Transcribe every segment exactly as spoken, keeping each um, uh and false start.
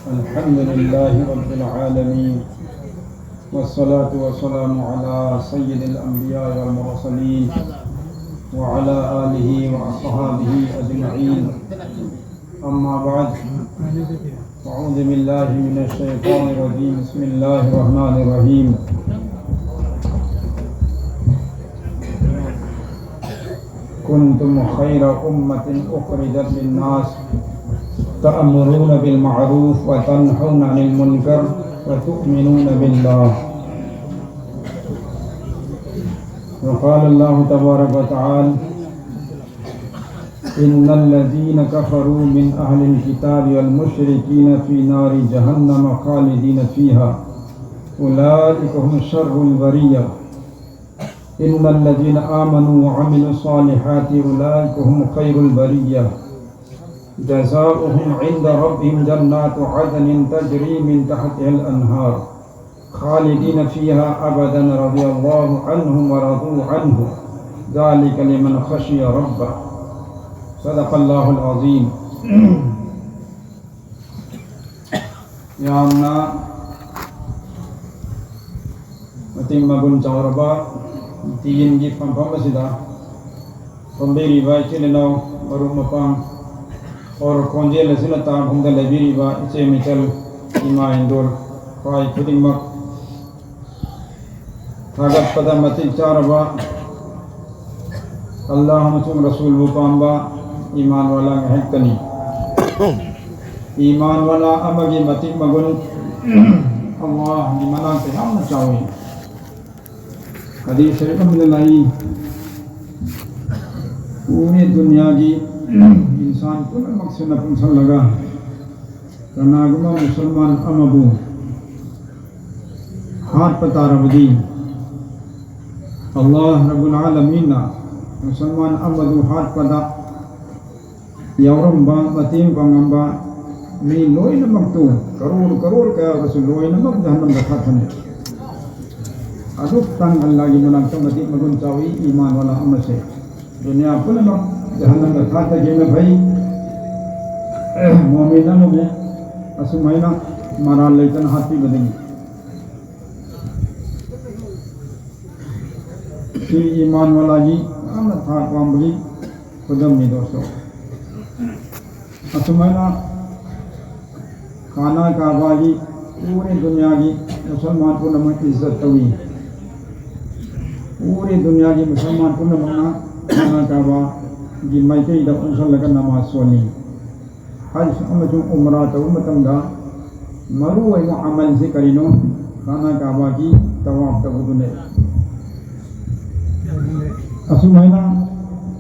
الحمد لله رب العالمين، والصلاة والسلام على سيد الأنبياء والمرسلين، وعلى آله وأصحابه أجمعين. أما بعد، أعوذ بالله من الشيطان الرجيم. بسم الله الرحمن الرحيم. كنتم خير أمة أخرجت للناس تأمرون بالمعروف وتنهون عن المنكر وتؤمنون بالله. وقال الله تبارك وتعالى: إن الذين كفروا من أهل الكتاب والمشركين في نار جهنم خالدين فيها أولئك هم شر البرية. إن الذين آمنوا وعملوا الصالحات أولئك هم خير البرية. جزاؤهم عند ربهم جنات عدن تجري من تحتها الأنهار خالدين فيها أبدا رضي الله عنهم ورضوا عنه ذلك لمن خشي ربه. صدق الله العظيم. ꯌꯥꯝꯅ ꯃꯇꯤꯛ ꯃꯒꯨꯟ ꯆꯥꯎꯔꯕ ꯇꯤꯌꯤꯟꯒꯤ ꯐꯝꯐꯝ ꯑꯁꯤꯗ ꯐꯝꯕꯤꯔꯤꯕ ꯏꯆꯤꯜ ꯏꯅꯥꯎ, ꯃꯔꯨꯞ ꯃꯄꯥꯡ, ꯑꯣꯔ ꯈꯣꯟꯖꯦꯜ ꯑꯁꯤꯅ ꯇꯥꯐꯝꯗ ꯂꯩꯕꯤꯔꯤꯕ ꯏꯆꯦ ꯃꯤꯆꯜ, ꯏꯃꯥ ꯏꯟꯗꯣꯜ, ꯈ꯭ꯋꯥꯏ ꯈꯨꯗꯤꯡꯃꯛ ꯊꯥꯒꯠꯄꯗ ꯃꯇꯤꯛ ꯆꯥꯔꯕ ꯑꯜꯂꯥꯍ ꯑꯃꯁꯨꯡ ꯔꯁꯨꯜꯕꯨ ꯄꯥꯝꯕ ꯏꯃꯥꯟ ꯋꯥꯂꯥ ꯉꯥꯏꯍꯥꯛꯇꯅꯤ꯫ ꯏꯃꯥꯟ ꯋꯥꯂꯥ ꯑꯃꯒꯤ ꯃꯇꯤꯛ ꯃꯒꯨꯟ ꯑꯜꯂꯥꯍꯒꯤ ꯃꯅꯥꯛꯇ ꯌꯥꯝꯅ ꯆꯥꯎꯏ꯫ ꯍꯗꯤꯁ ꯁꯔꯤꯐ ꯑꯃꯗ ꯂꯥꯛꯏ, ꯄꯨꯔꯦ ꯗꯨꯅꯤꯌꯥꯒꯤ ꯏꯟꯁꯥꯟ ꯄꯨꯝꯅꯃꯛꯁꯤꯅ ꯄꯨꯟꯁꯜꯂꯒ ꯀꯅꯥꯒꯨꯝꯕ ꯃꯨꯁꯜꯃꯥꯟ ꯑꯃꯕꯨ ꯍꯥꯠꯄ ꯇꯥꯔꯕꯗꯤ, ꯑꯜꯂꯥꯍ ꯔꯕꯨꯜ ꯑꯥꯂꯃꯤꯟꯅ ꯃꯨꯁꯜꯃꯥꯟ ꯑꯃꯗꯨ ꯍꯥꯠꯄꯗ ꯌꯥꯎꯔꯝꯕ, ꯃꯇꯦꯡ ꯄꯥꯡꯉꯝꯕ ꯃꯤ ꯂꯣꯏꯅꯃꯛꯇꯨ, ꯀꯔꯣꯔ ꯀꯔꯣꯔ ꯀꯌꯥ ꯑꯣꯏꯔꯁꯨ, ꯂꯣꯏꯅꯃꯛ ꯖꯍꯟꯅꯝꯗ ꯊꯥꯊꯅꯤ꯫ ꯑꯗꯨꯛꯇꯪ ꯑꯜꯂꯥꯍꯒꯤ ꯃꯅꯥꯛꯇ ꯃꯇꯤꯛ ꯃꯒꯨꯟ ꯆꯥꯎꯏ ꯏꯃꯥꯟ ꯋꯥꯂꯥ ꯑꯃꯁꯦ꯫ ꯗꯨꯅꯤꯌꯥ ꯄꯨꯝꯅꯃꯛ ꯖꯍꯟꯅꯝꯗ ꯊꯥꯊꯈꯤꯕꯅ ꯐꯩ꯫ ꯃꯣꯃꯤꯟ ꯑꯃꯕꯨ ꯑꯁꯨꯃꯥꯏꯅ ꯃꯔꯥꯜ ꯂꯩꯇꯅ ꯍꯥꯠꯄꯤꯕꯗꯒꯤ ꯁꯤ ꯏꯃꯥꯟ ꯋꯥꯂꯥꯒꯤ ꯌꯥꯝꯅ ꯊꯥꯛ ꯋꯥꯡꯕꯒꯤ ꯈꯨꯗꯝꯅꯤ ꯗꯣꯁꯇꯣ꯫ ꯑꯁꯨꯃꯥꯏꯅ ꯈꯥꯅꯥ ꯀꯥꯕꯥꯒꯤ ꯄꯨꯔꯦ ꯗꯨꯅꯤꯌꯥꯒꯤ ꯃꯨꯁꯜꯃꯥꯟ ꯄꯨꯝꯅꯃꯛ ꯏꯖꯠ ꯇꯧꯏ꯫ ꯄꯨꯔꯦ ꯗꯨꯅꯤꯌꯥꯒꯤ ꯃꯨꯁꯜꯃꯥꯟ ꯄꯨꯝꯅꯃꯛꯅ ꯈꯥꯅꯥ ꯀꯥꯕꯥꯒꯤ ꯃꯥꯏꯀꯩꯗ ꯑꯣꯟꯁꯤꯜꯂꯒ ꯅꯃꯥꯖ ꯁꯣꯜꯂꯤ꯫ ꯍꯖ ꯑꯃꯁꯨꯡ ꯎꯝꯔꯥ ꯇꯧꯕ ꯃꯇꯝꯗ ꯃꯔꯨꯑꯣꯏꯕ ꯑꯃꯜꯁꯤ ꯀꯔꯤꯅꯣ? ꯈꯥꯅꯥ ꯀꯥꯕꯥꯒꯤ ꯇꯋꯥꯐ ꯇꯧꯕꯗꯨꯅꯦ꯫ ꯑꯁꯨꯃꯥꯏꯅ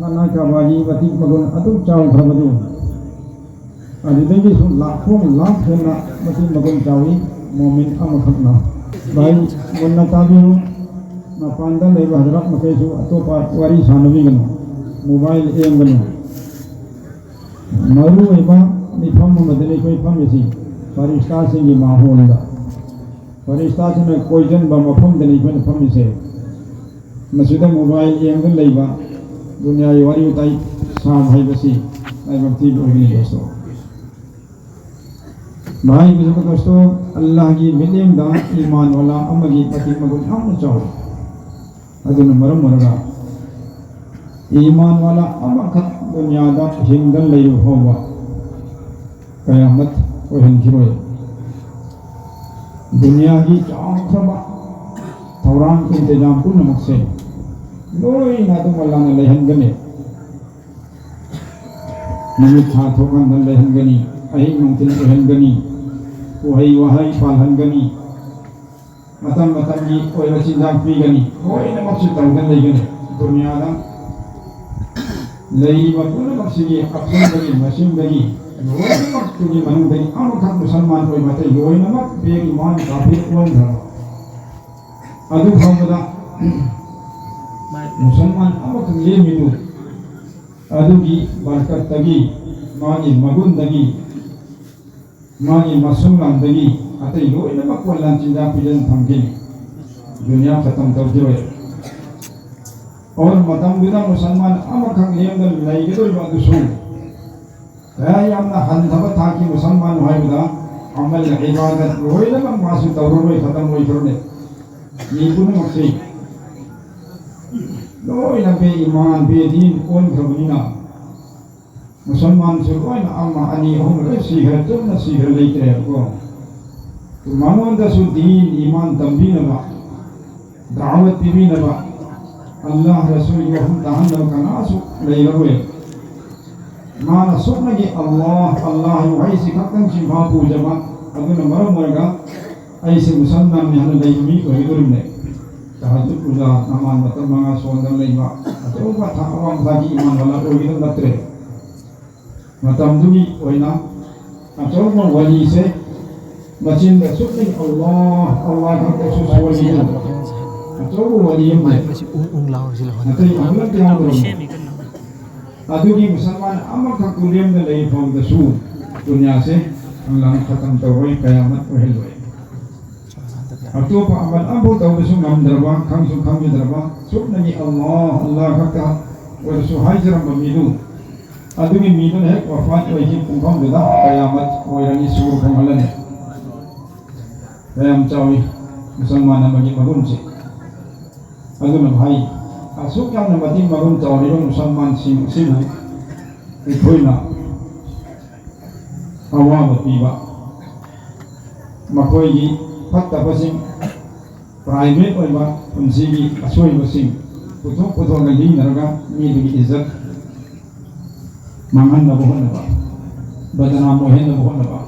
ꯈꯥꯅꯥ ꯀꯥꯕꯥꯒꯤ ꯃꯇꯤꯛ ꯃꯒꯨꯟ ꯑꯗꯨꯛ ꯆꯥꯎꯈ꯭ꯔꯕꯗꯨ ꯑꯗꯨꯗꯒꯤꯁꯨ ꯂꯥꯛꯈꯣꯡ ꯂꯥꯛ ꯍꯦꯟꯅ ꯃꯇꯤꯛ ꯃꯒꯨꯟ ꯆꯥꯎꯏ ꯃꯣꯃꯤꯟ ꯑꯃꯈꯛꯅ꯫ ꯚꯥꯏ, ꯃꯨꯟꯅ ꯇꯥꯕꯤꯌꯨ꯫ ꯃꯄꯥꯟꯗ ꯂꯩꯕ ꯍꯖꯔꯠ ꯃꯈꯩꯁꯨ ꯑꯇꯣꯞꯄ ꯋꯥꯔꯤ ꯁꯥꯟꯅꯕꯤꯒꯅꯨ, ꯃꯣꯕꯥꯏꯜ ꯌꯦꯡꯒꯅꯨ꯫ ꯃꯔꯨꯑꯣꯏꯕ ꯃꯤꯐꯝ ꯑꯃꯗꯅꯤ ꯑꯩꯈꯣꯏ ꯐꯝꯃꯤꯁꯤ, ꯐꯔꯤꯁꯇꯥꯁꯤꯡꯒꯤ ꯃꯥꯍꯣꯜꯗ꯫ ꯐꯔꯤꯁꯇꯥꯁꯤꯡꯅ ꯀꯣꯏꯁꯤꯟꯕ ꯃꯐꯝꯗꯅꯤ ꯑꯩꯈꯣꯏꯅ ꯐꯝꯃꯤꯁꯦ꯫ ꯃꯁꯤꯗ ꯃꯣꯕꯥꯏꯜ ꯌꯦꯡꯗꯨꯅ ꯂꯩꯕ, ꯗꯨꯅꯤꯌꯥꯒꯤ ꯋꯥꯔꯤ ꯋꯥꯇꯥꯏ ꯁꯥꯕ ꯍꯥꯏꯕꯁꯤ ꯂꯥꯏꯕꯛ ꯊꯤꯕ ꯑꯣꯏꯒꯅꯤ ꯗꯣꯁꯇꯣ꯫ ꯚꯥꯏ ꯕꯨꯖꯨꯔꯒ ꯗꯣꯁꯇꯣ, ꯑꯜꯂꯥꯍꯒꯤ ꯃꯤꯠꯌꯦꯡꯗ ꯏꯃꯥꯟ ꯋꯥꯂꯥ ꯑꯃꯒꯤ ꯃꯇꯤꯛ ꯃꯒꯨꯟ ꯌꯥꯝꯅ ꯆꯥꯎꯏ꯫ ꯑꯗꯨꯅ ꯃꯔꯝ ꯑꯣꯏꯔꯒ ꯏꯃꯥꯟ ꯋꯥꯂꯥ ꯑꯃꯈꯛ ꯗꯨꯅꯤꯌꯥꯗ ꯍꯤꯡꯗꯅ ꯂꯩꯔꯤꯕ ꯐꯥꯎꯕ ꯀꯌꯥꯃꯠ ꯑꯣꯏꯍꯟꯈꯤꯔꯣꯏ꯫ ꯗꯨꯅꯤꯌꯥꯒꯤ ꯆꯥꯎꯈ꯭ꯔꯕ ꯊꯧꯔꯥꯡ ꯏꯟꯇꯤꯖꯥꯝ ꯄꯨꯝꯅꯃꯛꯁꯦ ꯂꯣꯏꯅ ꯑꯗꯨꯝ ꯑꯜꯂꯥꯍꯅ ꯂꯩꯍꯟꯒꯅꯤ꯫ ꯅꯨꯃꯤꯠ ꯊꯥ ꯊꯣꯛꯍꯟꯗꯅ ꯂꯩꯍꯟꯒꯅꯤ, ꯑꯍꯤꯡ ꯅꯨꯡꯊꯤꯜ ꯑꯣꯏꯍꯟꯒꯅꯤ, ꯎꯍꯩ ꯋꯥꯍꯩ ꯄꯥꯜꯍꯟꯒꯅꯤ, ꯃꯇꯝ ꯃꯇꯝꯒꯤ ꯑꯣꯏꯕ ꯆꯤꯟꯖꯥꯛ ꯄꯤꯒꯅꯤ, ꯂꯣꯏꯅꯃꯛꯁꯨ ꯇꯧꯗꯅ ꯂꯩꯒꯅꯤ꯫ ꯗꯨꯅꯤꯌꯥꯗ ꯂꯩꯔꯤꯕ ꯄꯨꯝꯅꯃꯛꯁꯤꯒꯤ ꯑꯄꯨꯟꯕꯒꯤ ꯃꯁꯤꯡꯗꯒꯤ ꯂꯣꯏꯅꯃꯛꯇꯨꯒꯤ ꯃꯅꯨꯡꯗꯒꯤ ꯑꯃꯈꯛ ꯃꯨꯁꯜꯃꯥꯟ ꯑꯣꯏꯕ ꯑꯇꯩ ꯂꯣꯏꯅꯃꯛ ꯕꯦꯏꯃꯥꯟ ꯀꯥꯐꯤꯔ ꯑꯣꯟꯈ꯭ꯔꯕ꯫ ꯑꯗꯨ ꯐꯥꯎꯕꯗ ꯃꯨꯁꯜꯃꯥꯟ ꯑꯃꯈꯛ ꯂꯦꯝꯃꯤꯗꯨ ꯑꯗꯨꯒꯤ ꯕꯔꯀꯠꯇꯒꯤ, ꯃꯥꯒꯤ ꯃꯒꯨꯟꯗꯒꯤ, ꯃꯥꯒꯤ ꯃꯁꯨꯡ ꯂꯥꯟꯗꯒꯤ ꯑꯇꯩ ꯂꯣꯏꯅꯃꯛ ꯋꯥꯜꯂꯥꯟ ꯆꯤꯟꯖꯥꯛ ꯄꯤꯖꯅ ꯊꯝꯈꯤ꯫ ꯗꯨꯅꯤꯌꯥ ꯈꯇꯝ ꯇꯧꯈꯤꯔꯣꯏ꯫ ꯑꯣꯔ ꯃꯇꯝꯗꯨꯗ ꯃꯨꯁꯜꯃꯥꯟ ꯑꯃꯈꯛ ꯂꯦꯝꯗꯅ ꯂꯩꯒꯗꯧꯔꯤꯕ ꯑꯗꯨꯁꯨ ꯀꯌꯥ ꯌꯥꯝꯅ ꯍꯟꯊꯕ ꯊꯥꯛꯀꯤ ꯃꯨꯁꯜꯃꯥꯟ ꯍꯥꯏꯕꯗ ꯑꯃꯜ ꯏꯕꯥꯗꯠ ꯂꯣꯏꯅꯃꯛ ꯃꯥꯁꯨ ꯇꯧꯔꯔꯣꯏ, ꯈꯇꯝ ꯑꯣꯏꯈ꯭ꯔꯅꯤ꯫ ꯃꯤ ꯄꯨꯝꯅꯃꯛꯁꯤ ꯂꯣꯏꯅ ꯕꯦ ꯏꯃꯥꯟ, ꯕꯦ ꯗꯤꯟ ꯑꯣꯟꯈ꯭ꯔꯕꯅꯤꯅ, ꯃꯨꯁꯜꯃꯥꯟꯁꯨ ꯂꯣꯏꯅ ꯑꯃ, ꯑꯅꯤ, ꯑꯍꯨꯝ ꯂꯣꯏ ꯁꯤꯈ꯭ꯔꯦ, ꯆꯨꯝꯅ ꯁꯤꯈ꯭ꯔꯦ ꯂꯩꯇ꯭ꯔꯦꯕꯀꯣ꯫ ꯃꯉꯣꯟꯗꯁꯨ ꯗꯤꯟ ꯏꯃꯥꯟ ꯇꯝꯕꯤꯅꯕ, ꯗꯥꯋꯠ ꯄꯤꯕꯤꯅꯕ, ꯑꯜꯂꯥꯍ ꯔꯁꯨꯜꯒꯤ ꯋꯥꯐꯝ ꯇꯥꯍꯟꯅꯕ ꯀꯅꯥꯁꯨ ꯂꯩꯔꯔꯣꯏ꯫ ꯃꯥꯅ ꯁꯨꯞꯅꯒꯤ ꯑꯜꯂꯥꯍ, ꯑꯜꯂꯥꯍ ꯍꯥꯏꯕ ꯋꯥꯍꯩꯁꯤ ꯈꯛꯇꯪ ꯁꯤꯟꯐꯥ ꯄꯨꯖꯕ, ꯑꯗꯨꯅ ꯃꯔꯝ ꯑꯣꯏꯔꯒ ꯑꯩꯁꯦ ꯃꯨꯁꯜꯃꯥꯟꯅꯤ ꯍꯥꯏꯅ ꯂꯩꯕ ꯃꯤ ꯑꯣꯏꯒꯗꯧꯔꯤꯕꯅꯦ꯫ ꯇꯍꯖꯨꯗ ꯄꯨꯖꯥ, ꯅꯃꯥꯖ ꯃꯇꯝ ꯃꯉꯥ ꯁꯣꯟꯗꯅ ꯂꯩꯕ, ꯑꯆꯧꯕ ꯊꯥꯛ, ꯑꯋꯥꯡꯕ ꯊꯥꯛꯀꯤ ꯏꯃꯥꯟ ꯋꯥꯂꯥ ꯑꯣꯏꯒꯗꯕ ꯅꯠꯇ꯭ꯔꯦ꯫ ꯃꯇꯝꯗꯨꯒꯤ ꯑꯣꯏꯅ ꯑꯆꯧꯕ ꯋꯥꯂꯤꯁꯦ ꯃꯆꯤꯟꯗ ꯁꯨꯞꯅꯒꯤ ꯑꯜꯂꯥꯍ, ꯑꯜꯂꯥꯍ ꯈꯛꯇꯁꯨ ꯁꯣꯜꯂꯤꯗꯨ ꯑꯆꯧꯕ ꯋꯥꯂꯤ ꯑꯃꯅꯤ꯫ ꯃꯥꯏꯛ ꯑꯁꯤ ꯎꯪ ꯎꯪ ꯂꯥꯎꯔꯤꯁꯤ ꯂꯧꯍꯟꯒꯅꯨ꯫ ꯑꯇꯩ ꯑꯃꯠꯇ ꯌꯥꯎꯗ꯭ꯔꯕꯅꯤ꯫ ꯑꯗꯨꯒꯤ ꯃꯨꯁꯜꯃꯥꯟ ꯑꯃꯈꯛꯇꯨ ꯂꯦꯝꯅ ꯂꯩ ꯐꯥꯎꯗꯁꯨ ꯗꯨꯅꯤꯌꯥꯁꯦ ꯑꯜꯂꯥꯍꯅ ꯈꯇꯝ ꯇꯧꯔꯣꯏ, ꯀꯌꯥꯃꯠ ꯑꯣꯏꯍꯜꯂꯣꯏ꯫ ꯑꯇꯣꯞꯄ ꯑꯃꯜ ꯑꯃꯐꯥꯎ ꯇꯧꯕꯁꯨ ꯉꯝꯗ꯭ꯔꯕ, ꯈꯪꯁꯨ ꯈꯪꯖꯗ꯭ꯔꯕ, ꯁꯨꯞꯅꯒꯤ ꯑꯜꯂꯥꯍ, ꯑꯜꯂꯥꯍ ꯈꯛꯇ ꯑꯣꯏꯔꯁꯨ ꯍꯥꯏꯖꯔꯝꯕ ꯃꯤꯗꯨ, ꯑꯗꯨꯒꯤ ꯃꯤꯗꯨꯅ ꯍꯦꯛ ꯋꯐꯥꯠ ꯑꯣꯏꯈꯤ ꯄꯨꯡꯐꯝꯗꯨꯗ ꯀꯌꯥꯃꯠ ꯑꯣꯏꯔꯅꯤ, ꯁꯨꯔ ꯐꯪꯍꯜꯂꯅꯤ꯫ ꯀꯌꯥꯝ ꯆꯥꯎꯏ ꯃꯨꯁꯜꯃꯥꯟ ꯑꯃꯒꯤ ꯃꯒꯨꯟꯁꯦ꯫ ꯑꯗꯨꯅ ꯚꯥꯏ, ꯑꯁꯨꯛ ꯌꯥꯝꯅ ꯃꯇꯤꯛ ꯃꯒꯨꯟ ꯆꯥꯎꯔꯤꯕ ꯃꯨꯁꯜꯃꯥꯟꯁꯤꯡ ꯑꯁꯤꯕꯨ ꯑꯩꯈꯣꯏꯅ ꯑꯋꯥꯕ ꯄꯤꯕ, ꯃꯈꯣꯏꯒꯤ ꯐꯠꯇꯕꯁꯤꯡ, ꯄ꯭ꯔꯥꯏꯚꯦꯠ ꯑꯣꯏꯕ ꯄꯨꯟꯁꯤꯒꯤ ꯑꯁꯣꯏꯕꯁꯤꯡ ꯄꯨꯊꯣꯛ ꯄꯨꯊꯣꯛꯑꯒ ꯂꯤꯅꯔꯒ ꯃꯤꯗꯨꯒꯤ ꯏꯖꯠ ꯃꯥꯡꯍꯟꯅꯕ ꯍꯣꯠꯅꯕ, ꯕꯗꯅꯥꯝ ꯑꯣꯏꯍꯟꯅꯕ ꯍꯣꯠꯅꯕ,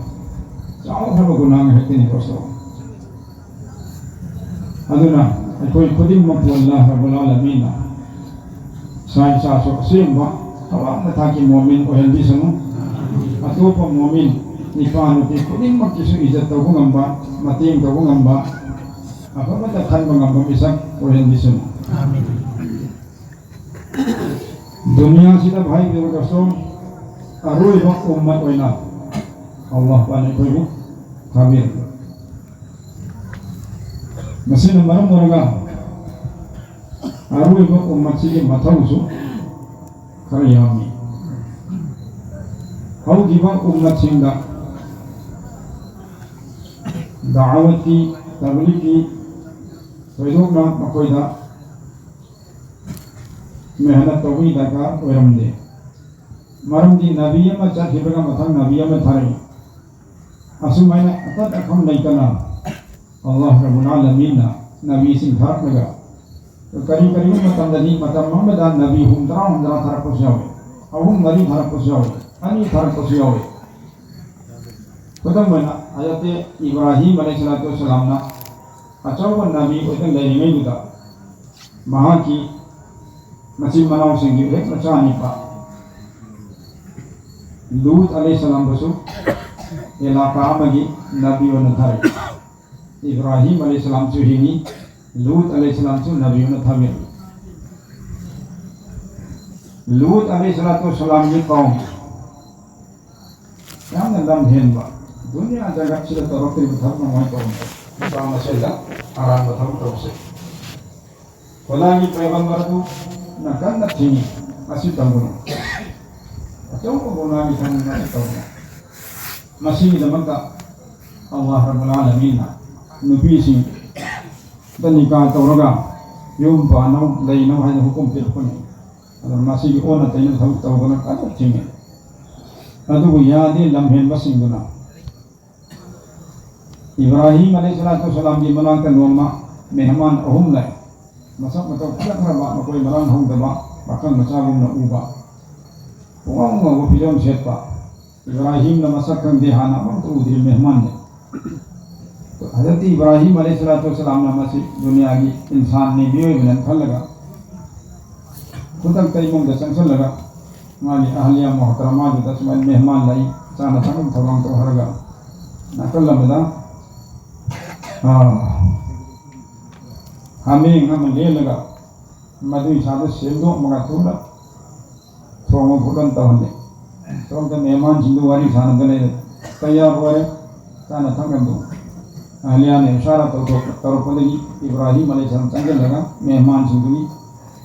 ꯆꯥꯎꯈ꯭ꯔꯕ ꯒꯨꯅꯥ ꯉꯥꯛꯇꯅꯤ ꯗꯣꯁꯇꯣ꯫ ꯑꯗꯨꯅ ꯑꯩꯈꯣꯏ ꯈꯨꯗꯤꯡꯃꯛꯄꯨ ꯑꯜꯂꯥꯍ ꯔꯕꯨꯜ ꯑꯥꯂꯃꯤꯟꯅ ꯏꯁꯥ ꯏꯁꯥꯁꯨ ꯑꯁꯦꯡꯕ ꯑꯋꯥꯡꯕ ꯊꯥꯛꯀꯤ ꯃꯣꯃꯤꯟ ꯑꯣꯏꯍꯟꯕꯤꯁꯅꯨ꯫ ꯑꯇꯣꯞꯄ ꯃꯣꯃꯤꯟ ꯅꯨꯄꯥ ꯅꯨꯄꯤ ꯈꯨꯗꯤꯡꯃꯛꯀꯤꯁꯨ ꯏꯖꯠ ꯇꯧꯕ ꯉꯝꯕ, ꯃꯇꯦꯡ ꯇꯧꯕ ꯉꯝꯕ, ꯑꯐꯕꯇ ꯈꯟꯕ ꯉꯝꯕ ꯃꯤꯁꯛ ꯑꯣꯏꯍꯟꯕꯤꯁꯅꯨ꯫ ꯑꯥꯃꯤꯟ꯫ ꯗꯨꯅꯤꯌꯥꯁꯤꯗ ꯚꯥꯏ ꯗꯣꯁꯇꯣ ꯑꯔꯣꯏꯕ ꯎꯝꯃꯠ ꯑꯣꯏꯅ ꯑꯜꯂꯥꯍ ꯄꯥꯛꯅ ꯑꯩꯈꯣꯏꯕꯨ ꯊꯥꯕꯤꯔꯛꯄ꯫ ꯃꯁꯤꯅ ꯃꯔꯝ ꯑꯣꯏꯔꯒ ꯑꯔꯣꯏꯕ ꯎꯝꯃꯠꯁꯤꯒꯤ ꯃꯊꯧꯁꯨ ꯈꯔ ꯌꯥꯝꯃꯤ꯫ ꯍꯧꯈꯤꯕ ꯎꯝꯃꯠꯁꯤꯡꯗ ꯗꯥꯋꯠꯀꯤ, ꯇꯕ꯭ꯂꯤꯒꯀꯤ ꯊꯣꯏꯗꯣꯛꯅ ꯃꯈꯣꯏꯗ ꯃꯦꯍꯅꯠ ꯇꯧꯕꯒꯤ ꯗꯔꯀꯥꯔ ꯑꯣꯏꯔꯝꯗꯦ꯫ ꯃꯔꯝꯗꯤ ꯅꯕꯤ ꯑꯃ ꯆꯠꯈꯤꯕꯒ ꯃꯊꯪ ꯅꯕꯤ ꯑꯃ ꯊꯥꯔꯛꯏ꯫ ꯑꯁꯨꯃꯥꯏꯅ ꯑꯇꯠ ꯑꯈꯝ ꯂꯩꯇꯅ ꯑꯜꯂꯥꯍ ꯔꯕꯨꯜ ꯑꯥꯂꯃꯤꯟꯅ ꯅꯕꯤꯁꯤꯡ ꯊꯥꯔꯛꯂꯒ ꯀꯔꯤ ꯀꯔꯤꯒꯨꯝꯕ ꯃꯇꯝꯗꯗꯤ ꯃꯇꯝ ꯑꯃꯗ ꯅꯕꯤ ꯍꯨꯝꯗ꯭ꯔꯥ ꯍꯨꯝꯗ꯭ꯔꯥ ꯊꯥꯔꯛꯄꯁꯨ ꯌꯥꯎꯏ, ꯑꯍꯨꯝ ꯃꯔꯤ ꯊꯥꯔꯛꯄꯁꯨ ꯌꯥꯎꯏ, ꯑꯅꯤ ꯊꯥꯔꯛꯄꯁꯨ ꯌꯥꯎꯏ꯫ ꯈꯨꯗꯝ ꯑꯣꯏꯅ ꯍꯖꯔꯠ ꯏꯕ꯭ꯔꯥꯍꯤꯝ ꯑꯂꯩꯍꯤꯁꯁꯂꯥꯇꯨ ꯋꯁꯁꯂꯥꯝꯅ ꯑꯆꯧꯕ ꯅꯕꯤ ꯑꯣꯏꯅ ꯂꯩꯔꯤꯉꯩꯗꯨꯗ ꯃꯍꯥꯛꯀꯤ ꯃꯆꯤꯟ ꯃꯅꯥꯎꯁꯤꯡꯒꯤ ꯍꯦꯛ ꯃꯆꯥꯅꯤꯄꯥ ꯂꯨꯠ ꯑꯂꯩꯍꯤꯁꯁꯂꯥꯝꯕꯨꯁꯨ ꯏꯂꯥꯀꯥ ꯑꯃꯒꯤ ꯅꯕꯤ ꯑꯣꯏꯅ ꯊꯥꯔꯛꯏ꯫ ꯏꯕ꯭ꯔꯥꯍꯤꯝ ꯑꯂꯩꯍꯤꯁꯁꯂꯥꯝꯁꯨ ꯍꯤꯡꯉꯤ, ꯂꯨꯠ ꯑꯂꯩꯍꯤꯁꯁꯂꯥꯝꯁꯨ ꯅꯕꯤ ꯑꯣꯏꯅ ꯊꯥꯕꯤꯔꯛꯏ꯫ ꯂꯨꯠ ꯑꯂꯩꯍꯤꯁꯁꯂꯥꯇꯨ ꯋꯁꯁꯂꯥꯝꯒꯤ ꯀꯧꯝ ꯌꯥꯝꯅ ꯂꯝ ꯍꯦꯟꯕ, ꯗꯨꯅꯤꯌꯥ ꯖꯒꯠꯁꯤꯗ ꯇꯧꯔꯛꯇ꯭ꯔꯤꯕ ꯊꯕꯛ ꯑꯃ ꯇꯧꯔꯝꯕ, ꯅꯨꯄꯥ ꯃꯁꯦꯜꯗ ꯑꯔꯥꯟꯕ ꯊꯕꯛ ꯇꯧꯕꯁꯦ꯫ ꯈꯨꯗꯥꯒꯤ ꯄꯩꯒꯝꯕꯔ ꯑꯗꯨꯅ ꯀꯟꯅ ꯊꯤꯡꯉꯤ, "ꯃꯁꯤ ꯇꯧꯒꯅꯨ, ꯑꯆꯧꯕ ꯒꯨꯅꯥꯒꯤ ꯊꯕꯛꯅꯤ, ꯃꯁꯤ ꯇꯧꯒꯅꯨ"꯫ ꯃꯁꯤꯒꯤꯗꯃꯛꯇ ꯑꯜꯂꯥꯍ ꯔꯕꯨꯜ ꯑꯥꯂꯃꯤꯟꯅ ꯅꯨꯄꯤꯁꯤꯡꯗ ꯅꯤꯀꯥ ꯇꯧꯔꯒ ꯌꯨꯝ ꯄꯥꯟꯅꯧ, ꯂꯩꯅꯧ ꯍꯥꯏꯅ ꯍꯨꯀꯨꯝ ꯄꯤꯔꯛꯄꯅꯤ꯫ ꯑꯗꯨꯅ ꯃꯁꯤꯒꯤ ꯑꯣꯟꯅ ꯇꯩꯅꯕ ꯊꯕꯛ ꯇꯧꯗꯅ ꯀꯟꯅ ꯊꯤꯡꯉꯤ꯫ ꯑꯗꯨꯕꯨ ꯌꯥꯗꯦ, ꯂꯝꯍꯦꯟꯕꯁꯤꯡꯗꯨꯅ꯫ ꯏꯕ꯭ꯔꯥꯍꯤꯝ ꯑꯂꯩꯍꯤꯁꯁꯂꯥꯇꯨ ꯋꯁꯁꯂꯥꯝꯒꯤ ꯃꯅꯥꯛꯇ ꯅꯣꯡꯃ ꯃꯦꯍꯃꯥꯟ ꯑꯍꯨꯝ ꯂꯥꯛꯏ꯫ ꯃꯁꯛ ꯃꯇꯧ ꯐꯖꯈ꯭ꯔꯕ, ꯃꯈꯣꯏ ꯃꯔꯥꯡ ꯍꯧꯗꯕ, ꯄꯥꯈꯪ ꯃꯆꯥꯒꯨꯝꯅ ꯎꯕ꯫ ꯄꯨꯡꯉꯧ ꯉꯧꯕ ꯐꯤꯖꯣꯜ ꯁꯦꯠꯄ꯫ ꯏꯕ꯭ꯔꯥꯍꯤꯝꯅ ꯃꯁꯛ ꯈꯪꯗꯦ, ꯍꯥꯟꯅ ꯑꯃꯨꯛꯇ ꯎꯗ꯭ꯔꯤꯕ ꯃꯦꯍꯃꯥꯟꯅꯤ꯫ ꯍꯖꯔꯠ ꯏꯕ꯭ꯔꯥꯍꯤꯝ ꯑꯂꯩꯍꯤꯁꯁꯂꯥꯇꯨ ꯋꯁꯁꯂꯥꯝꯅ ꯃꯁꯤ ꯗꯨꯅꯤꯌꯥꯒꯤ ꯏꯟꯁꯥꯟꯅꯤ, ꯃꯤꯑꯣꯏꯕꯅꯦꯅ ꯈꯜꯂꯒ ꯈꯨꯗꯛꯇ ꯏꯃꯨꯡꯗ ꯆꯪꯁꯤꯜꯂꯒ ꯃꯥꯒꯤ ꯑꯍꯂꯤꯌꯥ ꯃꯣꯍꯇꯔꯃꯥꯗꯨꯗ ꯁꯨꯃꯥꯏꯅ ꯃꯦꯍꯃꯥꯟ ꯂꯥꯛꯏ, ꯆꯥꯅ ꯊꯛꯅꯕ ꯊꯧꯔꯥꯡ ꯇꯧ ꯍꯥꯏꯔꯒ ꯅꯥꯀꯜ ꯑꯃꯗ, ꯑꯥ, ꯍꯥꯃꯦꯡ ꯑꯃ ꯂꯦꯜꯂꯒ ꯃꯗꯨꯒꯤ ꯁꯥꯗꯨ ꯁꯦꯝꯗꯣꯛꯑꯝꯃꯒ ꯊꯨꯅ ꯊꯣꯡꯕ ꯈꯣꯠꯄ ꯇꯧꯍꯜꯂꯤ꯫ ꯁꯣꯝꯗ ꯃꯦꯍꯃꯥꯟꯁꯤꯡꯗꯨ ꯋꯥꯔꯤ ꯁꯥꯟꯅꯗꯅ ꯂꯩꯔꯦ꯫ ꯇꯌꯥꯔ ꯑꯣꯏꯔꯦ, ꯆꯥꯅ ꯊꯛꯅꯕꯗꯨ꯫ ꯑꯍꯂꯤꯌꯥꯅ ꯏꯁꯥꯔꯥ ꯇꯧꯊꯣꯛ-, ꯇꯧꯔꯛꯄꯗꯒꯤ ꯏꯕ꯭ꯔꯥꯍꯤꯝ ꯑꯂꯩꯍꯤꯁꯁꯂꯥꯝ ꯆꯪꯁꯤꯜꯂꯒ ꯃꯦꯍꯃꯥꯟꯁꯤꯡꯗꯨꯒꯤ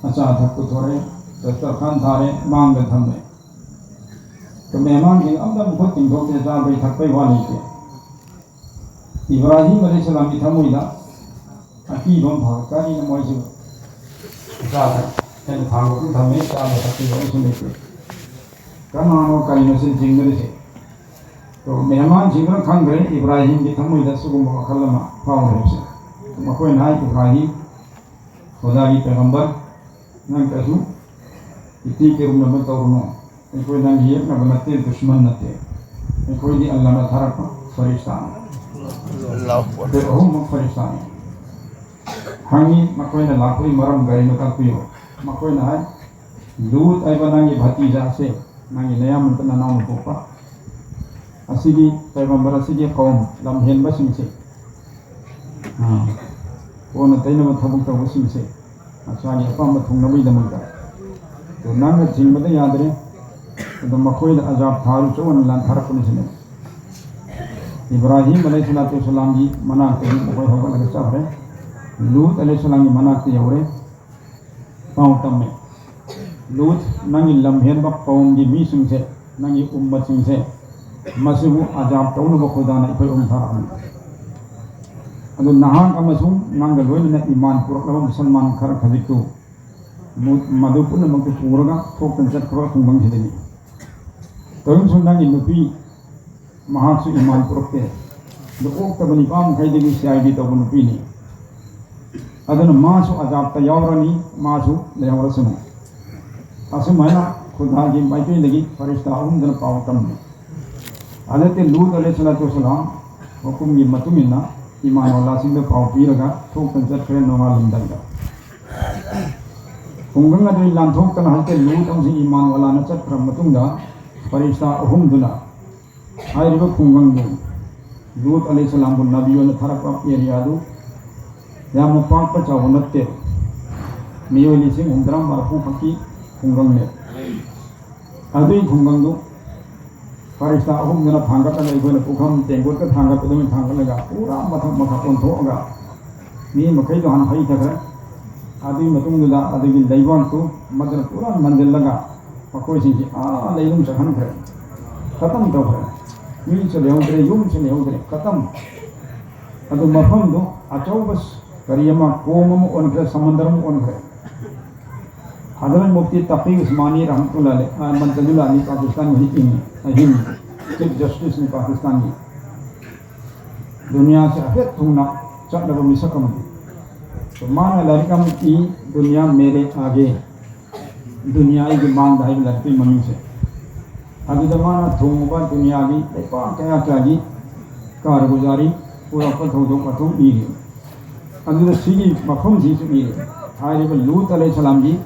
ꯑꯆꯥ ꯑꯊꯛ ꯄꯨꯊꯣꯔꯛꯑꯦ, ꯗꯁꯇꯔꯈꯥꯟ ꯊꯥꯔꯦ, ꯃꯥꯡꯗ ꯊꯝꯃꯦ꯫ ꯑꯗꯨ ꯃꯦꯍꯃꯥꯟꯁꯤꯡ ꯑꯝꯇ ꯃꯈꯨꯠ ꯇꯤꯡꯊꯣꯛꯇꯦ, ꯆꯥꯕꯩ ꯊꯛꯄꯩ ꯋꯥ ꯂꯩꯇꯦ꯫ ꯏꯕ꯭ꯔꯥꯍꯤꯝ ꯑꯂꯩꯍꯤꯁꯂꯥꯝꯒꯤ ꯊꯃꯣꯏꯗ ꯑꯀꯤꯕ ꯑꯃ ꯐꯥꯎꯏ꯫ ꯀꯔꯤꯅꯣ ꯃꯣꯏꯁꯤꯕꯨ? ꯏꯆꯥꯗ ꯑꯩꯅ ꯊꯥꯡ ꯈꯨꯠ ꯊꯝꯃꯦ, ꯆꯥꯕ ꯊꯛꯄ ꯂꯣꯏꯅꯁꯨ ꯂꯩꯇꯦ꯫ ꯀꯅꯥꯅꯣ ꯀꯔꯤꯅꯣ ꯁꯤ ꯊꯤꯡꯒꯗꯣꯏꯁꯦ? ꯑꯗꯣ ꯃꯦꯍꯃꯥꯟꯁꯤꯡꯗꯨꯅ ꯈꯪꯗ꯭ꯔꯦ ꯏꯕ꯭ꯔꯥꯍꯤꯝꯒꯤ ꯊꯃꯣꯏꯗ ꯁꯤꯒꯨꯝꯕ ꯋꯥꯈꯜ ꯑꯃ ꯐꯥꯎꯔꯦ ꯍꯥꯏꯕꯁꯦ꯫ ꯃꯈꯣꯏꯅ ꯍꯥꯏ, "ꯏꯕ꯭ꯔꯥꯍꯤꯝ, ꯈꯨꯗꯥꯒꯤ ꯄꯦꯒꯝꯕꯔ, ꯅꯪ ꯀꯩꯁꯨ ꯏꯇꯤ ꯀꯩꯔꯨꯝꯅꯕ ꯇꯧꯔꯨꯅꯨ꯫ ꯑꯩꯈꯣꯏ ꯅꯪꯒꯤ ꯌꯦꯛꯅꯕ ꯅꯠꯇꯦ, ꯗꯨꯁꯃꯟ ꯅꯠꯇꯦ꯫ ꯑꯩꯈꯣꯏꯗꯤ ꯑꯜꯂꯥꯍꯅ ꯊꯥꯔꯛꯄ ꯐꯔꯤꯁꯇꯥꯅꯤ꯫ ꯑꯩꯈꯣꯏ ꯑꯍꯨꯝꯃꯛ ꯐꯔꯤꯁꯇꯥꯅꯤ꯫" ꯍꯪꯉꯤ, ꯃꯈꯣꯏꯅ ꯂꯥꯛꯄꯒꯤ ꯃꯔꯝ ꯀꯔꯤꯅꯣ ꯇꯥꯛꯄꯤꯌꯨ꯫ ꯃꯈꯣꯏꯅ ꯍꯥꯏ, "ꯂꯨꯠ ꯍꯥꯏꯕ ꯅꯪꯒꯤ ꯚꯇꯤꯖꯥꯁꯦ, ꯅꯪꯒꯤ ꯅꯌꯥꯝꯕ ꯅꯅꯥꯎꯅ ꯄꯣꯛꯄ ꯑꯁꯤꯒꯤ ꯄꯩꯒꯝꯕꯔ ꯑꯁꯤꯒꯤ ꯀꯧꯝ ꯂꯝꯍꯦꯟꯕꯁꯤꯡꯁꯦ, ꯑꯥ, ꯑꯣꯟꯅ ꯇꯩꯅꯕ ꯊꯕꯛ ꯇꯧꯕꯁꯤꯡꯁꯦ, ꯃꯁꯥꯒꯤ ꯑꯄꯥꯝꯕ ꯊꯨꯡꯅꯕꯒꯤꯗꯃꯛꯇ, ꯑꯗꯣ ꯅꯪꯅ ꯊꯤꯡꯕꯗ ꯌꯥꯗ꯭ꯔꯦ꯫ ꯑꯗꯣ ꯃꯈꯣꯏꯗ ꯑꯖꯥꯕ ꯊꯥꯔꯨ ꯆꯧꯅ ꯂꯥꯟꯊꯥꯔꯛꯄꯅꯤ ꯁꯤꯅꯦ꯫" ꯏꯕ꯭ꯔꯥꯍꯤꯝ ꯑꯂꯩꯍꯤ ꯁꯂꯥꯇꯨ ꯋꯁꯂꯥꯝꯒꯤ ꯃꯅꯥꯛꯇꯒꯤ ꯃꯈꯣꯏ ꯍꯧꯒꯠꯂꯒ ꯆꯠꯈ꯭ꯔꯦ꯫ ꯂꯨꯠ ꯑꯂꯩꯍꯤ ꯁꯂꯥꯝꯒꯤ ꯃꯅꯥꯛꯇ ꯌꯧꯔꯦ꯫ ꯄꯥꯎ ꯇꯝꯃꯦ, "ꯂꯨꯠ, ꯅꯪꯒꯤ ꯂꯝꯍꯦꯟꯕ ꯀꯧꯝꯒꯤ ꯃꯤꯁꯤꯡꯁꯦ, ꯅꯪꯒꯤ ꯎꯝꯃꯠꯁꯤꯡꯁꯦ, ꯃꯁꯤꯕꯨ ꯑꯖꯥꯕ ꯇꯧꯅꯕ ꯈꯨꯗꯥꯅ ꯑꯩꯈꯣꯏ ꯑꯍꯨꯝ ꯊꯥꯔꯛꯑꯃꯤ꯫ ꯑꯗꯨ ꯅꯍꯥꯛ ꯑꯃꯁꯨꯡ ꯅꯪꯒ ꯂꯣꯏꯅꯅ ꯏꯃꯥꯟ ꯄꯨꯔꯛꯂꯕ ꯃꯨꯁꯜꯃꯥꯟ ꯈꯔ ꯈꯖꯤꯛꯇꯨ ꯃꯨ-, ꯃꯗꯨ ꯄꯨꯝꯅꯃꯛꯇꯨ ꯄꯨꯔꯒ ꯊꯣꯛꯇꯅ ꯆꯠꯈ꯭ꯔꯣ ꯈꯨꯡꯒꯪꯁꯤꯗꯒꯤ꯫ ꯇꯧꯔꯤꯕꯁꯨ ꯅꯪꯒꯤ ꯅꯨꯄꯤ ꯃꯍꯥꯛꯁꯨ ꯏꯃꯥꯟ ꯄꯨꯔꯛꯇꯦ꯫ ꯑꯗꯨ ꯑꯣꯛꯇꯕ ꯅꯤꯄꯥ ꯃꯈꯩꯗꯒꯤ ꯁꯤ ꯑꯥꯏ ꯗꯤ ꯇꯧꯕ ꯅꯨꯄꯤꯅꯤ꯫ ꯑꯗꯨꯅ ꯃꯥꯁꯨ ꯑꯖꯥꯕꯇ ꯌꯥꯎꯔꯅꯤ, ꯃꯥꯁꯨ ꯂꯩꯍꯧꯔꯁꯅꯨ꯫" ꯑꯁꯨꯃꯥꯏꯅ ꯈꯨꯗꯥꯒꯤ ꯃꯥꯏꯀꯩꯗꯒꯤ ꯐꯔꯤꯁꯇꯥ ꯑꯍꯨꯝꯗꯨꯅ ꯄꯥꯎ ꯇꯝꯃꯤ꯫ ꯍꯖꯔꯠ ꯂꯨꯠ ꯑꯂꯩꯍꯤ ꯁꯂꯥꯇꯨ ꯋꯁꯂꯥꯝ ꯍꯨꯀꯨꯝꯒꯤ ꯃꯇꯨꯡ ꯏꯟꯅ ꯏꯃꯥꯟ ꯋꯥꯂꯥꯁꯤꯡꯗ ꯄꯥꯎ ꯄꯤꯔꯒ ꯊꯣꯛꯇꯅ ꯆꯠꯈ꯭ꯔꯦ ꯅꯣꯡꯉꯥꯜꯂꯝꯗꯥꯏꯗ꯫ ꯈꯨꯡꯒꯪ ꯑꯗꯨ ꯂꯥꯟꯊꯣꯛꯇꯅ ꯍꯖꯔꯠ ꯂꯨꯠ ꯑꯃꯁꯨꯡ ꯏꯃꯥꯟ ꯋꯥꯂꯥꯅ ꯆꯠꯈ꯭ꯔ ꯃꯇꯨꯡꯗ ꯐꯔꯤꯁꯇꯥ ꯑꯍꯨꯝꯗꯨꯅ ꯍꯥꯏꯔꯤꯕ ꯈꯨꯡꯒꯪꯗꯨ ꯂꯨꯠ ꯑꯂꯩꯍꯤ ꯁꯂꯥꯝꯕꯨ ꯅꯕꯤ ꯑꯣꯏꯅ ꯊꯥꯔꯛꯄ ꯑꯦꯔꯤꯌꯥꯗꯨ ꯌꯥꯝꯅ ꯄꯥꯛꯄ ꯆꯥꯎꯕ ꯅꯠꯇꯦ꯫ ꯃꯤꯑꯣꯏ ꯂꯤꯁꯤꯡ ꯍꯨꯝꯗ꯭ꯔꯥ ꯃꯔꯐꯨ ꯈꯛꯀꯤ ꯈꯨꯡꯒꯪꯅꯦ꯫ ꯑꯗꯨꯒꯤ ꯈꯨꯡꯒꯪꯗꯨ ꯐꯔꯤꯁꯇꯥ ꯑꯍꯨꯝꯗꯨꯅ ꯊꯥꯡꯒꯠꯂꯒ, ꯑꯩꯈꯣꯏꯅ ꯄꯨꯈꯝ ꯇꯦꯡꯀꯣꯠꯀ ꯊꯥꯡꯒꯠꯄꯗꯧꯅ ꯊꯥꯡꯒꯠꯂꯒ ꯄꯨꯔꯥ ꯃꯊꯛ ꯃꯈꯥ ꯑꯣꯟꯊꯣꯛꯑꯒ ꯃꯤ ꯃꯈꯩꯗꯣ ꯍꯥꯟꯅ ꯍꯩꯊꯈ꯭ꯔꯦ꯫ ꯑꯗꯨꯒꯤ ꯃꯇꯨꯡꯗꯨꯗ ꯑꯗꯨꯒꯤ ꯂꯩꯕꯥꯛꯇꯨ ꯃꯗꯨꯅ ꯄꯨꯔꯥ ꯃꯟꯖꯤꯜꯂꯒ ꯃꯈꯣꯏꯁꯤꯡꯁꯤ ꯑꯥ ꯂꯩꯅꯨꯡ ꯆꯪꯍꯟꯈ꯭ꯔꯦ꯫ ꯈꯇꯝ ꯇꯧꯈ꯭ꯔꯦ꯫ ꯃꯤꯁꯨ ꯂꯩꯍꯧꯗ꯭ꯔꯦ, ꯌꯨꯝꯁꯨ ꯂꯩꯍꯧꯗ꯭ꯔꯦ, ꯈꯇꯝ꯫ ꯑꯗꯨ ꯃꯐꯝꯗꯨ ꯑꯆꯧꯕ ꯀꯔꯤ ꯑꯃ, ꯀꯣꯝ ꯑꯃ ꯑꯣꯟꯈ꯭ꯔꯦ, ꯁꯃꯟꯗꯔ ꯑꯃ ꯑꯣꯟꯈ꯭ꯔꯦ꯫ ꯍꯖꯔꯠ ꯃꯨꯐꯇꯤ ꯇꯥꯀꯤ ꯎꯁꯃꯥꯅꯤ ꯔꯍꯃꯇꯨꯜꯂꯥꯍꯤ ꯑꯂꯩ, ꯑ, ꯃꯟꯇꯖꯨꯜꯂꯥ ꯑꯅꯤ ꯄꯥꯀꯤꯁꯇꯥꯟ ꯍꯧꯖꯤꯛ ꯏꯪꯉꯤ, ꯑꯍꯤꯡ ꯆꯤꯐ ꯖꯁꯇꯤꯁꯅꯤ ꯄꯥꯀꯤꯁꯇꯥꯟꯒꯤ꯫ ꯗꯨꯅꯤꯌꯥꯁꯦ ꯍꯥꯏꯐꯦꯠ ꯊꯨꯡꯅ ꯆꯠꯂꯕ ꯃꯤꯁꯛ ꯑꯃꯅꯤ꯫ ꯃꯥꯅ ꯂꯥꯏꯔꯤꯛ ꯑꯃ ꯏ, ꯗꯨꯅꯤꯌꯥ ꯃꯦꯔꯦ ꯑꯥꯒꯦ, ꯗꯨꯅꯤꯌꯥ ꯑꯩꯒꯤ ꯃꯥꯡꯗ ꯍꯥꯏꯕ ꯂꯥꯏꯔꯤꯛꯇꯨꯒꯤ ꯃꯃꯤꯡꯁꯦ꯫ ꯑꯗꯨꯗ ꯃꯥꯅ ꯊꯨꯡꯉꯕ ꯗꯨꯅꯤꯌꯥꯒꯤ ꯂꯩꯄꯥꯛ ꯀꯌꯥ ꯀꯌꯥꯒꯤ ꯀꯥꯔꯒꯨꯖꯥꯔꯤ, ꯄꯨꯔꯛꯄ ꯊꯧꯗꯣꯛ ꯋꯥꯊꯣꯛ ꯏꯔꯤ꯫ ꯑꯗꯨꯗ ꯁꯤꯒꯤ ꯃꯐꯝꯁꯤꯁꯨ ꯏꯔꯤ꯫ ꯍꯥꯏꯔꯤꯕ ꯂꯨꯠ ꯑꯂꯩꯍꯤꯁꯁꯂꯥꯝꯒꯤ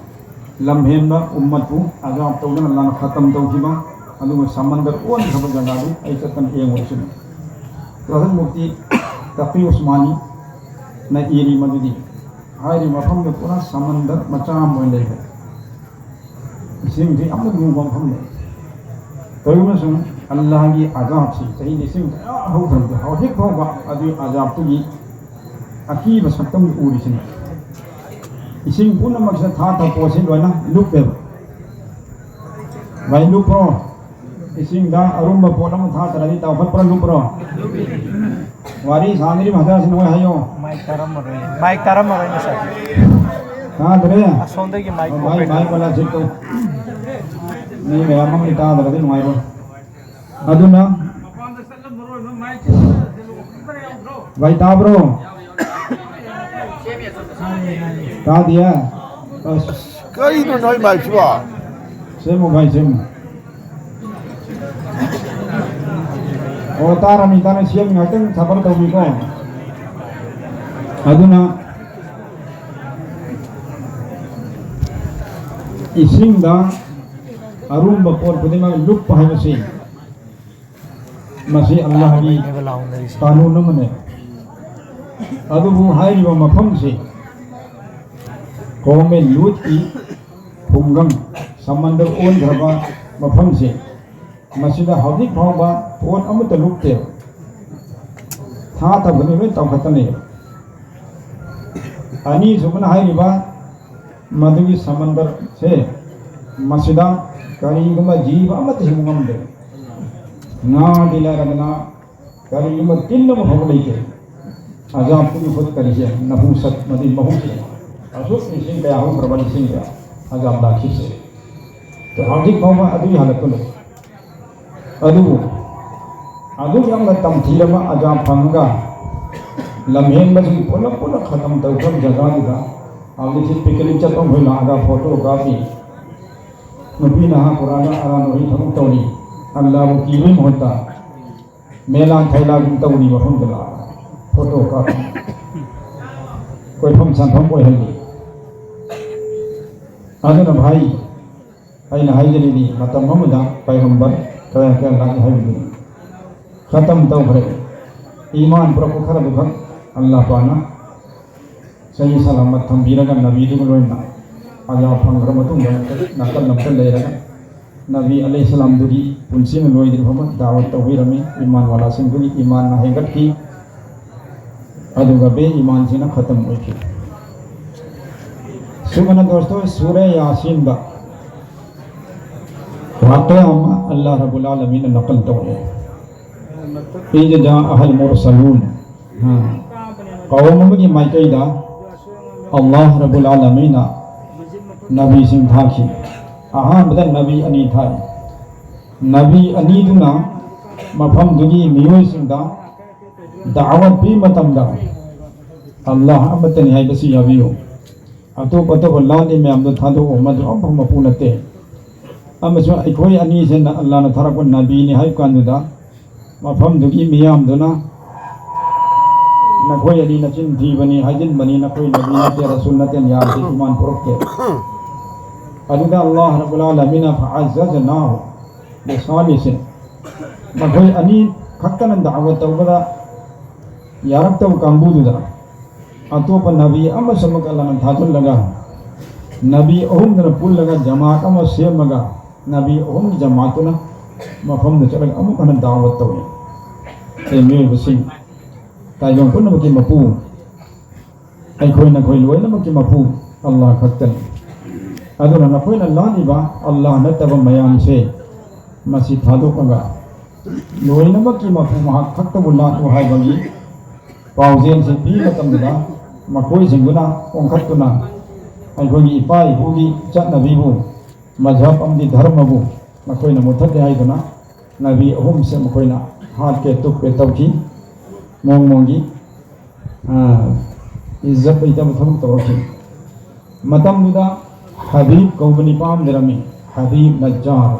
ꯂꯝꯍꯦꯟꯕ ꯎꯝꯃꯠꯄꯨ ꯑꯖꯥꯕ ꯇꯧꯗꯅ ꯂꯥꯟꯅ ꯈꯇꯝ ꯇꯧꯈꯤꯕ, ꯑꯗꯨꯒ ꯁꯃꯟꯗꯔ ꯑꯣꯟꯈ꯭ꯔꯕ ꯖꯒꯥꯗꯨ ꯑꯩ ꯆꯠꯇꯅ ꯌꯦꯡꯉꯨꯔꯁꯤꯅꯤ꯫ ꯄ꯭ꯔꯣꯐꯦꯠ ꯃꯨꯐꯇꯤ ꯇꯥꯀꯤ ꯎꯁꯃꯥꯅꯤꯅ ꯏꯔꯤ ꯃꯗꯨꯗꯤ ꯍꯥꯏꯔꯤꯕ ꯃꯐꯝꯗꯨ ꯄꯨꯔꯥ ꯁꯃꯟꯗꯔ ꯃꯆꯥ ꯑꯃ ꯑꯣꯏꯅ ꯂꯩꯈ꯭ꯔꯦ꯫ ꯏꯁꯤꯡꯁꯤ ꯌꯥꯝꯅ ꯂꯨꯕ ꯃꯐꯝꯅꯤ꯫ ꯇꯧꯔꯤꯕꯁꯤꯡ ꯑꯜꯂꯥꯍꯒꯤ ꯑꯖꯥꯕꯁꯤ ꯆꯍꯤ ꯂꯤꯁꯤꯡ ꯀꯌꯥ ꯍꯧꯈ꯭ꯔꯕꯗꯤ ꯍꯧꯖꯤꯛ ꯐꯥꯎꯕ ꯑꯗꯨꯒꯤ ꯑꯖꯥꯕꯇꯨꯒꯤ ꯑꯀꯤꯕ ꯁꯛꯇꯝꯗꯨ ꯎꯔꯤꯁꯤꯅꯤ꯫ ꯏꯁꯤꯡ ꯄꯨꯝꯅꯃꯛꯁꯤꯗ ꯊꯥ ꯊꯥ ꯄꯣꯠꯁꯤ ꯂꯣꯏꯅ ꯂꯨꯞꯄꯦꯕ꯫ ꯚꯥꯏ, ꯂꯨꯞꯄ꯭ꯔꯣ? ꯏꯁꯤꯡꯗ ꯑꯔꯨꯝꯕ ꯄꯣꯠ ꯑꯃ ꯊꯥꯗ꯭ꯔꯗꯤ ꯇꯥꯎꯈꯠꯄ꯭ꯔꯥ, ꯂꯨꯞꯄ꯭ꯔꯣ? ꯋꯥꯔꯤ ꯁꯥꯟꯅꯔꯤꯕ ꯍꯖꯥꯔꯁꯤ ꯅꯣꯏ ꯍꯥꯏꯌꯣ꯫ ꯃꯥꯏꯛ ꯇꯥꯔꯝꯃꯔꯣꯏ, ꯃꯥꯏꯛ ꯇꯥꯔꯝꯃꯔꯣꯏ ꯉꯁꯥꯏ꯫ ꯇꯥꯗ꯭ꯔꯦ? ꯑꯁꯣꯝꯗꯒꯤ ꯃꯥꯏꯛ ꯑꯣ, ꯃꯥꯏꯛ, ꯄꯣꯀꯦꯠ꯫ ꯃꯥꯏꯛ ꯃꯅꯥꯛꯁꯤ ꯇꯧ꯫ ꯃꯤ ꯃꯌꯥꯝ ꯑꯃ ꯇꯥꯗ꯭ꯔꯗꯤ ꯅꯨꯡꯉꯥꯏꯔꯣꯏ꯫ ꯑꯗꯨꯅ ꯚꯥꯏ ꯇꯥꯕ꯭ꯔꯣ? ꯇꯥꯗꯤꯌꯦ? ꯑꯁ, ꯀꯔꯤꯅꯣ ꯅꯣꯏ ꯃꯥꯏꯛꯁꯤꯕꯣ? ꯁꯦꯝꯃꯨ ꯚꯥꯏ, ꯁꯦꯝꯃꯨ꯫ ꯑꯣ, ꯇꯥꯔꯝꯃꯤ, ꯇꯥꯔꯝꯃꯤ, ꯁꯦꯝꯃꯤ, ꯉꯥꯛꯇꯪ ꯁꯐꯔ ꯇꯧꯕꯤꯀꯣ꯫ ꯑꯗꯨꯅ ꯏꯁꯤꯡꯗ ꯑꯔꯨꯝꯕ ꯄꯣꯠ ꯈꯨꯗꯤꯡꯃꯛ ꯂꯨꯞꯄ ꯍꯥꯏꯕꯁꯤ ꯃꯁꯤ ꯑꯜꯂꯥꯍꯒꯤ ꯀꯥꯅꯨꯟ ꯑꯃꯅꯦ꯫ ꯑꯗꯨꯕꯨ ꯍꯥꯏꯔꯤꯕ ꯃꯐꯝꯁꯤ ꯀꯧꯃꯦ ꯂꯨꯠꯀꯤ ꯈꯨꯡꯒꯪ, ꯁꯃꯟꯗꯔ ꯑꯣꯟꯈ꯭ꯔꯕ ꯃꯐꯝꯁꯤ, ꯃꯁꯤꯗ ꯍꯧꯖꯤꯛ ꯐꯥꯎꯕ ꯄꯣꯠ ꯑꯃꯠꯇ ꯂꯨꯞꯇꯦ꯫ ꯊꯥ ꯊꯝꯕꯗꯤ ꯂꯣꯏ ꯇꯧꯈꯠꯇꯅꯦ꯫ ꯑꯅꯤꯁꯨꯕꯅ ꯍꯥꯏꯔꯤꯕ ꯃꯗꯨꯒꯤ ꯁꯃꯟꯗꯔꯁꯦ, ꯃꯁꯤꯗ ꯀꯔꯤꯒꯨꯝꯕ ꯖꯤꯕ ꯑꯃꯠꯇ ꯍꯤꯡꯕ ꯉꯝꯗꯦ꯫ ꯉꯥꯗꯤ ꯂꯥꯏꯔꯗꯅ ꯀꯔꯤꯒꯨꯝꯕ ꯇꯤꯟ ꯑꯃ ꯐꯥꯎꯕ ꯂꯩꯇꯦ꯫ ꯑꯖꯥꯕꯇꯨꯒꯤ ꯈꯨꯠ ꯀꯔꯤꯁꯦ, ꯅꯍꯨꯁꯠ, ꯃꯗꯨꯒꯤ ꯃꯍꯨꯠꯁꯦ꯫ ꯑꯁꯨꯛ ꯂꯤꯁꯤꯡ ꯀꯌꯥ ꯍꯧꯈ꯭ꯔꯕ ꯂꯤꯁꯤꯡꯗ ꯑꯖꯥꯕ ꯂꯥꯛꯈꯤꯁꯦ꯫ ꯍꯧꯖꯤꯛ ꯐꯥꯎꯕ ꯑꯗꯨꯒꯤ ꯍꯜꯂꯛꯄꯗꯣ꯫ ꯑꯗꯨꯕꯨ ꯑꯗꯨꯛ ꯌꯥꯝꯅ ꯇꯝꯊꯤꯔꯕ ꯑꯖꯥꯕ ꯐꯪꯉꯒ ꯂꯝꯍꯦꯟꯕꯁꯤꯡ ꯄꯨꯂꯞ ꯄꯨꯂꯞ ꯈꯇꯝ ꯇꯧꯈ꯭ꯔꯕ ꯖꯒꯥꯗꯨꯗ ꯍꯧꯖꯤꯛꯁꯤ ꯄꯤꯛꯅꯤꯛ ꯆꯠꯄ ꯃꯈꯩ ꯂꯥꯛꯑꯒ ꯐꯣꯇꯣ ꯀꯥꯞꯄꯤ꯫ ꯅꯨꯄꯤ ꯅꯍꯥ ꯄꯨꯔꯥꯅ ꯑꯔꯥꯟꯕꯒꯤ ꯊꯕꯛ ꯇꯧꯔꯤ꯫ ꯑꯜꯂꯥꯕꯨ ꯀꯤꯕꯒꯤ ꯃꯍꯨꯠꯇ ꯃꯦꯂꯥ ꯊꯥꯏꯂꯥꯒꯨꯝ ꯇꯧꯔꯤ ꯃꯐꯝꯗ ꯂꯥꯛꯑꯒ ꯐꯣꯇꯣ ꯀꯥꯞꯄꯤ꯫ ꯀꯣꯏꯐꯝ ꯁꯥꯟꯐꯝ ꯑꯣꯏꯍꯜꯂꯤ꯫ ꯑꯗꯨꯅ ꯚꯥꯏ, ꯑꯩꯅ ꯍꯥꯏꯖꯔꯤꯅꯤ, ꯃꯇꯝ ꯑꯃꯗ ꯄꯥꯏꯒꯝꯕꯔ ꯀꯌꯥ ꯀꯌꯥ ꯂꯥꯛꯏ ꯍꯥꯏꯕꯗꯨꯅꯤ꯫ ꯈꯇꯝ ꯇꯧꯈ꯭ꯔꯦ꯫ ꯏꯃꯥꯟ ꯄꯨꯔꯛꯄ ꯈꯔꯗꯨꯈꯛ ꯑꯜꯂꯥ ꯄꯥꯅ ꯆꯍꯤ ꯁꯂꯥꯃꯠ ꯊꯝꯕꯤꯔꯒ ꯅꯕꯤꯗꯨꯒ ꯂꯣꯏꯅ ꯑꯜꯂꯥ ꯐꯪꯈ꯭ꯔ ꯃꯇꯨꯡꯗ ꯅꯥꯀꯜ ꯑꯃꯗ ꯂꯩꯔꯒ ꯅꯕꯤ ꯑꯂꯩꯍꯤꯁꯁꯂꯥꯝꯗꯨꯒꯤ ꯄꯨꯟꯁꯤꯅ ꯂꯣꯏꯗ꯭ꯔꯤꯕ ꯐꯥꯎꯕ ꯗꯥꯋꯠ ꯇꯧꯕꯤꯔꯝꯃꯤ꯫ ꯏꯃꯥꯟ ꯋꯥꯂꯥꯁꯤꯡꯗꯨꯒꯤ ꯏꯃꯥꯟꯅ ꯍꯦꯟꯒꯠꯈꯤ꯫ ꯑꯗꯨꯒ ꯕꯦ ꯏꯃꯥꯟꯁꯤꯅ ꯈꯇꯝ ꯑꯣꯏꯈꯤ꯫ ꯁꯨꯒꯅ ꯗꯣꯁꯇꯣ ꯁꯨꯔꯦ ꯌꯥꯁꯤꯟꯗ ꯋꯥꯀꯌꯥ ꯑꯃ ꯑꯜꯂꯥ ꯔꯕꯨꯜ ꯑꯥꯂꯃꯤꯟꯅ ꯅꯀꯜ ꯇꯧꯔꯦ꯫ ꯏꯖ ꯖꯥ ꯑꯍꯜ ꯃꯨꯔꯁꯂꯨꯟ꯫ ꯍꯥ꯫ ꯀꯧꯝ ꯑꯃꯒꯤ ꯃꯥꯏꯀꯩꯗ ꯑꯜꯂꯥꯍ ꯔꯕꯨꯜ ꯑꯥꯂꯃꯤꯟꯅ ꯅꯕꯤꯁꯤꯡ ꯊꯥꯈꯤ꯫ ꯑꯍꯥꯟꯕꯗ ꯅꯕꯤ ꯑꯅꯤ ꯊꯥꯏ꯫ ꯅꯕꯤ ꯑꯅꯤꯗꯨꯅ ꯃꯐꯝꯗꯨꯒꯤ ꯃꯤꯑꯣꯏꯁꯤꯡꯗ ꯗꯥꯋꯠ ꯄꯤ ꯃꯇꯝꯗ ꯑꯜꯂꯥꯍ ꯑꯃꯠꯇꯅꯤ ꯍꯥꯏꯕꯁꯤ ꯌꯥꯕꯤꯌꯨ꯫ ꯑꯇꯣꯞ ꯑꯇꯣꯞꯄ ꯂꯥꯠꯂꯤ ꯃꯌꯥꯝꯗꯣ ꯊꯥꯗꯣꯛꯑꯣ, ꯃꯗꯨ ꯑꯃꯐꯥꯎ ꯃꯄꯨ ꯅꯠꯇꯦ꯫ ꯑꯃꯁꯨꯡ ꯑꯩꯈꯣꯏ ꯑꯅꯤꯁꯤꯅ ꯑꯜꯂꯥꯍꯅ ꯊꯥꯔꯛꯄ ꯅꯕꯤꯅꯤ ꯍꯥꯏꯕ ꯀꯥꯟꯗꯨꯗ ꯃꯐꯝꯗꯨꯒꯤ ꯃꯤꯌꯥꯝꯗꯨꯅ ꯅꯈꯣꯏ ꯑꯅꯤ ꯅꯆꯤꯟ ꯊꯤꯕꯅꯤ, ꯍꯥꯏꯖꯤꯟꯕꯅꯤ, ꯅꯈꯣꯏ ꯅꯕꯤ ꯅꯠꯇꯦ, ꯔꯁꯨꯜ ꯅꯠꯇꯦ, ꯌꯥꯗꯦ, ꯏꯃꯥꯟ ꯄꯨꯔꯛꯇꯦ꯫ ꯑꯗꯨꯗ ꯑꯜꯂꯥꯍ ꯔꯕꯨꯜ ꯑꯥꯂꯃꯤꯟꯅ ꯐꯑꯖꯖꯅꯥꯍꯨ ꯕꯤꯁꯥꯂꯤꯁꯤꯟ꯫ ꯃꯈꯣꯏ ꯑꯅꯤ ꯈꯛꯇꯅ ꯗꯥꯋꯠ ꯇꯧꯕꯗ ꯌꯥꯔꯛꯇꯕ ꯀꯥꯡꯕꯨꯗꯨꯗ ꯑꯇꯣꯞꯄ ꯅꯕꯤ ꯑꯃꯁꯨ ꯑꯃꯨꯛ ꯑꯜꯂꯥꯍꯅ ꯊꯥꯖꯤꯜꯂꯒ ꯅꯕꯤ ꯑꯍꯨꯝꯗꯨꯅ ꯄꯨꯜꯂꯒ ꯖꯃꯥꯠ ꯑꯃ ꯁꯦꯝꯃꯒ ꯅꯕꯤ ꯑꯍꯨꯝꯒꯤ ꯖꯃꯥꯠꯇꯨꯅ ꯃꯐꯝꯗꯨ ꯆꯠꯂꯒ ꯑꯃꯨꯛ ꯍꯟꯅ ꯗꯥꯋꯠ ꯇꯧꯏ꯫ ꯑꯩ ꯃꯤꯑꯣꯏꯕꯁꯤꯡ, ꯇꯥꯏꯕꯪ ꯄꯨꯝꯅꯃꯛꯀꯤ ꯃꯄꯨ, ꯑꯩꯈꯣꯏ ꯅꯈꯣꯏ ꯂꯣꯏꯅꯃꯛꯀꯤ ꯃꯄꯨ ꯑꯜꯂꯥꯍ ꯈꯛꯇꯅꯤ꯫ ꯑꯗꯨꯅ ꯅꯈꯣꯏꯅ ꯂꯥꯠꯂꯤꯕ ꯑꯜꯂꯥꯍ ꯅꯠꯇꯕ ꯃꯌꯥꯝꯁꯦ ꯃꯁꯤ ꯊꯥꯗꯣꯛꯂꯒ ꯂꯣꯏꯅꯃꯛꯀꯤ ꯃꯄꯨ ꯃꯍꯥꯛ ꯈꯛꯇꯕꯨ ꯂꯥꯠꯂꯨ ꯍꯥꯏꯕꯒꯤ ꯄꯥꯎꯖꯦꯜꯁꯤ ꯄꯤꯕ ꯃꯇꯝꯗ ꯃꯈꯣꯏꯁꯤꯡꯗꯨꯅ ꯑꯣꯟꯈꯠꯇꯨꯅ ꯑꯩꯈꯣꯏꯒꯤ ꯏꯄꯥ ꯏꯄꯨꯒꯤ ꯆꯠꯅꯕꯤꯕꯨ, ꯃꯖꯍꯕ ꯑꯃꯗꯤ ꯙꯔꯃꯕꯨ ꯃꯈꯣꯏꯅ ꯃꯨꯊꯠꯂꯦ ꯍꯥꯏꯗꯨꯅ ꯅꯕꯤ ꯑꯍꯨꯝꯁꯦ ꯃꯈꯣꯏꯅ ꯍꯥꯠꯀꯦ ꯇꯨꯞꯀꯦ ꯇꯧꯈꯤ꯫ ꯃꯑꯣꯡ ꯃꯑꯣꯡꯒꯤ, ꯑ, ꯏꯖꯠ ꯂꯩꯇꯕ ꯊꯕꯛ ꯇꯧꯔꯛꯈꯤ꯫ ꯃꯇꯝꯗꯨꯗ ꯍꯕꯤꯕ ꯀꯧꯕ ꯅꯤꯄꯥ ꯑꯃ ꯂꯩꯔꯝꯃꯤ, ꯍꯕꯤꯕ ꯅꯖꯥꯔ꯫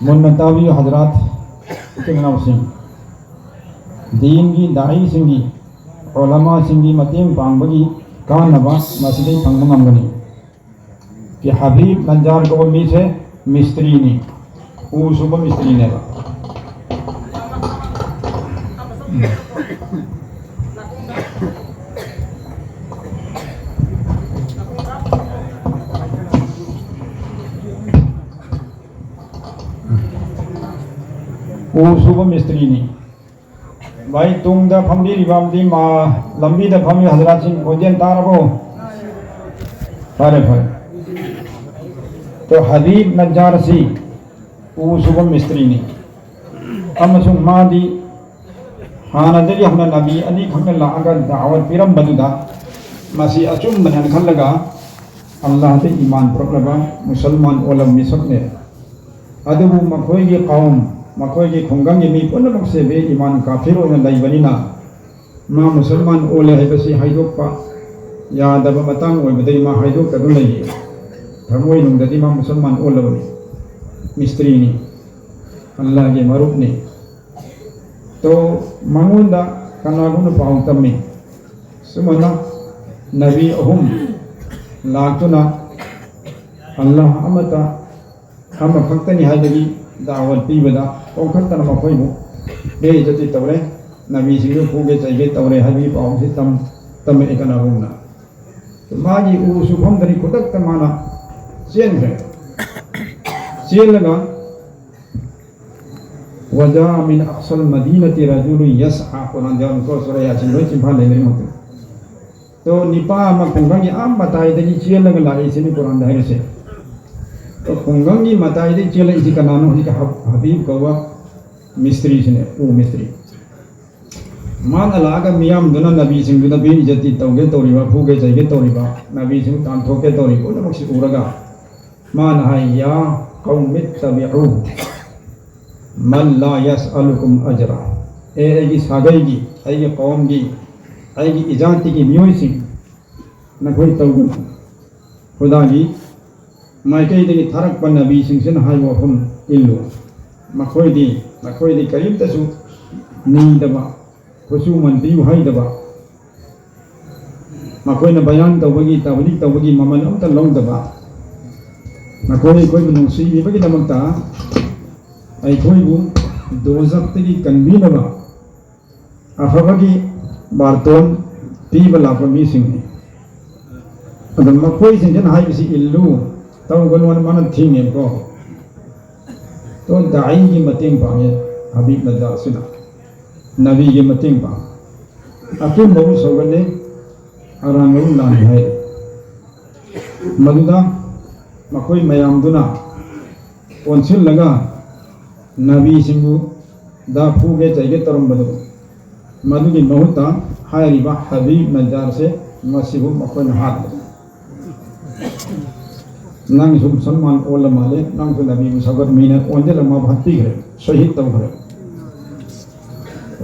ꯃꯨꯟꯅ ꯇꯥꯕꯤꯌꯨ ꯍꯖꯔꯥꯠ, ꯏꯆꯤꯟ ꯏꯅꯥꯎꯁꯤꯡ꯫ ꯗꯤꯟꯒꯤ ꯗꯥꯏꯁꯤꯡꯒꯤ, ꯎꯂꯃꯥꯁꯤꯡꯒꯤ ꯃꯇꯦꯡ ꯄꯥꯡꯕꯒꯤ ꯀꯥꯟꯅꯕ ꯃꯁꯤꯗꯩ ꯐꯪꯕ ꯉꯝꯒꯅꯤ꯫ ꯀꯤ ꯍꯕꯤꯕ ꯅꯖꯥꯔ ꯀꯧꯕ ꯃꯤꯁꯦ ꯃꯤꯁꯇ꯭ꯔꯤꯅꯤ, ꯎ ꯁꯨꯕ ꯃꯤꯁꯇ꯭ꯔꯤꯅꯦꯕ꯫ ꯎ ꯁꯨꯕ ꯃꯤꯁꯇ꯭ꯔꯤꯅꯤ꯫ ꯚꯥꯏ, ꯇꯨꯡꯗ ꯐꯝꯕꯤꯔꯤꯕ ꯑꯃꯗꯤ ꯃꯥ-, ꯂꯝꯕꯤꯗ ꯐꯝꯃꯤ ꯍꯖꯔꯥꯠꯁꯤꯡ ꯈꯣꯟꯖꯦꯜ ꯇꯥꯔꯕꯣ? ꯐꯔꯦ, ꯐꯔꯦ꯫ ꯇꯣ ꯍꯕꯤꯕ ꯅꯖꯥꯔ ꯑꯁꯤ ꯎ ꯁꯨꯕ ꯃꯤꯁꯇ꯭ꯔꯤꯅꯤ꯫ ꯑꯃꯁꯨꯡ ꯃꯥꯗꯤ ꯍꯥꯟꯅꯗꯒꯤ ꯍꯧꯅ ꯅꯕꯤ ꯑꯅꯤꯈꯛꯅ ꯂꯥꯛꯑꯒ ꯗꯥꯋꯠ ꯄꯤꯔꯝꯕꯗꯨꯗ ꯃꯁꯤ ꯑꯆꯨꯝꯕꯅꯦꯅ ꯈꯜꯂꯒ ꯑꯜꯂꯥꯍꯗ ꯏꯃꯥꯟ ꯄꯨꯔꯛꯂꯕ ꯃꯨꯁꯜꯃꯥꯟ ꯑꯣꯜꯂꯕ ꯃꯤꯁꯛꯅꯦ꯫ ꯑꯗꯨꯕꯨ ꯃꯈꯣꯏꯒꯤ ꯀꯥꯎꯝ, ꯃꯈꯣꯏꯒꯤ ꯈꯨꯡꯒꯪꯒꯤ ꯃꯤ ꯄꯨꯝꯅꯃꯛꯁꯦ ꯕꯦ ꯏꯃꯥꯟ ꯀꯥꯐꯤꯔ ꯑꯣꯏꯅ ꯂꯩꯕꯅꯤꯅ, ꯃꯥ ꯃꯨꯁꯜꯃꯥꯟ ꯑꯣꯜꯂꯦ ꯍꯥꯏꯕꯁꯤ ꯍꯥꯏꯗꯣꯛꯄ ꯌꯥꯗꯕ ꯃꯇꯥꯡ ꯑꯣꯏꯕꯗꯒꯤ ꯃꯥ ꯍꯥꯏꯗꯣꯛꯇꯗꯨꯅ ꯂꯩꯌꯦ꯫ ꯊꯃꯣꯏꯅꯨꯡꯗꯗꯤ ꯃꯥ ꯃꯨꯁꯜꯃꯥꯟ ꯑꯣꯜꯂꯕꯅꯤ, ꯃꯤꯁꯇ꯭ꯔꯤꯅꯤ, ꯑꯜꯂꯥꯍꯒꯤ ꯃꯔꯨꯞꯅꯤ꯫ ꯇꯣ ꯃꯉꯣꯟꯗ ꯀꯅꯥꯒꯨꯝꯅ ꯄꯥꯎ ꯇꯝꯃꯤ, ꯁꯨꯃꯥꯏꯅ ꯅꯕꯤ ꯑꯍꯨꯝ ꯂꯥꯛꯇꯨꯅ ꯑꯜꯂꯥꯍ ꯑꯃꯠꯇ ꯑꯃꯈꯛꯇꯅꯤ ꯍꯥꯏꯕꯒꯤ ꯗꯥꯋꯠ ꯄꯤꯕꯗ ꯄꯣꯡꯈꯠꯇꯅ ꯃꯈꯣꯏꯕꯨ ꯕꯦꯏꯖꯇꯤ ꯇꯧꯔꯦ, ꯅꯕꯤꯁꯤꯡꯗꯨ ꯐꯨꯒꯦ ꯆꯩꯒꯦ ꯇꯧꯔꯦ ꯍꯥꯏꯕꯒꯤ ꯄꯥꯎꯁꯤ ꯇꯝ-, ꯇꯝꯃꯛꯑꯦ ꯀꯅꯥꯒꯨꯝꯅ꯫ ꯃꯥꯒꯤ ꯎ ꯁꯨꯐꯝꯗꯅꯤ ꯈꯨꯗꯛꯇ ꯃꯥꯅ ꯆꯦꯟꯈ꯭ꯔꯦ꯫ ꯆꯦꯜꯂꯒ "ꯋꯥꯖꯥ ꯃꯤꯟ ꯑꯛꯁꯜ ꯃꯗꯤꯅꯇꯤ ꯔꯖꯨꯂꯨ ꯌꯁꯑꯥ", ꯀꯣꯔꯥꯟꯗ ꯌꯥꯎꯔꯤꯀꯣ, ꯁꯨꯔꯥ ꯌꯥꯁꯤꯟ ꯂꯣꯏ ꯆꯤꯟꯐꯥ ꯂꯩꯅꯔꯤ ꯃꯛꯇ꯫ ꯇꯣ ꯅꯤꯄꯥ ꯑꯃ ꯈꯨꯡꯒꯪꯒꯤ ꯑꯥ ꯃꯇꯥꯏꯗꯒꯤ ꯆꯦꯜꯂꯒ ꯂꯥꯛꯏꯁꯤꯅꯤ ꯀꯣꯔꯥꯟꯗ ꯍꯥꯏꯔꯤꯁꯦ꯫ ꯇꯣ ꯈꯨꯡꯒꯪꯒꯤ ꯃꯇꯥꯏꯗꯒꯤ ꯆꯦꯜꯂꯛꯏꯁꯤ ꯀꯅꯥꯅꯣ? ꯍꯧꯖꯤꯛꯀꯤ ꯍꯕ-, ꯍꯕꯤꯕ ꯀꯧꯕ ꯃꯤꯁꯇ꯭ꯔꯤꯁꯤꯅꯦ, ꯎ ꯃꯤꯁꯇ꯭ꯔꯤ꯫ ꯃꯥꯅ ꯂꯥꯛꯑꯒ ꯃꯤꯌꯥꯝꯗꯨꯅ ꯅꯕꯤꯁꯤꯡꯗꯨꯗ ꯕꯦꯏꯖꯇꯤ ꯇꯧꯒꯦ ꯇꯧꯔꯤꯕ, ꯐꯨꯒꯦ ꯆꯩꯒꯦ ꯇꯧꯔꯤꯕ, ꯅꯕꯤꯁꯤꯡ ꯇꯥꯟꯊꯣꯛꯀꯦ ꯇꯧꯔꯤꯕ ꯄꯨꯝꯅꯃꯛꯁꯤ ꯎꯔꯒ ꯃꯥꯅ ꯍꯥꯏ, "ꯌꯥ ꯀꯧꯃꯤ ꯇꯕꯤꯎ ꯃꯜ ꯂꯥ ꯌꯁꯑꯂꯨꯀꯨꯝ ꯑꯖꯔ"꯫ ꯑꯦ ꯑꯩꯒꯤ ꯁꯥꯒꯩꯒꯤ, ꯑꯩꯒꯤ ꯀꯧꯝꯒꯤ, ꯑꯩꯒꯤ ꯏꯖꯥꯇꯤꯒꯤ ꯃꯤꯑꯣꯏꯁꯤꯡ, ꯅꯈꯣꯏ ꯇꯧꯒꯅꯨ꯫ ꯈꯨꯗꯥꯒꯤ ꯃꯥꯏꯀꯩꯗꯒꯤ ꯊꯥꯔꯛꯄ ꯅꯕꯤꯁꯤꯡꯁꯤꯅ ꯍꯥꯏꯕ ꯋꯥꯐꯝ ꯏꯜꯂꯨ꯫ ꯃꯈꯣꯏꯗꯤ, ꯃꯈꯣꯏꯗꯤ ꯀꯔꯤꯝꯇꯁꯨ ꯅꯤꯗꯕ, ꯈꯨꯠꯁꯨꯃꯟ ꯄꯤꯌꯨ ꯍꯥꯏꯗꯕ, ꯃꯈꯣꯏꯅ ꯕꯌꯥꯟ ꯇꯧꯕꯒꯤ, ꯇꯕꯂꯤꯛ ꯇꯧꯕꯒꯤ ꯃꯃꯜ ꯑꯃꯠꯇ ꯂꯧꯗꯕ, ꯃꯈꯣꯏ ꯑꯩꯈꯣꯏꯕꯨ ꯅꯨꯡꯁꯤꯕꯤꯕꯒꯤꯗꯃꯛꯇ ꯑꯩꯈꯣꯏꯕꯨ ꯗꯣꯖꯈꯇꯒꯤ ꯀꯟꯕꯤꯅꯕ ꯑꯐꯕꯒꯤ ꯕꯥꯔꯇꯣꯟ ꯄꯤꯕ ꯂꯥꯛꯄ ꯃꯤꯁꯤꯡꯅꯤ꯫ ꯑꯗꯣ ꯃꯈꯣꯏꯁꯤꯡꯁꯤꯅ ꯍꯥꯏꯕꯁꯤ ꯏꯜꯂꯨ, ꯇꯧꯒꯅꯨ ꯍꯥꯏꯅ ꯃꯥꯅ ꯊꯤꯡꯉꯦꯕꯀꯣ꯫ ꯇꯣ ꯗꯥꯏꯒꯤ ꯃꯇꯦꯡ ꯄꯥꯡꯉꯦ ꯍꯕꯤꯕ ꯅꯖꯥꯔꯁꯤꯅ, ꯅꯕꯤꯒꯤ ꯃꯇꯦꯡ ꯄꯥꯡ, ꯑꯆꯨꯝꯕꯕꯨ ꯁꯧꯒꯠꯂꯦ, ꯑꯔꯥꯟꯕꯕꯨ ꯂꯥꯟꯅ ꯍꯥꯏꯔꯦ꯫ ꯃꯗꯨꯗ ꯃꯈꯣꯏ ꯃꯌꯥꯝꯗꯨꯅ ꯑꯣꯟꯁꯤꯜꯂꯒ ꯅꯕꯤꯁꯤꯡꯕꯨ ꯗ ꯐꯨꯒꯦ ꯆꯩꯒꯦ ꯇꯧꯔꯝꯕꯗꯨ, ꯃꯗꯨꯒꯤ ꯃꯍꯨꯠꯇ ꯍꯥꯏꯔꯤꯕ ꯍꯕꯤꯕ ꯅꯖꯥꯔꯁꯦ ꯃꯁꯤꯕꯨ ꯃꯈꯣꯏꯅ ꯍꯥꯠꯂꯦ꯫ "ꯅꯪꯁꯨ ꯃꯨꯁꯜꯃꯥꯟ ꯑꯣꯜꯂ ꯃꯥꯜꯂꯦ, ꯅꯪꯁꯨ ꯅꯕꯤꯕꯨ ꯁꯧꯒꯠꯃꯤꯅ" ꯑꯣꯟꯁꯤꯜꯂ ꯃꯥꯕꯨ ꯍꯥꯠꯄꯤꯈ꯭ꯔꯦ, ꯁꯍꯤꯗ ꯇꯧꯈ꯭ꯔꯦ꯫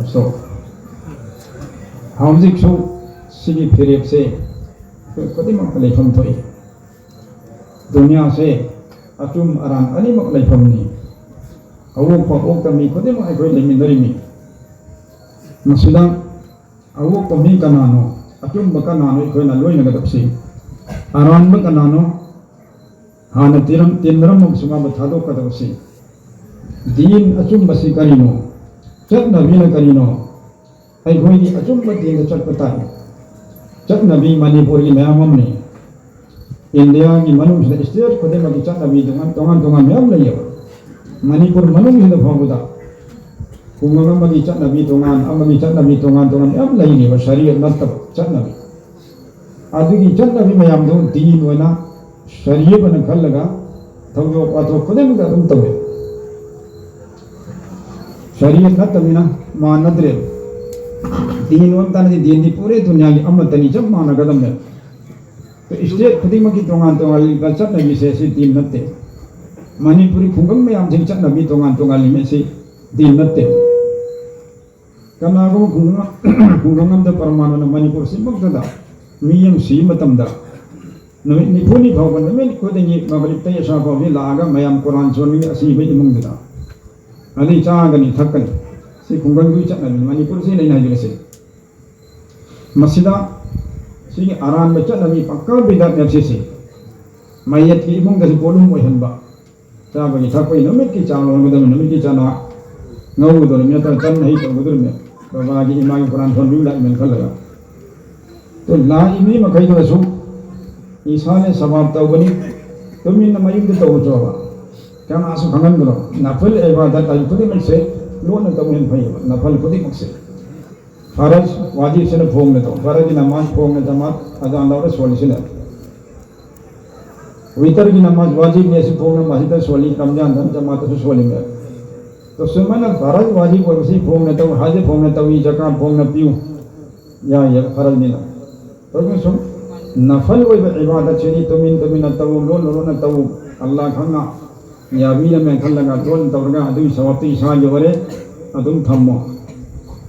ꯑꯁꯣ, ꯍꯧꯖꯤꯛꯁꯨ ꯁꯤꯒꯤ ꯐꯤꯔꯦꯞꯁꯦ ꯑꯩꯈꯣꯏ ꯈꯨꯗꯤꯡꯃꯛꯇ ꯂꯩꯐꯝ ꯊꯣꯛꯏ꯫ ꯗꯨꯅꯤꯌꯥꯁꯦ ꯑꯆꯨꯝ ꯑꯔꯥꯟ ꯑꯅꯤꯃꯛ ꯂꯩꯐꯝꯅꯤ꯫ ꯑꯋꯣꯛꯄ ꯑꯣꯛꯇ ꯃꯤ ꯈꯨꯗꯤꯡꯃꯛ ꯑꯩꯈꯣꯏ ꯂꯩꯃꯤꯟꯅꯔꯤꯃꯤ꯫ ꯃꯁꯤꯗ ꯑꯋꯣꯛꯄ ꯃꯤ ꯀꯅꯥꯅꯣ, ꯑꯆꯨꯝꯕ ꯀꯅꯥꯅꯣ ꯑꯩꯈꯣꯏꯅ ꯂꯣꯏꯅꯒꯗꯕꯁꯤ? ꯑꯔꯥꯟꯕ ꯀꯅꯥꯅꯣ? ꯍꯥꯟꯅ ꯇꯤꯔꯝ-, ꯇꯤꯟꯅꯔꯝꯕꯁꯨ ꯃꯥꯕꯨ ꯊꯥꯗꯣꯛꯀꯗꯕꯁꯤ꯫ ꯗꯤꯟ ꯑꯆꯨꯝꯕꯁꯤ ꯀꯔꯤꯅꯣ? ꯆꯠꯅꯕꯤꯅ ꯀꯔꯤꯅꯣ? ꯑꯩꯈꯣꯏꯗꯤ ꯑꯆꯨꯝꯕ ꯗꯤꯟꯗ ꯆꯠꯄ ꯇꯥꯏ꯫ ꯆꯠꯅꯕꯤ ꯃꯅꯤꯄꯨꯔꯒꯤ ꯃꯌꯥꯝ ꯑꯃꯅꯤ꯫ ꯏꯟꯗꯤꯌꯥꯒꯤ ꯃꯅꯨꯡꯁꯤꯗ ꯁ꯭ꯇꯦꯠ ꯈꯨꯗꯤꯡꯃꯛꯀꯤ ꯆꯠꯅꯕꯤ ꯇꯣꯉꯥꯟ, ꯇꯣꯉꯥꯟ ꯇꯣꯉꯥꯟ ꯃꯌꯥꯝ ꯂꯩꯌꯦꯕ꯫ ꯃꯅꯤꯄꯨꯔ ꯃꯅꯨꯡꯁꯤꯗ ꯐꯥꯎꯕꯗ ꯈꯨꯡꯒꯪ ꯑꯃꯒꯤ ꯆꯠꯅꯕꯤ ꯇꯣꯉꯥꯟ, ꯑꯃꯒꯤ ꯆꯠꯅꯕꯤ ꯇꯣꯉꯥꯟ ꯇꯣꯉꯥꯟ ꯃꯌꯥꯝ ꯂꯩꯔꯤꯕ, ꯁꯔꯤꯌꯠ ꯅꯠꯇꯕ ꯆꯠꯅꯕꯤ꯫ ꯑꯗꯨꯒꯤ ꯆꯠꯅꯕꯤ ꯃꯌꯥꯝꯗꯨ ꯗꯤꯟ ꯑꯣꯏꯅ, ꯁꯔꯤꯌꯠ ꯑꯣꯏꯅ ꯈꯜꯂꯒ ꯊꯧꯗꯣꯛ ꯋꯥꯊꯣꯛ ꯈꯨꯗꯤꯡꯃꯛꯇ ꯑꯗꯨꯝ ꯇꯧꯋꯦ꯫ ꯁꯔꯤꯌꯠ ꯅꯠꯇꯕꯅꯤꯅ ꯃꯥꯟꯅꯗ꯭ꯔꯦ꯫ ꯗꯤꯟ ꯑꯣꯏꯕ ꯇꯥꯔꯗꯤ ꯗꯤꯟꯗꯤ ꯄꯨꯔꯦ ꯗꯨꯅꯤꯌꯥꯒꯤ ꯑꯃꯠꯇꯅꯤ, ꯆꯞ ꯃꯥꯟꯅꯒꯗꯕꯅꯦ꯫ ꯁ꯭ꯇꯦꯠ ꯈꯨꯗꯤꯡꯃꯛꯀꯤ ꯇꯣꯉꯥꯟ ꯇꯣꯉꯥꯟꯕ ꯆꯠꯅꯕꯤꯁꯦ ꯁꯤ ꯗꯤꯟ ꯅꯠꯇꯦ꯫ ꯃꯅꯤꯄꯨꯔꯤ ꯈꯨꯡꯒꯪ ꯃꯌꯥꯝꯁꯤꯒꯤ ꯆꯠꯅꯕꯤ ꯇꯣꯉꯥꯟ ꯇꯣꯉꯥꯟꯂꯤꯃꯦ, ꯁꯤ ꯗꯤꯟ ꯅꯠꯇꯦ꯫ ꯀꯅꯥꯒꯨꯝꯕ ꯈꯨꯡꯒꯪ, ꯈꯨꯡꯒꯪ ꯑꯃꯗ ꯄꯔꯃꯥꯟ ꯑꯣꯏꯅ ꯃꯅꯤꯄꯨꯔ ꯁꯤꯃꯛꯇꯗ ꯃꯤ ꯑꯃ ꯁꯤꯕ ꯃꯇꯝꯗ ꯅꯨꯃꯤꯠ ꯅꯤꯐꯨꯅꯤ ꯐꯥꯎꯕ ꯅꯨꯃꯤꯠ ꯈꯨꯗꯤꯡꯒꯤ ꯃꯒꯔꯤꯕꯇꯩ ꯏꯁꯥ ꯐꯥꯎꯕꯁꯤ ꯂꯥꯛꯑꯒ ꯃꯌꯥꯝ ꯀꯨꯔꯥꯟ ꯁꯣꯟꯕꯒꯤ ꯑꯁꯤꯕ ꯏꯃꯨꯡꯗꯨꯗ꯫ ꯑꯗꯩ ꯆꯥꯒꯅꯤ, ꯊꯛꯀꯅꯤ꯫ ꯁꯤ ꯈꯨꯡꯒꯪꯒꯤ ꯆꯠꯅꯕꯤꯅꯤ, ꯃꯅꯤꯄꯨꯔꯁꯤꯅ ꯑꯩꯅ ꯍꯥꯏꯖꯔꯤꯁꯦ꯫ ꯃꯁꯤꯗ ꯁꯤꯒꯤ ꯑꯔꯥꯟꯕ ꯆꯠꯅꯕꯤ ꯄꯛꯀ ꯕꯤꯗꯥꯠ ꯍꯥꯏꯕꯁꯤ ꯁꯤ ꯃꯌꯦꯠꯀꯤ ꯏꯃꯨꯡꯗꯁꯨ ꯄꯣꯠꯂꯨꯝ ꯑꯣꯏꯍꯟꯕ꯫ ꯆꯥꯕꯒꯤ ꯊꯛꯄꯒꯤ ꯅꯨꯃꯤꯠꯀꯤ ꯆꯥ ꯂꯣꯟꯒꯗꯕꯅꯤ, ꯅꯨꯃꯤꯠꯀꯤ ꯆꯅꯥ ꯉꯧꯒꯗꯧꯔꯤꯕꯅꯤ, ꯅꯠꯇ꯭ꯔꯒ ꯇꯟ ꯍꯩ ꯇꯧꯒꯗꯧꯔꯤꯕꯅꯤ꯫ ꯕꯕꯥꯒꯤ ꯏꯃꯥꯒꯤ ꯀꯨꯔꯥꯟ ꯁꯣꯟꯕꯤꯕ ꯂꯥꯛꯏꯃꯦꯅ ꯈꯜꯂꯒ꯫ ꯑꯗꯨ ꯂꯥꯛꯏ ꯃꯤ ꯃꯈꯩꯗꯨꯅꯁꯨ ꯏꯁꯥꯅ ꯁꯕꯥꯕ ꯇꯧꯒꯅꯤ, ꯇꯨꯃꯤꯟꯅ ꯃꯌꯨꯝꯗ ꯇꯧꯔꯁꯨꯕ꯫ ꯀꯅꯥꯁꯨ ꯈꯪꯍꯟꯒꯅꯨ꯫ ꯅꯐꯜ ꯏꯕꯥꯗꯠ ꯍꯥꯏꯕ ꯈꯨꯗꯤꯡꯃꯛꯁꯦ ꯂꯣꯟꯅ ꯇꯧꯕ ꯍꯦꯟꯅ ꯐꯩꯌꯦꯕ, ꯅꯐꯜ ꯈꯨꯗꯤꯡꯃꯛꯁꯦ꯫ ꯐꯔꯖ, ꯋꯥꯖꯤꯕꯁꯤꯅ ꯐꯣꯡꯅ ꯇꯧ, ꯐꯔꯖꯒꯤ ꯅꯃꯥꯖ ꯐꯣꯡꯅ ꯖꯃꯥꯠ ꯑꯖꯥꯟ ꯂꯧꯔ ꯁꯣꯜꯂꯤꯁꯤꯅ꯫ ꯋꯤꯇꯔꯒꯤ ꯅꯃꯥꯖ ꯋꯥꯖꯤꯕꯅꯤ, ꯑꯁꯤ ꯐꯣꯡꯅ ꯃꯁꯤꯗ ꯁꯣꯜꯂꯤ, ꯔꯝꯖꯥꯟꯗ ꯖꯃꯥꯠꯇꯁꯨ ꯁꯣꯜꯂꯤꯃꯦ꯫ ꯑꯗꯣ ꯁꯨꯃꯥꯏꯅ ꯐꯔꯖ ꯋꯥꯖꯤꯕ ꯑꯣꯏꯕꯁꯤ ꯐꯣꯡꯅ ꯇꯧ, ꯍꯖ ꯐꯣꯡꯅ ꯇꯧꯏ, ꯖꯀꯥꯠ ꯐꯣꯡꯅ ꯄꯤꯌꯨ, ꯌꯥꯏꯌꯦ, ꯐꯔꯖꯅꯤꯅ꯫ ꯑꯗꯨꯅ ꯁꯨꯝ ꯅꯐꯜ ꯑꯣꯏꯕ ꯏꯕꯥꯗꯠꯁꯤꯗꯤ ꯇꯨꯃꯤꯟ ꯇꯨꯃꯤꯟꯅ ꯇꯧ, ꯂꯣꯟꯅ ꯂꯣꯟꯅ ꯇꯧ, ꯑꯜꯂꯥꯍ ꯈꯪꯅ ꯌꯥꯕꯤꯔꯝꯃꯦ ꯈꯜꯂꯒ ꯂꯣꯟ ꯇꯧꯔꯒ ꯑꯗꯨꯒꯤ ꯁꯋꯥꯕꯇꯨ ꯏꯁꯥꯒꯤ ꯑꯣꯏꯔꯦ, ꯑꯗꯨꯝ ꯊꯝꯃꯣ꯫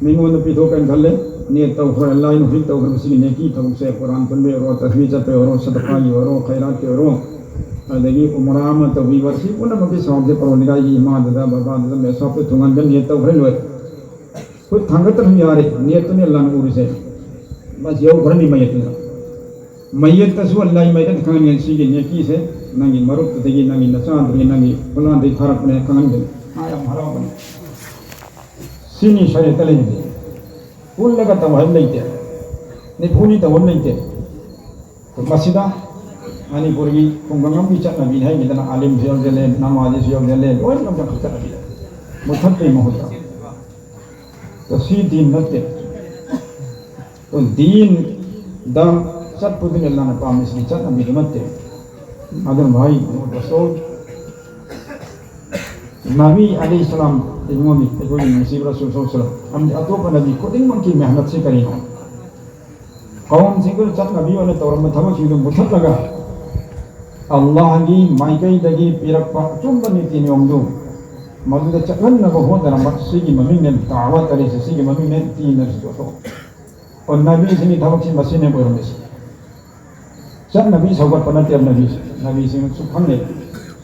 ꯃꯤꯉꯣꯟꯗ ꯄꯤꯊꯣꯛꯀꯦꯅ ꯈꯜꯂꯦ, ꯅꯤꯌꯠ ꯇꯧꯈ꯭ꯔꯣ, ꯑꯜꯂꯥꯍꯅ ꯍꯧꯖꯤꯛ ꯇꯧꯈ꯭ꯔꯤꯕ ꯁꯤꯒꯤ ꯅꯦꯀꯤ ꯊꯕꯛꯁꯦ, ꯀꯨꯔꯥꯟ ꯄꯨꯟꯕꯒꯤ ꯑꯣꯏꯔꯣ, ꯇꯁꯕꯤꯍ ꯆꯠꯄꯒꯤ ꯑꯣꯏꯔꯣ, ꯁꯗꯀꯥꯒꯤ ꯑꯣꯏꯔꯣ, ꯈꯩꯔꯥꯠꯀꯤ ꯑꯣꯏꯔꯣ, ꯑꯗꯒꯤ ꯎꯃꯔꯥ ꯑꯃ ꯇꯧꯕꯤꯕ, ꯁꯤ ꯄꯨꯝꯅꯃꯛꯀꯤ ꯁꯋꯥꯕꯁꯦ ꯄꯔꯣꯔꯗꯤꯒꯥꯔꯒꯤ ꯏꯃꯥꯗꯨꯗ, ꯕꯕꯥꯗꯨꯗ ꯃꯦꯁꯥꯞꯇ ꯊꯨꯡꯍꯟꯕ ꯅꯤꯌꯠ ꯇꯧꯈ꯭ꯔꯦ, ꯂꯣꯏꯔꯦ꯫ ꯈꯨꯠ ꯊꯥꯡꯒꯠꯇ꯭ꯔꯁꯨ ꯌꯥꯔꯦ, ꯅꯤꯌꯠꯇꯨꯅꯦ ꯑꯜꯂꯥꯍꯅ ꯎꯔꯤꯁꯦ꯫ ꯃꯥꯁꯤ ꯌꯧꯈ꯭ꯔꯅꯤ ꯃꯌꯦꯛꯇꯨꯗ꯫ ꯃꯌꯦꯛꯇꯁꯨ ꯑꯜꯂꯥꯍ ꯃꯌꯦꯛꯇ ꯈꯪꯍꯟꯒꯅꯤ, ꯁꯤꯒꯤ ꯅꯦꯀꯤꯁꯦ ꯅꯪꯒꯤ ꯃꯔꯨꯞꯇꯨꯗꯒꯤ, ꯅꯪꯒꯤ ꯅꯆꯥꯗꯨꯗꯒꯤ, ꯅꯪꯒꯤ ꯐꯨꯂꯥꯟꯗꯒꯤ ꯊꯥꯔꯛꯄꯅꯦ ꯈꯪꯍꯟꯒꯅꯤ꯫ ꯃꯥ ꯌꯥꯝ ꯍꯔꯥꯎꯕꯅꯤ꯫ ꯁꯤꯅꯤ ꯁꯔꯤꯌꯠꯇ ꯂꯩꯔꯤꯁꯦ꯫ ꯄꯨꯜꯂꯒ ꯇꯧ ꯍꯥꯏꯕ ꯂꯩꯇꯦ꯫ ꯅꯤꯐꯨꯅꯤ ꯇꯧ ꯍꯥꯏꯕ ꯂꯩꯇꯦ꯫ ꯃꯁꯤꯗ ꯃꯅꯤꯄꯨꯔꯒꯤ ꯈꯨꯡꯒꯪ ꯑꯃꯒꯤ ꯆꯠꯅꯕꯤꯅꯤ ꯍꯥꯏꯈꯤꯗꯅ ꯑꯥꯂꯤꯝꯁꯨ ꯌꯥꯎꯁꯤꯜꯂꯦ, ꯅꯃꯥꯖꯤꯁꯨ ꯌꯥꯎꯁꯤꯜꯂꯦ, ꯂꯣꯏꯅ ꯌꯥꯎꯁꯤꯜꯂꯦ ꯆꯠꯅꯕꯤꯗ꯫ ꯃꯨꯊꯠꯄꯒꯤ ꯃꯍꯨꯠꯇ꯫ ꯑꯗꯣ ꯁꯤ ꯗꯤꯟ ꯅꯠꯇꯦ꯫ ꯑꯗꯣ ꯗꯤꯟꯗ ꯆꯠꯄꯗꯨꯅ ꯑꯜꯂꯥꯍꯅ ꯄꯥꯝꯃꯤꯁꯤꯗꯤ ꯆꯠꯅꯕꯤꯗꯨ ꯅꯠꯇꯦ꯫ ꯑꯗꯨꯅ ꯚꯥꯏ, ꯅꯣꯡꯃꯇꯁꯨ ꯅꯕꯤ ꯑꯂꯩꯍꯤ ꯁꯂꯥꯝ ꯏꯕꯨꯡꯉꯣꯅꯤ, ꯑꯩꯈꯣꯏꯒꯤ ꯅꯨꯡꯁꯤꯕ ꯔꯁꯨꯜ ꯁꯜꯂꯜꯂꯥꯍꯨ ꯑꯂꯩꯍꯤ ꯋꯁꯜꯂꯝ꯫ ꯑꯃꯗꯤ ꯑꯇꯣꯞꯄ ꯅꯕꯤ ꯈꯨꯗꯤꯡꯃꯛꯀꯤ ꯃꯦꯍꯅꯠꯁꯤ ꯀꯔꯤꯅꯣ? ꯀꯧꯝꯁꯤꯡꯗꯨꯅ ꯆꯠꯅꯕꯤ ꯑꯣꯏꯅ ꯇꯧꯔꯝꯕ ꯊꯕꯛꯁꯤꯡꯗꯨ ꯃꯨꯊꯠꯂꯒ, ꯑꯜꯂꯥꯍꯒꯤ ꯃꯥꯏꯀꯩꯗꯒꯤ ꯄꯤꯔꯛꯄ ꯑꯆꯨꯝꯕ ꯅꯤꯇꯤ ꯅꯤꯌꯣꯝꯗꯨ ꯃꯗꯨꯗ ꯆꯠꯍꯟꯅꯕ ꯍꯣꯠꯅꯔꯝꯕ ꯁꯤꯒꯤ ꯃꯃꯤꯡꯅꯦ ꯗꯥꯋꯠ ꯍꯥꯏꯔꯤꯁꯦ, ꯁꯤꯒꯤ ꯃꯃꯤꯡꯅꯦ ꯗꯤꯟ ꯍꯥꯏꯔꯤꯁꯦ꯫ ꯑꯣ, ꯅꯕꯤꯁꯤꯡꯒꯤ ꯊꯕꯛꯁꯤ ꯃꯁꯤꯅꯦ ꯑꯣꯏꯔꯝꯃꯤꯁꯦ꯫ ꯆꯠꯅꯕꯤ ꯁꯧꯒꯠꯄ ꯅꯠꯇꯦꯕ ꯅꯕꯤꯁꯦ꯫ ꯅꯕꯤꯁꯤꯡꯅꯁꯨ ꯈꯪꯅꯩ꯫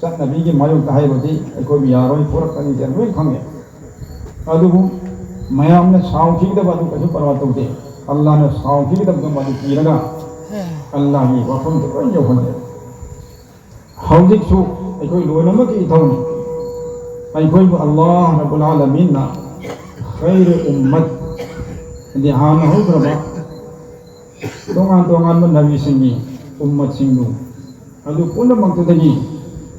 ꯆꯠꯅꯕꯤꯒꯤ ꯃꯥꯌꯣꯛꯇ ꯍꯥꯏꯕꯗꯤ ꯑꯩꯈꯣꯏꯕꯨ ꯌꯥꯔꯣꯏ, ꯐꯨꯔꯛꯀꯅꯤ ꯍꯥꯏꯅ ꯂꯣꯏ ꯈꯪꯉꯦ꯫ ꯑꯗꯨꯕꯨ ꯃꯌꯥꯝꯅ ꯁꯥꯎꯈꯤꯒꯗꯕ ꯑꯗꯨ ꯀꯩꯁꯨ ꯄꯔꯋꯥ ꯇꯧꯗꯦ꯫ ꯑꯜꯂꯥꯍꯅ ꯁꯥꯎꯈꯤꯒꯗꯕꯗꯨ ꯃꯗꯨ ꯀꯤꯔꯒ ꯑꯜꯂꯥꯍꯒꯤ ꯋꯥꯐꯝꯗꯨ ꯂꯣꯏ ꯌꯧꯍꯜꯂꯦ꯫ ꯍꯧꯖꯤꯛꯁꯨ ꯑꯩꯈꯣꯏ ꯂꯣꯏꯅꯃꯛꯀꯤ ꯏꯊꯧꯅꯤ꯫ ꯑꯩꯈꯣꯏꯕꯨ ꯑꯜꯂꯥꯍ ꯔꯕꯨꯜ ꯑꯥꯂꯃꯤꯟꯅ ꯈꯩꯔ ꯎꯝꯃꯠ, ꯍꯥꯏꯗꯤ ꯍꯥꯟꯅ ꯍꯧꯈ꯭ꯔꯕ ꯇꯣꯉꯥꯟ ꯇꯣꯉꯥꯟꯕ ꯅꯕꯤꯁꯤꯡꯒꯤ ꯎꯝꯃꯠꯁꯤꯡꯗꯨ, ꯑꯗꯨ ꯄꯨꯝꯅꯃꯛꯇꯨꯗꯒꯤ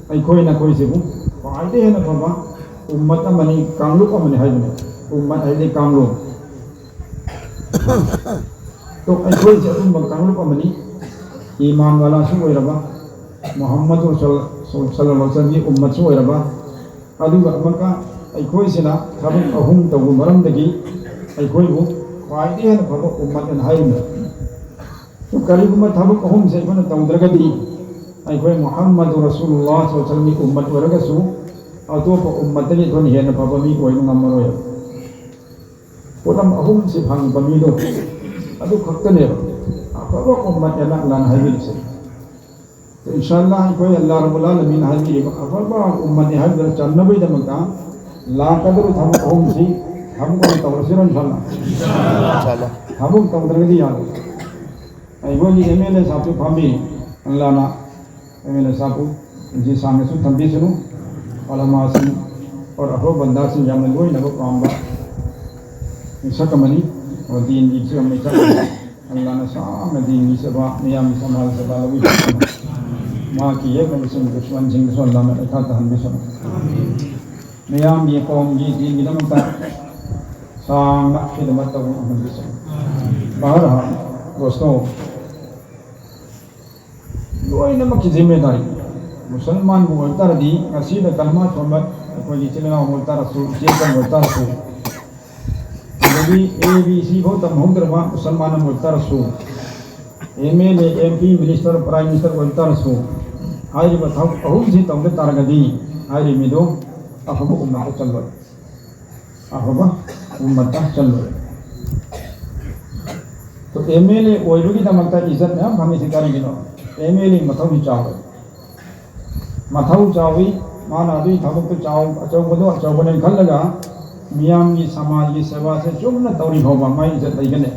ꯑꯩꯈꯣꯏ ꯅꯈꯣꯏꯁꯤꯕꯨ ꯈ꯭ꯋꯥꯏꯗꯒꯤ ꯍꯦꯟꯅ ꯐꯕ ꯎꯝꯃꯠ ꯑꯃꯅꯤ, ꯀꯥꯡꯂꯨꯞ ꯑꯃꯅꯤ ꯍꯥꯏꯕꯅꯤ꯫ ꯎꯝꯃꯠ ꯍꯥꯏꯗꯤ ꯀꯥꯡꯂꯨꯞ꯫ ꯇꯣ ꯑꯩꯈꯣꯏꯁꯦ ꯑꯗꯨꯝꯕ ꯀꯥꯡꯂꯨꯞ ꯑꯃꯅꯤ꯫ ꯏꯃꯥꯟ ꯋꯥꯂꯥꯁꯨ ꯑꯣꯏꯔꯕ, ꯃꯨꯍꯝꯃꯗ ꯁꯜꯂꯜꯂꯥꯍꯨ ꯑꯂꯩꯍꯤ ꯋꯁꯜꯂꯝꯒꯤ ꯎꯝꯃꯠꯁꯨ ꯑꯣꯏꯔꯕ, ꯑꯗꯨꯒ ꯑꯃꯨꯛꯀ ꯑꯩꯈꯣꯏꯁꯤꯅ ꯊꯕꯛ ꯑꯍꯨꯝ ꯇꯧꯕ ꯃꯔꯝꯗꯒꯤ ꯑꯩꯈꯣꯏꯕꯨ ꯈ꯭ꯋꯥꯏꯗꯒꯤ ꯍꯦꯟꯅ ꯐꯕ ꯎꯝꯃꯠ ꯑꯅ ꯍꯥꯏꯔꯤꯕꯅꯤ꯫ ꯀꯔꯤꯒꯨꯝꯕ ꯊꯕꯛ ꯑꯍꯨꯝꯁꯦ ꯑꯩꯈꯣꯏꯅ ꯇꯧꯗ꯭ꯔꯒꯗꯤ, ꯑꯩꯈꯣꯏ ꯃꯨꯍꯝꯃꯗ ꯔꯁꯨꯜꯂꯥꯍ ꯁꯜꯂꯜꯂꯥꯍꯨ ꯑꯂꯩꯍꯤ ꯋꯁꯜꯂꯝꯒꯤ ꯎꯝꯃꯠ ꯑꯣꯏꯔꯒꯁꯨ ꯑꯇꯣꯞꯄ ꯎꯝꯃꯠꯇꯒꯤ ꯑꯩꯈꯣꯏꯅ ꯍꯦꯟꯅ ꯐꯕ ꯃꯤ ꯑꯣꯏꯕ ꯉꯝꯃꯔꯣꯏ꯫ ꯄꯣꯠꯂꯝ ꯑꯍꯨꯝꯁꯤ ꯐꯪꯕ ꯃꯤꯗꯣ ꯑꯗꯨ ꯈꯛꯇꯅꯦꯕ ꯑꯐꯕ ꯎꯝꯃꯠ ꯑꯅ ꯑꯜꯂꯥꯍꯅ ꯍꯥꯏꯕꯤꯔꯤꯁꯦ꯫ ꯏꯟꯁꯥ ꯑꯜꯂꯥꯍ ꯑꯩꯈꯣꯏ ꯑꯜꯂꯥꯍ ꯔꯕꯨꯜ ꯑꯥꯂꯃꯤꯟꯅ ꯍꯥꯏꯕꯤꯔꯤꯕ ꯑꯐꯕ ꯎꯝꯃꯠꯅꯤ ꯍꯥꯏꯕꯗꯨꯗ ꯆꯟꯅꯕꯒꯤꯗꯃꯛꯇ ꯂꯥꯛꯀꯗꯧꯔꯤꯕ ꯊꯕꯛ ꯑꯍꯨꯝꯁꯤ ꯊꯕꯛ ꯑꯣꯏꯅ ꯇꯧꯔꯁꯤꯔꯣ? ꯏꯟꯁꯥ ꯑꯜꯂꯥꯍ, ꯏꯟꯁꯥ ꯑꯜꯂꯥꯍ꯫ ꯊꯕꯛ ꯇꯧꯗ꯭ꯔꯒꯗꯤ ꯌꯥꯔꯣꯏ꯫ ꯑꯩꯈꯣꯏꯒꯤ ꯑꯦꯝ ꯑꯦꯜ ꯑꯦ ꯁꯥꯍꯕꯁꯨ ꯐꯝꯃꯤ, ꯑꯜꯂꯥꯍꯅ ꯑꯦꯝ ꯑꯦꯜ ꯑꯦ ꯁꯥꯍꯕꯄꯨ ꯄꯨꯟꯁꯤ ꯁꯥꯡꯅꯁꯨ ꯊꯝꯕꯤꯁꯅꯨ꯫ ꯎꯂꯃꯥꯁꯤꯡ ꯑꯣꯔ ꯑꯐꯕ ꯕꯟꯗꯥꯁꯤꯡ ꯌꯥꯝꯅ ꯂꯣꯏꯅꯕ ꯄꯥꯝꯕ ꯃꯤꯁꯛ ꯑꯃꯅꯤ꯫ ꯑꯣ, ꯗꯤꯟꯒꯤꯁꯨ ꯌꯥꯝꯅ ꯏꯆꯥ ꯑꯜꯂꯥꯍꯅ ꯁꯥꯡꯅ ꯗꯤꯟꯒꯤ ꯁꯦꯕꯥ, ꯃꯤꯌꯥꯝꯒꯤ ꯁꯃꯥꯖ ꯁꯦꯕꯥ ꯂꯧꯕꯤꯁꯅꯨ꯫ ꯃꯍꯥꯛꯀꯤ ꯌꯦꯛꯅꯕꯁꯤꯡ ꯗꯨꯁꯃꯟꯁꯤꯡꯗꯁꯨ ꯑꯜꯂꯥꯍꯅ ꯂꯩꯈꯥ ꯇꯥꯍꯟꯕꯤꯁꯅꯨ꯫ ꯃꯤꯌꯥꯝꯒꯤ ꯀꯧꯝꯒꯤ ꯗꯤꯟꯒꯤꯗꯃꯛꯇ ꯁꯥꯡꯅ ꯈꯤꯗꯃꯠ ꯇꯧꯕ ꯉꯝꯍꯟꯕꯤꯁꯅꯨ꯫ ꯕꯍꯔꯍꯥꯜ ꯗꯣꯁꯇꯣ, ꯂꯣꯏꯅꯃꯛꯀꯤ ꯖꯤꯝꯃꯦꯗꯥꯔꯤ꯫ ꯃꯨꯁꯜꯃꯥꯟꯕꯨ ꯑꯣꯏꯕ ꯇꯥꯔꯗꯤ ꯉꯁꯤꯗ ꯀꯂꯃꯥ ꯁꯣꯟꯕ ꯑꯩꯈꯣꯏꯒꯤ ꯏꯆꯤꯜ ꯏꯅꯥꯎ ꯑꯣꯏꯇꯥꯔꯁꯨ, ꯏꯆꯦ ꯏꯆꯟ ꯑꯣꯏꯇꯥꯔꯁꯨ, ꯑꯗꯒꯤ A B C ꯐꯥꯎ ꯇꯝꯍꯧꯗ꯭ꯔꯕ ꯃꯨꯁꯜꯃꯥꯟ ꯑꯃ ꯑꯣꯏꯇꯥꯔꯁꯨ, M L A, M P, minister, prime minister ꯑꯣꯏꯕ ꯇꯥꯔꯁꯨ, ꯍꯥꯏꯔꯤꯕ ꯊꯕꯛ ꯑꯍꯨꯝꯁꯤ ꯇꯧꯗ ꯇꯥꯔꯒꯗꯤ ꯍꯥꯏꯔꯤꯕ ꯃꯤꯗꯨ ꯑꯐꯕ ꯎꯝꯃꯠꯇ ꯆꯜꯂꯣꯏ꯫ ꯑꯐꯕ ꯎꯝꯃꯠꯇ ꯆꯜꯂꯣꯏ꯫ ꯑꯗꯣ M L A ꯑꯣꯏꯕꯒꯤꯗꯃꯛꯇ ꯏꯖꯠ ꯃꯌꯥꯝ ꯐꯪꯉꯤꯁꯤ ꯀꯔꯤꯒꯤꯅꯣ? M L A ꯃꯊꯧꯗꯤ ꯆꯥꯎꯋꯦ꯫ ꯃꯊꯧ ꯆꯥꯎꯏ, ꯃꯥꯅ ꯑꯗꯨꯒꯤ ꯊꯕꯛꯇꯨ ꯆꯥꯎ-, ꯑꯆꯧꯕꯗꯣ ꯑꯆꯧꯕꯅꯦ ꯈꯜꯂꯒ ꯃꯤꯌꯥꯝꯒꯤ ꯁꯃꯥꯖꯒꯤ ꯁꯦꯕꯥꯁꯦ ꯆꯨꯝꯅ ꯇꯧꯔꯤ ꯐꯥꯎꯕ ꯃꯥꯏ ꯏꯖꯠ ꯂꯩꯒꯅꯤ꯫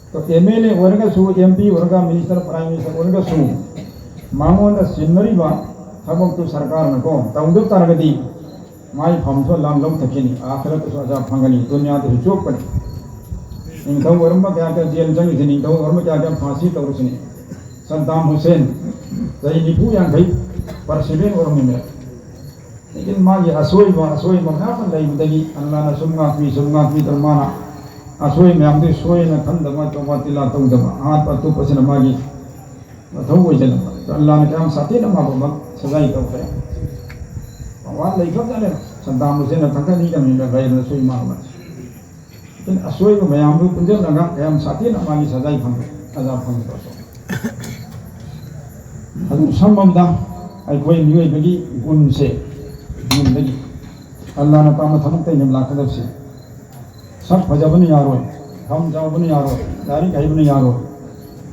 ꯑꯗꯣ M L A ꯑꯣꯏꯔꯒꯁꯨ, M P ꯑꯣꯏꯔꯒ, minister, prime minister ꯑꯣꯏꯔꯒꯁꯨ ꯃꯉꯣꯟꯗ ꯁꯤꯟꯅꯔꯤꯕ ꯊꯕꯛꯇꯨ ꯁꯔꯀꯥꯔꯅꯀꯣ ꯇꯧꯗ ꯇꯥꯔꯒꯗꯤ ꯃꯥꯏ ꯐꯝꯁꯨ ꯂꯥꯝ ꯂꯧꯊꯈꯤꯅꯤ, ꯑꯥꯈꯤꯔꯠꯇꯁꯨ ꯑꯖꯥꯕ ꯐꯪꯒꯅꯤ, ꯗꯨꯅꯤꯌꯥꯗꯁꯨ ꯆꯣꯞꯀꯅꯤ꯫ ꯅꯤꯡꯊꯧ ꯑꯣꯏꯔꯝꯕ ꯀꯌꯥ ꯀꯌꯥ ꯖꯦꯜ ꯆꯪꯉꯤꯁꯤꯅꯤ, ꯅꯤꯡꯊꯧ ꯑꯣꯏꯔꯝꯕ ꯀꯌꯥ ꯀꯌꯥ ꯐꯥꯁꯤ ꯇꯧꯔꯤꯁꯤꯅꯤ꯫ ꯁꯗꯥꯝ ꯍꯨꯁꯦꯟ ꯆꯍꯤ ꯅꯤꯐꯨ ꯌꯥꯡꯈꯩ president ꯑꯣꯏꯔꯝꯃꯤꯅꯦ꯫ ꯂꯦꯀꯤꯟ ꯃꯥꯒꯤ ꯑꯁꯣꯏꯕ, ꯑꯁꯣꯏꯕ ꯃꯌꯥꯝ ꯑꯃ ꯂꯩꯕꯗꯒꯤ ꯑꯜꯂꯥꯅ ꯁꯨꯝ ꯉꯥꯛꯄꯤ, ꯁꯨꯝ ꯉꯥꯛꯄꯤꯗꯅ ꯃꯥꯅ ꯑꯁꯣꯏ ꯃꯌꯥꯝꯗꯨ ꯁꯣꯏꯅ ꯈꯟꯗꯕ, ꯇꯣꯕꯥ ꯇꯤꯂꯥ ꯇꯧꯗꯕ, ꯑꯍꯥꯠꯄ ꯑꯇꯨꯞꯄꯁꯤꯅ ꯃꯥꯒꯤ ꯃꯊꯧ ꯑꯣꯏꯁꯤꯜꯂꯛꯄ꯫ ꯑꯜꯂꯥꯅ ꯀꯌꯥꯝ ꯁꯥꯊꯤꯅ ꯃꯥꯕꯨ ꯑꯃ ꯁꯖꯥꯏ ꯇꯧꯈ꯭ꯔꯦ꯫ ꯃꯋꯥ ꯂꯩꯈ꯭ꯔꯕꯖꯥꯠꯅꯦ꯫ ꯁꯗꯥꯝ ꯍꯨꯁꯦꯟꯅ ꯊꯥꯡꯒꯠꯅꯤ ꯀꯃꯤꯅ ꯂꯩꯔꯝꯅ ꯁꯣꯏ ꯃꯥ ꯑꯃ꯫ ꯑꯗꯨꯅ ꯑꯁꯣꯏꯕ ꯃꯌꯥꯝꯗꯨ ꯄꯨꯟꯁꯤꯜꯂꯒ ꯀꯌꯥꯝ ꯁꯥꯊꯤꯅ ꯃꯥꯒꯤ ꯁꯖꯥꯏ ꯐꯪꯈ꯭ꯔꯦ, ꯁꯖꯥ ꯐꯪꯈ꯭ꯔꯁꯨ꯫ ꯑꯗꯨ ꯁꯝꯃꯕꯗ ꯑꯩꯈꯣꯏ ꯃꯤꯑꯣꯏꯕꯒꯤ ꯒꯨꯟꯁꯦ, ꯒꯨꯟꯗꯒꯤ ꯑꯜꯂꯥꯅ ꯄꯥꯝꯕ ꯊꯕꯛꯇ ꯑꯩꯅ ꯂꯥꯛꯀꯗꯕꯁꯦ꯫ ꯁꯛ ꯐꯖꯕꯅ ꯌꯥꯔꯣꯏ, ꯐꯝ ꯆꯥꯎꯕꯅ ꯌꯥꯔꯣꯏ, ꯂꯥꯏꯔꯤꯛ ꯍꯩꯕꯅ ꯌꯥꯔꯣꯏ꯫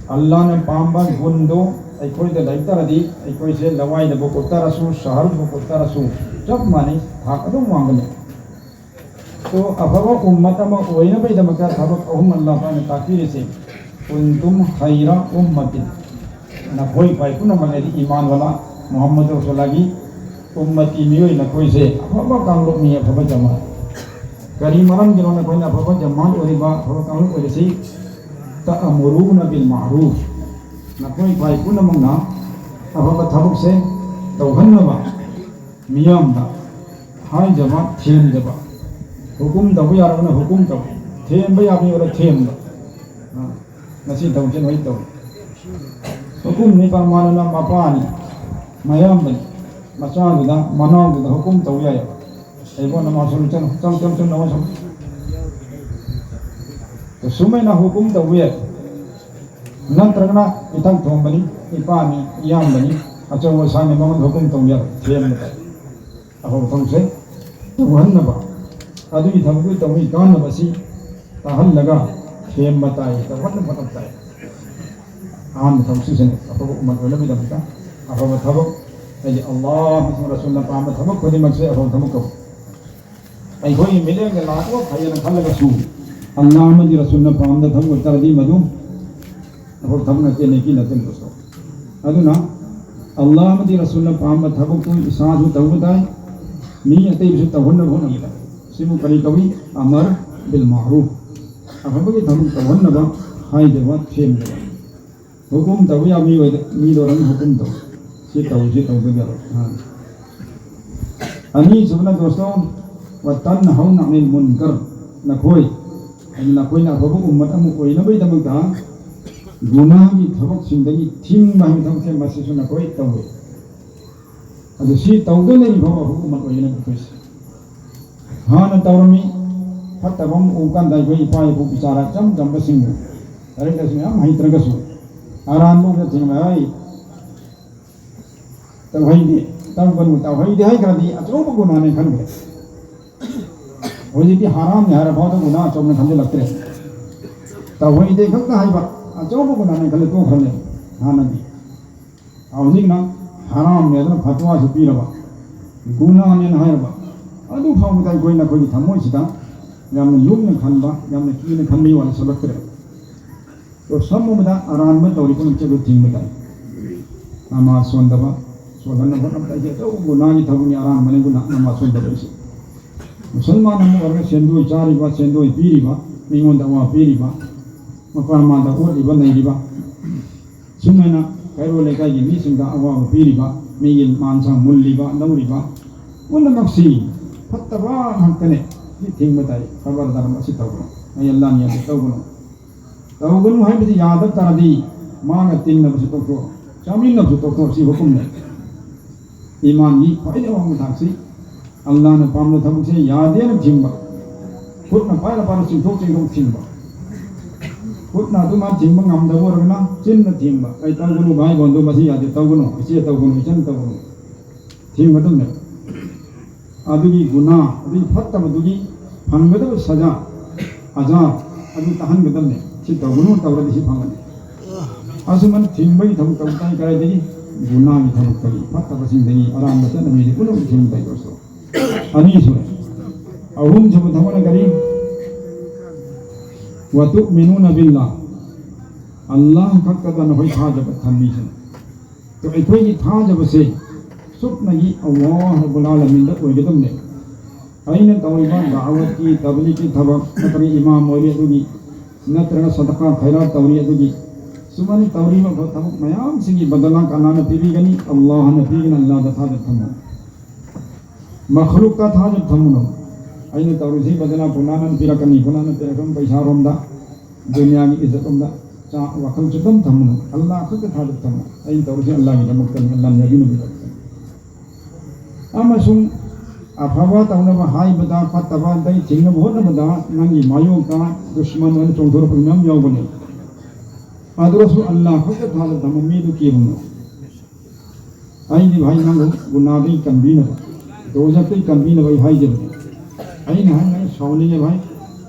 ꯑꯜꯂꯥꯅ ꯄꯥꯝꯕ ꯒꯨꯟꯗꯣ ꯑꯩꯈꯣꯏꯗ ꯂꯩꯇꯥꯔꯗꯤ ꯑꯩꯈꯣꯏꯁꯦ ꯂꯋꯥꯏꯗꯕꯨ ꯀꯨꯠꯇꯥꯔꯁꯨ, ꯁꯍꯔꯗꯕꯨ ꯀꯨꯠꯇꯥꯔꯁꯨ ꯆꯞ ꯃꯥꯟꯅꯩ, ꯊꯥꯛ ꯑꯗꯨꯝ ꯋꯥꯡꯒꯅꯤ꯫ ꯑꯗꯣ ꯑꯐꯕ ꯎꯝꯃꯠ ꯑꯃ ꯑꯣꯏꯅꯕꯒꯤꯗꯃꯛꯇ ꯊꯕꯛ ꯑꯍꯨꯝ ꯑꯜꯂꯥ ꯄꯥꯛꯅ ꯇꯥꯛꯄꯤꯔꯤꯁꯦ꯫ "ꯀꯨꯟꯇꯨꯝ ꯈꯩꯔ ꯎꯝꯃꯇꯤꯟ", ꯅꯈꯣꯏ ꯈ꯭ꯋꯥꯏ ꯄꯨꯝꯅꯃꯛ ꯍꯥꯏꯗꯤ ꯏꯃꯥꯟ ꯋꯥꯂꯥ ꯃꯨꯍꯝꯃꯗ ꯔꯁꯨꯜꯂꯥꯒꯤ ꯎꯝꯃꯇꯤ ꯃꯤꯑꯣꯏ ꯅꯈꯣꯏꯁꯦ ꯑꯐꯕ ꯀꯥꯡꯂꯨꯞꯅꯤ, ꯑꯐꯕ ꯖꯃꯥꯠ꯫ ꯀꯔꯤ ꯃꯔꯝꯒꯤꯅꯣ ꯅꯈꯣꯏꯅ ꯑꯐꯕ ꯖꯃꯥꯠ ꯑꯣꯏꯔꯤꯕ, ꯑꯐꯕ ꯀꯥꯡꯂꯨꯞ ꯑꯣꯏꯔꯤꯁꯤ? "ꯇꯑꯃꯨꯔꯨꯅ ꯕꯤꯜ ꯃꯥꯔꯨꯐ", ꯅꯈꯣꯏ ꯈ꯭ꯋꯥꯏ ꯄꯨꯝꯅꯃꯛꯅ ꯑꯐꯕ ꯊꯕꯛꯁꯦ ꯇꯧꯍꯟꯅꯕ ꯃꯤꯌꯥꯝꯗ ꯍꯥꯏꯖꯕ, ꯊꯦꯝꯖꯕ꯫ ꯍꯨꯀꯨꯝ ꯇꯧꯕ ꯌꯥꯔꯕꯅ ꯍꯨꯀꯨꯝ ꯇꯧ, ꯊꯦꯝꯕ ꯌꯥꯕ ꯌꯥꯔ ꯊꯦꯝꯕ꯫ ꯑ, ꯉꯁꯤ ꯇꯧꯁꯦ ꯅꯣꯏ ꯇꯧ꯫ ꯍꯨꯀꯨꯝꯅꯤ ꯄꯔꯃꯥꯟꯅ ꯃꯄꯥꯅꯤ꯫ ꯃꯌꯥꯝꯕꯅꯤ, ꯃꯆꯥꯗꯨꯗ, ꯃꯅꯥꯎꯗꯨꯗ ꯍꯨꯀꯨꯝ ꯇꯧ ꯌꯥꯏ꯫ ꯑꯩꯕꯣ, ꯅꯃꯥꯖ ꯁꯣꯝ ꯆꯪꯉꯨ, ꯆꯪ, ꯆꯪ, ꯆꯪ, ꯅꯃꯥꯖ ꯁꯣꯝ꯫ ꯁꯨꯃꯥꯏꯅ ꯍꯨꯀꯨꯝ ꯇꯧꯕ ꯌꯥꯏ꯫ ꯅꯠꯇ꯭ꯔꯒꯅ ꯏꯊꯛ ꯊꯣꯡꯕꯅꯤ, ꯏꯄꯥꯅꯤ, ꯏꯌꯥꯝꯕꯅꯤ, ꯑꯆꯧ ꯑꯁꯥꯡꯅꯤ, ꯃꯉꯣꯟꯗ ꯍꯨꯀꯨꯝ ꯇꯧꯕ ꯌꯥꯏ꯫ ꯊꯦꯝꯕꯗ ꯑꯐꯕ ꯊꯕꯛꯁꯦ ꯇꯧꯍꯟꯅꯕ, ꯑꯗꯨꯒꯤ ꯊꯕꯛꯇꯨ ꯇꯧꯕꯒꯤ ꯀꯥꯟꯅꯕ ꯑꯁꯤ ꯇꯥꯍꯜꯂꯒ ꯊꯦꯝꯕ ꯇꯥꯏ, ꯇꯧꯍꯟꯅꯕ ꯍꯣꯠꯅꯕ ꯇꯥꯏ꯫ ꯑꯍꯥꯟꯕ ꯊꯕꯛꯁꯤꯁꯨꯅꯤ, ꯑꯐꯕ ꯎꯃꯠ ꯑꯣꯏꯅꯕꯒꯤꯗꯃꯛꯇ ꯑꯐꯕ ꯊꯕꯛ, ꯍꯥꯏꯗꯤ ꯑꯜꯂꯥꯍ ꯑꯃꯁꯨꯡ ꯔꯁꯨꯜꯅ ꯄꯥꯝꯕ ꯊꯕꯛ ꯈꯨꯗꯤꯡꯃꯛꯁꯦ ꯑꯐꯕ ꯊꯕꯛ ꯀꯧꯏ꯫ ꯑꯩꯈꯣꯏꯒꯤ ꯃꯤꯠꯌꯦꯡꯗ ꯂꯥꯛꯄ ꯐꯩꯌꯦꯅ ꯈꯜꯂꯒꯁꯨ, ꯑꯜꯂꯥꯍ ꯑꯃꯗꯤ ꯔꯁꯨꯜꯅ ꯄꯥꯝꯗ ꯊꯕꯛ ꯑꯣꯏꯇꯥꯔꯗꯤ ꯃꯗꯨ ꯑꯐꯕ ꯊꯕꯛ ꯅꯠꯇꯦ, ꯅꯦꯀꯤ ꯅꯠꯇꯦ꯫ ꯑꯗꯨꯅ ꯑꯜꯂꯥꯍ ꯑꯃꯗꯤ ꯔꯁꯨꯜꯅ ꯄꯥꯝꯕ ꯊꯕꯛꯇꯨ ꯏꯁꯥꯁꯨ ꯇꯧꯕ ꯇꯥꯏ, ꯃꯤ ꯑꯇꯩꯕꯨꯁꯨ ꯇꯧꯍꯟꯅꯕ ꯍꯣꯠꯅꯕ ꯇꯥꯏ꯫ ꯁꯤꯕꯨ ꯀꯔꯤ ꯀꯧꯏ? ꯑꯃꯔ ꯕꯤꯜ ꯃꯥꯔꯨꯐ, ꯑꯐꯕꯒꯤ ꯊꯕꯛ ꯇꯧꯍꯟꯅꯕ ꯍꯥꯏꯗꯕ, ꯊꯦꯝꯗꯕ꯫ ꯍꯨꯀꯨꯝ ꯇꯧꯕ ꯌꯥꯕ ꯃꯤ ꯑꯣꯏꯗ, ꯃꯤꯗꯣ ꯅꯪ ꯍꯨꯀꯨꯝ ꯇꯧ, ꯁꯤ ꯇꯧ, ꯁꯤ ꯇꯧꯗꯕ ꯌꯥꯔꯣꯏ꯫ ꯑꯥ꯫ ꯑꯅꯤꯁꯨꯕꯅ ꯗꯣꯁꯇꯣ, ꯋꯥꯇꯟ ꯍꯧꯅ ꯑꯅꯤꯜ ꯃꯨꯟꯀꯔ, ꯅꯈꯣꯏ, ꯍꯥꯏꯗꯤ ꯅꯈꯣꯏꯅ ꯑꯐꯕ ꯎꯝꯃꯠ ꯑꯃ ꯑꯣꯏꯅꯕꯒꯤꯗꯃꯛꯇ ꯒꯨꯅꯥꯒꯤ ꯊꯕꯛꯁꯤꯡꯗꯒꯤ ꯊꯤꯡꯕ ꯍꯥꯏꯕ ꯊꯕꯛꯁꯦ ꯃꯁꯤꯁꯨ ꯅꯈꯣꯏ ꯇꯧꯏ꯫ ꯑꯗꯨ ꯁꯤ ꯇꯧꯗꯅ ꯂꯩꯔꯤꯕ ꯐꯥꯎꯕ ꯑꯐꯕ ꯎꯝꯃꯠ ꯑꯣꯏꯅꯕ ꯑꯩꯈꯣꯏꯁꯦ꯫ ꯍꯥꯟꯅ ꯇꯧꯔꯝꯃꯤ, ꯐꯠꯇꯕ ꯑꯃ ꯎꯕ ꯀꯥꯟꯗ ꯑꯩꯈꯣꯏ ꯏꯄꯥ ꯏꯄꯨ ꯕꯤꯆꯥꯔ ꯏꯆꯝ ꯆꯝꯕꯁꯤꯡꯕꯨ, ꯂꯥꯏꯔꯤꯛ ꯂꯥꯏꯁꯨ ꯌꯥꯝ ꯍꯩꯇ꯭ꯔꯒꯁꯨ, ꯑꯔꯥꯟꯕ ꯎꯕꯗ ꯊꯦꯡꯅꯕ, "ꯑꯩ ꯇꯧꯍꯩꯗꯦ, ꯇꯧꯒꯅꯨ, ꯇꯧꯍꯩꯗꯦ" ꯍꯥꯏꯈ꯭ꯔꯗꯤ ꯑꯆꯧꯕ ꯒꯨꯅꯥꯅꯦ ꯈꯟꯈ꯭ꯔꯦ꯫ ꯍꯧꯖꯤꯛꯇꯤ ꯍꯔꯥꯝꯅꯤ ꯍꯥꯏꯔ ꯐꯥꯎꯗ ꯒꯨꯅꯥ ꯑꯆꯧꯕꯅ ꯈꯟꯖꯤꯜꯂꯛꯇ꯭ꯔꯦ꯫ "ꯇꯧꯍꯩꯗꯦ" ꯈꯛꯇ ꯍꯥꯏꯕ ꯑꯆꯧꯕ ꯒꯨꯅꯥꯅꯦ ꯈꯜꯂ ꯇꯣꯛꯈ꯭ꯔꯅꯦ ꯍꯥꯟꯅꯗꯤ꯫ ꯍꯧꯖꯤꯛꯅ ꯍꯔꯥꯝꯅꯦ ꯑꯗꯨꯅ ꯐꯠꯋꯥꯁꯨ ꯄꯤꯔꯕ, ꯒꯨꯅꯥꯅꯦꯅ ꯍꯥꯏꯔꯕ, ꯑꯗꯨ ꯐꯥꯎꯕꯗ ꯑꯩꯈꯣꯏꯅ ꯑꯩꯈꯣꯏꯒꯤ ꯊꯃꯣꯏꯁꯤꯗ ꯌꯥꯝꯅ ꯂꯨꯝꯅ ꯈꯟꯕ, ꯌꯥꯝꯅ ꯀꯤꯅ ꯈꯟꯕꯒꯤ ꯋꯥꯅꯤ ꯁꯣꯛꯂꯛꯇ꯭ꯔꯦ꯫ ꯑꯗꯣ ꯁꯝ ꯑꯃꯗ ꯑꯔꯥꯟꯕ ꯇꯧꯔꯤꯕ ꯅꯨꯃꯤꯠꯁꯦ ꯑꯗꯨ ꯊꯤꯡꯕ ꯇꯥꯏ꯫ ꯅꯃꯥꯖ ꯁꯣꯟꯗꯕ, ꯁꯣꯟꯍꯟꯅꯕ ꯍꯣꯠꯅꯕꯗ ꯑꯩꯁꯦ ꯑꯆꯧꯕ ꯒꯨꯅꯥꯒꯤ ꯊꯕꯛꯅꯤ, ꯑꯔꯥꯟꯕꯅꯤ ꯒꯨꯅꯥ, ꯅꯃꯥꯖ ꯁꯣꯟꯗꯕ ꯑꯩꯁꯦ꯫ ꯃꯨꯁꯜꯃꯥꯟ ꯑꯃ ꯑꯣꯏꯔꯒ ꯁꯦꯟꯗꯣꯏ ꯆꯥꯔꯤꯕ, ꯁꯦꯟꯗꯣꯏ ꯄꯤꯔꯤꯕ, ꯃꯤꯉꯣꯟꯗ ꯑꯋꯥ ꯄꯤꯔꯤꯕ, ꯃꯄꯥ ꯃꯃꯥꯗ ꯑꯣꯠꯂꯤꯕ ꯅꯩꯔꯤꯕ, ꯁꯨꯝ ꯍꯥꯏꯅ ꯀꯩꯔꯣꯜ ꯂꯩꯀꯥꯏꯒꯤ ꯃꯤꯁꯤꯡꯗ ꯑꯋꯥꯕ ꯄꯤꯔꯤꯕ, ꯃꯤꯒꯤ ꯃꯥꯟ ꯁꯥ ꯃꯨꯜꯂꯤꯕ, ꯂꯧꯔꯤꯕ ꯄꯨꯝꯅꯃꯛꯁꯤ ꯐꯠꯇꯕ ꯉꯥꯛꯇꯅꯦ꯫ ꯁꯤ ꯊꯤꯡꯕ ꯇꯥꯏ꯫ ꯈꯕꯔꯗꯥꯔ ꯃꯁꯤ ꯇꯧꯒꯅꯨ꯫ ꯑꯩ ꯑꯜꯂꯥꯅ ꯌꯥꯗꯦ, ꯇꯧꯒꯅꯨ꯫ ꯇꯧꯒꯅꯨ ꯍꯥꯏꯕꯗꯤ ꯌꯥꯗꯕ ꯇꯥꯔꯗꯤ ꯃꯥꯒ ꯇꯤꯟꯅꯕꯁꯨ ꯇꯣꯛꯊꯣꯛꯑꯣ, ꯆꯥꯃꯤꯟꯅꯕꯁꯨ ꯇꯣꯛꯊꯣꯛꯑꯣ꯫ ꯁꯤ ꯍꯨꯀꯨꯝꯅꯦ꯫ ꯏꯃꯥꯟꯒꯤ ꯈ꯭ꯋꯥꯏꯗꯒꯤ ꯑꯋꯥꯡꯕ ꯊꯥꯛꯁꯤ ꯑꯜꯂꯥꯅ ꯄꯥꯝꯕ ꯊꯕꯛꯁꯦ ꯌꯥꯗꯦꯅ ꯊꯤꯡꯕ, ꯈꯨꯠꯅ ꯄꯥꯏꯔ ꯄꯥꯏꯔ ꯆꯤꯡꯊꯣꯛ ꯆꯤꯡꯊꯣꯛ ꯊꯤꯡꯕ, ꯈꯨꯠꯅ ꯑꯗꯨꯃꯥꯏꯅ ꯊꯤꯡꯕ ꯉꯝꯗꯕ ꯑꯣꯏꯔꯒꯅ ꯆꯤꯟꯅ ꯊꯤꯡꯕ, "ꯑꯩ ꯇꯧꯒꯅꯨ ꯚꯥꯏ ꯕꯣꯟꯗꯨ, ꯃꯁꯤ ꯌꯥꯗꯦ, ꯇꯧꯒꯅꯨ ꯏꯆꯦ, ꯇꯧꯒꯅꯨ ꯏꯆꯟ, ꯇꯧꯒꯅꯨ", ꯊꯤꯡꯒꯗꯕꯅꯦꯕ꯫ ꯑꯗꯨꯒꯤ ꯒꯨꯅꯥ, ꯑꯗꯨꯒꯤ ꯐꯠꯇꯕꯗꯨꯒꯤ ꯐꯪꯒꯗꯕ ꯁꯖꯥ, ꯑꯖꯥ, ꯑꯗꯨ ꯇꯥꯍꯟꯒꯗꯕꯅꯦ꯫ ꯁꯤ ꯇꯧꯒꯅꯨ, ꯇꯧꯔꯗꯤ ꯁꯤ ꯐꯪꯒꯅꯤ꯫ ꯑꯁꯨꯃꯥꯏꯅ ꯊꯤꯡꯕꯒꯤ ꯊꯕꯛ ꯇꯧ ꯇꯥꯏ꯫ ꯀꯗꯥꯏꯗꯒꯤ? ꯒꯨꯅꯥꯒꯤ ꯊꯕꯛꯇꯒꯤ, ꯐꯠꯇꯕꯁꯤꯡꯗꯒꯤ, ꯑꯔꯥꯟꯕ ꯆꯠꯅꯕꯤꯗꯒꯤ ꯄꯨꯝꯅꯃꯛ ꯊꯤꯡꯕ ꯇꯥꯏ ꯇꯧꯔꯁꯨ꯫ ꯑꯅꯤꯁꯨꯕ, ꯑꯍꯨꯝꯁꯨꯕ ꯊꯕꯛꯅ ꯀꯔꯤ? "ꯋꯇꯨꯑꯃꯤꯅꯨꯅ ꯕꯤꯜꯂꯥꯍ", ꯑꯜꯂꯥꯍ ꯈꯛꯇꯗ ꯅꯈꯣꯏ ꯊꯥꯖꯕ ꯊꯝꯃꯤꯁꯤꯅꯤ꯫ ꯑꯗꯣ ꯑꯩꯈꯣꯏꯒꯤ ꯊꯥꯖꯕꯁꯦ ꯁꯨꯞꯅꯒꯤ ꯑꯜꯂꯥꯍ ꯔꯕꯨꯜ ꯑꯥꯂꯃꯤꯟꯗ ꯑꯣꯏꯒꯗꯕꯅꯦ꯫ ꯑꯩꯅ ꯇꯧꯔꯤꯕ ꯗꯥꯋꯠꯀꯤ, ꯇꯕꯂꯤꯒꯀꯤ ꯊꯕꯛ, ꯅꯠꯇ꯭ꯔꯒ ꯏꯃꯥꯝ ꯑꯣꯏꯔꯤ ꯑꯗꯨꯒꯤ, ꯅꯠꯇ꯭ꯔꯒ ꯁꯗꯀꯥ ꯈꯩꯔꯥꯠ ꯇꯧꯔꯤ ꯑꯗꯨꯒꯤ, ꯁꯨꯃꯥꯏꯅ ꯇꯧꯔꯤꯕ ꯊꯕꯛ ꯃꯌꯥꯝꯁꯤꯒꯤ ꯕꯗꯂꯥ ꯀꯅꯥꯅ ꯄꯤꯕꯤꯒꯅꯤ? ꯑꯜꯂꯥꯍꯅ ꯄꯤꯒꯅꯤ꯫ ꯑꯜꯂꯥꯍꯗ ꯊꯥꯖꯕ ꯊꯝꯃꯣ꯫ ꯃꯈꯂꯨꯛꯇ ꯊꯥꯖꯕ ꯊꯝꯃꯨꯅꯨ꯫ ꯑꯩꯅ ꯇꯧꯔꯤꯁꯤ ꯕꯗꯂꯥ ꯐꯨꯂꯥꯅ ꯄꯤꯔꯛꯀꯅꯤ, ꯐꯨꯂꯥꯅ ꯄꯤꯔꯛꯀꯅꯤ, ꯄꯩꯁꯥꯔꯣꯝꯗ, ꯗꯨꯅꯤꯌꯥꯒꯤ ꯏꯖꯠꯂꯣꯝꯗ ꯆꯥ-, ꯋꯥꯈꯜ ꯆꯨꯞꯄꯝ ꯊꯝꯃꯨꯅꯨ꯫ ꯑꯜꯂꯥꯍ ꯈꯛꯇ ꯊꯥꯖꯕ ꯊꯝꯃꯨ꯫ ꯑꯩꯅ ꯇꯧꯔꯤꯁꯤ ꯑꯜꯂꯥꯍꯒꯤꯗꯃꯛꯇꯅꯤ, ꯑꯜꯂꯥꯍ ꯅꯕꯤꯅ ꯄꯤꯔꯛꯄꯅꯤ꯫ ꯑꯃꯁꯨꯡ ꯑꯐꯕ ꯇꯧꯅꯕ ꯍꯥꯏꯕꯗ ꯐꯠꯇꯕꯗꯩ ꯊꯤꯡꯅꯕ ꯍꯣꯠꯅꯕꯗ ꯅꯪꯒꯤ ꯃꯥꯌꯣꯛꯇ ꯗꯨꯁꯃꯟ ꯑꯣꯏꯅ ꯆꯣꯡꯊꯣꯔꯛꯄ ꯃꯌꯥꯝ ꯌꯥꯎꯒꯅꯤ꯫ ꯑꯗꯨꯒꯁꯨ ꯑꯜꯂꯥꯍ ꯈꯛꯇ ꯊꯥꯖꯕ ꯊꯝꯃꯨ, ꯃꯤꯗꯨ ꯀꯤꯔꯨꯅꯨ꯫ ꯑꯩꯗꯤ ꯚꯥꯏ ꯅꯪꯕꯨ ꯒꯨꯅꯥꯗꯒꯤ ꯀꯟꯕꯤꯅꯕ, ꯗꯣꯖꯈꯇꯒꯤ ꯀꯟꯕꯤꯅꯕ ꯑꯩ ꯍꯥꯏꯖꯕꯅꯤ꯫ ꯑꯩꯅ ꯍꯥꯏ, ꯅꯪ ꯁꯥꯎꯅꯤꯡꯉꯦ ꯚꯥꯏ,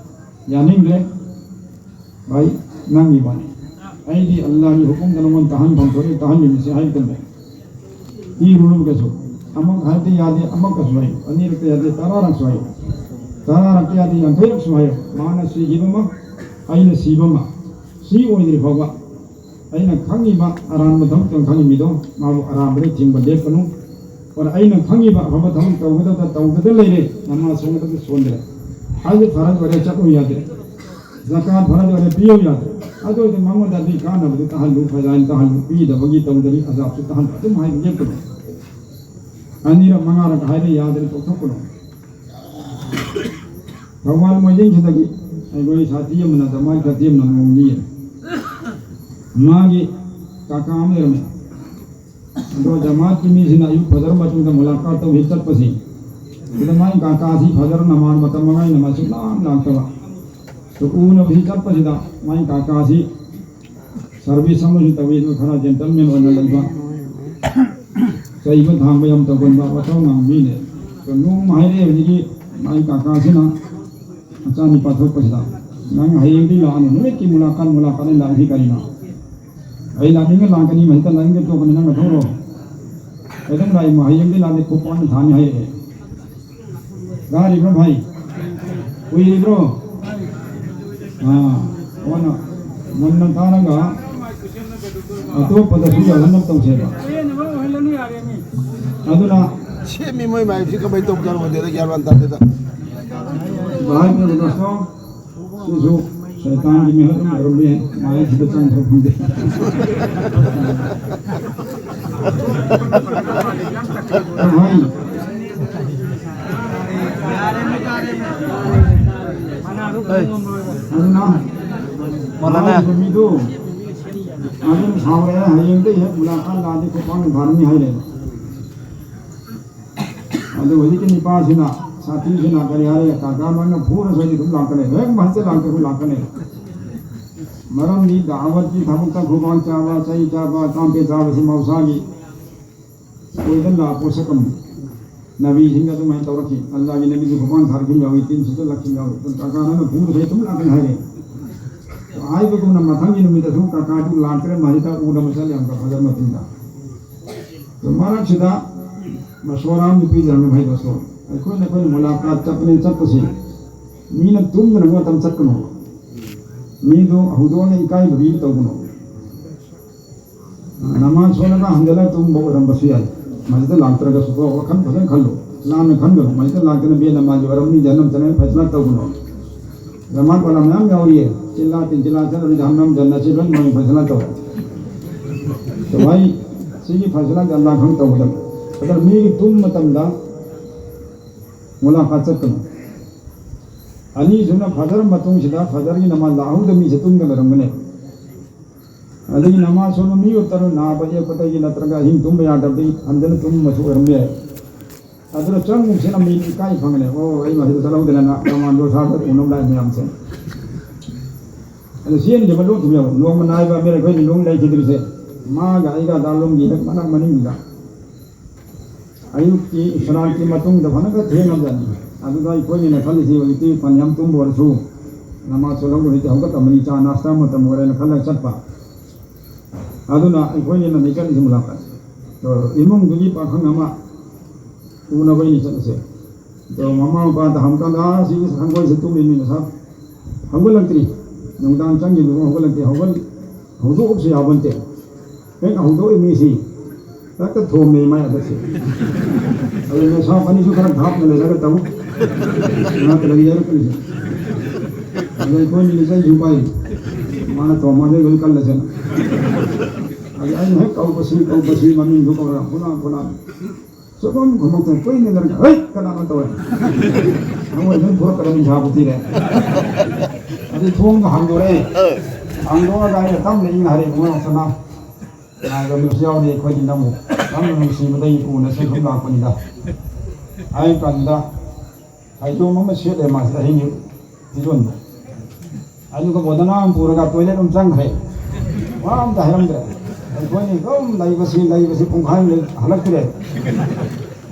ꯌꯥꯅꯤꯡꯗ꯭ꯔꯦ ꯚꯥꯏ, ꯅꯪꯒꯤ ꯋꯥꯅꯤ꯫ ꯑꯩꯗꯤ ꯑꯜꯂꯥꯍꯒꯤ ꯍꯨꯀꯨꯝꯗ ꯅꯉꯣꯟꯗ ꯇꯥꯍꯟꯐꯝ ꯊꯣꯛꯑꯦ, ꯇꯥꯍꯟꯃꯤꯟꯅꯁꯤ ꯍꯥꯏꯕꯗ ꯏꯔꯨꯔꯒꯁꯨ ꯑꯃꯨꯛ ꯍꯥꯏꯕꯗꯤ ꯌꯥꯗꯦ, ꯑꯃꯨꯛꯀꯁꯨ ꯍꯥꯏꯌꯨ, ꯑꯅꯤꯔꯛꯇ ꯌꯥꯗꯦ, ꯇꯔꯥꯔꯛꯁꯨ ꯍꯥꯏꯌꯨ, ꯇꯔꯥꯔꯛꯇ ꯌꯥꯗꯦ, ꯌꯥꯡꯈꯩꯔꯛꯁꯨ ꯍꯥꯏꯌꯨ꯫ ꯃꯥꯅ ꯁꯤꯈꯤꯕ ꯑꯃ, ꯑꯩꯅ ꯁꯤꯕ ꯑꯃ, ꯁꯤ ꯑꯣꯏꯗ꯭ꯔꯤ ꯐꯥꯎꯕ ꯑꯩꯅ ꯈꯪꯉꯤꯕ ꯑꯔꯥꯟꯕ ꯊꯕꯛꯇ ꯈꯪꯉꯤꯕꯗꯣ, ꯃꯥꯕꯨ ꯑꯔꯥꯟꯕꯗ ꯊꯤꯡꯕ ꯂꯦꯞꯀꯅꯨ꯫ ꯑꯣꯔ ꯑꯩꯅ ꯈꯪꯉꯤꯕ ꯑꯐꯕ ꯊꯕꯛ ꯇꯧꯒꯗꯕꯗ ꯇꯧꯗꯅ ꯂꯩꯔꯦ, ꯅꯃꯥꯖ ꯁꯣꯟꯒꯗꯕꯗ ꯁꯣꯟꯗ꯭ꯔꯦ, ꯍꯖ ꯐꯔꯖ ꯑꯣꯏꯔꯦ ꯆꯠꯂꯨ ꯌꯥꯗ꯭ꯔꯦ, ꯖꯀꯥꯠ ꯐꯔꯖ ꯑꯣꯏꯔꯦ ꯄꯤꯌꯨ ꯌꯥꯗ꯭ꯔꯦ, ꯑꯗꯨ ꯑꯣꯏꯔꯗꯤ ꯃꯉꯣꯟꯗ ꯑꯗꯨꯒꯤ ꯀꯥꯟꯅꯕꯗꯨ ꯇꯥꯍꯜꯂꯨ, ꯐꯖꯥꯏꯟ ꯇꯥꯍꯜꯂꯨ, ꯄꯤꯗꯕꯒꯤ ꯇꯧꯗꯕꯤ ꯑꯖꯥꯕꯁꯨ ꯇꯥꯍꯜꯂꯨ, ꯑꯗꯨꯝ ꯍꯥꯏꯕ ꯂꯦꯞꯀꯅꯨ꯫ ꯑꯅꯤꯔꯛ ꯃꯉꯥꯔꯛ ꯍꯥꯏꯔꯦ ꯌꯥꯗ꯭ꯔꯦ ꯇꯣꯛꯊꯣꯛꯀꯅꯨ꯫ ꯊꯧꯕꯥꯜ ꯃꯣꯏꯖꯤꯡꯁꯤꯗꯒꯤ ꯑꯩꯈꯣꯏ ꯁꯥꯊꯤ ꯑꯃꯅ ꯗꯃꯥꯏ ꯁꯥꯊꯤ ꯑꯃꯅ ꯅꯣꯡꯃ ꯃꯤ ꯑꯃ, ꯃꯥꯒꯤ ꯀꯥꯀꯥ ꯑꯃ ꯂꯩꯔꯝꯃꯦ꯫ ꯑꯗꯣ ꯖꯃꯥꯠꯀꯤ ꯃꯤꯁꯤꯅ ꯑꯌꯨꯛ ꯐꯖꯔ ꯃꯇꯨꯡꯗ ꯃꯨꯂꯥꯀꯥꯠ ꯇꯧꯕ ꯍꯦꯛ ꯆꯠꯄꯁꯤ, ꯁꯤꯗ ꯃꯥꯏ ꯀꯥꯀꯥꯁꯤ ꯐꯖꯔ ꯅꯃꯥꯖ ꯃꯇꯝ ꯃꯉꯥꯏꯅ ꯃꯥ ꯁꯨꯛꯂꯥꯛ ꯂꯥꯛꯇꯕ꯫ ꯑꯗꯣ ꯎꯅꯕꯁꯤ ꯆꯠꯄꯁꯤꯗ ꯃꯥꯏ ꯀꯥꯀꯥꯁꯤ ꯁꯥꯔꯚꯤꯁ ꯑꯃꯁꯨ ꯇꯧꯏ, ꯑꯗꯨꯒ ꯈꯔ ꯖꯦꯟꯇꯜꯃꯦꯟ ꯑꯣꯏꯅ ꯂꯩꯕ, ꯆꯩꯕ ꯊꯥꯡꯕ ꯌꯥꯝ ꯇꯧꯒꯟꯕ ꯋꯥꯊꯧ ꯉꯥꯡꯕ ꯃꯤꯅꯦ꯫ ꯑꯗꯣ ꯅꯣꯡꯃ ꯍꯥꯏꯔꯛꯑꯦ ꯍꯧꯖꯤꯛꯀꯤ ꯃꯥꯏ ꯀꯥꯀꯥꯁꯤꯅ ꯃꯆꯥꯅꯨꯄꯥ ꯊꯣꯛꯄꯁꯤꯗ, "ꯅꯪ ꯍꯌꯦꯡꯗꯤ ꯂꯥꯛꯑꯅꯨ, ꯅꯨꯃꯤꯠꯀꯤ ꯃꯨꯂꯥꯀꯥꯠ, ꯃꯨꯂꯥꯀꯥꯠ ꯑꯩ ꯂꯥꯛꯏꯁꯤ ꯀꯔꯤꯅꯣ? ꯑꯩ ꯂꯥꯛꯅꯤꯡꯉ ꯂꯥꯛꯀꯅꯤ, ꯃꯁꯤꯗ ꯂꯥꯛꯅꯤꯡꯗ ꯇꯣꯛꯀꯅꯤ, ꯅꯪꯅ ꯊꯣꯛꯂꯛꯑꯣ꯫ ꯀꯩꯗꯧ ꯂꯥꯛꯏꯃꯣ? ꯍꯌꯦꯡꯗꯤ ꯂꯥꯛꯑꯗꯤ ꯈꯨꯄꯥꯛꯅ ꯊꯥꯅꯤ" ꯍꯥꯏꯔꯛꯑꯦ꯫ ꯇꯥꯔꯤꯕ꯭ꯔꯣ ꯚꯥꯏ? ꯎꯏꯔꯤꯕ꯭ꯔꯣ? ꯑꯥ, ꯑꯣꯅ ꯃꯨꯟꯅ ꯇꯥꯔꯒ ꯑꯇꯣꯞꯄꯗꯁꯨ ꯌꯧꯍꯟꯅꯕ ꯇꯧꯁꯦꯕ꯫ ꯑꯗꯨꯅ ꯁꯦꯝꯃꯤ ꯃꯣꯏ ꯃꯥꯏꯁꯤ ꯀꯃꯥꯏꯅ ꯇꯧꯕꯖꯥꯠꯅꯣ ꯈꯪꯗꯦꯗ, ꯒ꯭ꯌꯥꯟ ꯃꯥꯟ ꯇꯥꯗꯦꯗ꯫ ꯚꯥꯏ ꯄ꯭ꯔꯦꯃꯗꯥꯁꯇꯣ, ꯁꯤꯁꯨ ꯁꯩꯇꯥꯟꯒꯤ ꯃꯤꯍꯨꯠ ꯑꯃ ꯑꯣꯏꯔꯝꯕ ꯌꯥꯏ, ꯃꯥꯏꯁꯤꯗ ꯆꯪꯈ꯭ꯔ ꯈꯪꯗꯦ꯫ ꯍꯣꯏ꯫ ꯑꯗꯨꯅ ꯃꯧꯂꯥꯅꯥ꯫ ꯍꯥꯏꯔꯤꯕ ꯃꯤꯗꯨ ꯑꯗꯨꯝ ꯁꯥꯎꯔꯦ, ꯍꯌꯦꯡꯗꯩ ꯍꯦꯛ ꯃꯨꯂꯥꯀꯥꯠ ꯂꯥꯛꯑꯗꯤ ꯈꯨꯄꯥꯛꯅ ꯊꯥꯔꯅꯤ ꯍꯥꯏꯔꯦ꯫ ꯑꯗꯨ ꯍꯧꯖꯤꯛꯀꯤ ꯅꯤꯄꯥꯁꯤꯅ, ꯁꯥꯊꯤꯁꯤꯅ ꯀꯔꯤ ꯍꯥꯏꯔꯦ? "ꯀꯥꯀꯥ, ꯅꯪꯅ ꯐꯨꯔꯁꯨ ꯑꯩꯗꯤ ꯑꯗꯨꯝ ꯂꯥꯛꯀꯅꯤ, ꯍꯦꯛ ꯃꯁꯖꯤꯗ ꯂꯥꯛꯇ꯭ꯔꯁꯨ ꯂꯥꯛꯀꯅꯤ"꯫ ꯃꯔꯝꯗꯤ ꯗꯥꯋꯠꯀꯤ ꯊꯕꯛꯇ ꯈꯨꯕꯥꯛ ꯆꯥꯕ, ꯆꯩ ꯆꯥꯕ, ꯇꯥꯝꯄꯦ ꯆꯥꯕꯁꯤ ꯃꯍꯧꯁꯥꯒꯤ ꯑꯣꯏꯗ ꯂꯥꯛꯄ ꯁꯛꯇꯝꯅꯤ꯫ ꯅꯕꯤꯁꯤꯡꯗ ꯑꯗꯨꯃꯥꯏꯅ ꯇꯧꯔꯛꯈꯤ꯫ ꯑꯜꯂꯥꯒꯤ ꯅꯕꯤꯁꯨ ꯈꯨꯕꯥꯛ ꯊꯥꯔꯛꯈꯤꯕ ꯌꯥꯎꯏ, ꯇꯤꯟ ꯁꯤꯠꯆꯜꯂꯛꯈꯤꯕ ꯌꯥꯎꯏ꯫ ꯑꯗꯨ ꯀꯥꯀꯥ, ꯅꯪꯅ ꯐꯨꯔꯁꯨ ꯑꯩ ꯑꯗꯨꯝ ꯂꯥꯛꯀꯅꯤ ꯍꯥꯏꯔꯦ꯫ ꯍꯥꯏꯕꯒꯨꯝꯅ ꯃꯊꯪꯒꯤ ꯅꯨꯃꯤꯠꯇꯁꯨ ꯀꯥꯀꯥꯗꯨ ꯂꯥꯛꯇ꯭ꯔꯦ, ꯃꯁꯖꯤꯗ ꯎꯅꯕ ꯆꯠꯂꯦ ꯑꯃꯨꯛꯀ ꯐꯖꯔ ꯃꯇꯨꯡꯗ꯫ ꯑꯗꯨ ꯃꯔꯛꯁꯤꯗ ꯃꯁꯣꯔꯥ ꯑꯃ ꯅꯨꯄꯤ ꯖꯔꯅꯦꯜ ꯍꯥꯏꯕꯁꯨ, ꯑꯩꯈꯣꯏꯅ, ꯑꯩꯈꯣꯏꯅ ꯃꯨꯂꯥꯀꯥꯠ ꯆꯠꯄꯅꯦ, ꯆꯠꯄꯁꯤ ꯃꯤꯅ ꯇꯨꯝꯗꯅ ꯃꯇꯝ ꯆꯠꯀꯅꯣ꯫ ꯃꯤꯗꯨ ꯍꯧꯗꯣꯛꯑꯒ ꯏꯀꯥꯏꯕꯒꯤ ꯇꯧꯒꯅꯣ꯫ ꯅꯃꯥꯖ ꯁꯣꯜꯂꯒ ꯍꯟꯖꯤꯜꯂꯒ ꯇꯨꯝꯕ ꯑꯣꯏꯔꯝꯕꯁꯨ ꯌꯥꯏ꯫ ꯃꯁꯤꯗ ꯂꯥꯛꯇ꯭ꯔꯒꯁꯨꯀꯣ, ꯋꯥꯈꯜ ꯐꯖꯅ ꯈꯜꯂꯨ꯫ ꯂꯥꯟꯅ ꯈꯟꯒꯅꯨ꯫ ꯃꯁꯤꯗ ꯂꯥꯛꯇꯅ ꯕꯦ ꯅꯃꯥꯖ ꯑꯣꯏꯔꯝꯅꯤ, ꯖꯍꯟꯅꯝ ꯆꯪꯉꯅꯤ, ꯐꯩꯁꯂꯥ ꯇꯧꯒꯅꯨ꯫ ꯖꯃꯥꯠ ꯋꯥꯂꯥ ꯃꯌꯥꯝ ꯌꯥꯎꯔꯤꯌꯦ꯫ ꯆꯤꯜꯂꯥ ꯇꯤꯟ ꯆꯤꯜꯂꯥ ꯆꯠꯂꯅꯤ, ꯖꯍꯟꯅꯝ ꯖꯟꯅꯠꯁꯤ ꯂꯣꯏ ꯃꯣꯏ ꯐꯩꯁꯂꯥ ꯇꯧꯔꯦ꯫ ꯑꯗꯨꯃꯥꯏ ꯁꯤꯒꯤ ꯐꯩꯁꯂꯥ ꯑꯜꯂꯥꯍ ꯈꯪ ꯇꯧꯒꯗꯕ꯫ ꯑꯗ ꯃꯤꯒꯤ ꯇꯨꯝ ꯃꯇꯝꯗ ꯃꯨꯂꯥꯀꯥꯠ ꯆꯠꯀꯅꯨ꯫ ꯑꯅꯤꯁꯨꯅ ꯐꯖꯔ ꯃꯇꯨꯡꯁꯤꯗ ꯐꯖꯔꯒꯤ ꯅꯃꯥꯖ ꯂꯥꯛꯍꯧꯗ ꯃꯤꯁꯦ ꯇꯨꯝꯗ ꯂꯩꯔꯝꯒꯅꯦꯕ꯫ ꯑꯗꯒꯤ ꯅꯃꯥꯖ ꯁꯣꯟꯕ ꯃꯤ ꯑꯣꯏꯔꯨꯕ ꯅꯥꯕ ꯌꯦꯛꯄꯗꯒꯤ ꯅꯠꯇ꯭ꯔꯒ ꯑꯍꯤꯡ ꯇꯨꯝꯕ ꯌꯥꯗꯕꯗꯒꯤ ꯍꯟꯗꯅ ꯇꯨꯝꯕꯁꯨ ꯑꯣꯏꯔꯝꯕ ꯌꯥꯏ꯫ ꯑꯗꯨꯅ ꯆꯪꯉꯨꯁꯤꯅ ꯃꯤ ꯏꯀꯥꯏ ꯈꯪꯒꯅꯤ꯫ ꯑꯣ, ꯑꯩ ꯃꯁꯤꯗ ꯆꯠꯍꯧꯗꯅ ꯀꯃꯥꯟꯗꯣ ꯁꯥꯕꯗ ꯎꯅꯕ ꯂꯥꯛꯏ ꯃꯌꯥꯝꯁꯦ꯫ ꯑꯗꯨ ꯆꯦꯟꯈꯤꯕ ꯂꯣꯠꯈꯤꯕ ꯌꯥꯎ-, ꯅꯣꯡꯃ ꯅꯥꯏꯕ ꯑꯃ ꯑꯩꯈꯣꯏ ꯂꯤꯂꯣꯡ ꯂꯩꯈꯤꯗ꯭ꯔꯤꯁꯦ꯫ ꯃꯥꯒ ꯑꯩꯒ ꯗꯥꯂꯣꯝꯒꯤ ꯍꯦꯛ ꯃꯅꯥꯛ ꯃꯅꯤꯡꯗꯨꯗ꯫ ꯑꯌꯨꯛꯀꯤ ꯏꯁꯔꯥꯟꯀꯤ ꯃꯇꯨꯡꯗ ꯐꯅꯒ ꯊꯦꯡꯉꯕꯖꯥꯠꯅꯤ꯫ ꯑꯗꯨꯗ ꯑꯩꯈꯣꯏꯅ ꯈꯜꯂꯤꯁꯤ ꯍꯧꯖꯤꯛꯇꯤ ꯐꯅꯌꯥꯝ ꯇꯨꯝꯕ ꯑꯣꯏꯔꯁꯨ ꯅꯃꯥꯖ ꯁꯣꯜꯍꯧꯗ ꯍꯧꯖꯤꯛꯇꯤ ꯍꯧꯒꯠꯂꯝꯃꯅꯤ, ꯆꯥ ꯅꯥꯁꯇꯥ ꯃꯇꯝ ꯑꯣꯏꯔꯦꯅ ꯈꯜꯂꯒ ꯆꯠꯄ꯫ ꯑꯗꯨꯅ ꯑꯩꯈꯣꯏꯅ ꯂꯩꯀꯥꯏꯁꯤ ꯃꯨꯂꯥꯈꯥꯠ ꯏꯃꯨꯡꯗꯨꯒꯤ ꯄꯥꯈꯪ ꯑꯃ ꯎꯅꯕ ꯑꯩꯅ ꯆꯠꯂꯁꯦ꯫ ꯑꯗꯣ ꯃꯃꯥ ꯃꯄꯥꯗ ꯍꯪꯀꯥꯟꯗ, "ꯑꯥ, ꯁꯤ ꯁꯪꯒꯣꯏꯁꯦ ꯇꯨꯝꯃꯤꯃꯤ ꯉꯁꯥꯏ ꯍꯧꯒꯠꯂꯛꯇ꯭ꯔꯤ, ꯅꯨꯡꯗꯥꯡ ꯆꯪꯈꯤꯕꯗꯨ ꯍꯧꯒꯠꯂꯛꯇꯦ, ꯍꯧꯒꯠ-, ꯍꯧꯗꯣꯛꯎꯕꯁꯨ ꯌꯥꯕ ꯅꯠꯇꯦ꯫ ꯍꯦꯛ ꯍꯧꯗꯣꯛꯏ ꯃꯤꯁꯤ ꯍꯦꯛꯇ ꯊꯣꯝꯃꯦ ꯃꯥꯏ ꯑꯗꯨꯁꯦ"꯫ ꯑꯗꯨ ꯅꯁꯥ ꯑꯅꯤꯁꯨ ꯈꯔ ꯙꯥꯞꯅ ꯂꯩꯔꯒ ꯇꯧ, ꯅꯠꯇ꯭ꯔꯗꯤ ꯌꯥꯔꯛꯇ꯭ꯔꯤꯁꯦ꯫ ꯑꯗ ꯑꯩꯈꯣꯏꯅꯤꯅ ꯆꯩꯁꯨ ꯄꯥꯏ, ꯃꯥꯅ ꯊꯣꯝꯃꯗꯤ ꯂꯣꯏ ꯀꯜꯂꯁꯦꯅ꯫ ꯑꯗ ꯑꯩꯅ ꯍꯦꯛ ꯀꯧꯕꯁꯤ, ꯀꯧꯕꯁꯤ ꯃꯃꯤꯡꯗꯨ ꯀꯧꯔ, "ꯐꯨꯂꯥꯟ, ꯐꯨꯂꯥꯟ"꯫ ꯁꯨꯈꯨꯝ ꯈꯨꯝꯃꯛꯇꯅ ꯀꯨꯏꯅ ꯂꯩꯔꯒ, "ꯍꯩ, ꯀꯅꯥꯅꯣ?" ꯇꯧꯔꯦ꯫ ꯃꯣꯏ ꯂꯣꯏ ꯊꯣꯛꯂꯛꯀꯗꯕꯅꯤ ꯏꯁꯥꯕꯨ ꯊꯤꯔꯦ꯫ ꯑꯗꯨ ꯊꯣꯡꯗꯣ ꯍꯥꯡꯗꯣꯔꯛꯑꯦ꯫ ꯍꯥꯡꯗꯣꯛꯑꯒ ꯑꯩꯅ ꯇꯞꯅ ꯏꯪꯅ ꯍꯥꯏꯔꯛꯑꯦ, "ꯏꯕꯨꯡꯉꯣ ꯁꯅꯥ, ꯀꯅꯥꯒ ꯃꯤꯁꯨ ꯌꯥꯎꯗꯦ, ꯑꯩꯈꯣꯏꯗꯤ ꯅꯪꯕꯨ ꯌꯥꯝꯅ ꯅꯨꯡꯁꯤꯕꯗꯒꯤ ꯎꯅ ꯁꯨꯝ ꯂꯥꯛꯄꯅꯤꯗ"꯫ ꯍꯥꯏ ꯀꯥꯟꯗ ꯐꯩꯖꯣꯝ ꯑꯃ ꯁꯦꯠꯂꯦ ꯃꯥꯁꯦ ꯑꯍꯤꯡꯒꯤ ꯐꯤꯖꯣꯜꯗꯣ꯫ ꯑꯗꯨꯒ ꯕꯣꯗꯅꯥ ꯑꯃ ꯄꯨꯔꯒ ꯇꯣꯏꯂꯦꯠ ꯑꯃ ꯆꯪꯈ꯭ꯔꯦ꯫ ꯋꯥ ꯑꯝꯇ ꯍꯥꯏꯔꯝꯗ꯭ꯔꯦ꯫ ꯑꯩꯈꯣꯏꯅꯤ ꯑꯗꯨꯝ ꯂꯩꯕꯁꯤ, ꯂꯩꯕꯁꯤ ꯄꯨꯡꯈꯥꯏ ꯑꯃ ꯂꯩ, ꯍꯜꯂꯛꯇ꯭ꯔꯦ꯫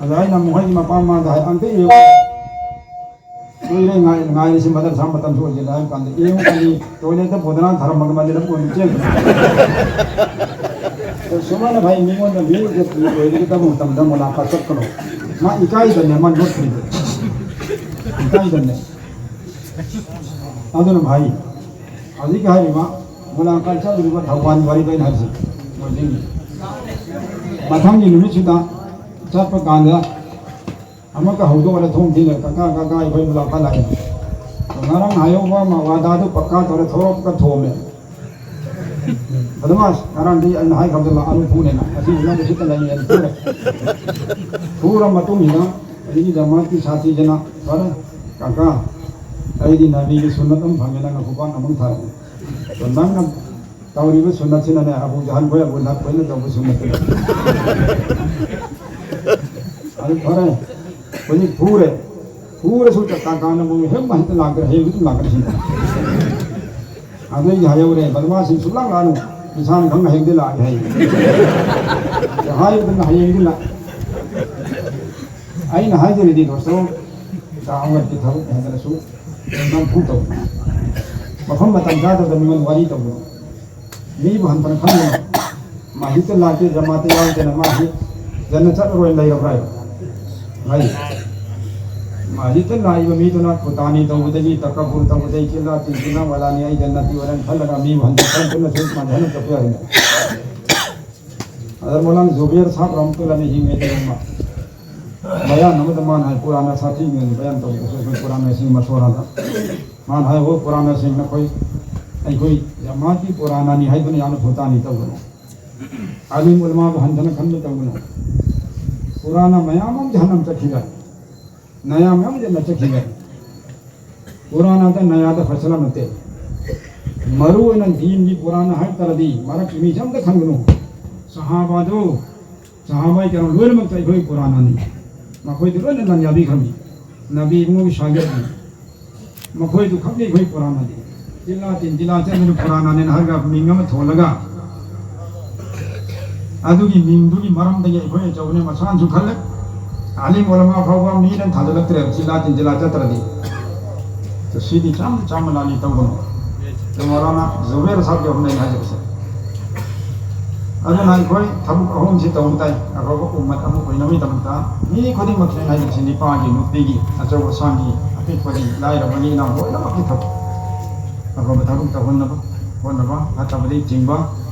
ꯑꯗ ꯑꯩꯅ ꯃꯈꯣꯏꯒꯤ ꯃꯄꯥ ꯃꯃꯥꯗ ꯍꯥꯏ, "ꯑꯝꯇ ꯌꯦꯡꯉꯨ꯫ ꯀꯨꯏꯔꯦ ꯉꯥꯏ-, ꯉꯥꯏꯔꯤꯁꯤ, ꯃꯗꯔꯁꯥ ꯃꯇꯝꯁꯨ ꯑꯣꯏꯁꯤꯜꯂꯦ" ꯍꯥꯏꯕ ꯀꯥꯟꯗ, ꯌꯦꯡꯉꯨ ꯀꯔꯤ ꯇꯣꯏꯂꯦꯠꯇ ꯕꯣꯗꯅꯥ ꯊꯥꯔꯝꯃꯒ ꯃꯗꯨꯗ ꯀꯣꯟꯅ ꯆꯦꯟꯈ꯭ꯔꯦ꯫ ꯁꯨꯃꯥꯏꯅ ꯐꯩ, ꯃꯤꯉꯣꯟꯗ ꯃꯤ ꯑꯣꯏꯔꯒꯗꯕ ꯃꯇꯝꯗ ꯃꯣꯂꯥꯈꯥꯠ ꯆꯠꯀꯅꯣ꯫ ꯃꯥ ꯏꯀꯥꯏꯗꯅꯦ, ꯃꯥ ꯅꯣꯠꯈ꯭ꯔꯤꯗꯣ꯫ ꯏꯀꯥꯏꯗꯅꯦ꯫ ꯑꯗꯨꯅ ꯐꯩ꯫ ꯍꯧꯖꯤꯛ ꯍꯥꯏꯔꯤꯕ ꯃꯣꯂꯥꯈꯥꯠ ꯆꯠꯂꯤꯕ ꯊꯧꯕꯥꯜ ꯋꯥꯔꯤꯗꯣ ꯑꯩꯅ ꯍꯥꯏꯁꯦ꯫ ꯃꯊꯪꯒꯤ ꯅꯨꯃꯤꯠꯁꯤꯗ ꯆꯠꯄ ꯀꯥꯟꯗ ꯑꯃꯨꯛꯀ ꯍꯧꯗꯣꯛꯑꯒ ꯊꯣꯡ ꯊꯤꯡꯉꯦ, "ꯀꯀꯥ, ꯀꯀꯥ, ꯑꯩꯈꯣꯏ ꯃꯨꯂꯥꯈꯥꯠ ꯂꯥꯛꯑꯦ"꯫ ꯉꯔꯥꯡ ꯍꯥꯏꯍꯧꯕ ꯑꯃ ꯋꯥꯗꯥꯗꯨ ꯄꯛꯀꯥ ꯇꯧꯔꯦ, ꯊꯣꯔꯛꯄ ꯊꯣꯝꯃꯦ꯫ ꯑꯗꯨꯃ ꯉꯔꯥꯡꯗꯤ ꯑꯩꯅ ꯍꯥꯏꯈ꯭ꯔꯕꯗ ꯂꯥꯛꯑꯅꯨ ꯐꯨꯅꯦꯅ, ꯉꯁꯤ ꯅꯪꯕꯨ ꯁꯤꯠꯇ ꯂꯩꯅꯤ ꯑꯩꯅ ꯐꯨꯔꯦ꯫ ꯐꯨꯔ ꯃꯇꯨꯡꯁꯤꯗ ꯑꯩꯒꯤ ꯖꯃꯥꯠꯀꯤ ꯁꯥꯊꯤꯁꯤꯅ, "ꯐꯔꯦ ꯀꯀꯥ, ꯑꯩꯗꯤ ꯅꯕꯤꯒꯤ ꯁꯨꯟꯅꯠ ꯑꯃ ꯐꯪꯉꯦ, ꯅꯪꯅ ꯈꯨꯄꯥꯛ ꯑꯃ ꯊꯥꯔꯛꯑꯦ꯫ ꯑꯗꯣ ꯅꯪꯅ ꯇꯧꯔꯤꯕ ꯁꯨꯟꯅꯠꯁꯤꯅꯅꯦ, ꯑꯕꯨ ꯖꯍꯟ ꯈꯣꯏ, ꯑꯕꯨ ꯂꯍꯕ ꯈꯣꯏꯅ ꯇꯧꯕ ꯁꯨꯟꯅꯠꯇꯨꯅ꯫ ꯑꯗꯨ ꯐꯔꯦ, ꯍꯧꯖꯤꯛ ꯐꯨꯔꯦ꯫ ꯐꯨꯔꯁꯨ ꯆꯠꯇꯥ ꯀꯥꯟꯗ ꯃꯣꯏ ꯍꯦꯛ ꯍꯦꯛꯇ ꯂꯥꯛꯇ꯭ꯔꯦ, ꯍꯌꯦꯡꯁꯨ ꯑꯗꯨꯝ ꯂꯥꯛꯀꯅꯤ ꯁꯤꯅꯤ꯫ ꯑꯗꯨꯒꯤ ꯍꯥꯏꯍꯧꯔꯦ, ꯕꯗꯃꯥꯁꯤꯡ ꯁꯨꯛꯂꯥꯛ ꯂꯥꯛꯑꯅꯨ, ꯏꯁꯥꯅ ꯈꯪꯅ ꯍꯌꯦꯡꯗꯤ ꯂꯥꯛꯑꯒꯦ ꯍꯥꯏꯌꯦ꯫ ꯍꯥꯏꯕꯗꯨꯅ ꯍꯌꯦꯡꯗꯤ ꯂꯥꯛ-, ꯑꯩꯅ ꯍꯥꯏꯖꯔꯤꯗꯤ ꯗꯣꯁꯇꯣ, ꯆꯥꯎꯅ ꯊꯕꯛ ꯍꯦꯟꯗꯅꯁꯨ ꯅꯝꯐꯨ ꯇꯧꯕ꯫ ꯃꯐꯝ ꯃꯇꯝ ꯆꯥꯗꯕꯗ ꯃꯤꯉꯣꯟꯗ ꯋꯥꯔꯤ ꯇꯧꯕ꯫ ꯃꯤꯕꯨ ꯍꯟꯊꯅ ꯈꯟꯒꯅꯨ꯫ ꯃꯁꯖꯤꯗꯇ ꯂꯥꯛꯇꯦ, ꯖꯃꯥꯠꯇ ꯌꯥꯎꯗꯦꯅ ꯃꯥꯁꯤ ꯖꯟꯅꯠ ꯆꯠꯂꯔꯣꯏꯅ ꯂꯩꯔꯕ꯭ꯔꯥ ꯍꯥꯏꯕ? ꯂꯩ꯫ ꯃꯁꯖꯤꯗꯇ ꯂꯥꯛꯏꯕ ꯃꯤꯗꯨꯅ ꯐꯨꯇꯥꯅꯤ ꯇꯧꯕꯗꯒꯤ, ꯇꯀꯕꯨꯔ ꯇꯧꯕꯗꯒꯤ, ꯆꯤꯜꯂꯥ ꯇꯤꯟꯖꯤꯅ ꯋꯥꯂꯥꯅꯤ, ꯑꯩ ꯖꯟꯅꯠꯇꯤ ꯑꯣꯏꯔꯅꯤ ꯈꯜꯂꯒ ꯃꯤꯕꯨ ꯍꯟꯊꯅ ꯈꯟꯗꯨꯅꯁꯨ ꯃꯥ ꯖꯍꯟꯅꯝ ꯆꯠꯄ ꯌꯥꯔꯤꯅꯦ꯫ ꯑꯗ ꯃꯧꯂꯥꯅꯥ ꯖꯨꯕꯦꯔ ꯁꯥꯍꯕ ꯔꯍꯃꯇꯨꯜꯂꯥꯍꯤ ꯑꯂꯩꯍꯤ ꯍꯤꯡꯉꯩꯗ ꯅꯣꯡꯃ ꯕꯌꯥꯟ ꯑꯃꯗ ꯃꯥꯅ ꯍꯥꯏ, ꯀꯨꯔꯥꯟꯅ ꯁꯥꯊꯤꯕꯅꯤ ꯕꯌꯥꯟ ꯇꯧꯕꯗꯁꯨ ꯑꯩꯈꯣꯏ ꯀꯨꯔꯥꯟꯅ ꯁꯤꯡ ꯃꯁꯣꯔꯥꯗ ꯃꯥꯅ ꯍꯥꯏ, "ꯍꯣ ꯀꯨꯔꯥꯟꯅ ꯁꯤꯡ ꯅꯈꯣꯏ, ꯑꯩꯈꯣꯏ ꯖꯃꯥꯠꯀꯤ ꯀꯨꯔꯥꯟꯅꯅꯤ ꯍꯥꯏꯗꯨꯅ ꯌꯥꯝꯅ ꯐꯨꯇꯥꯅꯤ ꯇꯧꯒꯅꯨ꯫ ꯑꯥꯂꯤꯝ ꯎꯂꯃꯥꯕꯨ ꯍꯟꯊꯅ ꯈꯟꯕ ꯇꯧꯒꯅꯨ꯫ ꯀꯨꯔꯥꯟꯅ ꯃꯌꯥꯝ ꯑꯃ ꯖꯍꯟꯅꯝ ꯆꯠꯈꯤꯕ, ꯃꯌꯥꯝ ꯑꯃ ꯖꯟꯅꯠ ꯆꯠꯈꯤꯕ꯫ ꯀꯨꯔꯥꯟꯅꯗ ꯅꯌꯥꯗ ꯐꯩꯁꯂꯥ ꯅꯠꯇꯦ꯫ ꯃꯔꯨ ꯑꯣꯏꯅ ꯗꯤꯟꯒꯤ ꯀꯨꯔꯥꯟꯅ ꯍꯥꯏ ꯇꯥꯔꯗꯤ ꯃꯔꯛꯀꯤ ꯃꯤꯁꯦ ꯑꯝꯇ ꯈꯟꯒꯅꯨ꯫ ꯁꯍꯥꯕꯥꯗꯨ, ꯁꯍꯥꯕꯥꯏ ꯀꯔꯥꯝ ꯂꯣꯏꯅꯃꯛꯇ ꯑꯩꯈꯣꯏ ꯀꯨꯔꯥꯟꯅꯅꯤ꯫ ꯃꯈꯣꯏꯗꯤ ꯂꯣꯏꯅ ꯂꯥꯟ ꯌꯥꯕꯤꯈ꯭ꯔꯕꯅꯤ꯫ ꯅꯕꯤ ꯏꯕꯨꯡꯉꯣꯒꯤ ꯁꯥꯒꯦꯠꯅꯤ꯫ ꯃꯈꯣꯏꯗꯨ ꯈꯛꯅꯤ ꯑꯩꯈꯣꯏ ꯀꯨꯔꯥꯟꯅꯗꯤ꯫ ꯖꯤꯜꯂꯥ ꯇꯤꯟ ꯖꯤꯜꯂꯥ ꯆꯠꯂꯤꯕ ꯀꯨꯔꯥꯟꯅꯅꯦꯅ ꯍꯥꯏꯔꯒ ꯃꯤꯡ ꯑꯃ ꯊꯣꯜꯂꯒ ꯑꯗꯨꯒꯤ ꯃꯤꯡꯗꯨꯒꯤ ꯃꯔꯝꯗꯒꯤ ꯑꯩꯈꯣꯏ ꯑꯆꯧꯕꯅꯦ ꯃꯁꯥꯅꯁꯨ ꯈꯜꯂꯦ꯫ ꯑꯥꯂꯤꯝ ꯎꯂꯃꯥ ꯐꯥꯎꯕ ꯃꯤꯅ ꯊꯥꯖꯤꯜꯂꯛꯇ꯭ꯔꯦ ꯖꯤꯜꯂꯥ ꯇꯤꯟ ꯖꯤꯜꯂꯥ ꯆꯠꯇ꯭ꯔꯗꯤ꯫ ꯁꯤꯗꯤ ꯆꯥꯝ ꯆꯥꯝꯃ ꯂꯥꯜꯂꯤ ꯇꯧꯒꯅꯨ꯫ ꯃꯧꯂꯥꯅꯥ ꯖꯨꯕꯦꯔ ꯁꯥꯍꯕꯀꯤ ꯑꯍꯨꯝ ꯂꯩ ꯍꯥꯏꯖꯕꯁꯦ꯫ ꯑꯗꯨꯅ ꯑꯩꯈꯣꯏ ꯊꯕꯛ ꯑꯍꯨꯝꯁꯤ ꯇꯧꯕ ꯇꯥꯏ꯫ ꯑꯐꯕ ꯎꯝꯃꯠ ꯑꯃ ꯑꯣꯏꯅꯕꯒꯤꯗꯃꯛꯇ ꯃꯤ ꯈꯨꯗꯤꯡꯃꯛꯁꯦ ꯑꯩꯅ ꯍꯥꯏꯖꯔꯤꯁꯤ, ꯅꯨꯄꯥꯒꯤ, ꯅꯨꯄꯤꯒꯤ, ꯑꯆꯧ ꯑꯁꯥꯡꯒꯤ, ꯑꯄꯤꯛꯄꯒꯤ, ꯂꯥꯏꯔꯕꯒꯤ, ꯏꯅꯥꯎ ꯂꯣꯏꯅꯃꯛꯀꯤ ꯊꯕꯛ꯫ ꯑꯐꯕ ꯊꯕꯛ ꯇꯧꯍꯟꯅꯕ ꯍꯣꯠꯅꯕ, ꯐꯠꯇꯕꯗꯒꯤ ꯊꯤꯡꯕ,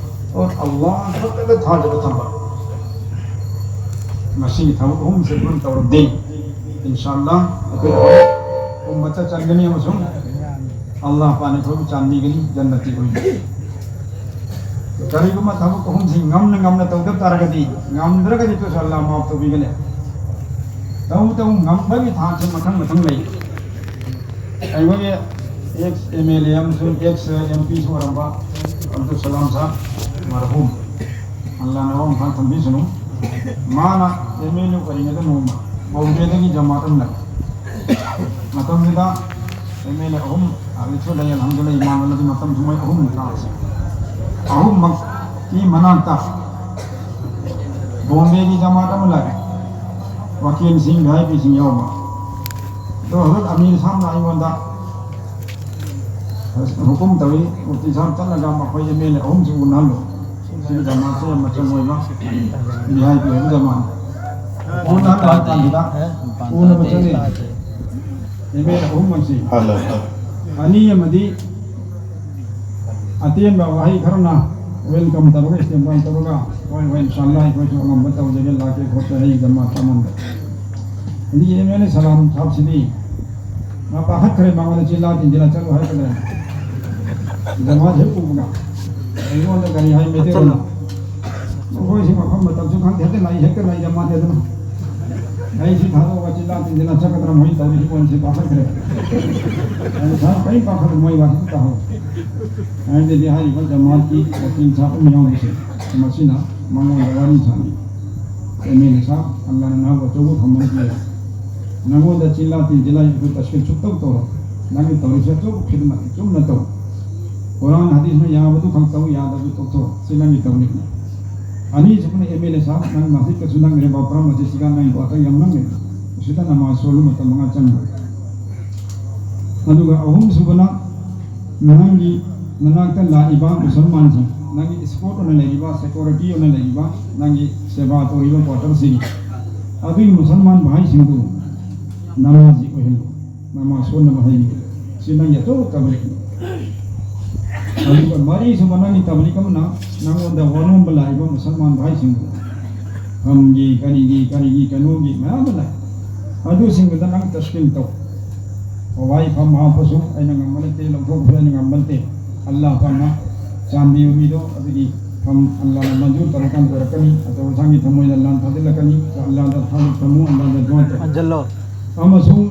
ꯑꯣ ꯑꯜꯂꯥꯍ ꯈꯛꯇꯗ ꯊꯥꯖꯕ ꯊꯝꯕ꯫ ꯃꯁꯤꯒꯤ ꯊꯕꯛ ꯑꯍꯨꯝꯁꯦ ꯑꯩꯈꯣꯏꯅ ꯇꯧꯔꯕꯗꯤ, ꯏꯟꯁꯥ ꯑꯜꯂꯥꯍ ꯑꯩꯈꯣꯏ ꯎꯝꯃꯠꯇ ꯆꯟꯒꯅꯤ ꯑꯃꯁꯨꯡ ꯑꯜꯂꯥꯍ ꯄꯥꯛꯅ ꯑꯩꯈꯣꯏꯕꯨ ꯆꯥꯟꯕꯤꯒꯅꯤ, ꯖꯟꯅꯇꯤ ꯑꯣꯏꯒꯅꯤ꯫ ꯀꯔꯤꯒꯨꯝꯕ ꯊꯕꯛ ꯑꯍꯨꯝꯁꯤ ꯉꯝꯅ ꯉꯝꯅ ꯇꯧꯗꯕ ꯇꯥꯔꯒꯗꯤ, ꯉꯝꯗ꯭ꯔꯒꯗꯤ ꯇꯣꯁ ꯑꯜꯂꯥꯍ ꯃꯥꯐ ꯇꯧꯕꯤꯒꯅꯤ꯫ ꯇꯧ ꯇꯧ ꯉꯝꯕꯒꯤ ꯊꯥꯛꯁꯤ ꯃꯊꯪ ꯃꯊꯪ ꯂꯩ꯫ ꯑꯩꯈꯣꯏꯒꯤ ꯑꯦꯛꯁ ꯑꯦꯝ ꯑꯦꯜ ꯑꯦ ꯑꯃꯁꯨꯡ ꯑꯦꯛꯁ ꯑꯦꯝ ꯄꯤꯁꯨ ꯑꯣꯏꯔꯝꯕ ꯑꯕꯗꯨꯜ ꯁꯂꯥꯝ ꯁꯥꯍꯕ ꯃꯔꯍꯨꯝ, ꯑꯜꯂꯥꯅ ꯃꯥꯕꯨ ꯃꯈꯥ ꯊꯝꯕꯤꯁꯅꯨ꯫ ꯃꯥꯅ ꯑꯦꯝ ꯑꯦꯜ ꯑꯦ ꯑꯣꯏꯔꯤꯉꯩꯗ ꯅꯣꯡꯃ ꯕꯣꯝꯕꯦꯗꯒꯤ ꯖꯃꯥꯠ ꯑꯃ ꯂꯥꯛꯏ꯫ ꯃꯇꯝꯗꯨꯗ ꯑꯦꯝ ꯑꯦꯜ ꯑꯦ ꯑꯍꯨꯝ ꯑꯗꯨꯁꯨ ꯂꯩ, ꯑꯜꯍꯝꯗꯨꯂꯤꯜꯂꯥꯍ, ꯏꯃꯥꯟꯅꯕꯒꯤ ꯃꯇꯝꯁꯨ ꯃꯣꯏ ꯑꯍꯨꯝ ꯇꯥꯔꯁꯤ꯫ ꯑꯍꯨꯝꯃꯛꯀꯤ ꯃꯅꯥꯛꯇ ꯕꯣꯝꯕꯦꯒꯤ ꯖꯃꯥꯠ ꯑꯃ ꯂꯥꯛꯏ, ꯋꯀꯤꯜꯁꯤꯡ, ꯚꯤ ꯑꯥꯏ ꯄꯤꯁꯤꯡ ꯌꯥꯎꯕ꯫ ꯑꯗꯣ ꯍꯧꯖꯤꯛ ꯑꯃꯤꯔ ꯁꯥꯍꯕꯅ ꯑꯩꯉꯣꯟꯗ ꯍꯨꯀꯨꯝ ꯇꯧꯏ, ꯃꯨꯐꯇꯤ ꯁꯥꯍꯕ ꯆꯠꯂꯒ ꯃꯈꯣꯏ ꯑꯦꯝ ꯑꯦꯜ ꯑꯦ ꯑꯍꯨꯝꯁꯤ ꯎꯅꯍꯜꯂꯨ꯫ ꯁꯤꯒꯤ ꯖꯃꯥꯠꯁꯦ ꯌꯥꯝ ꯃꯆꯪ ꯑꯣꯏꯕ ꯚꯤ ꯑꯥꯏ ꯄꯤ ꯑꯣꯏꯕ ꯖꯃꯥꯠꯅꯤ꯫ ꯎꯅꯍꯟꯕ ꯀꯥꯟꯁꯤꯗ ꯎꯅꯕ ꯆꯠꯂꯤ꯫ ꯑꯦꯝ ꯑꯦꯜ ꯑꯦ ꯑꯍꯨꯝꯃꯛꯁꯤ ꯑꯅꯤ ꯑꯃꯗꯤ ꯑꯇꯦꯟꯕ ꯋꯥꯍꯩ ꯈꯔꯅ ꯋꯦꯜꯀꯝ ꯇꯧꯔꯒ, ꯏꯁꯇꯦꯝ ꯄꯥꯏ ꯇꯧꯔꯒ, "ꯍꯣꯏ, ꯍꯣꯏ, ꯏꯟꯁꯥꯜꯂꯥ, ꯑꯩꯈꯣꯏꯁꯨ ꯑꯉꯝꯕ ꯇꯧꯖꯒꯦ, ꯂꯥꯛꯀꯦ, ꯈꯣꯠꯀꯦ", ꯑꯩ ꯖꯃꯥꯠ ꯑꯃꯃꯝꯗ꯫ ꯑꯗꯒꯤ ꯑꯦꯝ ꯑꯦꯜ ꯑꯦ ꯁꯂꯥꯝ ꯁꯥꯍꯕꯁꯤꯗꯤ ꯃꯥ ꯄꯥꯈꯠꯈ꯭ꯔꯦ, ꯃꯉꯣꯟꯗ ꯆꯤꯜꯂꯥ ꯇꯤꯟꯖꯤꯜꯂꯥ ꯆꯠꯂꯨ ꯍꯥꯏꯔꯛꯀꯗ꯭ꯔꯥ꯫ ꯖꯃꯥꯠ ꯍꯦꯛ ꯎꯕꯒ ꯑꯩꯉꯣꯟꯗ ꯀꯔꯤ ꯍꯥꯏ, ꯃꯩꯇꯩꯂꯣꯟꯗ? ꯃꯈꯣꯏꯁꯤ ꯃꯐꯝ ꯃꯇꯝꯁꯨ ꯈꯪꯗꯦ, ꯍꯦꯛꯇ ꯂꯥꯛꯏ, ꯍꯦꯛꯇ ꯂꯥꯛꯏ, ꯖꯃꯥꯠ ꯑꯗꯨꯅ꯫ ꯑꯩꯁꯤ ꯊꯥꯗꯣꯛꯑꯒ ꯆꯤꯜꯂꯥ ꯇꯤꯟꯖꯤꯜꯂꯥ ꯆꯠꯀꯗ꯭ꯔꯥ ꯃꯣꯏ ꯇꯧꯔꯤꯁꯤ ꯄꯣꯠꯁꯤ ꯄꯥꯈꯠꯈ꯭ꯔꯦ꯫ ꯑꯗꯨ ꯁꯥꯔ ꯀꯔꯤꯝ ꯄꯥꯈꯠꯂꯨ, ꯃꯣꯏ ꯋꯥꯁꯤ ꯇꯥꯍꯧ꯫ ꯑꯗꯨꯗꯤ ꯍꯥꯏꯔꯤꯕ ꯖꯃꯥꯠꯀꯤ ꯋꯀꯤꯜ ꯁꯥꯍꯕ ꯑꯃ ꯌꯥꯎꯕꯁꯦ, ꯃꯁꯤꯅ ꯃꯉꯣꯟꯗ ꯋꯥꯔꯤ ꯁꯥꯅꯤ꯫ ꯑꯦꯝ ꯑꯦꯜ ꯑꯦ ꯁꯥꯍꯕ, ꯑꯜꯂꯥꯅ ꯅꯍꯥꯛꯄꯨ ꯑꯆꯧꯕ ꯐꯝ ꯑꯃ ꯄꯤꯔꯦ꯫ ꯅꯉꯣꯟꯗ ꯆꯤꯜꯂꯥ ꯇꯤꯟꯖꯤꯜꯂꯥ ꯑꯩꯈꯣꯏ ꯇꯁꯀꯤꯜ ꯁꯨꯛꯇꯧ ꯇꯧꯔꯣꯏ꯫ ꯅꯪꯒꯤ ꯇꯧꯔꯤꯁꯦ ꯑꯆꯧꯕ ꯈꯤꯗꯃꯠ ꯆꯨꯝꯅ ꯇꯧ꯫ ꯀꯨꯔꯥꯟ ꯍꯗꯤꯁꯅ ꯌꯥꯕꯗꯨ ꯈꯛ ꯇꯧ, ꯌꯥꯗꯕꯗꯨ ꯇꯣꯛꯊꯣꯛ꯫ ꯁꯤ ꯅꯪꯒꯤ ꯇꯧꯔꯤꯕꯅꯤ꯫ ꯑꯅꯤꯁꯨꯕꯅ ꯑꯦꯝ ꯑꯦꯜ ꯑꯦ ꯁꯥꯍꯕ, ꯅꯪ ꯃꯁꯖꯤꯗꯀꯁꯨ ꯅꯪ ꯔꯦꯕꯥ ꯄꯨꯔꯥ ꯃꯁꯖꯤꯗ ꯁꯤꯒ ꯅꯪ ꯀ꯭ꯋꯥꯇꯔ ꯌꯥꯝ ꯅꯪꯉꯦ꯫ ꯁꯤꯗ ꯅꯃꯥꯖ ꯁꯣꯜꯂꯨ ꯃꯇꯝ ꯃꯉꯥ ꯆꯪꯉꯤ꯫ ꯑꯗꯨꯒ ꯑꯍꯨꯝꯁꯨꯕꯅ ꯅꯪꯒꯤ ꯅꯅꯥꯛꯇ ꯂꯥꯛꯏꯕ ꯃꯨꯁꯜꯃꯥꯟꯁꯤꯡ, ꯅꯪꯒꯤ ꯏꯁꯀꯣꯔꯠ ꯑꯣꯏꯅ ꯂꯩꯔꯤꯕ, ꯁꯦꯀ꯭ꯌꯨꯔꯤꯇꯤ ꯑꯣꯏꯅ ꯂꯩꯔꯤꯕ, ꯅꯪꯒꯤ ꯁꯦꯕꯥ ꯇꯧꯔꯤꯕ ꯀ꯭ꯋꯥꯇꯔꯁꯤꯡ, ꯑꯗꯨꯒꯤ ꯃꯨꯁꯜꯃꯥꯟ ꯚꯥꯏꯁꯤꯡꯗꯨ ꯅꯃꯥꯖꯤ ꯑꯣꯏꯍꯜꯂꯨ, ꯅꯃꯥꯖ ꯁꯣꯟꯅꯕ ꯍꯩꯕꯤꯌꯨ꯫ ꯁꯤ ꯅꯪꯒꯤ ꯑꯆꯧꯕ ꯇꯕ꯭ꯂꯤꯛꯅꯤ꯫ ꯑꯗꯨꯒ ꯃꯔꯤꯁꯨꯕ ꯅꯪꯒꯤ ꯇꯕ꯭ꯂꯤꯛ ꯑꯃꯅ ꯅꯪꯉꯣꯟꯗ ꯋꯥꯅꯣꯝꯕ ꯂꯥꯛꯏꯕ ꯃꯨꯁꯜꯃꯥꯟ ꯚꯥꯏꯁꯤꯡꯗꯨ, ꯐꯝꯒꯤ, ꯀꯔꯤꯒꯤ, ꯀꯔꯤꯒꯤ, ꯀꯩꯅꯣꯒꯤ ꯃꯌꯥꯝ ꯑꯃ ꯂꯥꯛꯏ꯫ ꯑꯗꯨꯁꯤꯡꯗꯨꯗ ꯅꯪ ꯇꯁꯀꯤꯟ ꯇꯧ꯫ ꯋꯥꯍꯩ ꯐꯝ ꯍꯥꯞꯄꯁꯨ ꯑꯩꯅ ꯉꯝꯕ ꯅꯠꯇꯦ, ꯂꯧꯊꯣꯛꯄꯁꯨ ꯑꯩꯅ ꯉꯝꯕ ꯅꯠꯇꯦ꯫ ꯑꯜꯂꯥꯍ ꯄꯥꯛꯅ ꯆꯥꯟꯕꯤꯕ ꯃꯤꯗꯣ ꯑꯗꯨꯒꯤ ꯐꯝ ꯑꯜꯂꯥꯍꯅ ꯃꯟꯖꯨꯔ ꯇꯧꯔꯀꯥꯟꯗ ꯑꯣꯏꯔꯛꯀꯅꯤ꯫ ꯑꯆꯧ ꯑꯁꯥꯡꯒꯤ ꯊꯃꯣꯏꯗ ꯑꯜꯂꯥꯍꯅ ꯊꯥꯖꯤꯜꯂꯛꯀꯅꯤ꯫ ꯑꯜꯂꯥꯍꯗ ꯊꯥꯖ ꯊꯝꯃꯨ, ꯑꯜꯂꯥꯍꯗ ꯗꯨꯋꯥ ꯇꯧ꯫ ꯍꯟꯖꯜꯂꯣ꯫ ꯑꯃꯁꯨꯡ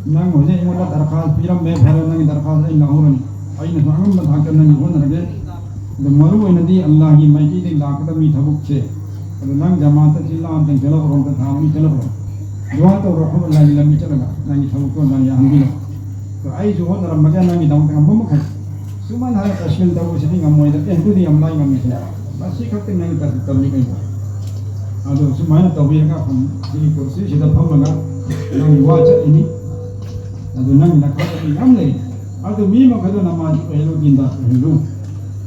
ꯅꯪ ꯍꯧꯖꯤꯛ ꯑꯩꯉꯣꯟꯗ ꯗꯔꯈꯥꯁ ꯄꯤꯔꯝꯃꯦ, ꯐꯔꯦ, ꯅꯪꯒꯤ ꯗꯔꯈꯥꯁ ꯑꯩ ꯂꯧꯍꯧꯔꯅꯤ꯫ ꯑꯩꯅꯁꯨ ꯑꯉꯝꯕ ꯊꯥꯛꯇ ꯅꯪꯒꯤ ꯍꯣꯠꯅꯔꯒꯦ꯫ ꯑꯗꯣ ꯃꯔꯨ ꯑꯣꯏꯅꯗꯤ ꯑꯜꯂꯥꯍꯒꯤ ꯃꯥꯏꯀꯩꯗꯒꯤ ꯂꯥꯛꯀꯗꯕ ꯃꯤ ꯊꯕꯛꯁꯦ, ꯑꯗꯣ ꯅꯪ ꯖꯃꯥꯠꯇ ꯆꯤꯜꯂꯥ ꯑꯝꯇꯪ ꯆꯠꯂꯛꯑꯣ, ꯑꯝꯇ ꯊꯥ ꯑꯅꯤ ꯆꯠꯂꯛꯑꯣ, ꯗꯨꯋꯥ ꯇꯧꯔꯣ, ꯑꯐꯕ ꯑꯜꯂꯥꯍꯒꯤ ꯂꯝꯕꯤ ꯆꯠꯂꯒ ꯅꯪꯒꯤ ꯊꯕꯛꯇꯣ ꯑꯜꯂꯥꯍꯅ ꯌꯥꯍꯟꯕꯤꯔꯣ꯫ ꯑꯗꯣ ꯑꯩꯁꯨ ꯍꯣꯠꯅꯔꯝꯃꯒꯦ ꯅꯪꯒꯤꯗꯃꯛꯇ ꯉꯝꯕ ꯃꯈꯩ꯫ ꯁꯨꯃꯥꯏꯅ ꯍꯥꯏꯔ ꯇꯁꯀꯤꯜ ꯇꯧꯕꯁꯤꯗꯤ ꯉꯝꯃꯣꯏꯗ꯫ ꯑꯦ, ꯑꯗꯨꯗꯤ ꯌꯥꯝ ꯂꯥꯏ ꯉꯝꯃꯤꯁꯦ꯫ ꯃꯁꯤ ꯈꯛꯇꯪ ꯅꯪꯒꯤ ꯇꯁꯀꯤꯜ ꯇꯧꯅꯤ ꯀꯩꯅꯣ꯫ ꯑꯗꯣ ꯁꯨꯃꯥꯏꯅ ꯇꯧꯕꯤꯔꯒ ꯁꯤꯒꯤ ꯀꯨꯔꯁꯤꯁꯤꯗ ꯐꯝꯃꯒ ꯅꯪꯒꯤ ꯋꯥ ꯆꯠꯂꯤꯅꯤ꯫ ꯑꯗꯨ ꯅꯪꯒꯤ ꯅꯈꯥꯗ ꯃꯤ ꯌꯥꯝ ꯂꯩ꯫ ꯑꯗꯨ ꯃꯤ ꯃꯈꯩꯗꯣ ꯅꯃꯥꯖ ꯑꯣꯏꯍꯜꯂꯨ, ꯗꯤꯟꯗꯥ ꯑꯣꯏꯍꯜꯂꯨ꯫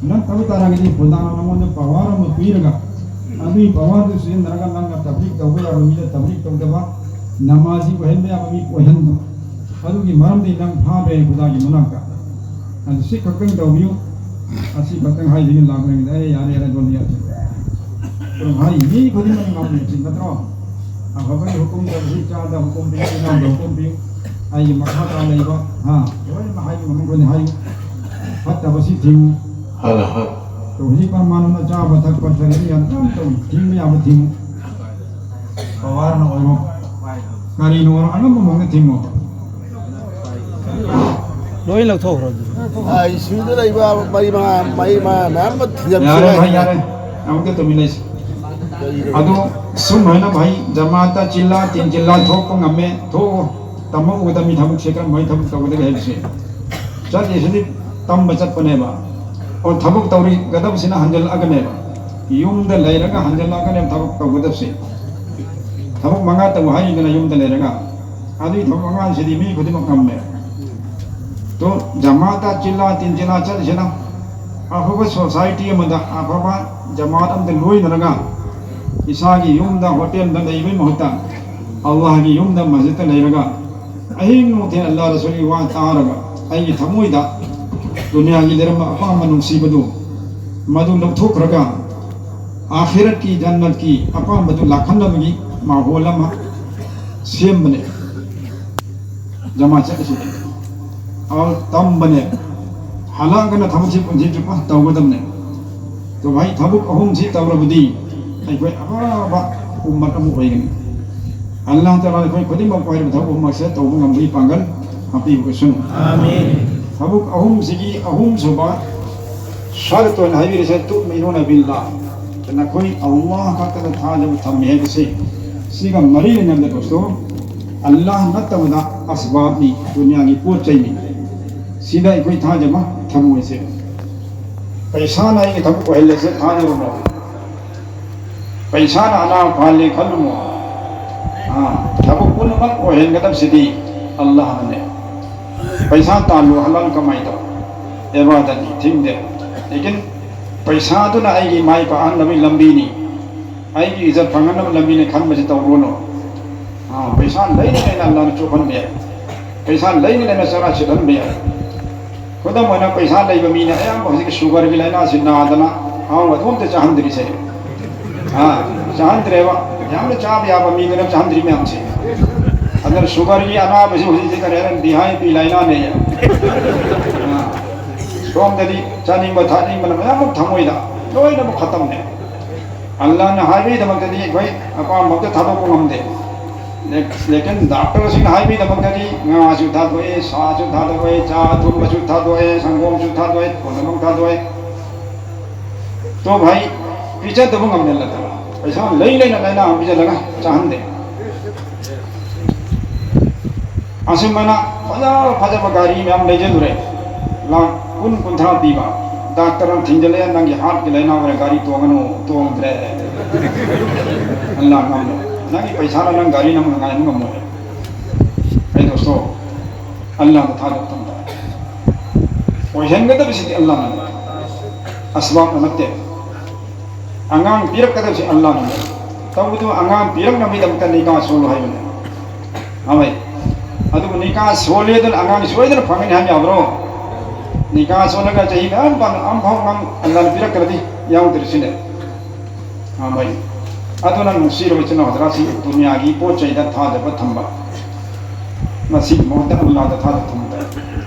ꯅꯪ ꯇꯧ ꯇꯥꯔꯒꯗꯤ ꯈꯨꯗꯥꯅ ꯅꯉꯣꯟꯗ ꯄꯋꯥꯔ ꯑꯃ ꯄꯤꯔꯒ, ꯑꯗꯨꯒꯤ ꯄꯋꯥꯔꯗꯨ ꯁꯤꯖꯤꯟꯅꯔꯒ ꯅꯪꯅ ꯇꯕ꯭ꯂꯤꯛ ꯇꯧꯕ ꯌꯥꯕ ꯃꯤꯗ ꯇꯕ꯭ꯂꯤꯛ ꯇꯧꯗꯕ, ꯅꯃꯥꯖꯤ ꯑꯣꯏꯍꯟꯕ ꯌꯥꯕ ꯃꯤ ꯑꯣꯏꯍꯟꯕ꯫ ꯑꯗꯨꯒꯤ ꯃꯔꯝꯗꯤ ꯅꯪ ꯐꯥꯕ ꯌꯥꯏ ꯈꯨꯗꯥꯒꯤ ꯃꯅꯥꯛꯇ꯫ ꯑꯗꯨ ꯁꯤ ꯈꯛꯇꯪ ꯇꯧꯕꯤꯌꯨ꯫ ꯑꯁꯤ ꯈꯛꯇꯪ ꯍꯥꯏꯗꯨꯅ ꯂꯥꯛꯄꯅꯤꯗ, ꯑꯦ, ꯌꯥꯔꯦ, ꯌꯥꯔꯦ, ꯗꯣꯟ ꯌꯥꯔꯦ꯫ ꯑꯗꯨꯝ ꯍꯥꯏ, ꯃꯤ ꯈꯨꯗꯤꯡꯃꯛ ꯉꯝꯃꯤꯕꯁꯤ ꯅꯠꯇ꯭ꯔꯣ? ꯑꯐꯕꯒꯤ ꯍꯨꯀꯨꯝ ꯇꯧꯕꯁꯤ, ꯆꯥꯗ ꯍꯨꯀꯨꯝ ꯄꯤꯌꯨ, ꯏꯅꯥꯎꯗ ꯍꯨꯀꯨꯝ ꯄꯤꯌꯨ꯫ ꯑꯩꯒꯤ ꯃꯈꯥꯗ ꯂꯩꯕ, ꯍꯥ, ꯂꯣꯏꯅꯃꯛ ꯍꯥꯏꯕ ꯉꯝꯃꯛꯄꯅꯤ ꯍꯥꯏꯌꯨ꯫ ꯐꯠꯇꯕꯁꯤ ꯊꯤꯡꯉꯨ꯫ ꯍꯣꯏ, ꯍꯣꯏ꯫ ꯑꯗꯣ ꯍꯧꯖꯤꯛ ꯄꯔꯃꯥꯟꯅ ꯆꯥꯕ ꯊꯛꯄ ꯇꯔꯦꯠ ꯌꯥꯝ ꯇꯝ ꯇꯧ, ꯊꯤꯡꯕ ꯌꯥꯕ ꯊꯤꯡꯉꯨ꯫ ꯄꯋꯥꯔꯅ ꯑꯣꯏꯔꯣ, ꯀꯔꯤꯅ ꯑꯣꯏꯔꯣ, ꯑꯉꯝꯕ ꯃꯑꯣꯡꯗ ꯊꯤꯡꯉꯣ꯫ ꯂꯣꯏ ꯂꯧꯊꯣꯛꯈ꯭ꯔꯣ ꯑꯗꯨꯗꯤ꯫ ꯑꯥꯏ ꯁꯤ ꯌꯨꯗ ꯂꯩꯕ ꯃꯔꯤ ꯃꯉꯥ, ꯃꯔꯤ ꯃꯉꯥ ꯃꯌꯥꯝ ꯑꯃ ꯊꯤꯖꯤꯟꯁꯤ ꯌꯥꯔꯦ ꯚꯥꯏ, ꯍꯥꯏꯅ꯫ ꯌꯥꯔꯦ꯫ ꯑꯃꯨꯛꯇ ꯇꯨꯃꯤꯟ ꯂꯩꯁꯤ꯫ ꯀꯔꯤꯅꯣ? ꯑꯗꯣ ꯁꯨꯝ ꯍꯥꯏꯅ ꯚꯥꯏ, ꯖꯃꯥꯠꯇ ꯆꯤꯜꯂꯥ ꯇꯤꯟ ꯆꯤꯜꯂꯥ ꯊꯣꯛꯄ ꯉꯝꯃꯦ, ꯊꯣꯛꯑꯣ꯫ ꯇꯝꯃꯛꯎꯒꯗꯕꯅꯤ ꯊꯕꯛꯁꯦ ꯀꯔꯝꯕ ꯊꯕꯛ ꯇꯧꯒꯗꯒꯦ ꯍꯥꯏꯕꯁꯦ꯫ ꯆꯠꯂꯤꯁꯤꯗꯤ ꯇꯝꯕ ꯆꯠꯄꯅꯦꯕ꯫ ꯑꯣ, ꯊꯕꯛ ꯇꯧꯔꯤꯒꯗꯕꯁꯤꯅ ꯍꯟꯖꯜꯂꯛꯑꯒꯅꯦꯕ꯫ ꯌꯨꯝꯗ ꯂꯩꯔꯒ ꯍꯟꯖꯜꯂꯛꯑꯒꯅꯦꯕ ꯊꯕꯛ ꯇꯧꯒꯗꯕꯁꯦ꯫ ꯊꯕꯛ ꯃꯉꯥ ꯇꯧ ꯍꯥꯏꯔꯤꯗꯅ ꯌꯨꯝꯗ ꯂꯩꯔꯒ꯫ ꯑꯗꯨꯒꯤ ꯊꯕꯛ ꯃꯉꯥꯁꯤꯗꯤ ꯃꯤ ꯈꯨꯗꯤꯡꯃꯛ ꯉꯝꯃꯦ꯫ ꯇꯣ ꯖꯃꯥꯠꯇ ꯆꯤꯜꯂꯥ ꯇꯤꯟ ꯆꯤꯜꯂꯥ ꯆꯠꯂꯤꯁꯤꯅ ꯑꯐꯕ ꯁꯣꯁꯥꯏꯇꯤ ꯑꯃꯗ, ꯑꯐꯕ ꯖꯃꯥꯠ ꯑꯃꯗ ꯂꯣꯏꯅꯔꯒ, ꯏꯁꯥꯒꯤ ꯌꯨꯝꯗ, ꯍꯣꯇꯦꯜꯗ ꯂꯩꯕꯒꯤ ꯃꯍꯨꯠꯇ, ꯑꯜꯂꯥꯍꯒꯤ ꯌꯨꯝꯗ, ꯃꯁꯖꯤꯗꯇ ꯂꯩꯔꯒ, ꯑꯍꯤꯡ ꯅꯨꯡꯊꯤꯜ ꯑꯜꯂꯥꯍ ꯔꯁꯨꯜꯒꯤ ꯋꯥ ꯇꯥꯔꯒ, ꯑꯩꯒꯤ ꯊꯃꯣꯏꯗ ꯗꯨꯅꯤꯌꯥꯒꯤ ꯂꯩꯔꯝꯕ ꯑꯄꯥꯝꯕ ꯅꯨꯡꯁꯤꯕꯗꯨ ꯃꯗꯨ ꯂꯧꯊꯣꯛꯈ꯭ꯔꯒ, ꯑꯥꯈꯤꯔꯠꯀꯤ, ꯖꯟꯅꯠꯀꯤ ꯑꯄꯥꯝꯕꯗꯨ ꯂꯥꯛꯍꯟꯅꯕꯒꯤ ꯃꯥꯍꯣꯜ ꯑꯃ ꯁꯦꯝꯕꯅꯦ꯫ ꯖꯃꯥ ꯆꯠꯂꯤꯁꯤꯗꯤ ꯑꯗꯨ ꯇꯝꯕꯅꯦ꯫ ꯍꯜꯂꯛꯑꯒꯅ ꯊꯕꯛꯁꯤ ꯄꯨꯟꯁꯤ ꯆꯨꯞꯄ ꯇꯧꯒꯗꯕꯅꯦ꯫ ꯑꯗꯨ ꯚꯥꯏ, ꯊꯕꯛ ꯑꯍꯨꯝꯁꯤ ꯇꯧꯔꯕꯗꯤ ꯑꯩꯈꯣꯏ ꯑꯐꯕ ꯎꯝꯃꯠ ꯑꯃ ꯑꯣꯏꯒꯅꯤ꯫ ꯑꯜꯂꯥꯍ ꯇꯥꯂꯥ ꯑꯩꯈꯣꯏ ꯈꯨꯗꯤꯡꯃꯛꯄꯨ ꯍꯥꯏꯔꯤꯕ ꯊꯕꯛ ꯑꯍꯨꯝꯃꯛꯁꯦ ꯇꯧꯕ ꯉꯝꯕꯒꯤ ꯄꯥꯡꯒꯜ ꯍꯥꯞꯄꯤꯕ ꯑꯣꯏꯁꯅꯨ꯫ ꯑꯥꯃꯤꯟ꯫ ꯊꯕꯛ ꯑꯍꯨꯝꯁꯤꯒꯤ ꯑꯍꯨꯝꯁꯨꯕ ꯁꯥꯗ ꯇꯣꯏꯅ ꯍꯥꯏꯕꯤꯔꯤꯁꯦ, "ꯇꯨꯃꯤꯅꯨꯅ ꯕꯤꯜꯂꯥꯍ", ꯅꯈꯣꯏ ꯑꯜꯂꯥꯍ ꯈꯛꯇꯗ ꯊꯥꯖꯕ ꯊꯝꯃꯤ ꯍꯥꯏꯕꯁꯤ꯫ ꯁꯤꯒ ꯃꯔꯤ ꯂꯩꯅꯕꯗ ꯗꯣꯁꯇꯣ, ꯑꯜꯂꯥꯍ ꯅꯠꯇꯕꯗ ꯑꯁꯕꯥꯕꯅꯤ, ꯗꯨꯅꯤꯌꯥꯒꯤ ꯄꯣꯠ ꯆꯩꯅꯤ꯫ ꯁꯤꯗ ꯑꯩꯈꯣꯏ ꯊꯥꯖꯕ ꯊꯝꯃꯣꯏꯁꯦ꯫ ꯄꯩꯁꯥꯅ ꯑꯩꯒꯤ ꯊꯕꯛ ꯑꯣꯏꯍꯜꯂꯦꯁꯦ ꯊꯥꯖꯔꯨꯅꯣ꯫ ꯄꯩꯁꯥꯅ ꯑꯅꯥꯕ ꯐꯍꯜꯂꯦ ꯈꯜꯂꯨꯅꯣ꯫ ꯑꯥ, ꯊꯕꯛ ꯄꯨꯝꯅꯃꯛ ꯑꯣꯏꯍꯟꯒꯗꯕꯁꯤꯗꯤ ꯑꯜꯂꯥꯍꯅꯅꯦ꯫ ꯄꯩꯁꯥ ꯇꯥꯜꯂꯨ, ꯍꯂꯥꯜ ꯀꯃꯥꯏ ꯇꯧ, ꯏꯕꯥꯗꯠꯅꯤ, ꯊꯤꯡꯗꯦ꯫ ꯂꯦꯀꯤꯟ ꯄꯩꯁꯥꯗꯨꯅ ꯑꯩꯒꯤ ꯃꯥꯏ ꯄꯥꯛꯍꯟꯅꯕꯒꯤ ꯂꯝꯕꯤꯅꯤ, ꯑꯩꯒꯤ ꯏꯖꯠ ꯐꯪꯍꯟꯅꯕ ꯂꯝꯕꯤꯅꯤ ꯈꯟꯕꯁꯤ ꯇꯧꯔꯨꯅꯨ꯫ ꯑꯥ, ꯄꯩꯁꯥ ꯂꯩꯅ ꯂꯩꯅ ꯑꯜꯂꯥꯍꯅ ꯆꯣꯞꯍꯟꯕ ꯌꯥꯏ꯫ ꯄꯩꯁꯥ ꯂꯩꯅ ꯂꯩꯅ ꯆꯔꯥ ꯁꯤꯠꯍꯟꯕ ꯌꯥꯏ꯫ ꯈꯨꯗꯝ ꯑꯣꯏꯅ, ꯄꯩꯁꯥ ꯂꯩꯕ ꯃꯤꯅ ꯑꯌꯥꯝꯕ ꯍꯧꯖꯤꯛꯀꯤ ꯁꯨꯒꯔꯒꯤ ꯂꯥꯏꯅꯥꯁꯤ ꯅꯥꯗꯅ ꯑꯍꯥꯎꯕ ꯑꯗꯨ ꯑꯝꯇ ꯆꯥꯍꯟꯗ꯭ꯔꯤꯁꯦ꯫ ꯑꯥ, ꯆꯥꯍꯟꯗ꯭ꯔꯦꯕ꯫ ꯌꯥꯝꯅ ꯆꯥꯕ ꯌꯥꯕ ꯃꯤꯗꯨꯅ ꯆꯥꯍꯟꯗ꯭ꯔꯤ ꯃꯌꯥꯝꯁꯦ꯫ ꯑꯗꯨꯅ ꯁꯨꯒꯔꯒꯤ ꯑꯅꯥꯕꯁꯤ ꯍꯧꯖꯤꯛꯁꯤ ꯀꯔꯤ ꯍꯥꯏꯔꯦ? V I P ꯂꯥꯏꯅꯥꯅꯦ꯫ ꯑꯥ, ꯁꯣꯝꯗꯗꯤ ꯆꯥꯅꯤꯡꯕ ꯊꯛꯅꯤꯡꯕꯅ ꯃꯌꯥꯝ ꯑꯃ ꯊꯃꯣꯏꯗ ꯂꯣꯏꯅꯃꯛ ꯈꯇꯝꯅꯦ꯫ ꯑꯜꯂꯥꯍꯅ ꯍꯥꯏꯕꯒꯤꯗꯃꯛꯇꯗꯤ ꯑꯩꯈꯣꯏ ꯑꯄꯥꯝꯕ ꯑꯝꯇ ꯊꯥꯗꯣꯛꯄ ꯉꯝꯗꯦ꯫ ꯂꯦ-, ꯂꯦꯀꯤꯟ ꯗꯥꯛꯇꯔꯁꯤꯡꯅ ꯍꯥꯏꯕꯒꯤꯗꯃꯛꯇꯗꯤ ꯉꯥꯁꯨ ꯊꯥꯗꯣꯛꯑꯦ, ꯁꯥꯁꯨ ꯊꯥꯗꯣꯛꯑꯦ, ꯆꯥ ꯑꯊꯨꯝꯕꯁꯨ ꯊꯥꯗꯣꯛꯑꯦ, ꯁꯪꯒꯣꯝꯁꯨ ꯊꯥꯗꯣꯛꯑꯦ, ꯄꯨꯝꯅꯃꯛ ꯊꯥꯗꯣꯛꯑꯦ꯫ ꯇꯣ ꯚꯥꯏ, ꯄꯤꯖꯗꯕ ꯉꯝꯗꯦ ꯅꯠꯇ꯭ꯔꯥ? ꯄꯩꯁꯥ ꯂꯩ ꯂꯩꯅ ꯂꯥꯏꯅꯥ ꯑꯃ ꯄꯤꯖꯜꯂꯒ ꯆꯥꯍꯟꯗꯦ꯫ ꯑꯁꯨꯝꯕꯅ ꯐꯖ ꯐꯖꯕ ꯒꯥꯔꯤ ꯃꯌꯥꯝ ꯂꯩꯖꯜꯂꯨꯔꯦ, ꯂꯥꯛ ꯀꯨꯟ ꯀꯨꯟꯊ꯭ꯔꯥ ꯄꯤꯕ꯫ ꯗꯥꯛꯇꯔ ꯑꯃ ꯊꯤꯡꯖꯤꯜꯂꯛꯑꯦ, "ꯅꯪꯒꯤ ꯍꯥꯔꯠꯀꯤ ꯂꯥꯏꯅꯥ ꯑꯣꯏꯔꯦ, ꯒꯥꯔꯤ ꯇꯣꯡꯒꯅꯨ", ꯇꯣꯡꯗ꯭ꯔꯦ꯫ ꯑꯜꯂꯥꯍ ꯉꯝꯃꯣꯏ꯫ ꯅꯪꯒꯤ ꯄꯩꯁꯥꯅ ꯅꯪ ꯒꯥꯔꯤ ꯅꯪ ꯉꯥꯏꯕ ꯉꯝꯃꯣꯏ꯫ ꯑꯩ ꯗꯣꯁꯇꯣ, ꯑꯜꯂꯥꯍꯗ ꯊꯥꯖꯕ ꯊꯝꯕ ꯇꯥꯏ꯫ ꯑꯣꯏꯍꯟꯒꯗꯕꯁꯤꯗꯤ ꯑꯜꯂꯥꯍꯅ, ꯑꯁꯕꯥꯕꯅ ꯅꯠꯇꯦ꯫ ꯑꯉꯥꯡ ꯄꯤꯔꯛꯀꯗꯕꯁꯤ ꯑꯜꯂꯥꯍꯅ꯫ ꯇꯧꯕꯗꯨ ꯑꯉꯥꯡ ꯄꯤꯔꯛꯅꯕꯒꯤꯗꯃꯛꯇ ꯅꯤꯀꯥ ꯁꯣꯜꯂꯨ ꯍꯥꯏꯕꯅꯤ꯫ ꯍꯣꯏ꯫ ꯑꯗꯨꯕꯨ ꯅꯤꯀꯥ ꯁꯣꯜꯂꯦ ꯑꯗꯨꯅ ꯑꯉꯥꯡ ꯁꯣꯏꯗꯅ ꯐꯪꯒꯅꯤ ꯍꯥꯏꯕ ꯌꯥꯕ꯭ꯔꯣ? ꯅꯤꯀꯥ ꯁꯣꯜꯂꯒ ꯆꯍꯤ ꯃꯌꯥꯝ ꯄꯥꯟ-, ꯑꯃꯐꯥꯎ ꯑꯉꯥꯡ ꯑꯜꯂꯥꯍꯅ ꯄꯤꯔꯛꯇ꯭ꯔꯗꯤ ꯌꯥꯎꯗ꯭ꯔꯤꯁꯤꯅꯦ꯫ ꯍꯣꯏ꯫ ꯑꯗꯨꯅ ꯅꯨꯡꯁꯤꯔꯕ ꯏꯆꯤꯟ ꯏꯅꯥꯎ ꯍꯖꯔꯥꯠꯁꯤꯡ, ꯗꯨꯅꯤꯌꯥꯒꯤ ꯄꯣꯠ ꯆꯩꯗ ꯊꯥꯖꯕ ꯊꯝꯕ꯫ ꯃꯁꯤꯒꯤ ꯃꯍꯨꯠꯇ ꯑꯜꯂꯥꯍꯗ ꯊꯥꯖꯕ ꯊꯝꯕ ꯇꯥꯏ꯫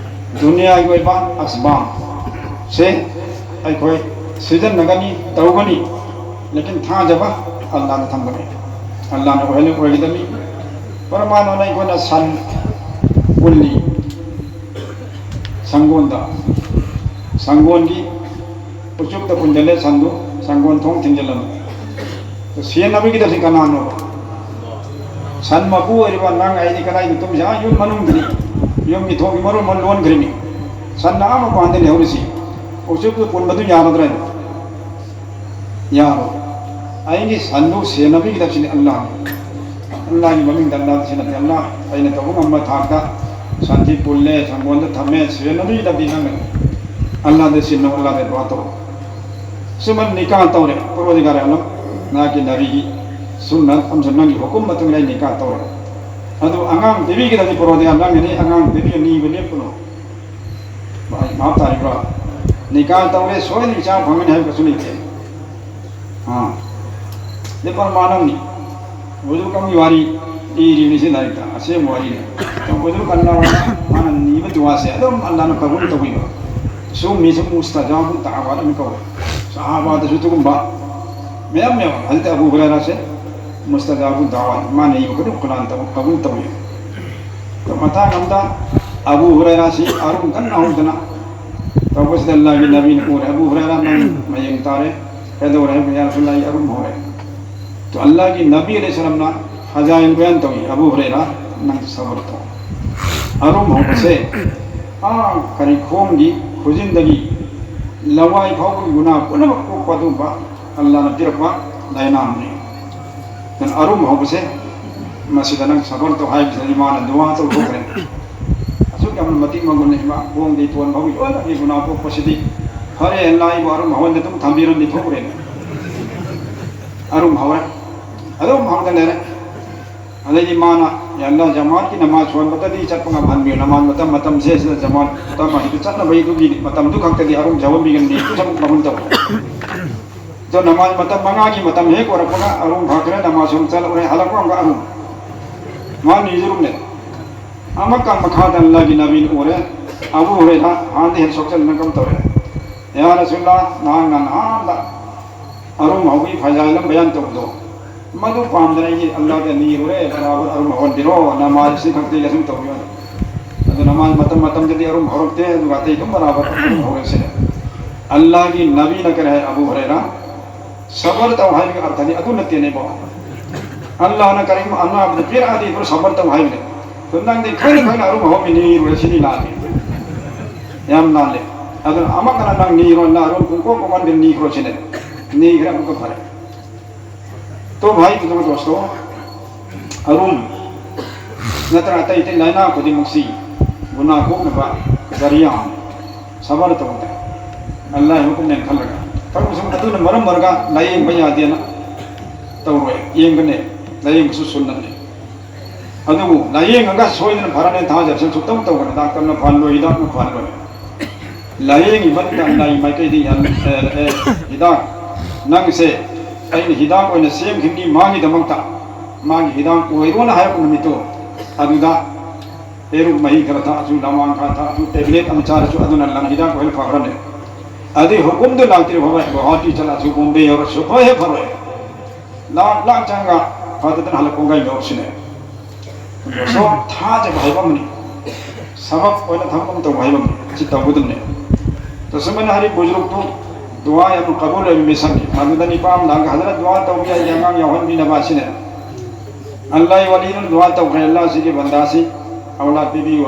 ꯗꯨꯅꯤꯌꯥꯒꯤ ꯑꯣꯏꯕ ꯑꯁꯕꯥꯕꯁꯦ ꯑꯩꯈꯣꯏ ꯁꯤꯖꯤꯟꯅꯒꯅꯤ, ꯇꯧꯒꯅꯤ, ꯂꯦꯀꯤꯟ ꯊꯥꯖꯕ ꯑꯜꯂꯥꯍꯗ ꯊꯝꯒꯅꯤ꯫ ꯑꯜꯂꯥꯍꯅ ꯑꯣꯏꯍꯜꯂꯤ, ꯑꯣꯏꯒꯗꯕꯅꯤ꯫ ꯄ꯭ꯔꯃꯥꯟ ꯑꯣꯏꯅ ꯑꯩꯈꯣꯏꯅ ꯁꯟ ꯄꯨꯜꯂꯤ ꯁꯪꯒꯣꯟꯗ, ꯁꯪꯒꯣꯟꯒꯤ ꯎꯆꯨꯞꯇ ꯄꯨꯟꯁꯤꯜꯂꯦ ꯁꯟꯗꯨ, ꯁꯪꯒꯣꯟ ꯊꯣꯡ ꯊꯤꯡꯖꯤꯜꯂꯝꯃꯤ꯫ ꯁꯦꯟꯅꯕꯒꯤꯗꯕꯁꯤ ꯀꯅꯥꯅꯣꯕ? ꯁꯟ ꯃꯄꯨ ꯑꯣꯏꯔꯤꯕ ꯅꯪ ꯑꯩꯗꯤ ꯀꯗꯥꯏꯗ ꯇꯨꯝꯁꯤ? ꯑꯥ, ꯌꯨꯝ ꯃꯅꯨꯡꯗꯅꯤ, ꯌꯨꯝꯒꯤ ꯊꯣꯡꯒꯤ ꯃꯔꯨ ꯑꯃ ꯂꯣꯟꯈ꯭ꯔꯤꯅꯤ꯫ ꯁꯟꯅ ꯑꯥ ꯃꯄꯥꯟꯗ ꯂꯩꯍꯧꯔꯤꯁꯤ, ꯎꯆꯨꯞꯇꯨ ꯄꯨꯟꯕꯗꯨ ꯌꯥꯔꯗ꯭ꯔꯥ? ꯌꯥꯔꯣꯏ꯫ ꯑꯩꯒꯤ ꯁꯟꯗꯨ ꯁꯦꯟꯅꯕꯤꯒꯗꯕꯁꯤꯅꯤ ꯑꯜꯂꯥꯍꯅꯤ꯫ ꯑꯜꯂꯥꯍꯒꯤ ꯃꯃꯤꯡꯗ ꯑꯜꯂꯥꯍꯗ ꯁꯤꯟꯅꯗꯦ꯫ ꯑꯜꯂꯥꯍ, ꯑꯩꯅ ꯇꯧꯕ ꯉꯝꯕ ꯊꯥꯛꯇ ꯁꯟꯊꯤ ꯄꯨꯜꯂꯦ, ꯁꯪꯒꯣꯟꯗ ꯊꯝꯃꯦ, ꯁꯦꯟꯅꯕꯤꯒꯗꯕꯗꯤ ꯅꯪꯅ꯫ ꯑꯜꯂꯥꯍꯗ ꯁꯤꯟꯅꯧ, ꯑꯜꯂꯥꯍꯗ ꯗꯨꯋꯥ ꯇꯧ꯫ ꯁꯤꯃ ꯅꯤꯀꯥ ꯇꯧꯔꯦ, ꯄꯔꯣꯗꯤꯒꯥꯔ ꯑꯂꯝ, ꯅꯍꯥꯛꯀꯤ ꯅꯕꯤꯒꯤ ꯁꯨꯟꯅ ꯑꯃꯁꯨꯡ ꯅꯪꯒꯤ ꯍꯨꯀꯨꯝ ꯃꯇꯨꯡ ꯏꯟꯅ ꯑꯩ ꯅꯤꯀꯥ ꯇꯧꯔꯦ꯫ ꯑꯗꯨ ꯑꯉꯥꯡ ꯄꯤꯕꯤꯒꯗꯕꯗꯤ ꯄꯔꯣꯗꯤꯒꯥꯔ ꯅꯪꯒꯤꯅꯤ, ꯑꯉꯥꯡ ꯄꯤꯕꯤꯌꯨ, ꯅꯤꯕ ꯂꯦꯞꯀꯅꯨ꯫ ꯚꯥꯞ ꯇꯥꯔꯤꯕ꯭ꯔꯥ? ꯅꯤꯀꯥ ꯇꯧꯔꯦ, ꯁꯣꯏꯗꯅ ꯏꯆꯥ ꯐꯪꯒꯅꯤ ꯍꯥꯏꯕ ꯀꯩꯁꯨ ꯂꯩꯇꯦ꯫ ꯑꯥ, ꯁꯤ ꯄ꯭ꯔꯃꯥꯟ ꯑꯃꯅꯤ꯫ ꯍꯨꯖꯨꯔ ꯀꯝꯒꯤ ꯋꯥꯔꯤ ꯏꯔꯤꯕꯅꯤ ꯁꯤ ꯂꯥꯏꯔꯤꯛꯇ, ꯑꯁꯦꯡꯕ ꯋꯥꯔꯤꯅꯤ꯫ ꯍꯨꯖꯨꯔ ꯀꯟꯅ ꯃꯥꯅ ꯅꯤꯕ ꯗꯨꯋꯥꯁꯦ ꯑꯗꯨꯝ ꯑꯜꯂꯥꯍꯅ ꯀꯕꯨꯜ ꯇꯧꯕꯤꯕ꯫ ꯁꯨꯝ ꯃꯤꯁꯨ ꯃꯨꯁꯇꯖꯥꯕꯨ ꯗꯥꯋꯥꯠ ꯑꯅ ꯀꯧꯋꯦ꯫ ꯁꯍꯥꯕꯥꯗꯁꯨ ꯑꯗꯨꯒꯨꯝꯕ ꯃꯌꯥꯝ ꯌꯥꯎꯋꯦ꯫ ꯍꯖꯔꯠ ꯑꯕꯨ ꯍꯨꯔꯥꯏꯔꯥꯁꯦ ꯃꯨꯁꯇꯖꯥꯕꯨ ꯗꯥꯋꯥꯠ, ꯃꯥꯅ ꯏꯕ ꯈꯨꯗꯤꯡ ꯀꯨꯔꯥꯟ ꯇꯧ-, ꯀꯕꯨꯜ ꯇꯧꯋꯤ꯫ ꯑꯗꯣ ꯃꯇꯥꯡ ꯑꯃꯗ ꯑꯕꯨ ꯍꯨꯔꯥꯏꯔꯥꯁꯤ ꯑꯔꯨꯝ ꯀꯟꯅ ꯍꯧꯗꯅ ꯇꯧꯕꯁꯤꯗ ꯑꯜꯂꯥꯍꯒꯤ ꯅꯕꯤꯅ ꯎꯔꯦ, "ꯑꯕꯨ ꯍꯨꯔꯥꯏꯔꯥ, ꯅꯪ ꯃꯌꯦꯡ ꯇꯥꯔꯦ, ꯀꯩꯗꯧꯔꯦ?" ꯍꯥꯏꯕ, "ꯌꯥ ꯔꯁꯨꯂꯜꯂꯥꯍ, ꯑꯩ ꯑꯔꯨꯝ ꯍꯧꯔꯦ꯫" ꯑꯗꯣ ꯑꯜꯂꯥꯍꯒꯤ ꯅꯕꯤ ꯑꯂꯩꯍꯤ ꯁꯂꯥꯝꯅ ꯐꯖꯥꯏꯜ ꯕꯌꯥꯟ ꯇꯧꯏ, "ꯑꯕꯨ ꯍꯨꯔꯥꯏꯔꯥ, ꯅꯪ ꯁꯕꯔ ꯇꯧ꯫" ꯑꯔꯨꯝ ꯍꯧꯕꯁꯦ, ꯑꯥ, ꯀꯔꯤ, ꯈꯣꯡꯒꯤ ꯈꯨꯖꯤꯟꯗꯒꯤ ꯂꯋꯥꯏ ꯐꯥꯎꯕꯒꯤ ꯒꯨꯅꯥ ꯄꯨꯝꯅꯃꯛ ꯀꯣꯛꯄ ꯑꯗꯨꯒꯨꯝꯕ ꯑꯜꯂꯥꯍꯅ ꯄꯤꯔꯛꯄ ꯂꯥꯏꯅꯥ ꯑꯃꯅꯤ꯫ ꯑꯗꯨꯅ ꯑꯔꯨꯝ ꯍꯧꯕꯁꯦ, ꯃꯁꯤꯗ ꯅꯪ ꯁꯕꯔ ꯇꯧ ꯍꯥꯏꯕꯁꯤꯗ ꯏꯃꯥꯅ ꯗꯨꯋꯥ ꯇꯧꯊꯣꯛꯈ꯭ꯔꯦ꯫ ꯑꯁꯨꯛ ꯌꯥꯝꯅ ꯃꯇꯤꯛ ꯃꯒꯨꯟ ꯂꯩꯕ ꯈꯣꯡꯗꯩ ꯇꯣꯟ ꯐꯥꯎꯒꯤ ꯂꯣꯏꯅꯃꯛꯀꯤ ꯒꯨꯅꯥ ꯀꯣꯛꯄꯁꯤꯗꯤ ꯐꯔꯦ, ꯑꯜꯂꯥꯍ ꯑꯩꯕꯨ ꯑꯔꯨꯝ ꯍꯧꯍꯟꯗ ꯑꯗꯨꯝ ꯊꯝꯕꯤꯔꯝꯗꯤ ꯊꯣꯛꯈ꯭ꯔꯦꯅꯦ꯫ ꯑꯔꯨꯝ ꯍꯧꯔꯦ꯫ ꯑꯗꯨꯝ ꯍꯧꯗ ꯂꯩꯔꯦ꯫ ꯑꯗꯩꯗꯤ ꯃꯥꯅ, "ꯌꯥ ꯑꯜꯂꯥꯍ, ꯖꯃꯥꯠꯀꯤ ꯅꯃꯥꯖ ꯁꯣꯟꯕꯗꯗꯤ ꯆꯠꯄ ꯉꯝꯍꯟꯕꯤꯌꯨ, ꯅꯃꯥꯖ ꯃꯇꯝ ꯃꯇꯝꯁꯦ ꯁꯤꯗ ꯖꯃꯥꯠ ꯃꯇꯝ ꯑꯁꯤꯗ ꯆꯠꯅꯕꯒꯤ ꯑꯗꯨꯒꯤ ꯃꯇꯝꯗꯨ ꯈꯛꯇꯗꯤ ꯑꯔꯨꯝ ꯌꯥꯎꯍꯟꯕꯤꯒꯅꯤ, ꯅꯤꯌꯠꯇꯨ ꯁꯔꯨꯛ ꯃꯍꯨꯟ ꯇꯧ꯫" ꯑꯗꯣ ꯅꯃꯥꯖ ꯃꯇꯝ ꯃꯉꯥꯒꯤ ꯃꯇꯝ ꯍꯦꯛ ꯑꯣꯏꯔꯛꯄꯒ ꯑꯔꯨꯝ ꯐꯈ꯭ꯔꯦ, ꯅꯃꯥꯖ ꯁꯨꯝ ꯆꯠꯂꯛꯎꯔꯦ, ꯍꯜꯂꯛꯄ ꯑꯃꯒ ꯑꯔꯨꯝ꯫ ꯃꯥ ꯅꯤꯖꯔꯨꯝꯅꯦ꯫ ꯑꯃꯀ ꯃꯈꯥꯗ ꯑꯜꯂꯥꯍꯒꯤ ꯅꯕꯤꯅ ꯎꯔꯦ, ꯑꯕꯨ ꯍꯨꯔꯥꯏꯔꯥ ꯍꯥꯟꯅꯗꯤ ꯍꯦꯟꯅ ꯁꯣꯛꯆꯟꯗꯅ ꯀꯝ ꯇꯧꯔꯦ? "ꯌꯥ ꯔꯁꯨꯂꯜꯂꯥꯍ, ꯅꯍꯥꯛꯅ ꯅꯍꯥꯟꯗ ꯑꯔꯨꯝ ꯍꯧꯕꯒꯤ ꯐꯖꯥꯏꯜ ꯑꯃ ꯕꯌꯥꯟ ꯇꯧꯕꯗꯣ, ꯃꯗꯨ ꯄꯥꯝꯗꯅ ꯑꯩꯗꯤ ꯑꯜꯂꯥꯍꯗ ꯅꯤꯔꯨꯔꯦ, ꯕꯔꯥꯕꯔ ꯑꯔꯨꯝ ꯍꯧꯍꯟꯕꯤꯔꯣ, ꯅꯃꯥꯖ ꯑꯁꯤ ꯈꯛꯇꯤ ꯑꯁꯨꯝ ꯇꯧꯕꯤꯌꯣ꯫" ꯑꯗꯨ ꯅꯃꯥꯖ ꯃꯇꯝ ꯃꯇꯝꯗꯗꯤ ꯑꯔꯨꯝ ꯍꯧꯔꯛꯇꯦ, ꯑꯗꯨꯒ ꯑꯇꯩ ꯑꯗꯨꯝ ꯕꯔꯥꯕꯔ ꯑꯔꯨꯝ ꯍꯧꯔꯁꯦ꯫ ꯑꯜꯂꯥꯍꯒꯤ ꯅꯕꯤꯅ ꯀꯔꯤ ꯍꯥꯏ? ꯑꯕꯨ ꯍꯨꯔꯩꯔꯥ, ꯁꯕꯔ ꯇꯧ ꯍꯥꯏꯕꯒꯤ ꯑꯔꯊꯗꯤ ꯑꯗꯨ ꯅꯠꯇꯦꯅꯦꯕꯣ꯫ ꯑꯜꯂꯥꯍꯅ ꯀꯔꯤꯒꯨꯝꯕ ꯑꯅꯥꯕꯗ ꯄꯤꯔꯛꯑꯗꯤ ꯑꯩꯈꯣꯏ ꯁꯕꯔ ꯇꯧ ꯍꯥꯏꯕꯅꯦ꯫ ꯑꯗꯨ ꯅꯪꯗꯤ ꯈꯔ ꯈꯔ ꯑꯔꯨꯝ ꯑꯍꯣꯝꯒꯤ ꯅꯤꯔꯨꯔꯦ, ꯁꯤꯗꯤ ꯂꯥꯜꯂꯦ, ꯌꯥꯝ ꯂꯥꯜꯂꯦ꯫ ꯑꯗꯨꯅ ꯑꯃꯠꯇꯅ ꯅꯪ ꯅꯤꯔꯣ, ꯅꯥꯔꯣ, ꯄꯨꯡꯀꯣꯛ ꯀꯣꯛꯍꯟꯗꯦ, ꯅꯤꯈ꯭ꯔꯣ ꯁꯤꯅꯦ꯫ ꯅꯤꯈ꯭ꯔꯦ, ꯑꯃꯨꯛꯀ ꯐꯔꯦ꯫ ꯇꯣ ꯚꯥꯏ, ꯇꯣ ꯗꯣꯁꯇꯣ, ꯑꯔꯨꯝ ꯅꯠꯇ꯭ꯔꯒ ꯑꯇꯩ ꯑꯇꯩ ꯂꯥꯏꯅꯥ ꯈꯨꯗꯤꯡꯃꯛꯁꯤ ꯒꯨꯅꯥ ꯀꯣꯛꯅꯕ ꯖꯔꯤꯌꯥ ꯑꯃ, ꯁꯕꯔ ꯇꯧꯗꯦ꯫ ꯑꯜꯂꯥꯍꯒꯤ ꯍꯨꯀꯨꯝꯅꯦꯅ ꯈꯜꯂꯒ꯫ ꯇꯧꯔꯁꯨ ꯑꯗꯨꯅ ꯃꯔꯝ ꯑꯣꯏꯔꯒ ꯂꯥꯏꯌꯦꯡꯕ ꯌꯥꯗꯦꯅ ꯇꯧꯔꯣꯏ, ꯌꯦꯡꯒꯅꯤ, ꯂꯥꯏꯌꯦꯡꯕꯁꯨ ꯁꯨꯟꯅꯠꯅꯤ꯫ ꯑꯗꯨꯕꯨ ꯂꯥꯏꯌꯦꯡꯉꯒ ꯁꯣꯏꯗꯅ ꯐꯔꯅꯤ ꯊꯥꯖꯕꯁꯨ ꯁꯨꯛꯇꯧ ꯇꯧꯒꯅꯤ, ꯗꯥꯛꯇꯔꯅ ꯐꯍꯜꯂꯣꯏ, ꯍꯤꯗꯥꯛꯅ ꯐꯍꯜꯂꯣꯏ꯫ ꯂꯥꯏꯌꯦꯡꯉꯤꯕ ꯅꯪ ꯂꯥꯏ ꯃꯥꯏꯀꯩꯗ ꯌꯥꯜ-, ꯑꯦ, ꯑꯦ, ꯍꯤꯗꯥꯛ, ꯅꯪꯁꯦ ꯑꯩꯅ ꯍꯤꯗꯥꯛ ꯑꯣꯏꯅ ꯁꯦꯝꯈꯤꯕꯅꯤ ꯃꯥꯒꯤꯗꯃꯛꯇ, ꯃꯥꯒꯤ ꯍꯤꯗꯥꯛ ꯑꯣꯏꯔꯣꯅ ꯍꯥꯏꯔꯛꯄ ꯅꯨꯃꯤꯠꯇꯣ, ꯑꯗꯨꯗ ꯄꯦꯔꯨꯛ ꯃꯍꯤ ꯈꯔ ꯊꯛꯑꯁꯨ, ꯂꯃꯥꯡ ꯈꯔ ꯊꯛꯑꯁꯨ, ꯇꯦꯕ꯭ꯂꯦꯠ ꯑꯃ ꯆꯥꯔꯁꯨ, ꯑꯗꯨꯅ ꯂꯪ ꯍꯤꯗꯥꯛ ꯑꯣꯏꯅ ꯐꯈ꯭ꯔꯅꯤ꯫ ꯑꯗꯨꯏ ꯍꯨꯀꯨꯝꯗꯨ ꯂꯥꯛꯇ꯭ꯔꯤ ꯐꯥꯎꯕ ꯒꯨꯋꯥꯍꯥꯇꯤ ꯆꯠꯂꯁꯨ, ꯕꯣꯝꯕꯦ ꯌꯧꯔꯁꯨ, ꯍꯣꯏ ꯍꯦꯛ ꯐꯔꯣꯏ꯫ ꯂꯥꯛ ꯂꯥꯛ ꯆꯪꯒ ꯐꯖꯗꯅ ꯍꯜꯂꯛꯄ ꯉꯥꯏ ꯃꯔꯨꯞꯁꯤꯅꯦ꯫ ꯁꯣ ꯊꯥꯖꯕ ꯍꯥꯏꯕ ꯑꯃꯅꯤ꯫ ꯁꯕꯕ ꯑꯣꯏꯅ ꯊꯕꯛ ꯑꯃ ꯇꯧꯕ ꯍꯥꯏꯕ ꯑꯃꯅꯤ꯫ ꯁꯤ ꯇꯧꯒꯗꯕꯅꯦ꯫ ꯇꯁꯦꯡꯅ ꯍꯥꯏꯔꯤ, ꯕꯨꯖꯨꯔꯨꯛꯇꯨ ꯗꯨꯋꯥ ꯌꯥꯝꯅ ꯀꯕꯨꯜ ꯑꯣꯏꯕ ꯃꯤꯁꯛꯅꯤ꯫ ꯃꯗꯨꯗ ꯅꯤꯄꯥ ꯑꯃ ꯂꯥꯛꯑꯒ, "ꯍꯖꯔꯠ, ꯗꯨꯋꯥ ꯇꯧꯕ ꯌꯥꯏ, ꯑꯉꯥꯡ ꯌꯥꯎꯍꯟꯕꯤꯅꯕ" ꯑꯁꯤꯅꯦ꯫ ꯑꯜꯂꯥꯍꯒꯤ ꯋꯥꯂꯤꯗꯨꯅ ꯗꯨꯋꯥ ꯇꯧꯈ꯭ꯔꯦ, "ꯑꯜꯂꯥꯍ, ꯁꯤꯒꯤ ꯕꯟꯗꯥꯁꯤ ꯑꯧꯂꯥꯗ ꯄꯤꯕꯤꯌꯨ"꯫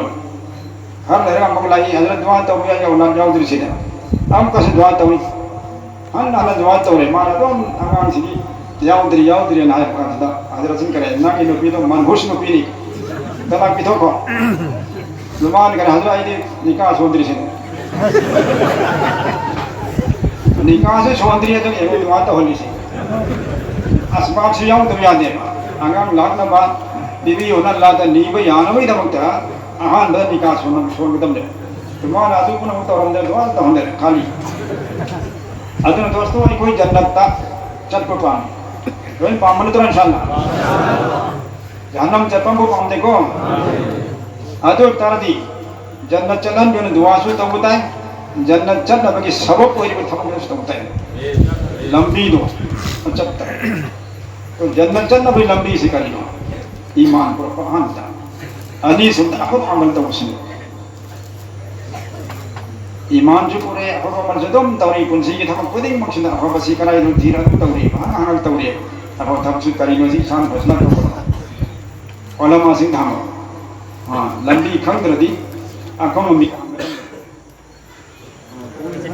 ꯈꯔ ꯂꯩꯔꯒ ꯑꯃꯨꯛ ꯂꯥꯛꯏ, "ꯍꯖꯔꯠ, ꯗꯨꯋꯥ ꯇꯧꯕ ꯌꯥꯏ, ꯑꯧꯂꯥꯗ ꯌꯥꯎꯗ꯭ꯔꯤꯁꯤꯅꯦ"꯫ ꯑꯃꯨꯛꯀꯁꯨ ꯗꯨꯋꯥ ꯇꯧꯏ꯫ ꯍꯟꯅ ꯍꯟꯅ ꯗꯨꯋꯥ ꯇꯧꯔꯦ꯫ ꯃꯥꯅ ꯑꯗꯨꯝ ꯑꯉꯥꯡꯁꯤꯗꯤ "ꯌꯥꯎꯗ꯭ꯔꯤ, ꯌꯥꯎꯗ꯭ꯔꯤꯅ" ꯍꯥꯏꯕ ꯀꯥꯟꯁꯤꯗ ꯍꯖꯔꯠꯁꯤꯅ ꯀꯔꯤ ꯍꯥꯏ? "ꯅꯪꯒꯤ ꯅꯨꯄꯤꯗꯣ ꯃꯟꯍꯨꯁ ꯅꯨꯄꯤꯅꯤ, ꯇꯂꯥꯛ ꯄꯤꯊꯣꯛꯈꯣ꯫ ꯅꯨꯄꯥꯅ ꯀꯔꯤ ꯍꯥꯏ? ꯍꯖꯔꯠ, ꯑꯩꯗꯤ ꯅꯤꯀꯥ ꯁꯣꯟꯗ꯭ꯔꯤꯁꯤꯅꯦ꯫ ꯅꯤꯀꯥꯁꯦ ꯁꯣꯟꯗ꯭ꯔꯤ, ꯑꯗꯨꯒ ꯑꯩꯉꯣꯟꯗ ꯗꯨꯋꯥ ꯇꯧꯍꯜꯂꯤꯁꯦ꯫ ꯑꯁꯕꯥꯕꯁꯤ ꯌꯥꯎꯗꯕ ꯌꯥꯗꯦꯕ꯫ ꯑꯉꯥꯡ ꯂꯥꯛꯅꯕ ꯄꯤꯕꯤꯌꯣꯅ ꯑꯜꯂꯥꯗ ꯅꯤꯕ ꯌꯥꯅꯕꯒꯤꯗꯃꯛꯇ ꯑꯍꯥꯟꯕꯗ ꯅꯤꯀꯥ ꯁꯣꯟ-, ꯁꯣꯟꯒꯗꯕꯅꯦ꯫ ꯅꯨꯄꯥꯅ ꯑꯗꯨ ꯄꯨꯝꯅꯃꯛ ꯇꯧꯔꯝꯗꯦ, ꯗꯨꯋꯥ ꯇꯧꯍꯟꯗꯦ, ꯈꯥꯂꯤ꯫ ꯑꯗꯨꯅ ꯗꯣꯁꯇꯣ, ꯑꯩꯈꯣꯏ ꯖꯟꯅꯠꯇ ꯆꯠꯄ ꯄꯥꯝꯃꯤ꯫ ꯂꯣꯏ ꯄꯥꯝꯕ ꯅꯠꯇ꯭ꯔꯣ, ꯏꯟꯁꯥꯜꯂꯥ? ꯖꯍꯟꯅꯝ ꯆꯠꯄ ꯑꯃꯐꯥꯎ ꯄꯥꯝꯗꯦꯀꯣ꯫ ꯑꯗꯨ ꯑꯣꯏ ꯇꯥꯔꯗꯤ ꯖꯟꯅꯠ ꯆꯠꯍꯟꯗꯨꯅ ꯗꯨꯋꯥꯁꯨ ꯇꯧꯕ ꯇꯥꯏ, ꯖꯟꯅꯠ ꯆꯠꯅꯕꯒꯤ ꯁꯕꯕ ꯑꯣꯏꯔꯤꯕ ꯊꯕꯛ ꯑꯗꯨꯁꯨ ꯇꯧꯕ ꯇꯥꯏ꯫ ꯂꯝꯕꯤꯗꯣ ꯆꯠꯇ꯫ ꯑꯗꯨ ꯖꯟꯅꯠ ꯆꯠꯅꯕꯒꯤ ꯂꯝꯕꯤꯁꯤ ꯀꯔꯤꯅꯣ? ꯏꯃꯥꯟ ꯄꯨꯔꯛꯄ ꯑꯍꯥꯟꯕꯗ꯫ ꯑꯅꯤꯁꯨꯕꯗ ꯑꯐꯕ ꯑꯃꯜ ꯇꯧꯕꯁꯤꯅꯤ꯫ ꯏꯃꯥꯟꯁꯨ ꯄꯨꯔꯛꯑꯦ, ꯑꯐꯕ ꯑꯃꯜꯁꯨ ꯑꯗꯨꯝ ꯇꯧꯔꯤ꯫ ꯄꯨꯟꯁꯤꯒꯤ ꯊꯕꯛ ꯈꯨꯗꯤꯡꯃꯛꯁꯤꯗ ꯑꯐꯕꯁꯤ ꯀꯗꯥꯏꯗꯅꯣ ꯊꯤꯔ ꯑꯗꯨꯝ ꯇꯧꯔꯤ, ꯍꯪ ꯍꯪꯉꯒ ꯇꯧꯔꯤ꯫ ꯑꯐꯕ ꯊꯕꯛꯁꯤ ꯀꯔꯤꯅꯣ ꯁꯤ ꯏꯁꯥꯅ ꯐꯖꯅ ꯇꯧꯕ꯫ ꯑꯣꯂꯃꯥꯁꯤꯡꯗ ꯍꯪꯉꯣ꯫ ꯑꯥ, ꯂꯝꯕꯤ ꯈꯪꯗ꯭ꯔꯗꯤ ꯑꯈꯪꯕ ꯃꯤ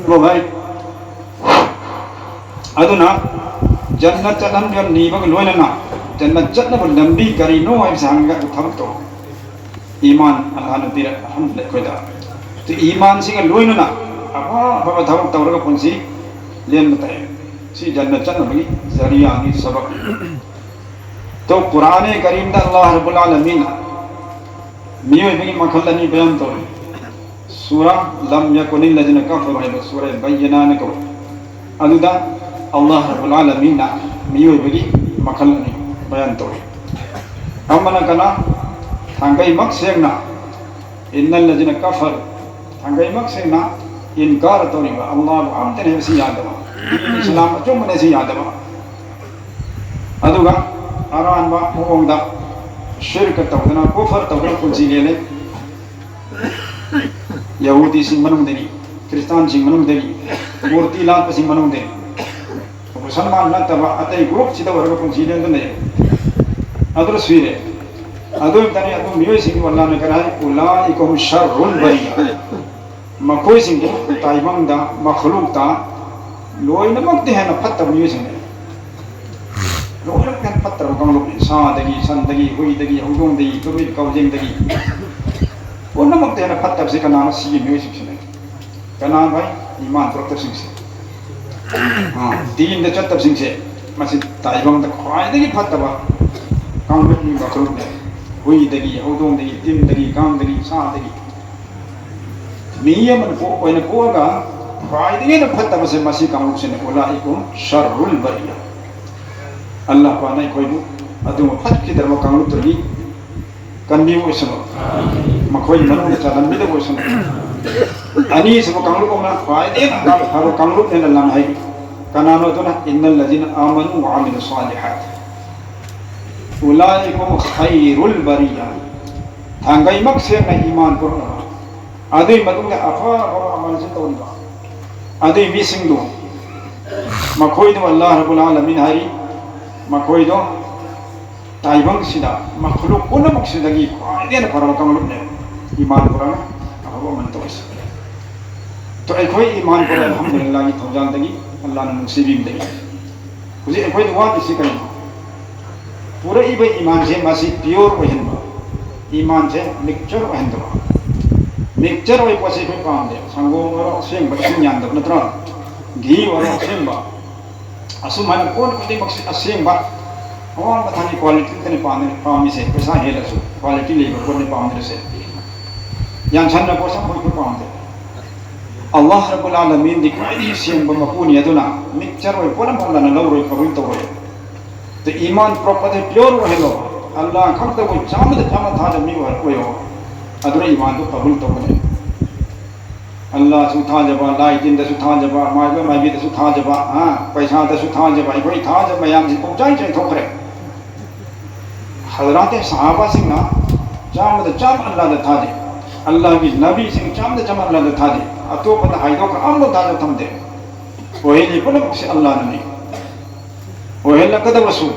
ꯍꯪꯒꯗꯕꯅꯤ꯫ ꯍꯥꯏ꯫ ꯑꯗꯨꯅ ꯖꯟꯅꯠ ꯆꯠꯍꯟꯕ ꯅꯤꯕꯒ ꯂꯣꯏꯅꯅ ꯖꯟꯅꯠ ꯆꯠꯅꯕ ꯂꯝꯕꯤ ꯀꯔꯤꯅꯣ ꯍꯥꯏꯕꯁꯤ ꯍꯪꯉꯒ ꯑꯗꯨ ꯊꯕꯛ ꯇꯧ꯫ ꯏꯃꯥꯟ ꯑꯜꯂꯥꯍꯅ ꯄꯤꯔꯛꯍꯟꯕꯗ ꯑꯩꯈꯣꯏꯗ꯫ ꯑꯗꯨ ꯏꯃꯥꯟꯁꯤꯒ ꯂꯣꯏꯅꯅ ꯑꯐ ꯑꯐꯕ ꯊꯕꯛ ꯇꯧꯔꯒ ꯄꯨꯟꯁꯤ ꯂꯦꯟꯕ ꯇꯥꯏ꯫ ꯁꯤ ꯖꯟꯅꯠ ꯆꯠꯅꯕꯒꯤ ꯖꯔꯤꯌꯥꯅꯤ, ꯁꯕꯛ꯫ ꯇꯣ ꯀꯨꯔꯥꯅꯦ ꯀꯔꯤꯝꯗ ꯑꯜꯂꯥꯍ ꯔꯕꯨꯜ ꯑꯥꯂꯃꯤꯟꯅ ꯃꯤꯑꯣꯏꯕꯒꯤ ꯃꯈꯜ ꯑꯅꯤ ꯕꯌꯥꯟ ꯇꯧꯔꯤ꯫ ꯁꯨꯔꯥ ꯂꯝ ꯌꯀꯨꯅꯤꯜ ꯂꯖꯤꯅ ꯀꯐꯔ ꯍꯥꯏꯕ ꯁꯨꯔꯥ ꯕꯩꯌꯅꯥꯅ ꯀꯧꯏ꯫ ꯑꯗꯨꯗ ꯑꯜꯂꯥꯍ ꯔꯕꯨꯜ ꯑꯥꯂꯃꯤꯟꯅ ꯃꯤꯑꯣꯏꯕꯒꯤ ꯃꯈꯜ ꯑꯅꯤ ꯕꯌꯥꯟ ꯇꯧꯔꯤ꯫ ꯑꯃꯅ ꯀꯅꯥ? ꯊꯥꯡꯒꯩꯃꯛ ꯁꯦꯡꯅ ꯏꯟꯅꯜ ꯂꯖꯤꯅ ꯀꯐꯔ, ꯊꯥꯡꯒꯩꯃꯛ ꯁꯦꯡꯅ ꯏꯟꯀꯥꯔ ꯇꯧꯔꯤꯕ, ꯑꯜꯂꯥꯍꯕꯨ ꯑꯝꯇꯅꯦ ꯍꯥꯏꯕꯁꯤ ꯌꯥꯗꯕ, ꯏꯁꯂꯥꯝ ꯑꯆꯨꯝꯕꯅꯦ ꯁꯤ ꯌꯥꯗꯕ, ꯑꯗꯨꯒ ꯑꯔꯥꯟꯕ ꯃꯑꯣꯡꯗ ꯁꯤꯔꯀ ꯇꯧꯗꯅ, ꯀꯨꯐꯔ ꯇꯧꯗꯅ ꯄꯨꯟꯁꯤ ꯂꯦꯜꯂꯦ꯫ ꯌꯍꯨꯗꯤꯁꯤꯡ ꯃꯅꯨꯡꯗꯒꯤ, ꯈ꯭ꯔꯤꯁꯇꯥꯟꯁꯤꯡ ꯃꯅꯨꯡꯗꯒꯤ, ꯃꯨꯔꯇꯤ ꯂꯥꯠꯄꯁꯤꯡ ꯃꯅꯨꯡꯗꯒꯤ, ꯃꯨꯁꯜꯃꯥꯟ ꯅꯠꯇꯕ ꯑꯇꯩ ꯒ꯭ꯔꯨꯞꯁꯤꯗ ꯑꯣꯏꯔꯒ ꯄꯨꯟꯁꯤ ꯂꯦꯟꯗꯨꯅ ꯂꯩꯔꯦ꯫ ꯑꯗꯨꯅ ꯁꯨꯏꯔꯦ꯫ ꯑꯗꯨ ꯑꯣꯏꯕ ꯇꯥꯔꯗꯤ ꯑꯗꯨ ꯃꯤꯑꯣꯏꯁꯤꯡꯗꯨ ꯑꯜꯂꯥꯍꯅ ꯀꯔꯤ ꯍꯥꯏ? "ꯎꯂꯥꯏꯀꯨꯝ ꯁꯔꯔꯨꯜ ꯕꯔꯤꯌꯥ"꯫ ꯃꯈꯣꯏꯁꯤꯡꯗꯨ ꯇꯥꯏꯕꯪꯗ, ꯃꯈꯂꯨꯛꯇ ꯂꯣꯏꯅꯃꯛꯇ ꯍꯦꯟꯅ ꯐꯠꯇꯕ ꯃꯤꯑꯣꯏꯁꯤꯡꯅꯤ꯫ ꯂꯣꯏꯅꯃꯛ ꯍꯦꯟꯅ ꯐꯠꯇ꯭ꯔꯕ ꯀꯥꯡꯂꯨꯞꯅꯤ꯫ ꯁꯥꯗꯒꯤ, ꯁꯟꯗꯒꯤ, ꯍꯨꯏꯗꯒꯤ, ꯍꯧꯗꯣꯡꯗꯒꯤ, ꯇꯨꯃꯤꯠ ꯀꯥꯎꯖꯦꯡꯗꯒꯤ ꯄꯨꯝꯅꯃꯛꯇ ꯍꯦꯟꯅ ꯐꯠꯇꯕꯁꯤ ꯀꯅꯥꯅꯣ? ꯁꯤꯒꯤ ꯃꯤꯑꯣꯏꯁꯤꯡꯁꯤꯅꯤ꯫ ꯀꯅꯥꯅꯣ ꯍꯥꯏ? ꯏꯃꯥꯟ ꯄꯨꯔꯛꯇꯕꯁꯤꯡꯁꯦ꯫ ꯑꯥ, ꯗꯤꯟꯗ ꯆꯠꯇꯕꯁꯤꯡꯁꯦ, ꯃꯁꯤ ꯇꯥꯏꯕꯪꯗ ꯈ꯭ꯋꯥꯏꯗꯒꯤ ꯐꯠꯇꯕ ꯀꯥꯡꯂꯨꯞꯅꯤ, ꯃꯈꯜꯅꯤ꯫ ꯍꯨꯏꯗꯒꯤ, ꯍꯧꯗꯣꯡꯗꯒꯤ, ꯇꯤꯟꯗꯒꯤ, ꯀꯥꯡꯗꯒꯤ, ꯁꯥꯗꯒꯤ꯫ ꯃꯤ ꯑꯃꯅ ꯄꯣꯛ-, ꯑꯣꯏꯅ ꯄꯣꯛꯑꯒ ꯈ꯭ꯋꯥꯏꯗꯒꯤ ꯍꯦꯟꯅ ꯐꯠꯇꯕꯁꯦ ꯃꯁꯤ ꯀꯥꯡꯂꯨꯞꯁꯤꯅꯤ꯫ "ꯎꯂꯥꯏꯀꯨꯝ ꯁꯔꯔꯨꯜ ꯕꯔꯤꯌꯥ"꯫ ꯑꯜꯂꯥꯍ ꯄꯥꯛꯅ ꯑꯩꯈꯣꯏꯕꯨ ꯑꯗꯨꯒꯨꯝꯕ ꯐꯠꯈꯤꯗ꯭ꯔꯕ ꯀꯥꯡꯂꯨꯞꯇꯒꯤ ꯀꯟꯕꯤꯕ ꯑꯣꯏꯁꯅꯨ꯫ ꯃꯈꯣꯏꯒꯤ ꯃꯅꯨꯡꯗ ꯆꯜꯍꯟꯕꯤꯗꯕ ꯑꯣꯏꯁꯅꯨ꯫ ꯑꯅꯤꯁꯨꯕ ꯀꯥꯡꯂꯨꯞ ꯑꯃꯅ ꯈ꯭ꯋꯥꯏꯗꯒꯤ ꯍꯦꯟꯅ ꯐꯕ ꯀꯥꯡꯂꯨꯞꯅꯦꯅ ꯂꯪ ꯍꯥꯏ꯫ ꯀꯅꯥꯅꯣ ꯑꯗꯨꯅ? "ꯏꯟꯅꯜ ꯂꯖꯤꯅ ꯑꯥꯃꯅꯨ ꯋꯥ ꯑꯃꯤꯂꯨ ꯁꯥꯂꯤꯍꯥꯠ ꯎꯂꯥꯏꯀꯨꯝ ꯈꯩꯔꯨꯜ ꯕꯔꯤꯌꯥ"꯫ ꯊꯥꯡꯒꯩꯃꯛ ꯁꯦꯡꯅ ꯏꯃꯥꯟ ꯄꯨꯔꯛꯅꯕ, ꯑꯗꯨꯒꯤ ꯃꯇꯨꯡꯗ ꯑꯐ ꯑꯐꯕ ꯑꯃꯜꯁꯨ ꯇꯧꯔꯤꯕ ꯑꯗꯨꯒꯤ ꯃꯤꯁꯤꯡꯗꯨ, ꯃꯈꯣꯏꯗꯨ ꯑꯜꯂꯥꯍ ꯔꯕꯨꯜ ꯑꯥꯂꯃꯤꯟ ꯍꯥꯏꯔꯤ, ꯃꯈꯣꯏꯗꯣ ꯇꯥꯏꯕꯪꯁꯤꯗ ꯃꯈꯂꯨꯛ ꯄꯨꯝꯅꯃꯛꯁꯤꯗꯒꯤ ꯈ꯭ꯋꯥꯏꯗꯒꯤ ꯍꯦꯟꯅ ꯐꯔꯕ ꯀꯥꯡꯂꯨꯞꯅꯦ꯫ ꯏꯃꯥꯟ ꯄꯨꯔꯥꯅ ꯑꯐꯕ ꯑꯃꯜ ꯇꯧꯔꯤꯁꯦ꯫ ꯇꯣ ꯑꯩꯈꯣꯏ ꯏꯃꯥꯟ ꯄꯨꯔꯥ ꯑꯜꯍꯝꯗꯨꯂꯤꯜꯂꯥꯍꯒꯤ ꯊꯧꯖꯥꯜꯗꯒꯤ ꯑꯜꯂꯥꯍꯅ ꯅꯨꯡꯁꯤꯕꯤꯕꯗꯒꯤ ꯍꯧꯖꯤꯛ ꯑꯩꯈꯣꯏꯗ ꯋꯥꯠꯂꯤꯁꯤ ꯀꯔꯤꯅꯣ? ꯄꯨꯔꯛꯏꯕ ꯏꯃꯥꯟꯁꯦ ꯃꯁꯤ ꯄꯤꯌꯣꯔ ꯑꯣꯏꯍꯟꯕ, ꯏꯃꯥꯟꯁꯦ ꯃꯤꯛꯆꯔ ꯑꯣꯏꯍꯟꯗꯕ꯫ ꯃꯤꯛꯆꯔ ꯑꯣꯏꯕ ꯄꯣꯠꯁꯦ ꯑꯩꯈꯣꯏ ꯄꯥꯝꯗꯦ꯫ ꯁꯪꯒꯣꯝ ꯑꯣꯏꯔꯣ ꯑꯁꯦꯡꯕ, ꯏꯁꯤꯡ ꯌꯥꯟꯗꯕ ꯅꯠꯇ꯭ꯔꯣ? ꯘꯤ ꯑꯣꯏꯔꯣ ꯑꯁꯦꯡꯕ, ꯑꯁꯨꯝ ꯍꯥꯏꯅ ꯄꯣꯠ ꯈꯨꯗꯤꯡꯃꯛꯁꯤ ꯑꯁꯦꯡꯕ, ꯑꯋꯥꯡꯕ ꯊꯥꯛꯀꯤ ꯀ꯭ꯋꯥꯂꯤꯇꯤ ꯈꯛꯇꯅꯤ ꯄꯥꯝꯃꯤ-, ꯄꯥꯝꯃꯤꯁꯦ꯫ ꯄꯩꯁꯥ ꯍꯦꯜꯂꯁꯨ ꯀ꯭ꯋꯥꯂꯤꯇꯤ ꯂꯩꯕ ꯄꯣꯠꯅꯤ ꯄꯥꯝꯗ꯭ꯔꯤꯁꯦ꯫ ꯌꯥꯟꯁꯟꯅ ꯄꯣꯠꯁꯛ ꯑꯩꯈꯣꯏ ꯄꯥꯝꯗꯦ꯫ ꯑꯜꯂꯥꯍ ꯔꯕꯨꯜ ꯑꯥꯂꯃꯤꯟꯗꯤ ꯈ꯭ꯋꯥꯏꯗꯒꯤ ꯁꯦꯡꯕ ꯃꯄꯨꯅꯤ, ꯑꯗꯨꯅ ꯃꯤꯛꯆꯔ ꯑꯣꯏ ꯄꯣꯠ ꯑꯃꯐꯥꯎ ꯂꯥꯟꯅ ꯂꯧꯔꯣꯏ, ꯀꯕꯨꯜ ꯇꯧꯔꯣꯏ꯫ ꯑꯗ ꯏꯃꯥꯟ ꯄꯨꯔꯛꯄꯗ ꯄꯤꯌꯣꯔ ꯑꯣꯏꯍꯜꯂꯣ꯫ ꯑꯜꯂꯥꯍ ꯈꯛꯇꯕꯨ ꯆꯥꯝꯃꯗ ꯆꯥꯝꯃ ꯊꯥꯖꯕ ꯃꯤ ꯑꯣꯏ-, ꯑꯣꯏꯌꯣ꯫ ꯑꯗꯨꯅ ꯏꯃꯥꯟꯗꯨ ꯀꯕꯨꯜ ꯇꯧꯒꯅꯤ꯫ ꯑꯜꯂꯥꯍꯁꯨ ꯊꯥꯖꯕ, ꯂꯥꯏ ꯇꯤꯟꯗꯁꯨ ꯊꯥꯖꯕ, ꯃꯥꯏꯕ ꯃꯥꯏꯕꯤꯗꯁꯨ ꯊꯥꯖꯕ, ꯍꯥ, ꯄꯩꯁꯥꯗꯁꯨ ꯊꯥꯖꯕ, ꯑꯩꯈꯣꯏ ꯊꯥꯖꯕ ꯃꯌꯥꯝꯁꯤ ꯄꯨꯡꯆꯥꯏ ꯆꯥꯏꯊꯣꯛꯈ꯭ꯔꯦ꯫ ꯍꯖꯔꯥꯠ ꯁꯍꯥꯕꯥꯁꯤꯡꯅ ꯆꯥꯝꯃꯗ ꯆꯥꯝꯃ ꯑꯜꯂꯥꯍꯗ ꯊꯥꯖꯩ꯫ ꯑꯜꯂꯥꯍꯒꯤ ꯅꯕꯤꯁꯤꯡ ꯆꯥꯝꯃꯗ ꯆꯥꯝꯃ ꯑꯜꯂꯥꯍꯗ ꯊꯥꯖꯩ꯫ ꯑꯇꯣꯞꯄꯗ ꯍꯥꯏꯗꯣꯛꯈ꯭ꯔ ꯑꯃꯐꯥꯎ ꯊꯥꯖꯕ ꯊꯝꯗꯦ꯫ ꯑꯣꯏꯍꯜꯂꯤ ꯄꯨꯝꯅꯃꯛꯁꯦ ꯑꯜꯂꯥꯍꯅꯅꯤ꯫ ꯑꯣꯏꯍꯜꯂꯛꯀꯗꯕꯁꯨ,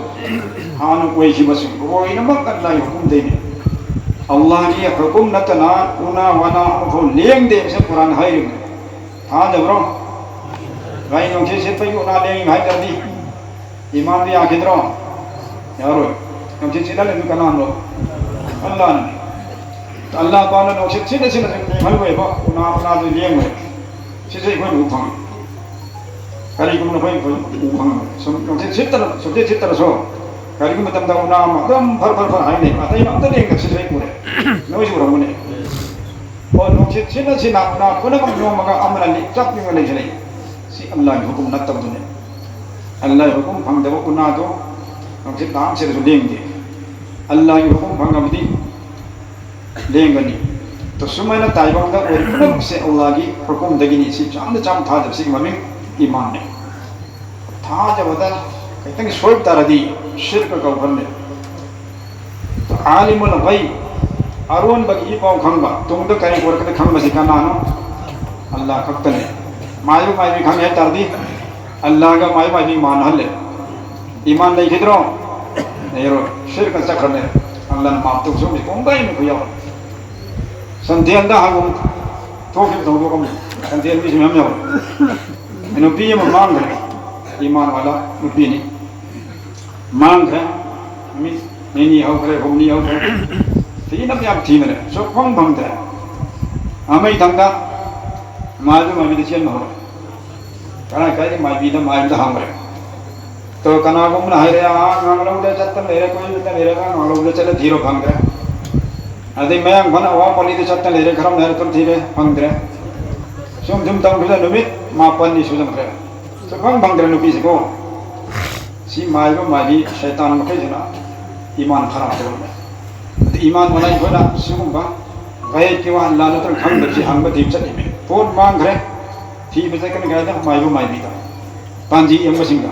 ꯍꯥꯟꯅ ꯑꯣꯏꯈꯤꯕꯁꯨ ꯂꯣꯏꯅꯃꯛ ꯑꯜꯂꯥꯍꯒꯤ ꯍꯨꯀꯨꯝꯗꯩꯅꯤ꯫ ꯑꯜꯂꯥꯍꯒꯤ ꯍꯨꯀꯨꯝ ꯅꯠꯇꯅ ꯎꯅꯥ ꯋꯥꯅꯥ ꯑꯃꯐꯥꯎ ꯂꯦꯡꯗꯦ ꯍꯥꯏꯕꯁꯦ ꯀꯨꯔꯥꯟ ꯍꯥꯏꯔꯤꯕꯅꯤ꯫ ꯊꯥꯖꯕ꯭ꯔꯣ? ꯒꯥꯔꯤ ꯅꯨꯡꯁꯤꯠ ꯁꯤꯠꯄꯒꯤ ꯎꯅꯥ ꯂꯦꯡꯉꯤ ꯍꯥꯏ ꯇꯥꯔꯗꯤ ꯏꯃꯥꯟꯗ ꯌꯥꯈꯤꯗ꯭ꯔꯣ? ꯌꯥꯔꯣꯏ꯫ ꯅꯨꯡꯁꯤꯠ ꯁꯤꯠꯍꯜꯂꯤꯗꯨ ꯀꯅꯥꯅꯣ? ꯑꯜꯂꯥꯍꯅꯤ꯫ ꯑꯜꯂꯥꯍ ꯄꯥꯛꯅ ꯅꯨꯡꯁꯤꯠ ꯁꯤꯠꯅ ꯁꯤꯠꯅ ꯁꯨꯝ ꯂꯦꯡꯍꯜꯂꯣꯏꯕ, ꯎꯅꯥ ꯎꯅꯥꯗꯨ ꯂꯦꯡꯉꯣꯏ꯫ ꯁꯤꯁꯦ ꯑꯩꯈꯣꯏꯅ ꯎ ꯐꯪꯉꯤ꯫ ꯀꯔꯤꯒꯨꯝꯕ ꯑꯩꯈꯣꯏ ꯎ ꯐꯪꯉꯤ꯫ ꯁꯨꯝ ꯅꯨꯡꯁꯤꯠ ꯁꯤꯠꯇꯅ, ꯁꯨꯝꯁꯤꯠ ꯁꯤꯠꯇꯅꯁꯨ ꯀꯔꯤꯒꯨꯝꯕ ꯃꯇꯝꯗ ꯎꯅꯥ ꯑꯃ ꯑꯗꯨꯝ ꯐꯔ ꯐꯔ ꯐꯔ ꯍꯥꯏꯅꯩ꯫ ꯑꯇꯩ ꯑꯝꯇ ꯂꯦꯡꯗꯕ ꯁꯤꯁꯦ ꯑꯩ ꯎꯔꯦ꯫ ꯅꯣꯏꯁꯨ ꯎꯔꯝꯒꯅꯤ꯫ ꯍꯣꯏ, ꯅꯨꯡꯁꯤꯠ ꯁꯤꯠꯅ ꯁꯤꯠꯅ ꯎꯅꯥ ꯄꯨꯝꯅꯃꯛ ꯅꯣꯝꯃꯒ ꯑꯃꯅ ꯂꯤ-, ꯆꯞ ꯌꯨꯡꯉ ꯂꯩꯁꯤꯜꯂꯛꯏ꯫ ꯁꯤ ꯑꯜꯂꯥꯍꯒꯤ ꯍꯨꯀꯨꯝ ꯅꯠꯇꯕꯗꯨꯅꯦ꯫ ꯑꯜꯂꯥꯍꯒꯤ ꯍꯨꯀꯨꯝ ꯐꯪꯗꯕ ꯎꯅꯥꯗꯣ ꯅꯨꯡꯁꯤꯠ ꯂꯥꯡ ꯁꯤꯠꯂꯁꯨ ꯂꯦꯡꯗꯦ꯫ ꯑꯜꯂꯥꯍꯒꯤ ꯍꯨꯀꯨꯝ ꯐꯪꯉꯕꯗꯤ ꯂꯦꯡꯒꯅꯤ꯫ ꯑꯗꯣ ꯁꯨꯃꯥꯏꯅ ꯇꯥꯏꯕꯪꯗ ꯑꯣꯏꯔꯤꯕ ꯄꯨꯝꯅꯃꯛꯁꯦ ꯑꯜꯂꯥꯍꯒꯤ ꯍꯨꯀꯨꯝꯗꯒꯤꯅꯤ꯫ ꯁꯤ ꯆꯥꯝꯗ ꯆꯥꯝ ꯊꯥꯖꯕꯁꯤꯒꯤ ꯃꯃꯤꯡ ꯏꯃꯥꯟꯅꯦ꯫ ꯊꯥꯖꯕꯗ ꯈꯤꯇꯪ ꯁꯣꯏꯕ ꯇꯥꯔꯗꯤ ꯁꯤꯔꯀ ꯀꯧꯈ꯭ꯔꯅꯤ꯫ ꯑꯥꯂꯤꯃꯨꯜ ꯒꯩꯕ, ꯑꯔꯣꯟꯕꯒꯤ ꯏ ꯄꯥꯎ ꯈꯪꯕ, ꯇꯨꯡꯗ ꯀꯔꯤ ꯑꯣꯏꯔꯛꯀꯅꯤ ꯈꯪꯕꯁꯤ ꯀꯅꯥꯅꯣ? ꯑꯜꯂꯥꯍ ꯈꯛꯇꯅꯤ꯫ ꯃꯥꯏꯕ ꯃꯥꯏꯕꯤ ꯈꯪꯉꯦ ꯍꯥꯏ ꯇꯥꯔꯗꯤ ꯑꯜꯂꯥꯍꯒ ꯃꯥꯏꯕ ꯃꯥꯏꯕꯤ ꯃꯥꯟꯅꯍꯜꯂꯦ꯫ ꯏꯃꯥꯟ ꯂꯩꯈꯤꯗ꯭ꯔꯣ? ꯂꯩꯔꯣꯏ꯫ ꯁꯤꯔꯀ ꯆꯠꯈ꯭ꯔꯅꯦ꯫ ꯑꯜꯂꯥꯍꯅ ꯃꯥꯞ ꯇꯧꯖꯧꯅꯤ꯫ ꯄꯨꯡꯕꯩ ꯃꯈꯣꯏ ꯌꯥꯎꯔꯦ꯫ ꯁꯟꯊꯦꯜꯗ ꯍꯪꯉꯨ꯫ ꯊꯣꯛꯈꯤꯕ ꯊꯧꯗꯣꯛ ꯑꯃ꯫ ꯁꯟꯊꯦꯜ ꯃꯤꯁꯨ ꯃꯌꯥꯝ ꯌꯥꯎꯔꯦ꯫ ꯅꯨꯄꯤ ꯑꯃ ꯃꯥꯡꯈ꯭ꯔꯦ꯫ ꯏꯃꯥꯟ ꯋꯥꯂꯥ ꯅꯨꯄꯤꯅꯤ꯫ ꯃꯥꯡꯈ꯭ꯔꯦ꯫ ꯅꯨꯃꯤꯠ ꯅꯤꯅꯤ ꯍꯧꯈ꯭ꯔꯦ, ꯍꯨꯝꯅꯤ ꯍꯧꯈ꯭ꯔꯦ꯫ ꯊꯤꯅꯕ ꯌꯥꯝ ꯊꯤꯕꯅꯦ꯫ ꯁꯨꯛꯐꯪ ꯐꯪꯗ꯭ꯔꯦ꯫ ꯑꯃꯩ ꯊꯪꯗ ꯃꯥꯏꯕ ꯃꯥꯏꯕꯤꯗ ꯆꯦꯟꯕ ꯍꯧꯔꯦ꯫ ꯀꯔꯥꯏ ꯀꯥꯏꯗ ꯃꯥꯏꯕꯤꯗ ꯃꯥꯏꯕꯤꯗ ꯍꯪꯈ꯭ꯔꯦ꯫ ꯇꯣ ꯀꯅꯥꯒꯨꯝꯕꯅ ꯍꯥꯏꯔꯦ, "ꯑꯥ, ꯉꯥꯡꯂꯧꯗ ꯆꯠꯇ ꯂꯩꯔꯦ, ꯀꯣꯏꯕꯗ ꯂꯩꯔꯦ, ꯉꯥꯡꯂꯧꯗ ꯆꯠꯂ ꯊꯤꯔꯣ" ꯐꯪꯗ꯭ꯔꯦ꯫ ꯑꯗꯩ ꯃꯌꯥꯡ ꯐꯅ ꯑꯋꯥ ꯄꯜꯂꯤꯗ ꯆꯠꯇ ꯂꯩꯔꯦ, ꯈꯔꯝꯅ ꯍꯥꯏꯔ ꯊꯤꯔꯦ ꯐꯪꯗ꯭ꯔꯦ꯫ ꯁꯨꯝ ꯁꯨꯝ ꯇꯧꯈꯤꯕꯗ ꯅꯨꯃꯤꯠ ꯃꯥꯄꯟꯅꯤ ꯁꯨꯖꯟꯈ꯭ꯔꯦ꯫ ꯁꯨꯐꯪ ꯐꯪꯗ꯭ꯔꯦ ꯅꯨꯄꯤꯁꯤꯀꯣ꯫ ꯁꯤ ꯃꯥꯏꯕ ꯃꯥꯏꯕꯤ ꯁꯩꯇꯥꯟ ꯃꯈꯩꯁꯤꯅ ꯏꯃꯥꯟ ꯈꯔꯥꯞ ꯇꯧꯔꯝꯃꯦ꯫ ꯑꯗꯨ ꯏꯃꯥꯟ ꯃꯅꯥꯏ ꯑꯩꯈꯣꯏꯅ ꯁꯤꯒꯨꯝꯕ ꯒꯥꯏꯗꯀꯤ ꯋꯥ ꯂꯥꯟꯅ ꯈꯪꯗꯕꯁꯤ ꯍꯪꯕ ꯊꯤꯕ ꯆꯠꯂꯤꯃꯦ꯫ ꯄꯣꯠ ꯃꯥꯡꯈ꯭ꯔꯦ꯫ ꯊꯤꯕ ꯆꯠꯀꯅꯤ ꯀꯥꯏꯗ? ꯃꯥꯏꯕ ꯃꯥꯏꯕꯤꯗ꯫ ꯄꯥꯟꯖꯤ ꯌꯦꯡꯕꯁꯤꯡꯗ꯫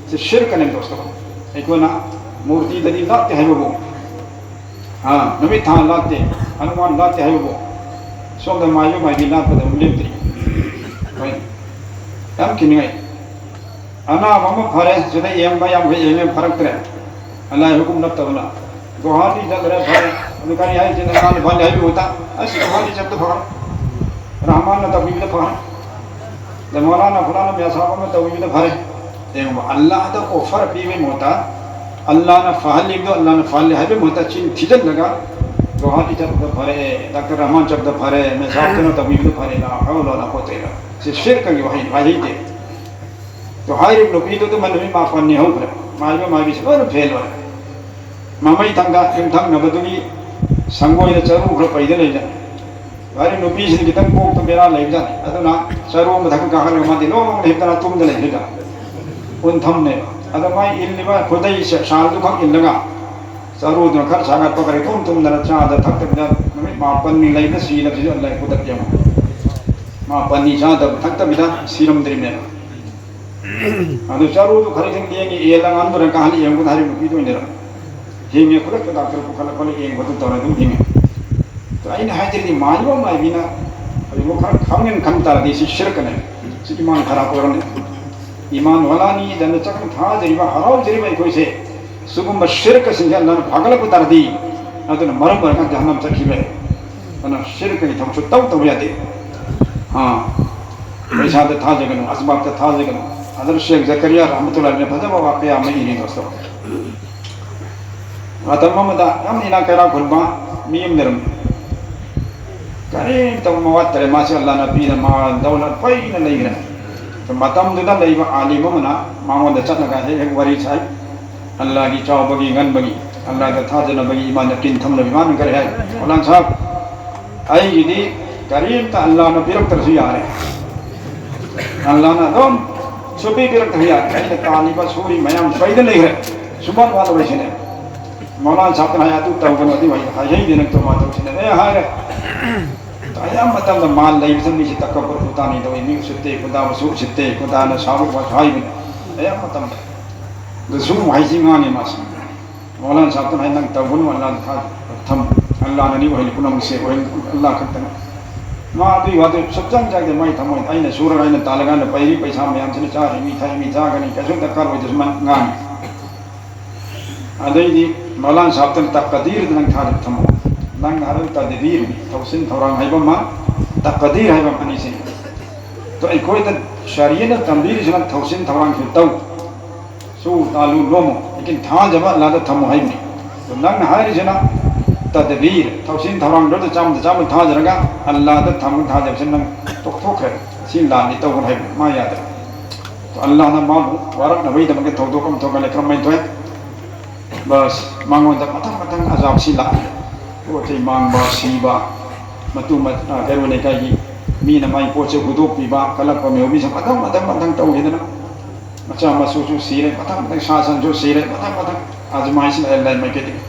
ꯁꯤ ꯁꯤꯔꯀꯅꯦ ꯗꯣꯁꯇꯣ꯫ ꯑꯩꯈꯣꯏꯅ ꯃꯨꯔꯇꯤꯗꯗꯤ ꯂꯥꯠꯇꯦ ꯍꯥꯏꯕꯕꯨ, ꯑꯥ, ꯅꯨꯃꯤꯠ ꯊꯥ ꯂꯥꯠꯇꯦ, ꯍꯅꯨꯃꯥꯟ ꯂꯥꯠꯇꯦ ꯍꯥꯏꯕꯕꯨ, ꯁꯣꯝꯗ ꯃꯥꯏꯕ ꯃꯥꯏꯕꯤ ꯂꯥꯠꯄꯗ ꯑꯃꯨꯛ ꯂꯦꯞꯇ꯭ꯔꯤ꯫ ꯍꯣꯏ꯫ ꯌꯥꯝ ꯀꯤꯅꯤꯡꯉꯥꯏ꯫ ꯑꯅꯥꯕ ꯑꯃ ꯐꯔꯦ, ꯁꯤꯗ ꯌꯦꯡꯕ ꯌꯥꯝ ꯐꯩ, ꯌꯦꯡꯉꯦ ꯐꯔꯛꯇ꯭ꯔꯦ꯫ ꯑꯜꯂꯥꯍ ꯍꯨꯀꯨꯝ ꯅꯠꯇꯕꯅ꯫ ꯒꯨꯋꯥꯍꯥꯇꯤ ꯆꯠꯂꯨꯔꯦ, ꯐꯔꯦ꯫ ꯑꯗꯨ ꯀꯔꯤ ꯍꯥꯏꯁꯤꯅ ꯑꯉꯥꯡ ꯐꯍꯜꯂꯦ ꯍꯥꯏꯕꯒꯤ ꯃꯍꯨꯠꯇ, ꯑꯁ, ꯒꯨꯋꯥꯍꯥꯇꯤ ꯆꯠꯄ ꯐꯔꯦ꯫ ꯔꯍꯃꯥꯟꯅ ꯇꯧꯕꯤꯕꯗ ꯐꯔꯦ꯫ ꯑꯗ ꯃꯧꯂꯥꯅꯥ ꯐꯨꯂꯥꯅ ꯃꯌꯥꯝ ꯁꯥꯕ ꯑꯃ ꯇꯧꯕꯤꯕꯗ ꯐꯔꯦ꯫ ꯌꯦꯡꯉꯨꯕ, ꯑꯜꯂꯥꯍꯗ ꯑꯣꯐꯔ ꯄꯤꯕꯒꯤ ꯃꯍꯨꯠꯇ, ꯑꯜꯂꯥꯍꯅ ꯐꯍꯜꯂꯤꯕꯗꯣ ꯑꯜꯂꯥꯍꯅ ꯐꯍꯜꯂꯤ ꯍꯥꯏꯕꯒꯤ ꯃꯍꯨꯠꯇ ꯆꯤꯟ ꯊꯤꯖꯤꯜꯂꯒ, ꯒꯨꯋꯥꯍꯥꯇꯤ ꯆꯠꯄꯗ ꯐꯔꯦ, ꯗꯥꯛꯇꯔ ꯔꯍꯃꯥꯟ ꯆꯠꯄꯗ ꯐꯔꯦ, ꯃꯦꯁꯥꯕꯇꯨꯅ ꯇꯧꯕꯤꯕꯗ ꯐꯔꯦ, ꯂꯥ ꯍꯥꯎꯂ ꯋꯥꯂꯥ ꯀꯨꯋꯥꯇ ꯏꯜꯂꯥ ꯕꯤꯜꯂꯥꯍ꯫ ꯁꯤ ꯁꯤꯔꯀꯒꯤ ꯋꯥꯍꯩ, ꯋꯥꯍꯩꯗꯤ꯫ ꯑꯗꯣ ꯍꯥꯏꯔꯤꯕ ꯅꯨꯄꯤꯗꯨ ꯑꯗꯨꯃ ꯅꯨꯃꯤꯠ ꯃꯥꯄꯟꯅꯤ ꯍꯧꯈ꯭ꯔꯦ꯫ ꯃꯥꯏꯕ ꯃꯥꯏꯕꯤꯁꯤ ꯂꯣꯏꯅ ꯐꯦꯜ ꯑꯣꯏꯔꯦ꯫ ꯃꯃꯩ ꯊꯪꯗ ꯌꯨꯝꯊꯪꯅꯕꯗꯨꯒꯤ ꯁꯪꯒꯣꯏꯗ ꯆꯔꯨ ꯈꯔ ꯄꯩꯗ ꯂꯩꯖꯥꯠꯅꯤ꯫ ꯍꯥꯏꯔꯤꯕ ꯅꯨꯄꯤꯁꯤꯗꯤ ꯈꯤꯇꯪ ꯀꯣꯛꯇ ꯕꯦꯔꯥ ꯂꯩꯕꯖꯥꯠꯅꯤ꯫ ꯑꯗꯨꯅ ꯆꯔꯨ ꯃꯊꯛꯇ ꯀꯥꯈꯠꯂꯒ ꯃꯥꯗꯤ ꯂꯣꯡꯅ ꯍꯤꯞꯇꯅ ꯇꯨꯝꯗ ꯂꯩꯕꯗꯨꯗ ꯀꯨꯟꯊꯝꯅꯦꯕ꯫ ꯑꯗ ꯃꯥꯏ ꯏꯜꯂꯤꯕ ꯈꯨꯗꯩ ꯁꯦ-, ꯁꯥꯜꯗꯨ ꯈꯛ ꯏꯜꯂꯒ ꯆꯔꯨꯗꯨꯅ ꯈꯔ ꯁꯥꯒꯠꯄ ꯈꯔ ꯏꯇꯨꯝ ꯇꯨꯝꯗꯅ ꯆꯥꯗ ꯊꯛꯇꯕꯤꯗ ꯅꯨꯃꯤꯠ ꯃꯥꯄꯟꯅꯤ ꯂꯩꯕ ꯁꯤꯔꯕꯁꯤꯁꯨ ꯑꯜꯂꯥꯍ ꯈꯨꯗꯛ ꯌꯦꯡꯉꯨ꯫ ꯃꯥꯄꯟꯅꯤ ꯆꯥꯗꯕ ꯊꯛꯇꯕꯤꯗ ꯁꯤꯔꯝꯗ꯭ꯔꯤꯕꯅꯦꯕ꯫ ꯑꯗꯨ ꯆꯔꯨꯗꯨ ꯈꯔ ꯈꯤꯇꯪ ꯂꯦꯡꯉꯦ, ꯑꯦꯜꯂꯒ ꯑꯉꯥꯡꯗꯨꯅ ꯀꯥꯍꯜꯂ ꯌꯦꯡꯕꯗ ꯍꯥꯏꯔꯤꯕ ꯅꯨꯄꯤꯗꯨ ꯑꯣꯏꯅ ꯂꯩꯔꯝꯃꯦ꯫ ꯍꯤꯡꯉꯦ, ꯈꯨꯗꯛꯇ ꯗꯥꯛꯇꯔ ꯄꯨꯈꯠꯂꯛꯄꯅ ꯌꯦꯡꯕꯗꯨ ꯇꯧꯔꯦ, ꯑꯗꯨꯝ ꯍꯤꯡꯉꯦ꯫ ꯑꯩꯅ ꯍꯥꯏꯖꯔꯤꯗꯤ ꯃꯥꯏꯕ ꯃꯥꯏꯕꯤꯅ ꯀꯔꯤꯒꯨꯝꯕ ꯈꯔ ꯈꯪꯉꯦꯅ ꯈꯟ ꯇꯥꯔꯗꯤ ꯁꯤ ꯁꯤꯔꯛꯀꯅꯤ꯫ ꯁꯤ ꯏꯃꯥꯟ ꯈꯔꯥꯞ ꯑꯣꯏꯔꯝꯅꯤ꯫ ꯏꯃꯥꯟ ꯋꯥꯂꯥꯅꯤ ꯗꯅ ꯆꯪ ꯊꯥꯖꯔꯤꯕ, ꯍꯔꯥꯎꯖꯔꯤꯕ ꯑꯩꯈꯣꯏꯁꯦ ꯁꯤꯒꯨꯝꯕ ꯁꯤꯔꯛꯀꯁꯤꯡꯁꯦ ꯑꯜꯂꯥꯅ ꯐꯥꯒꯠꯂꯛꯄ ꯇꯥꯔꯗꯤ, ꯑꯗꯨꯅ ꯃꯔꯝ ꯑꯣꯏꯔꯒ ꯖꯍꯟꯅꯝ ꯆꯠꯈꯤꯕ ꯌꯥꯏ꯫ ꯑꯗꯨꯅ ꯁꯤꯔꯛꯀꯒꯤ ꯊꯕꯛꯁꯨ ꯇꯧ ꯇꯧꯕ ꯌꯥꯗꯦ꯫ ꯑꯥ, ꯄꯩꯁꯥꯗ ꯊꯥꯖꯒꯅꯨ, ꯑꯁꯕꯥꯕꯇ ꯊꯥꯖꯒꯅꯨ꯫ ꯑꯗꯨꯅ ꯁꯦꯈ ꯖꯀꯔꯤꯌꯥ ꯔꯍꯃꯇꯨꯜꯂꯥꯍꯤꯅ ꯐꯖꯕ ꯋꯥꯀꯌꯥ ꯑꯃ ꯏꯔꯤ ꯗꯣꯁꯇꯣ꯫ ꯃꯇꯝ ꯑꯃꯗ ꯌꯥꯝ ꯏꯅꯥꯛ ꯀꯩꯔꯥꯛ ꯈꯨꯟꯕ ꯃꯤ ꯑꯃ ꯂꯩꯔꯝꯃꯤ꯫ ꯀꯔꯤꯝꯇ ꯃꯋꯥꯠꯇꯔꯦ꯫ ꯃꯥꯁꯤ ꯑꯜꯂꯥꯅ ꯄꯤꯗ ꯃꯥ ꯗꯧꯂꯠ ꯄꯩꯅ ꯂꯩꯈ꯭ꯔꯦ꯫ ꯃꯇꯝꯗꯨꯗ ꯂꯩꯕ ꯑꯥꯂꯤꯝ ꯑꯃꯅ ꯃꯉꯣꯟꯗ ꯆꯠꯂꯒ ꯍꯦꯛ ꯍꯦꯛ ꯋꯥꯔꯤ ꯁꯥꯏ꯫ ꯑꯜꯂꯥꯒꯤ ꯆꯥꯎꯕꯒꯤ ꯉꯟꯕꯒꯤ, ꯑꯜꯂꯥꯗ ꯊꯥꯖꯅꯕꯒꯤ ꯏꯃꯥꯟ ꯌꯀꯤꯟ ꯊꯝꯅꯕ ꯏꯃꯥꯟ ꯀꯔꯤ ꯍꯥꯏ? ꯃꯧꯂꯥꯅ ꯁꯥꯍꯕ, ꯑꯩꯒꯤꯗꯤ ꯀꯔꯤꯝꯇ ꯑꯜꯂꯥꯅ ꯄꯤꯔꯛꯇ꯭ꯔꯁꯨ ꯌꯥꯔꯦ꯫ ꯑꯜꯂꯥꯅ ꯑꯗꯨꯝ ꯁꯨꯄꯤ ꯄꯤꯔꯛꯇ꯭ꯔꯁꯨ ꯌꯥꯔꯦ꯫ ꯑꯩꯅ ꯇꯥꯜꯂꯤꯕ ꯁꯨꯔꯤ ꯃꯌꯥꯝ ꯄꯩꯗ ꯂꯩꯈ꯭ꯔꯦ꯫ ꯁꯨꯡꯋꯥꯠ ꯋꯥꯠꯂꯔꯣꯏ ꯁꯤꯅꯦ꯫ ꯃꯧꯂꯥꯅ ꯁꯥꯍꯕꯅ ꯍꯥꯏ, "ꯑꯗꯨ ꯇꯧꯒꯅꯨ, ꯑꯗꯨ ꯍꯥꯏ-, ꯍꯥꯏꯍꯩꯗꯦ, ꯅꯪ ꯇꯣꯃꯥ ꯇꯧꯁꯤꯅꯦ" ꯑꯦ ꯍꯥꯏꯔꯦ꯫ ꯑꯌꯥꯝꯕ ꯃꯇꯝꯗ ꯃꯥꯜ ꯂꯩꯕꯁꯤꯅ ꯃꯤꯁꯦ ꯇꯀꯕꯔ ꯈꯨꯇꯥꯅꯤ ꯇꯧꯏ꯫ ꯃꯤ ꯎꯁꯤꯠꯇꯦ, ꯈꯨꯗꯥ ꯃꯁꯨ ꯎꯁꯤꯠꯇꯦ, ꯈꯨꯗꯥꯅ ꯁꯥꯎꯔꯨꯕ ꯍꯥꯏꯕꯅꯤ ꯑꯌꯥꯝꯕ ꯃꯇꯝꯗ꯫ ꯑꯗꯨ ꯁꯨꯝ ꯍꯥꯏꯁꯤ ꯉꯥꯡꯉꯤ ꯃꯥꯁꯤ꯫ ꯃꯧꯂꯥꯅ ꯁꯥꯍꯕꯅ ꯍꯥꯏ, "ꯅꯪ ꯇꯧꯒꯅꯨ, ꯑꯜꯂꯥꯗ ꯊꯥ-, ꯊꯝꯃꯨ꯫ ꯑꯜꯂꯥꯅꯅꯤ ꯑꯣꯏꯍꯜꯂꯤ ꯄꯨꯝꯅꯃꯛꯁꯦ, ꯑꯣꯏꯍꯜ-, ꯑꯜꯂꯥ ꯈꯛꯇꯅ"꯫ ꯃꯥ ꯑꯗꯨꯒꯤ ꯋꯥꯗꯨ ꯁꯨꯞꯆꯪ ꯆꯪꯗꯦ꯫ ꯃꯥꯏ ꯊꯝꯃꯣꯏꯗ ꯑꯩꯅ ꯁꯨꯔꯒ ꯑꯩꯅ ꯇꯥꯜꯂꯒ ꯑꯩꯅ ꯄꯩꯔꯤ ꯄꯩꯁꯥ ꯃꯌꯥꯝꯁꯤꯅ ꯆꯥꯔꯤ, ꯃꯤ ꯊꯛꯏ, ꯃꯤ ꯆꯥꯒꯅꯤ, ꯀꯩꯁꯨ ꯗꯔꯀꯥꯔ ꯑꯣꯏꯗꯦ ꯁꯨꯃꯥꯏꯅ ꯉꯥꯡꯉꯤ꯫ ꯑꯗꯩꯗꯤ ꯃꯧꯂꯥꯅ ꯁꯥꯍꯕꯇꯅ ꯇꯛꯀꯗꯤꯔꯗ ꯅꯪ ꯊꯥꯗꯕ ꯊꯝꯃꯣ꯫ ꯅꯪꯅ ꯍꯥꯏꯔꯤꯕ ꯇꯗꯕꯤꯔꯅꯤ, ꯊꯧꯁꯤꯟ ꯊꯧꯔꯥꯡ ꯍꯥꯏꯕ ꯑꯃ, ꯇꯛꯀꯗꯤꯔ ꯍꯥꯏꯕ ꯑꯃ, ꯑꯅꯤꯁꯤ꯫ ꯑꯗꯣ ꯑꯩꯈꯣꯏꯗ ꯁꯔꯤꯌꯠꯅ ꯇꯝꯕꯤꯔꯤꯁꯤꯅ ꯊꯧꯁꯤꯟ ꯊꯧꯔꯥꯡꯁꯨ ꯇꯧ꯫ ꯁꯨ ꯇꯥꯜꯂꯨ ꯅꯣꯝꯃꯨ꯫ ꯂꯦꯀꯤꯟ ꯊꯥꯖꯕ ꯑꯜꯂꯥꯗ ꯊꯝꯃꯨ ꯍꯥꯏꯕꯅꯤ꯫ ꯑꯗꯣ ꯅꯪꯅ ꯍꯥꯏꯔꯤꯁꯤꯅ ꯇꯗꯕꯤꯔ, ꯊꯧꯁꯤꯟ ꯊꯧꯔꯥꯡꯗꯨꯗ ꯆꯥꯝꯗ ꯆꯥꯝꯃ ꯊꯥꯖꯔꯒ ꯑꯜꯂꯥꯗ ꯊꯝꯃꯨ, ꯊꯥꯖꯕꯁꯤ ꯅꯪ ꯇꯣꯛꯊꯣꯛꯈ꯭ꯔꯦ꯫ ꯁꯤ ꯂꯥꯟꯅꯤ ꯇꯧꯒꯅꯨ ꯍꯥꯏꯕꯅꯤ꯫ ꯃꯥ ꯌꯥꯗ꯭ꯔꯦ꯫ ꯑꯗꯣ ꯑꯜꯂꯥꯅ ꯃꯥꯕꯨ ꯋꯥꯔꯛꯅꯕꯒꯤꯗꯃꯛꯇ ꯊꯧꯗꯣꯛ ꯑꯃ ꯊꯣꯛꯍꯜꯂꯦ꯫ ꯀꯔꯝꯍꯥꯏꯅ ꯊꯣꯛꯑꯦ? ꯕꯁ, ꯃꯉꯣꯟꯗ ꯃꯊꯪ ꯃꯊꯪ ꯑꯖꯥꯕꯁꯤ ꯂꯥꯛꯑꯦ꯫ ꯄꯣꯠ ꯆꯩ ꯃꯥꯡꯕ, ꯁꯤꯕ, ꯃꯇꯨ ꯃ-, ꯑ, ꯀꯩꯔꯣꯜ ꯂꯩꯀꯥꯏꯒꯤ ꯃꯤꯅ ꯃꯥꯒꯤ ꯄꯣꯠ ꯆꯩ ꯍꯨꯟꯗꯣꯛꯄꯤꯕ, ꯀꯜꯂꯛꯄ ꯃꯤꯑꯣꯏꯕꯁꯤꯡ ꯃꯊꯪ ꯃꯊꯪ ꯃꯊꯪ ꯇꯧꯈꯤꯗꯅ ꯃꯆꯥ ꯃꯁꯨꯁꯨ ꯁꯤꯔꯦ, ꯃꯊꯪ ꯃꯊꯪ ꯁꯥ ꯁꯟꯁꯨ ꯁꯤꯔꯦ, ꯃꯊꯪ ꯃꯊꯪ ꯑꯖꯃꯥꯏꯁꯤ ꯂꯩ ꯂꯩ ꯃꯥꯏꯀꯩꯗꯒꯤ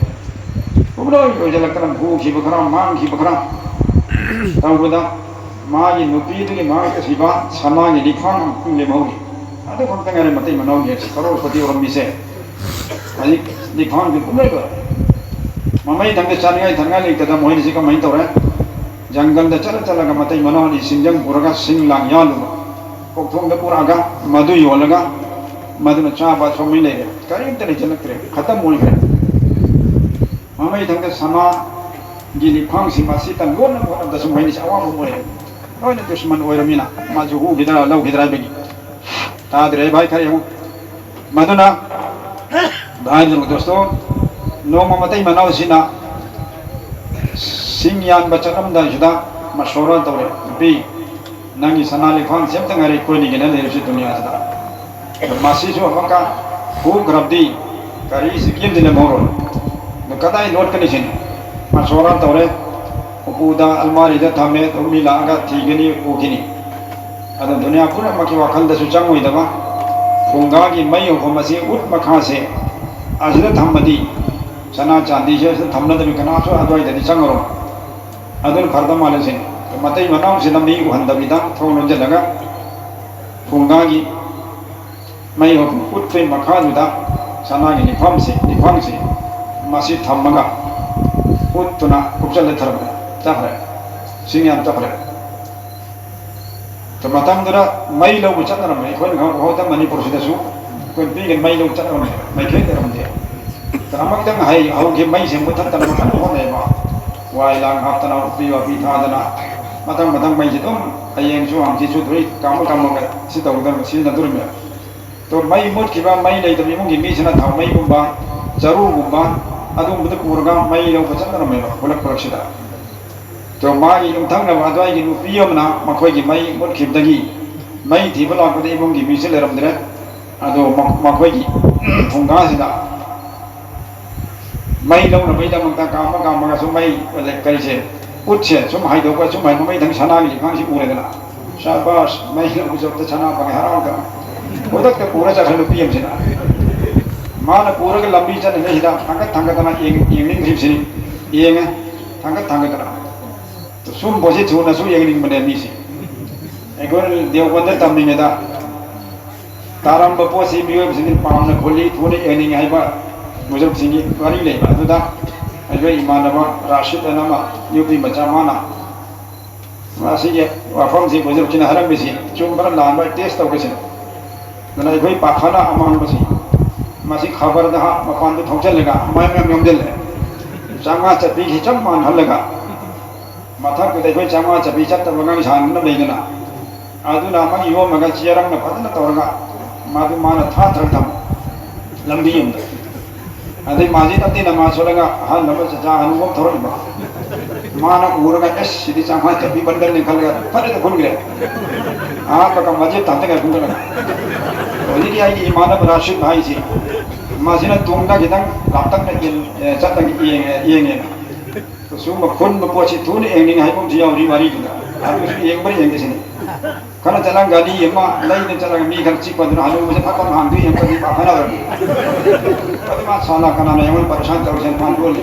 ꯄꯨꯝꯂꯣꯏ ꯂꯣꯏꯁꯤꯜꯂꯛꯇꯅ ꯍꯨꯈꯤꯕ ꯈꯔ, ꯃꯥꯡꯈꯤꯕ ꯈꯔ ꯇꯧꯕꯗ ꯃꯥꯒꯤ ꯅꯨꯄꯤꯗꯨꯒꯤ ꯃꯥꯒꯤ ꯁꯤꯕ ꯁꯅꯥꯒꯤ ꯂꯤꯛꯐꯥꯡ ꯑꯃꯈꯛꯇꯪ ꯂꯦꯝꯍꯧꯔꯤ꯫ ꯑꯗꯨ ꯈꯛꯇ ꯉꯥꯏꯔꯦ ꯃꯇꯩ ꯃꯅꯥꯎꯒꯤ ꯀꯔꯣꯔꯄꯇꯤ ꯑꯣꯏꯔꯝꯃꯤꯁꯦ꯫ ꯍꯧꯖꯤꯛ ꯂꯤꯛꯐꯥꯡꯗꯤ ꯄꯨꯝꯂꯣꯏ ꯂꯣꯏꯔꯦ꯫ ꯃꯃꯩ ꯊꯪꯗ ꯆꯥꯅꯤꯡꯉꯥꯏ ꯊꯛꯅꯤꯡꯉꯥꯏ ꯂꯩꯇꯗꯅ ꯃꯣꯏꯅꯤꯁꯤ ꯀꯃꯥꯏꯅ ꯇꯧꯔꯦ? ꯖꯪꯒꯜꯗ ꯆꯠꯂ ꯆꯠꯂꯒ ꯃꯇꯩ ꯃꯅꯥꯎ ꯑꯅꯤ ꯁꯤꯡꯖꯪ ꯄꯨꯔꯒ ꯁꯤꯡ ꯂꯥꯡ ꯌꯥꯜꯂꯨꯕ, ꯀꯣꯛꯊꯣꯡꯗ ꯄꯨꯔꯛꯑꯒ ꯃꯗꯨ ꯌꯣꯜꯂꯒ ꯃꯗꯨꯅ ꯆꯥꯕ ꯁꯣꯝꯃꯩ ꯂꯩꯔꯦ꯫ ꯀꯔꯤꯝꯇ ꯂꯩꯁꯤꯜꯂꯛꯇ꯭ꯔꯦ, ꯈꯇꯝ ꯑꯣꯏꯈ꯭ꯔꯦ꯫ ꯃꯃꯩ ꯊꯪꯗ ꯁꯅꯥꯒꯤ ꯂꯤꯛꯐꯥꯡꯁꯤ ꯃꯁꯤꯇ ꯂꯣꯟꯅ ꯍꯣꯠꯅꯕꯗꯁꯨ ꯃꯣꯏꯅꯤꯁꯤ ꯑꯋꯥꯕ ꯑꯣꯏꯔꯦ꯫ ꯂꯣꯏꯅ ꯗꯨꯁꯃꯟ ꯑꯣꯏꯔꯃꯤꯅ ꯃꯥꯁꯨ ꯍꯨꯈꯤꯗ꯭ꯔꯥ ꯂꯧꯈꯤꯗ꯭ꯔꯥ ꯍꯥꯏꯕꯒꯤ꯫ ꯇꯥꯗ꯭ꯔꯦ ꯚꯥꯏ, ꯈꯔ ꯌꯦꯡꯉꯨ꯫ ꯃꯗꯨꯅ ꯚꯥꯏ ꯗꯣꯁꯇꯣ, ꯅꯣꯡꯃ ꯃꯇꯩ ꯃꯅꯥꯎꯁꯤꯅ ꯁꯤꯡ ꯌꯥꯟꯕ ꯆꯠꯂꯝꯗꯥꯏꯁꯤꯗ ꯃꯁꯣꯔꯥ ꯇꯧꯔꯦ, "ꯅꯨꯄꯤ, ꯅꯪꯒꯤ ꯁꯅꯥ ꯂꯤꯛꯐꯥꯡꯁꯦ ꯑꯝꯇ ꯉꯥꯏꯔꯦ ꯑꯩꯈꯣꯏꯅꯤꯒꯤꯅ ꯂꯩꯔꯤꯕꯁꯤ ꯗꯨꯅꯤꯌꯥꯁꯤꯗ꯫ ꯑꯗꯣ ꯃꯁꯤꯁꯨ ꯑꯃꯨꯛꯀ ꯍꯨꯈ꯭ꯔꯕꯗꯤ ꯀꯔꯤꯁꯨ ꯀꯦꯝꯗꯤ ꯂꯦꯝꯍꯧꯔꯣꯏ꯫ ꯑꯗꯣ ꯀꯗꯥꯏ ꯂꯣꯠꯀꯅꯤ ꯁꯤꯅꯤ?" ꯃꯁꯣꯔꯥ ꯇꯧꯔꯦ꯫ ꯎꯄꯨꯗ, ꯑꯜꯃꯥꯔꯤꯗ ꯊꯝꯃꯦ꯫ ꯑꯗꯨꯝ ꯃꯤ ꯂꯥꯛꯑꯒ ꯊꯤꯒꯅꯤ, ꯎꯈꯤꯅꯤ꯫ ꯑꯗꯣ ꯗꯨꯅꯤꯌꯥ ꯄꯨꯝꯅꯃꯛꯀꯤ ꯋꯥꯈꯜꯗꯁꯨ ꯆꯪꯉꯣꯏꯗꯕ ꯐꯨꯡꯒꯥꯒꯤ ꯃꯩ ꯍꯧꯐꯝ ꯑꯁꯤ ꯎꯠ ꯃꯈꯥꯁꯦ ꯑꯁꯤꯗ ꯊꯝꯃꯗꯤ, ꯁꯅꯥ ꯆꯥꯟꯗꯤꯁꯦ ꯑꯁꯤꯗ ꯊꯝꯅꯗꯕꯤ ꯀꯅꯥꯁꯨ ꯑꯗꯨꯋꯥꯏꯗꯗꯤ ꯆꯪꯉꯔꯣꯏ꯫ ꯑꯗꯨꯅ ꯐꯔꯗꯧ ꯃꯥꯜꯂꯦ ꯁꯤꯅꯤ꯫ ꯃꯇꯩ ꯃꯅꯥꯎꯁꯤꯅ ꯃꯤ ꯎꯍꯟꯗꯕꯤꯗ ꯊꯣꯡ ꯂꯣꯟꯁꯤꯜꯂꯒ ꯐꯨꯡꯒꯥꯒꯤ ꯃꯩ ꯍꯧꯐꯝ ꯎꯠꯄꯒꯤ ꯃꯈꯥꯗꯨꯗ ꯁꯅꯥꯒꯤ ꯂꯤꯛꯐꯝꯁꯤ, ꯂꯤꯛꯐꯝꯁꯤ ꯃꯁꯤ ꯊꯝꯃꯒ ꯎꯠꯇꯨꯅ ꯀꯨꯞꯁꯜꯂ ꯊꯔꯝꯃꯦ꯫ ꯆꯠꯈ꯭ꯔꯦ꯫ ꯁꯤꯡ ꯌꯥꯝ ꯆꯠꯈ꯭ꯔꯦ꯫ ꯑꯗꯨ ꯃꯇꯝꯗꯨꯗ ꯃꯩ ꯂꯧꯕ ꯆꯠꯅꯔꯝꯃꯦ꯫ ꯑꯩꯈꯣꯏꯅ ꯈꯪꯍꯧꯗ ꯃꯅꯤꯄꯨꯔꯁꯤꯗꯁꯨ ꯑꯩꯈꯣꯏ ꯅꯨꯄꯤꯒꯤ ꯃꯩ ꯂꯧꯕ ꯆꯠꯅꯔꯝꯃꯦ꯫ ꯃꯩꯈꯦꯠ ꯂꯩꯔꯝꯗꯦ꯫ ꯑꯗ ꯑꯃꯨꯛꯇꯪ ꯍꯩ ꯍꯧꯈꯤꯕ ꯃꯩꯁꯦ ꯃꯨꯊꯠꯇꯅ ꯃꯈꯟ ꯍꯣꯠꯅꯩꯕ꯫ ꯋꯥꯏ ꯂꯥꯡ ꯍꯥꯞꯇꯅ, ꯎꯞꯄꯤ ꯋꯥꯄꯤ ꯊꯥꯗꯅ, ꯃꯊꯪ ꯃꯊꯪ ꯃꯩꯁꯦ ꯑꯗꯨꯝ ꯍꯌꯦꯡꯁꯨ ꯍꯪꯆꯤꯠꯁꯨ ꯂꯣꯏ ꯀꯥꯝꯃ ꯀꯥꯝꯃꯒ ꯁꯤ ꯇꯧꯒꯗꯕ, ꯁꯤꯖꯤꯟꯅꯗꯣꯔꯤꯕꯅꯦ꯫ ꯑꯗꯣ ꯃꯩ ꯃꯨꯠꯈꯤꯕ, ꯃꯩ ꯂꯩꯇꯕ ꯏꯃꯨꯡꯒꯤ ꯃꯤꯁꯤꯅ ꯊꯥꯎꯃꯩꯒꯨꯝꯕ, ꯆꯔꯨꯒꯨꯝꯕ ꯑꯗꯨꯒꯨꯝꯕꯗ ꯄꯨꯔꯒ ꯃꯩ ꯂꯧꯕ ꯆꯠꯅꯔꯝꯃꯦꯕ ꯈꯨꯂꯛ ꯈꯨꯂꯛꯁꯤꯗ꯫ ꯑꯗꯣ ꯃꯥꯒꯤ ꯌꯨꯝꯊꯪꯅꯕ ꯑꯗꯨꯋꯥꯏꯒꯤ ꯅꯨꯄꯤ ꯑꯃꯅ ꯃꯈꯣꯏꯒꯤ ꯃꯩ ꯃꯨꯠꯈꯤꯕꯗꯒꯤ ꯃꯩ ꯊꯤꯕ ꯂꯥꯛꯄꯗ ꯏꯃꯨꯡꯒꯤ ꯃꯤꯁꯦ ꯂꯩꯔꯝꯗ꯭ꯔꯦ꯫ ꯑꯗꯣ ꯃ-, ꯃꯈꯣꯏꯒꯤ ꯐꯨꯡꯒꯥꯁꯤꯗ ꯃꯩ ꯂꯧꯅꯕꯒꯤꯗꯃꯛꯇ ꯀꯥꯝꯃ ꯀꯥꯝꯃꯒꯁꯨ ꯃꯩ, ꯀꯔꯤꯁꯦ, ꯎꯠꯁꯦ ꯁꯨꯝ ꯍꯥꯏꯗꯣꯛꯄ, ꯁꯨꯝ ꯍꯥꯏ ꯃꯃꯩ ꯊꯪ ꯁꯅꯥꯒꯤ ꯂꯤꯛꯐꯥꯡꯁꯤ ꯎꯔꯦꯗꯅ, "ꯁꯥꯕꯥꯁ, ꯃꯩ ꯂꯧꯕ ꯆꯠꯄꯗ ꯁꯅꯥ ꯐꯪꯉꯦ", ꯍꯔꯥꯎꯗꯅ ꯈꯨꯗꯛꯇ ꯄꯨꯔ ꯆꯠꯈ꯭ꯔꯦ ꯅꯨꯄꯤ ꯑꯃꯁꯤꯅ꯫ ꯃꯥꯅ ꯄꯨꯔꯒ ꯂꯝꯕꯤ ꯆꯠꯂꯤꯉꯩꯁꯤꯗ ꯊꯥꯡꯒꯠ ꯊꯥꯡꯒꯠꯇꯅ ꯌꯦꯡ-, ꯌꯦꯡꯅꯤꯡꯗ꯭ꯔꯤꯕꯁꯤꯅꯤ꯫ ꯌꯦꯡꯉꯦ, ꯊꯥꯡꯒꯠ ꯊꯥꯡꯒꯠꯇꯅ꯫ ꯁꯨꯝꯕꯁꯤ ꯊꯨꯅꯁꯨ ꯌꯦꯡꯅꯤꯡꯕꯅꯦ ꯃꯤꯁꯦ꯫ ꯑꯩꯈꯣꯏꯅ ꯗꯦꯋꯕꯟꯗ ꯇꯝꯂꯤꯉꯩꯗ ꯇꯥꯔꯝꯕ ꯄꯣꯠꯁꯤ ꯃꯤꯑꯣꯏꯕꯁꯤꯡꯒꯤ ꯄꯥꯝꯅ ꯈꯣꯜꯂꯤ, ꯊꯨꯅ ꯌꯦꯡꯅꯤꯡꯉꯤ ꯍꯥꯏꯕ ꯃꯨꯁꯨꯞꯁꯤꯡꯒꯤ ꯋꯥꯔꯤ ꯂꯩꯕ꯫ ꯑꯗꯨꯗ ꯑꯩꯈꯣꯏ ꯏꯃꯥꯟꯅꯕ ꯔꯥꯁꯤꯗ ꯑꯃ ꯌꯨ ꯄꯤ ꯃꯆꯥ, ꯃꯥꯅ ꯃꯁꯤꯒꯤ ꯋꯥꯐꯝꯁꯤ ꯍꯧꯖꯤꯛꯁꯤꯅ ꯍꯥꯏꯔꯝꯃꯤꯁꯤ ꯆꯨꯝꯕ꯭ꯔꯥ ꯂꯥꯟꯕ꯭ꯔꯥ ꯇꯦꯁ ꯇꯧꯒꯦꯁꯤꯅ꯫ ꯑꯗꯨꯅ ꯑꯩꯈꯣꯏ ꯄꯥꯈꯅ ꯑꯃꯥꯡꯕꯁꯤ ꯃꯁꯤ ꯈꯕꯔꯗ ꯍꯥꯞ ꯃꯄꯥꯟꯗ ꯊꯧꯖꯤꯜꯂꯒ ꯃꯌꯥꯝ ꯃꯌꯥꯝ ꯌꯣꯝꯁꯤꯜꯂꯦ꯫ ꯆꯥꯝꯃꯉꯥ ꯆꯠꯄꯤꯁꯤ ꯆꯞ ꯃꯥꯟꯅꯍꯜꯂꯒ ꯃꯊꯛꯇꯨꯗ ꯑꯩꯈꯣꯏ ꯆꯥꯝꯃꯉꯥ ꯆꯠꯄꯤ ꯆꯠꯇꯕ ꯑꯉꯥꯡ ꯁꯥꯟꯅꯅꯕ ꯂꯩꯗꯅ, ꯑꯗꯨꯅ ꯑꯃ ꯌꯣꯝꯃꯒ ꯆꯦꯔꯪꯅ ꯐꯖꯅ ꯇꯧꯔꯒ ꯃꯗꯨ ꯃꯥꯅ ꯊꯥꯊꯔꯒ ꯊꯝꯃꯦ ꯂꯝꯕꯤ ꯑꯃꯗ꯫ ꯑꯗꯩ ꯃꯥꯁꯤ ꯇꯞꯇꯤ ꯅꯃꯥ ꯁꯣꯜꯂꯒ ꯑꯍꯜ ꯑꯃ ꯆꯆꯥ ꯍꯅꯨꯕ ꯑꯃ ꯊꯧꯔꯛꯏꯕ꯫ ꯃꯥꯅ ꯎꯔꯒ, "ꯑꯦꯁ, ꯁꯤꯗꯤ ꯆꯥꯝꯃꯉꯥ ꯆꯠꯄꯤ ꯕꯟꯗꯜꯅꯤ" ꯈꯜꯂꯒ ꯐꯠ ꯍꯦꯛꯇ ꯈꯨꯟꯈ꯭ꯔꯦ꯫ ꯑꯍꯥꯟꯕ ꯀꯝꯃꯁꯦ ꯊꯝꯇꯒ ꯈꯨꯟꯒꯠꯂꯒ꯫ ꯍꯧꯖꯤꯛꯀꯤ ꯑꯩꯒꯤ ꯏꯃꯥꯟꯅꯕ ꯔꯥꯁꯤꯗ ꯍꯥꯏꯁꯤ, ꯃꯥꯁꯤꯅ ꯇꯨꯡꯗ ꯈꯤꯇꯪ ꯂꯥꯞꯇꯛꯅ ꯏꯟ-, ꯑꯦ, ꯆꯠꯂꯒ ꯌꯦꯡꯉꯦ, ꯌꯦꯡꯉꯦꯅ꯫ ꯁꯨꯝꯕ ꯈꯨꯟꯕ ꯄꯣꯠꯁꯤ ꯊꯨꯅ ꯌꯦꯡꯅꯤꯡꯉꯤ ꯍꯥꯏꯕ ꯑꯃꯁꯨ ꯌꯥꯎꯔꯤ ꯋꯥꯔꯤꯗꯨꯗ꯫ ꯑꯗꯨꯁꯨ ꯌꯦꯡꯕ꯭ꯔꯥ ꯌꯦꯡꯗꯦ ꯁꯤꯅꯤ꯫ ꯈꯔ ꯆꯠꯂꯒ ꯒꯥꯔꯤ ꯑꯃ ꯂꯩꯅ ꯆꯠꯂꯒ ꯃꯤ ꯈꯔ ꯆꯤꯛꯄꯗꯨꯅ ꯍꯅꯨꯕꯁꯦ ꯐꯠ ꯐꯠ ꯍꯥꯡꯗꯣꯛꯏ, ꯌꯥꯝ ꯀꯟꯅ ꯄꯥꯈꯠꯅꯕꯅꯤ꯫ ꯑꯗꯨ ꯃꯥ ꯁꯥꯂꯥ ꯀꯅꯥꯅ ꯑꯩꯉꯣꯟꯗ ꯄꯔꯦꯁꯥꯟ ꯇꯧꯔꯤꯁꯦꯅ ꯃꯥ ꯂꯣꯜꯂꯤ꯫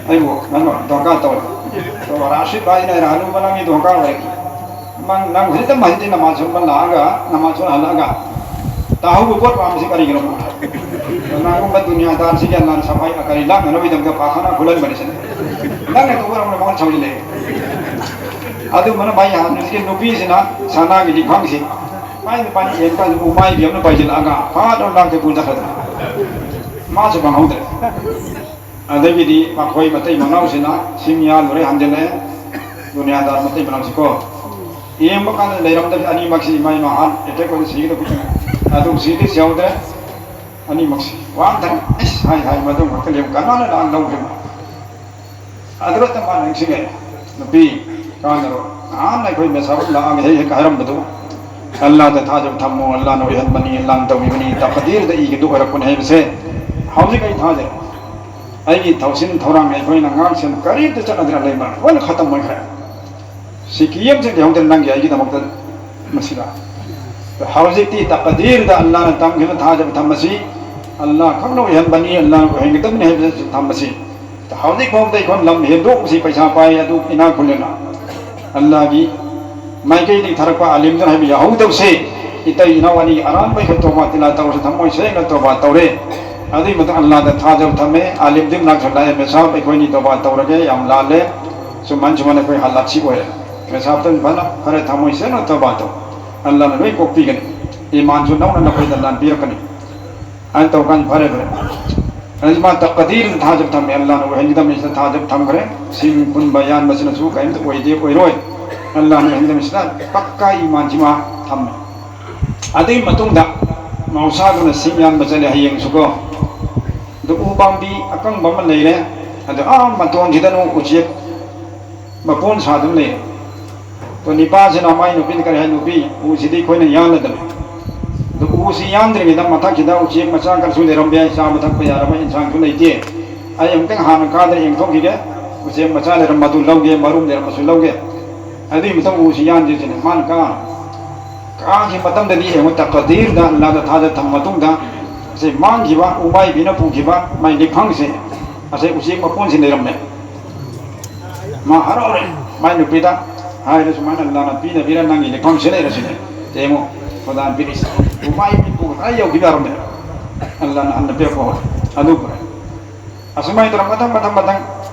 ꯑꯩꯕꯨ ꯅꯪ ꯗꯔꯀꯥꯔ ꯇꯧꯔꯦ꯫ ꯑꯗꯨꯒ ꯔꯥꯁꯤꯗ ꯍꯥꯏꯅ ꯍꯅꯨꯕ ꯅꯪꯒꯤ ꯗꯔꯀꯥꯔ ꯑꯣꯏꯔꯦ꯫ ꯅꯪ, ꯅꯪ ꯍꯧꯖꯤꯛꯇ ꯃꯁꯤꯗꯤ ꯅꯃꯥꯖ ꯁꯣꯟꯕ ꯂꯥꯛꯑꯒ, ꯅꯃꯥꯖ ꯁꯣꯟ ꯍꯜꯂꯛꯑꯒ, ꯇꯥꯍꯧꯕ ꯄꯣꯠ ꯄꯥꯝꯕꯁꯤ ꯀꯔꯤꯒꯤꯅꯣ? ꯀꯅꯥꯒꯨꯝꯕ ꯗꯨꯅꯤꯌꯥꯗꯥꯔꯁꯤꯒꯤ ꯑꯜꯂꯥꯅ ꯁꯐꯥꯏ ꯑꯀꯔꯤ ꯂꯥꯛꯅꯅꯕꯒꯤꯗꯃꯛꯇ ꯄꯥꯈꯅ ꯈꯨꯜꯍꯟꯕꯅꯤ ꯁꯤꯅꯤ꯫ ꯅꯪꯅ ꯇꯧꯕ ꯃꯉꯣꯟꯗ ꯁꯧꯖꯤꯜꯂꯛꯑꯦ꯫ ꯑꯗꯨꯝꯕꯅ ꯚꯥꯏ ꯍꯥꯟꯅꯁꯤꯒꯤ ꯅꯨꯄꯤꯁꯤꯅ ꯁꯅꯥꯒꯤ ꯂꯤꯛꯐꯝꯁꯤ ꯃꯥꯏ ꯅꯨꯄꯥꯅ ꯌꯦꯡꯕ ꯀꯥꯟꯗ ꯎꯃꯥꯏꯕꯤ ꯑꯃꯅ ꯄꯥꯏꯁꯤꯜꯂꯛꯑꯒ ꯐꯥꯠ ꯂꯥꯎ ꯂꯥꯛꯇ ꯄꯨ ꯆꯠꯈ꯭ꯔꯗꯅ ꯃꯥꯁꯨ ꯐꯪꯍꯧꯗ꯭ꯔꯦ꯫ ꯑꯗꯒꯤꯗꯤ ꯃꯈꯣꯏ ꯃꯇꯩ ꯃꯅꯥꯎꯁꯤꯅ ꯁꯤꯡ ꯌꯥꯜꯂꯨꯔꯦ, ꯍꯟꯖꯤꯜꯂꯛꯑꯦ꯫ ꯗꯨꯅꯤꯌꯥꯗꯥꯔ ꯃꯇꯩ ꯃꯅꯥꯎꯁꯤꯀꯣ꯫ ꯌꯦꯡꯕ ꯀꯥꯟꯗ ꯂꯩꯔꯝꯗꯕꯤ ꯑꯅꯤꯃꯛꯁꯤ ꯏꯃꯥ ꯏꯃꯥ ꯍꯥꯟ ꯑꯦꯇꯦꯛ ꯑꯣꯏꯅ ꯁꯤꯒꯗꯕ ꯈꯨꯗꯤꯡꯃꯛ꯫ ꯑꯗꯨ ꯁꯤꯗꯤ ꯁꯤꯍꯧꯗ꯭ꯔꯦ꯫ ꯑꯅꯤꯃꯛꯁꯤ ꯋꯥꯟꯊꯔꯦ꯫ ꯑꯩꯁ, ꯍꯥꯏ ꯍꯥꯏ ꯃꯗꯨ ꯉꯥꯛꯇ ꯂꯦꯝ ꯀꯅꯥꯅ ꯂꯥꯟ ꯂꯧꯈꯤꯕ? ꯑꯗꯨꯗ ꯃꯥꯅ ꯅꯤꯡꯁꯤꯡꯉꯦ, "ꯅꯨꯄꯤ, ꯀꯥꯟꯅꯔꯣ, ꯅꯍꯥꯟ ꯑꯩꯈꯣꯏ ꯃꯦꯁꯥꯕꯨ ꯂꯥꯛꯑꯒ ꯍꯦꯛ ꯍꯦꯛ ꯍꯥꯏꯔꯝꯕꯗꯨ, ꯑꯜꯂꯥꯗ ꯊꯥꯖꯕ ꯊꯝꯃꯣ, ꯑꯜꯂꯥꯅ ꯑꯣꯏꯍꯟꯕꯅꯤ, ꯑꯜꯂꯥꯅ ꯇꯧꯕꯤꯕꯅꯤ, ꯇꯀꯗꯤꯔꯗ ꯏꯒꯤꯗꯨ ꯑꯣꯏꯔꯛꯄꯅꯤ ꯍꯥꯏꯕꯁꯦ ꯍꯧꯖꯤꯛ ꯑꯩ ꯊꯥꯖꯩ꯫ ꯑꯩꯒꯤ ꯊꯧꯁꯤꯟ ꯊꯧꯔꯥꯡ ꯑꯩꯈꯣꯏꯅ ꯉꯥꯛ ꯁꯦꯟ ꯀꯔꯤꯝꯇ ꯆꯠꯅꯗꯅ ꯂꯩꯕ ꯂꯣꯏꯅ ꯈꯇꯝ ꯑꯣꯏꯈ꯭ꯔꯦ꯫ ꯁꯤꯀꯤ ꯑꯃꯁꯨ ꯂꯩꯍꯧꯗ꯭ꯔꯦ ꯅꯪꯒꯤ ꯑꯩꯒꯤꯗꯃꯛꯇ ꯃꯁꯤꯗ꯫ ꯍꯧꯖꯤꯛꯇꯤ ꯇꯀꯗꯤꯔꯗ ꯑꯜꯂꯥꯅ ꯇꯝꯈꯤꯕ ꯊꯥꯖꯕ ꯊꯝꯕꯁꯤ ꯑꯜꯂꯥ ꯈꯛꯅ ꯑꯣꯏꯍꯟꯕꯅꯤ, ꯑꯜꯂꯥꯅ ꯑꯣꯏꯍꯟꯒꯗꯕꯅꯤ ꯍꯥꯏꯕꯁꯤ ꯊꯝꯕꯁꯤ꯫ ꯍꯧꯖꯤꯛ ꯐꯥꯎꯕꯗ ꯑꯩꯈꯣꯏ ꯂꯝ ꯍꯦꯟꯗꯣꯛꯄꯁꯤ ꯄꯩꯁꯥ ꯄꯥꯏ ꯑꯗꯨ ꯏꯅꯥꯛ ꯈꯨꯜꯂꯦꯅ ꯑꯜꯂꯥꯒꯤ ꯃꯥꯏꯀꯩꯗꯒꯤ ꯊꯥꯔꯛꯄ ꯑꯥꯂꯤꯝꯗꯨꯅ ꯍꯥꯏꯕ ꯌꯥꯍꯧꯗꯕꯁꯦ ꯏꯇꯩ ꯏꯅꯥꯎ ꯑꯅꯤ ꯑꯔꯥꯟꯕ ꯑꯩꯈꯣꯏ ꯇꯣꯕꯥ ꯇꯤꯂꯥ ꯇꯧꯔꯁꯨ ꯊꯃꯣꯏ ꯁꯦꯡꯅ ꯇꯣꯕꯥ ꯇꯧꯔꯦ꯫ ꯑꯗꯨꯒꯤ ꯃꯇꯨꯡ ꯑꯜꯂꯥꯗ ꯊꯥꯖꯕ ꯊꯝꯃꯦ꯫ ꯑꯥꯂꯤꯝꯗꯤ ꯃꯅꯥꯛꯇ ꯂꯥꯛꯑꯦ, "ꯃꯦꯁꯥꯕ, ꯑꯩꯈꯣꯏꯅꯤ ꯇꯧꯕꯥ ꯇꯧꯔꯒꯦ, ꯌꯥꯝ ꯂꯥꯜꯂꯦ, ꯁꯨꯃꯥꯏꯅ ꯁꯨꯃꯥꯏꯅ ꯑꯩꯈꯣꯏ ꯍꯥꯂꯥꯠ ꯁꯤ ꯑꯣꯏꯔꯦ꯫ ꯃꯦꯁꯥꯕꯇ ꯐꯅ ꯐꯔꯦ, ꯊꯝꯃꯣꯏ ꯁꯦꯡꯅ ꯇꯧꯕꯥ ꯇꯧ, ꯑꯜꯂꯥꯅ ꯂꯣꯏ ꯀꯣꯛꯄꯤꯒꯅꯤ, ꯏꯃꯥꯟꯁꯨ ꯅꯧꯅ ꯅꯈꯣꯏꯗ ꯂꯥꯟ ꯄꯤꯔꯛꯀꯅꯤ" ꯍꯥꯏꯅ ꯇꯧꯀꯥꯟꯗ ꯐꯔꯦ ꯐꯔꯦ꯫ ꯑꯗꯨ ꯃꯥ ꯇꯛꯀꯗꯤꯔꯗ ꯊꯥꯖꯕ ꯊꯝꯃꯦ, ꯑꯜꯂꯥꯅ ꯑꯣꯏꯍꯟꯒꯗꯕꯅꯤ ꯁꯤꯗ ꯊꯥꯖꯕ ꯊꯝꯈ꯭ꯔꯦ꯫ ꯁꯤꯡ ꯄꯨꯟꯕ ꯌꯥꯟꯕꯁꯤꯅꯁꯨ ꯀꯔꯤꯝꯇ ꯑꯣꯏꯗꯦ, ꯑꯣꯏꯔꯣꯏ, ꯑꯜꯂꯥꯅ ꯑꯣꯏꯍꯟꯒꯗꯕꯅꯤ ꯁꯤꯗ ꯄꯛꯀꯥ ꯏꯃꯥꯟꯁꯤꯃ ꯊꯝꯃꯦ꯫ ꯑꯗꯨꯒꯤ ꯃꯇꯨꯡꯗ ꯃꯍꯧꯁꯥꯒꯨꯝꯅ ꯁꯤꯡ ꯌꯥꯟꯕ ꯆꯠꯂꯦ ꯍꯌꯦꯡꯁꯨꯀꯣ꯫ ꯑꯗꯨ ꯎ ꯄꯥꯝꯕꯤ ꯑꯀꯪꯕ ꯑꯃ ꯂꯩꯔꯦ, ꯑꯗꯨ ꯑꯥ ꯃꯇꯣꯟꯁꯤꯗꯅ ꯎꯆꯦꯛ ꯃꯄꯣꯟ ꯁꯥꯗꯨꯅ ꯂꯩꯔꯦ꯫ ꯑꯗꯣ ꯅꯤꯄꯥꯁꯤꯅ ꯃꯥꯏ ꯅꯨꯄꯤꯗ ꯀꯔꯤ ꯍꯥꯏ? "ꯅꯨꯄꯤ, ꯎꯁꯤꯗꯤ ꯑꯩꯈꯣꯏꯅ ꯌꯥꯜꯂꯗꯕꯅꯤ꯫ ꯑꯗꯨ ꯎꯁꯤ ꯌꯥꯟꯗ꯭ꯔꯤꯉꯩꯗ ꯃꯊꯛꯁꯤꯗ ꯎꯆꯦꯛ ꯃꯆꯥ ꯈꯔꯁꯨ ꯂꯩꯔꯝꯕ ꯌꯥꯏ, ꯆꯥꯕ ꯊꯛꯄ ꯌꯥꯔꯕ ꯏꯟꯁꯥꯡꯁꯨ ꯂꯩꯇꯦ꯫ ꯑꯩ ꯑꯃꯨꯛꯇꯪ ꯍꯥꯟꯅ ꯀꯥꯗꯅ ꯌꯦꯡꯊꯣꯛꯈꯤꯒꯦ, ꯎꯆꯦꯛ ꯃꯆꯥ ꯂꯩꯔꯝꯕꯗꯨ ꯂꯧꯒꯦ, ꯃꯔꯨꯝ ꯂꯩꯔꯝꯕꯁꯨ ꯂꯧꯒꯦ꯫ ꯑꯗꯨꯒꯤ ꯃꯇꯨꯡ ꯎꯁꯤ ꯌꯥꯟꯁꯤꯁꯤꯅ ꯃꯥꯅ ꯀꯥ ꯀꯥꯈꯤꯕ ꯃꯇꯝꯗꯗꯤ ꯌꯦꯡꯉꯨ, ꯇꯛꯀꯗꯤꯔꯗ ꯑꯜꯂꯥꯗ ꯊꯥꯖ ꯊꯝꯕ ꯃꯇꯨꯡꯗ ꯉꯁꯤ ꯃꯥꯡꯈꯤꯕ ꯎꯃꯥꯏꯕꯤꯅ ꯄꯨꯈꯤꯕ ꯃꯥꯏ ꯂꯤꯛꯐꯝꯁꯦ, ꯉꯁꯤ ꯎꯆꯦꯛ ꯃꯄꯣꯟꯁꯤ ꯂꯩꯔꯝꯃꯦ꯫ ꯃꯥ ꯍꯔꯥꯎꯔꯦ꯫ ꯃꯥꯏ ꯅꯨꯄꯤꯗ ꯍꯥꯏꯔꯦ, "ꯁꯨꯃꯥꯏꯅ ꯑꯜꯂꯥꯅ ꯄꯤꯅꯕꯤꯔ ꯅꯪꯒꯤ ꯂꯤꯛꯐꯝꯁꯤ ꯂꯩꯔꯁꯤꯅꯦ꯫ ꯌꯦꯡꯉꯨ, ꯈꯨꯗꯥ ꯄꯤꯔꯤꯁꯦ꯫ ꯎꯃꯥꯏꯕꯤ ꯄꯨꯈ꯭ꯔ ꯌꯧꯈꯤꯕ ꯌꯥꯔꯝꯃꯦ꯫ ꯑꯜꯂꯥꯅ ꯍꯟꯅ ꯄꯤꯔꯛꯄ ꯍꯧꯔꯦ꯫ ꯑꯗꯨ ꯐꯔꯦ꯫ ꯑꯁꯨꯃꯥꯏꯅ ꯇꯧꯔ ꯃꯊꯪ, ꯃꯊꯪ, ꯃꯊꯪ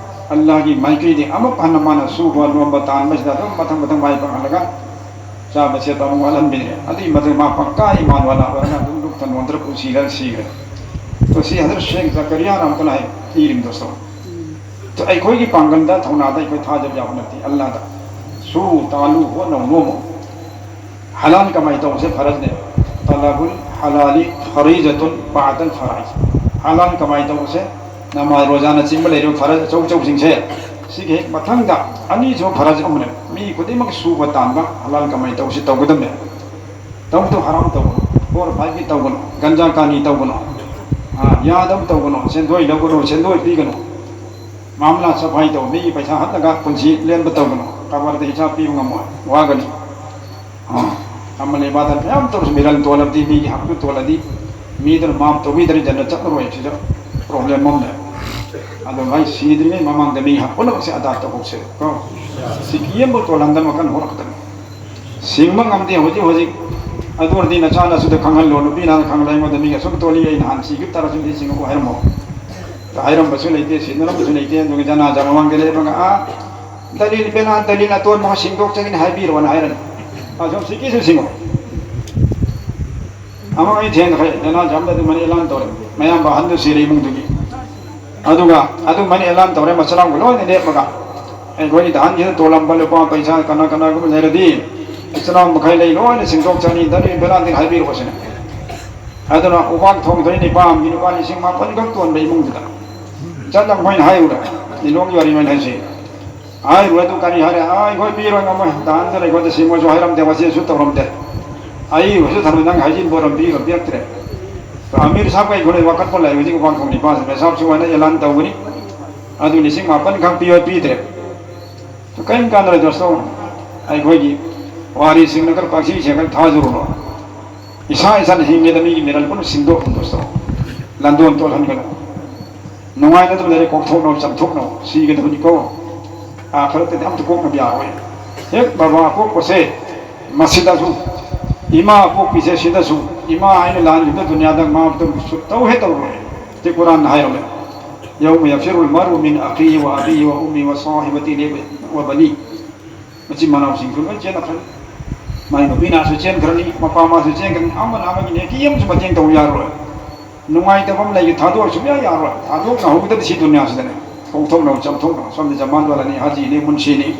ꯑꯜꯂꯥꯒꯤ ꯃꯥꯏꯀꯩꯗꯤ ꯑꯃꯨꯛ ꯍꯟꯅ ꯃꯥꯅ ꯁꯨꯕ ꯅꯣꯝꯕ ꯇꯥꯟꯕꯁꯤꯗ ꯑꯗꯨꯝ ꯃꯊꯪ, ꯃꯊꯪ ꯃꯥꯏ ꯄꯥꯛꯍꯜꯂꯒ ꯆꯥꯕ ꯁꯦꯠꯄ ꯑꯃꯨꯛ ꯋꯥꯠꯍꯟꯕꯤꯔꯦ꯫ ꯑꯗꯨꯒꯤ ꯃꯊꯪ ꯃꯥ ꯄꯪꯀꯥ ꯏꯃꯥꯟ ꯋꯥꯂꯥ ꯑꯣꯏꯔꯒ ꯑꯗꯨꯝ ꯂꯨꯞꯇ ꯅꯣꯟꯗ꯭ꯔ ꯄꯨꯟꯁꯤꯗ ꯁꯤꯈ꯭ꯔꯦ꯫ ꯑꯗꯣ ꯁꯤ ꯍꯖꯔꯠ ꯁꯦꯈ ꯖꯀꯔꯤꯌꯥꯅ ꯑꯃꯨꯛꯀ ꯍꯥꯏ, ꯏꯔꯤꯝꯗꯣ ꯁꯣ꯫ ꯑꯗꯣ ꯑꯩꯈꯣꯏꯒꯤ ꯄꯥꯡꯒꯜꯗ, ꯊꯧꯅꯥꯗ ꯑꯩꯈꯣꯏ ꯊꯥꯖꯕ ꯌꯥꯕ ꯅꯠꯇꯦ꯫ ꯑꯜꯂꯥꯗ ꯁꯨ, ꯇꯥꯜꯂꯨ, ꯍꯣꯠꯅꯧ, ꯅꯣꯝꯃꯨ꯫ ꯍꯂꯥꯜ ꯀꯃꯥꯏ ꯇꯧꯕꯁꯦ ꯐꯔꯖꯅꯦ꯫ ꯇꯂꯕꯨꯜ ꯍꯂꯥꯂꯤ ꯐꯔꯤꯖꯇꯨꯟ ꯕꯥꯗꯜ ꯐꯔꯥꯏꯖ꯫ ꯍꯂꯥꯜ ꯀꯃꯥꯏ ꯇꯧꯕꯁꯦ, ꯅꯃꯥꯖ, ꯔꯣꯖꯥꯅꯆꯤꯡꯕ ꯂꯩꯔꯤꯕ ꯐꯔꯖ ꯑꯆꯧ ꯑꯆꯧꯁꯤꯡꯁꯦ, ꯁꯤꯒꯤ ꯍꯦꯛ ꯃꯊꯪꯗ ꯑꯅꯤꯁꯨꯕ ꯐꯔꯖ ꯑꯃꯅꯦ꯫ ꯃꯤ ꯈꯨꯗꯤꯡꯃꯛ ꯁꯨꯕ ꯇꯥꯟꯕ ꯍꯂꯥꯜ ꯀꯃꯥꯏ ꯇꯧꯕꯁꯦ ꯇꯧꯒꯗꯕꯅꯦ꯫ ꯇꯧꯕꯗꯣ ꯍꯔꯥꯝ ꯇꯧꯒꯅꯨ, ꯐꯣꯔ ꯐꯥꯏꯚꯀꯤ ꯇꯧꯒꯅꯨ, ꯒꯟꯖꯥ ꯀꯥꯅꯤ ꯇꯧꯒꯅꯨ, ꯑꯥ, ꯌꯥꯗꯕ ꯇꯧꯒꯅꯨ, ꯁꯦꯟꯗꯣꯏ ꯂꯧꯒꯅꯨ, ꯁꯦꯟꯗꯣꯏ ꯄꯤꯒꯅꯨ꯫ ꯃꯥꯝꯂꯥ ꯁꯐꯥꯏ ꯇꯧ, ꯃꯤꯒꯤ ꯄꯩꯁꯥ ꯍꯠꯂꯒ ꯄꯨꯟꯁꯤ ꯂꯦꯟꯕ ꯇꯧꯒꯅꯨ꯫ ꯀꯕꯔꯗ ꯍꯤꯁꯥꯕ ꯄꯤꯕ ꯉꯝꯃꯣꯏ, ꯋꯥꯒꯅꯤ꯫ ꯑꯥ, ꯑꯃꯜ ꯏꯕꯥꯗꯠ ꯃꯌꯥꯝ ꯇꯧꯔꯁꯨ ꯃꯤꯔꯜ ꯇꯣꯜꯂꯕꯗꯤ, ꯃꯤꯒꯤ ꯍꯛꯇꯨ ꯇꯣꯜꯂꯗꯤ, ꯃꯤꯗꯨꯅ ꯃꯥꯝ ꯇꯧꯕꯤꯗ꯭ꯔꯗꯤ ꯖꯟꯅꯠ ꯆꯠꯂꯔꯣꯏ꯫ ꯁꯤꯗ ꯄ꯭ꯔꯣꯕ꯭ꯂꯦꯝ ꯑꯃ ꯂꯩ꯫ ꯑꯗꯣ ꯃꯥꯏ ꯁꯤꯗ꯭ꯔꯤꯉꯩ ꯃꯃꯥꯡꯗ ꯃꯤ ꯍꯛ ꯄꯨꯝꯅꯃꯛꯁꯦ ꯑꯗꯥ ꯇꯧꯍꯧꯁꯦ ꯀꯣ꯫ ꯁꯤꯀꯤ ꯑꯃꯕꯨ ꯇꯣꯜꯍꯟꯗꯕ ꯃꯈꯜ ꯍꯧꯔꯛꯀꯗꯕꯅꯤ꯫ ꯁꯤꯡꯕ ꯉꯝꯗꯦ ꯍꯧꯖꯤꯛ ꯍꯧꯖꯤꯛ꯫ ꯑꯗꯨ ꯑꯣꯏꯔꯗꯤ ꯅꯆꯥ ꯅꯁꯨꯗ ꯈꯪꯍꯜꯂꯣ, ꯅꯨꯄꯤ ꯅꯍꯥꯟ ꯈꯪꯍꯜꯂꯣ, ꯑꯩꯉꯣꯟꯗ ꯃꯤꯒ ꯑꯁꯨꯛ ꯇꯣꯜꯂꯤ, ꯑꯩ ꯅꯍꯥꯟ ꯁꯤꯈꯤꯕ ꯇꯥꯔꯁꯨ ꯑꯩ ꯁꯤꯡꯉꯛꯑꯣ ꯍꯥꯏꯔꯝꯃꯣ꯫ ꯍꯥꯏꯔꯝꯕꯁꯨ ꯂꯩꯇꯦ, ꯁꯤꯟꯅꯔꯝꯕꯁꯨ ꯂꯩꯇꯦ꯫ ꯑꯗꯨꯒ ꯖꯅꯥꯖꯥ ꯃꯃꯥꯡꯗ ꯂꯦꯞꯄꯒ ꯑꯥ ꯗꯂꯤꯜ ꯕꯦꯂꯥ ꯗꯂꯤꯜ ꯑꯇꯣꯟꯕ ꯑꯃ ꯁꯤꯡꯗꯣꯛꯆꯒꯅꯤ ꯍꯥꯏꯕꯤꯔꯣꯅ ꯍꯥꯏꯔꯅꯤ꯫ ꯑꯁꯣꯝ ꯁꯤꯒꯤꯁꯨ ꯁꯤꯡꯉꯣ꯫ ꯑꯃ ꯑꯩ ꯊꯦꯡꯅꯈ꯭ꯔꯦ, ꯖꯅꯥꯖꯥ ꯑꯃꯗ ꯑꯗꯨꯃꯥꯏꯅ ꯑꯦꯂꯥꯟ ꯇꯧꯔꯦ꯫ ꯃꯌꯥꯝꯕ ꯑꯍꯟꯗꯨ ꯁꯤꯔꯦ ꯏꯃꯨꯡꯗꯨꯒꯤ꯫ ꯑꯗꯨꯒ ꯑꯗꯨꯃꯥꯏꯅ ꯑꯦꯂꯥꯟ ꯇꯧꯔꯦ, ꯃꯆꯤꯟ ꯃꯅꯥꯎꯒ ꯂꯣꯏꯅ ꯂꯦꯞꯄꯒ, ꯑꯩꯈꯣꯏꯒꯤ ꯗꯥꯟꯁꯤꯗ ꯇꯣꯜꯂꯝꯕ ꯂꯨꯄꯥ ꯄꯩꯁꯥ ꯀꯅꯥ ꯀꯅꯥꯒꯨꯝꯕ ꯂꯩꯔꯗꯤ ꯏꯆꯤꯟ ꯏꯅꯥꯎ ꯃꯈꯩ ꯂꯩ ꯂꯣꯏꯅ ꯁꯤꯡꯗꯣꯛꯆꯅꯤ, ꯗꯂꯤꯜ ꯕꯦꯂꯥꯟꯗꯤ ꯍꯥꯏꯕꯤꯔꯛꯑꯣ ꯁꯤꯅꯦ꯫ ꯑꯗꯨꯅ ꯎꯕꯥꯛ ꯊꯣꯡꯗꯣꯏ ꯅꯤꯄꯥ ꯑꯃꯒꯤ ꯂꯨꯄꯥ ꯂꯤꯁꯤꯡ ꯃꯥꯄꯟ ꯈꯛ ꯇꯣꯟꯕ ꯏꯃꯨꯡꯗꯨꯗ ꯆꯠꯂꯝ ꯃꯣꯏꯅ ꯍꯥꯏꯔꯨꯔꯦ꯫ ꯂꯤꯂꯣꯡꯒꯤ ꯋꯥꯔꯤ ꯃꯣꯏꯅ ꯍꯥꯏꯁꯦ꯫ ꯍꯥꯏꯔꯨꯔꯦ ꯑꯗꯨ ꯀꯔꯤ ꯍꯥꯏꯔꯦ? "ꯑꯥ, ꯑꯩꯈꯣꯏ ꯄꯤꯔꯣꯏ ꯉꯝꯃꯣꯏ, ꯗꯥꯟꯗ ꯂꯩꯈꯣꯏꯗ ꯁꯤꯡꯉꯣꯁꯨ ꯍꯥꯏꯔꯝꯗꯦ, ꯋꯥꯆꯦꯁꯨ ꯇꯧꯔꯝꯗꯦ꯫ ꯑꯩ ꯍꯧꯖꯤꯛ ꯊꯝꯃꯤ ꯅꯪ ꯍꯥꯏꯖꯤꯟꯕ ꯑꯣꯏꯔꯝ ꯄꯤꯔꯣꯏ, ꯄꯤꯔꯛꯇ꯭ꯔꯦ"꯫ ꯑꯃꯤꯔ ꯁꯥꯍꯕ ꯀꯩ ꯈꯣꯠꯂꯦ ꯋꯥꯀꯠꯄ ꯂꯩ ꯍꯧꯖꯤꯛ ꯎꯕꯥꯛ ꯊꯣꯡ ꯅꯤꯄꯥꯟꯁꯦ ꯃꯦꯁꯥꯞꯁꯨ ꯍꯥꯏꯅ ꯑꯦꯂꯥꯟ ꯇꯧꯒꯅꯤ꯫ ꯑꯗꯨ ꯂꯤꯁꯤꯡ ꯃꯥꯄꯟ ꯈꯛ ꯄꯤꯌꯣ, ꯄꯤꯗ꯭ꯔꯦ꯫ ꯀꯔꯤꯝ ꯀꯥꯟꯅꯔꯣꯏ ꯗꯣꯁꯇꯣ꯫ ꯑꯩꯈꯣꯏꯒꯤ ꯋꯥꯔꯤꯁꯤꯡꯅ ꯈꯔ ꯄꯥꯛꯁꯤ ꯁꯦ ꯈꯔ ꯊꯥꯖꯔꯨꯔꯣ꯫ ꯏꯁꯥ ꯏꯁꯥꯅ ꯍꯤꯡꯉꯦꯗ ꯃꯤꯒꯤ ꯃꯤꯔꯜ ꯄꯨꯟꯅ ꯁꯤꯡꯗꯣꯛ ꯗꯣꯁꯇꯣ꯫ ꯂꯥꯟꯗꯣꯟ ꯇꯣꯜꯍꯟꯒꯅꯨ꯫ ꯅꯨꯡꯉꯥꯏꯅ ꯑꯗꯨꯝ ꯂꯩꯔꯦ, ꯀꯣꯛꯊꯣꯛꯅꯕ ꯆꯥꯝꯊꯣꯛꯅꯕ ꯁꯤꯒꯗꯕꯅꯤꯀꯣ꯫ ꯑꯥꯈꯔꯠꯇꯗꯤ ꯑꯝꯇ ꯀꯣꯛꯅꯕ ꯌꯥꯔꯣꯏ꯫ ꯍꯦꯛ ꯕꯕꯥ ꯄꯣꯛꯄꯁꯦ ꯃꯁꯤꯗꯁꯨ, ꯏꯃꯥ ꯄꯣꯛꯄꯤꯁꯦ ꯁꯤꯗꯁꯨ, ꯏꯃꯥ ꯍꯥꯏꯅ ꯂꯥꯟꯈꯤꯕꯗ ꯗꯨꯅꯤꯌꯥꯗ ꯃꯥ ꯇꯧ ꯍꯦꯛ ꯇꯧꯔꯣꯏ꯫ ꯁꯤ ꯀꯨꯔꯥꯟꯅ ꯍꯥꯏꯔꯝꯃꯦ꯫ "يوم يفر المرء من أخيه وأبيه وأمه وصاحبته وبنيه"꯫ ꯃꯆꯤꯟ ꯃꯅꯥꯎꯁꯤꯡꯁꯨ ꯂꯣꯏ ꯆꯦꯟꯅꯈ꯭ꯔꯅꯤ꯫ ꯃꯥꯏ ꯅꯨꯄꯤ ꯅꯍꯥꯁꯨ ꯆꯦꯟꯈ꯭ꯔꯅꯤ, ꯃꯄꯥ ꯃꯥꯁꯨ ꯆꯦꯟꯈ꯭ꯔꯅꯤ, ꯑꯃꯅ ꯑꯃꯒꯤ ꯅꯦꯀꯤ ꯑꯃꯁꯨ ꯃꯇꯦꯡ ꯇꯧꯕ ꯌꯥꯔꯔꯣꯏ꯫ ꯅꯨꯡꯉꯥꯏꯇꯕ ꯑꯃ ꯂꯩꯒꯦ ꯊꯥꯗꯣꯛꯑ ꯁꯨꯡꯌꯥ ꯌꯥꯔꯔꯣꯏ꯫ ꯊꯥꯗꯣꯛꯅꯍꯧꯒꯗꯕ ꯁꯤ ꯗꯨꯅꯤꯌꯥꯁꯤꯗꯅꯦ꯫ ꯀꯣꯛꯊꯣꯛꯅꯕ ꯆꯥꯝꯊꯣꯛꯅꯕ꯫ ꯁꯣꯝꯗ ꯖꯃꯥꯟ ꯋꯥꯂꯥꯅꯤ, ꯍꯥꯖꯤꯅꯤ, ꯃꯨꯟꯁꯤꯅꯤ,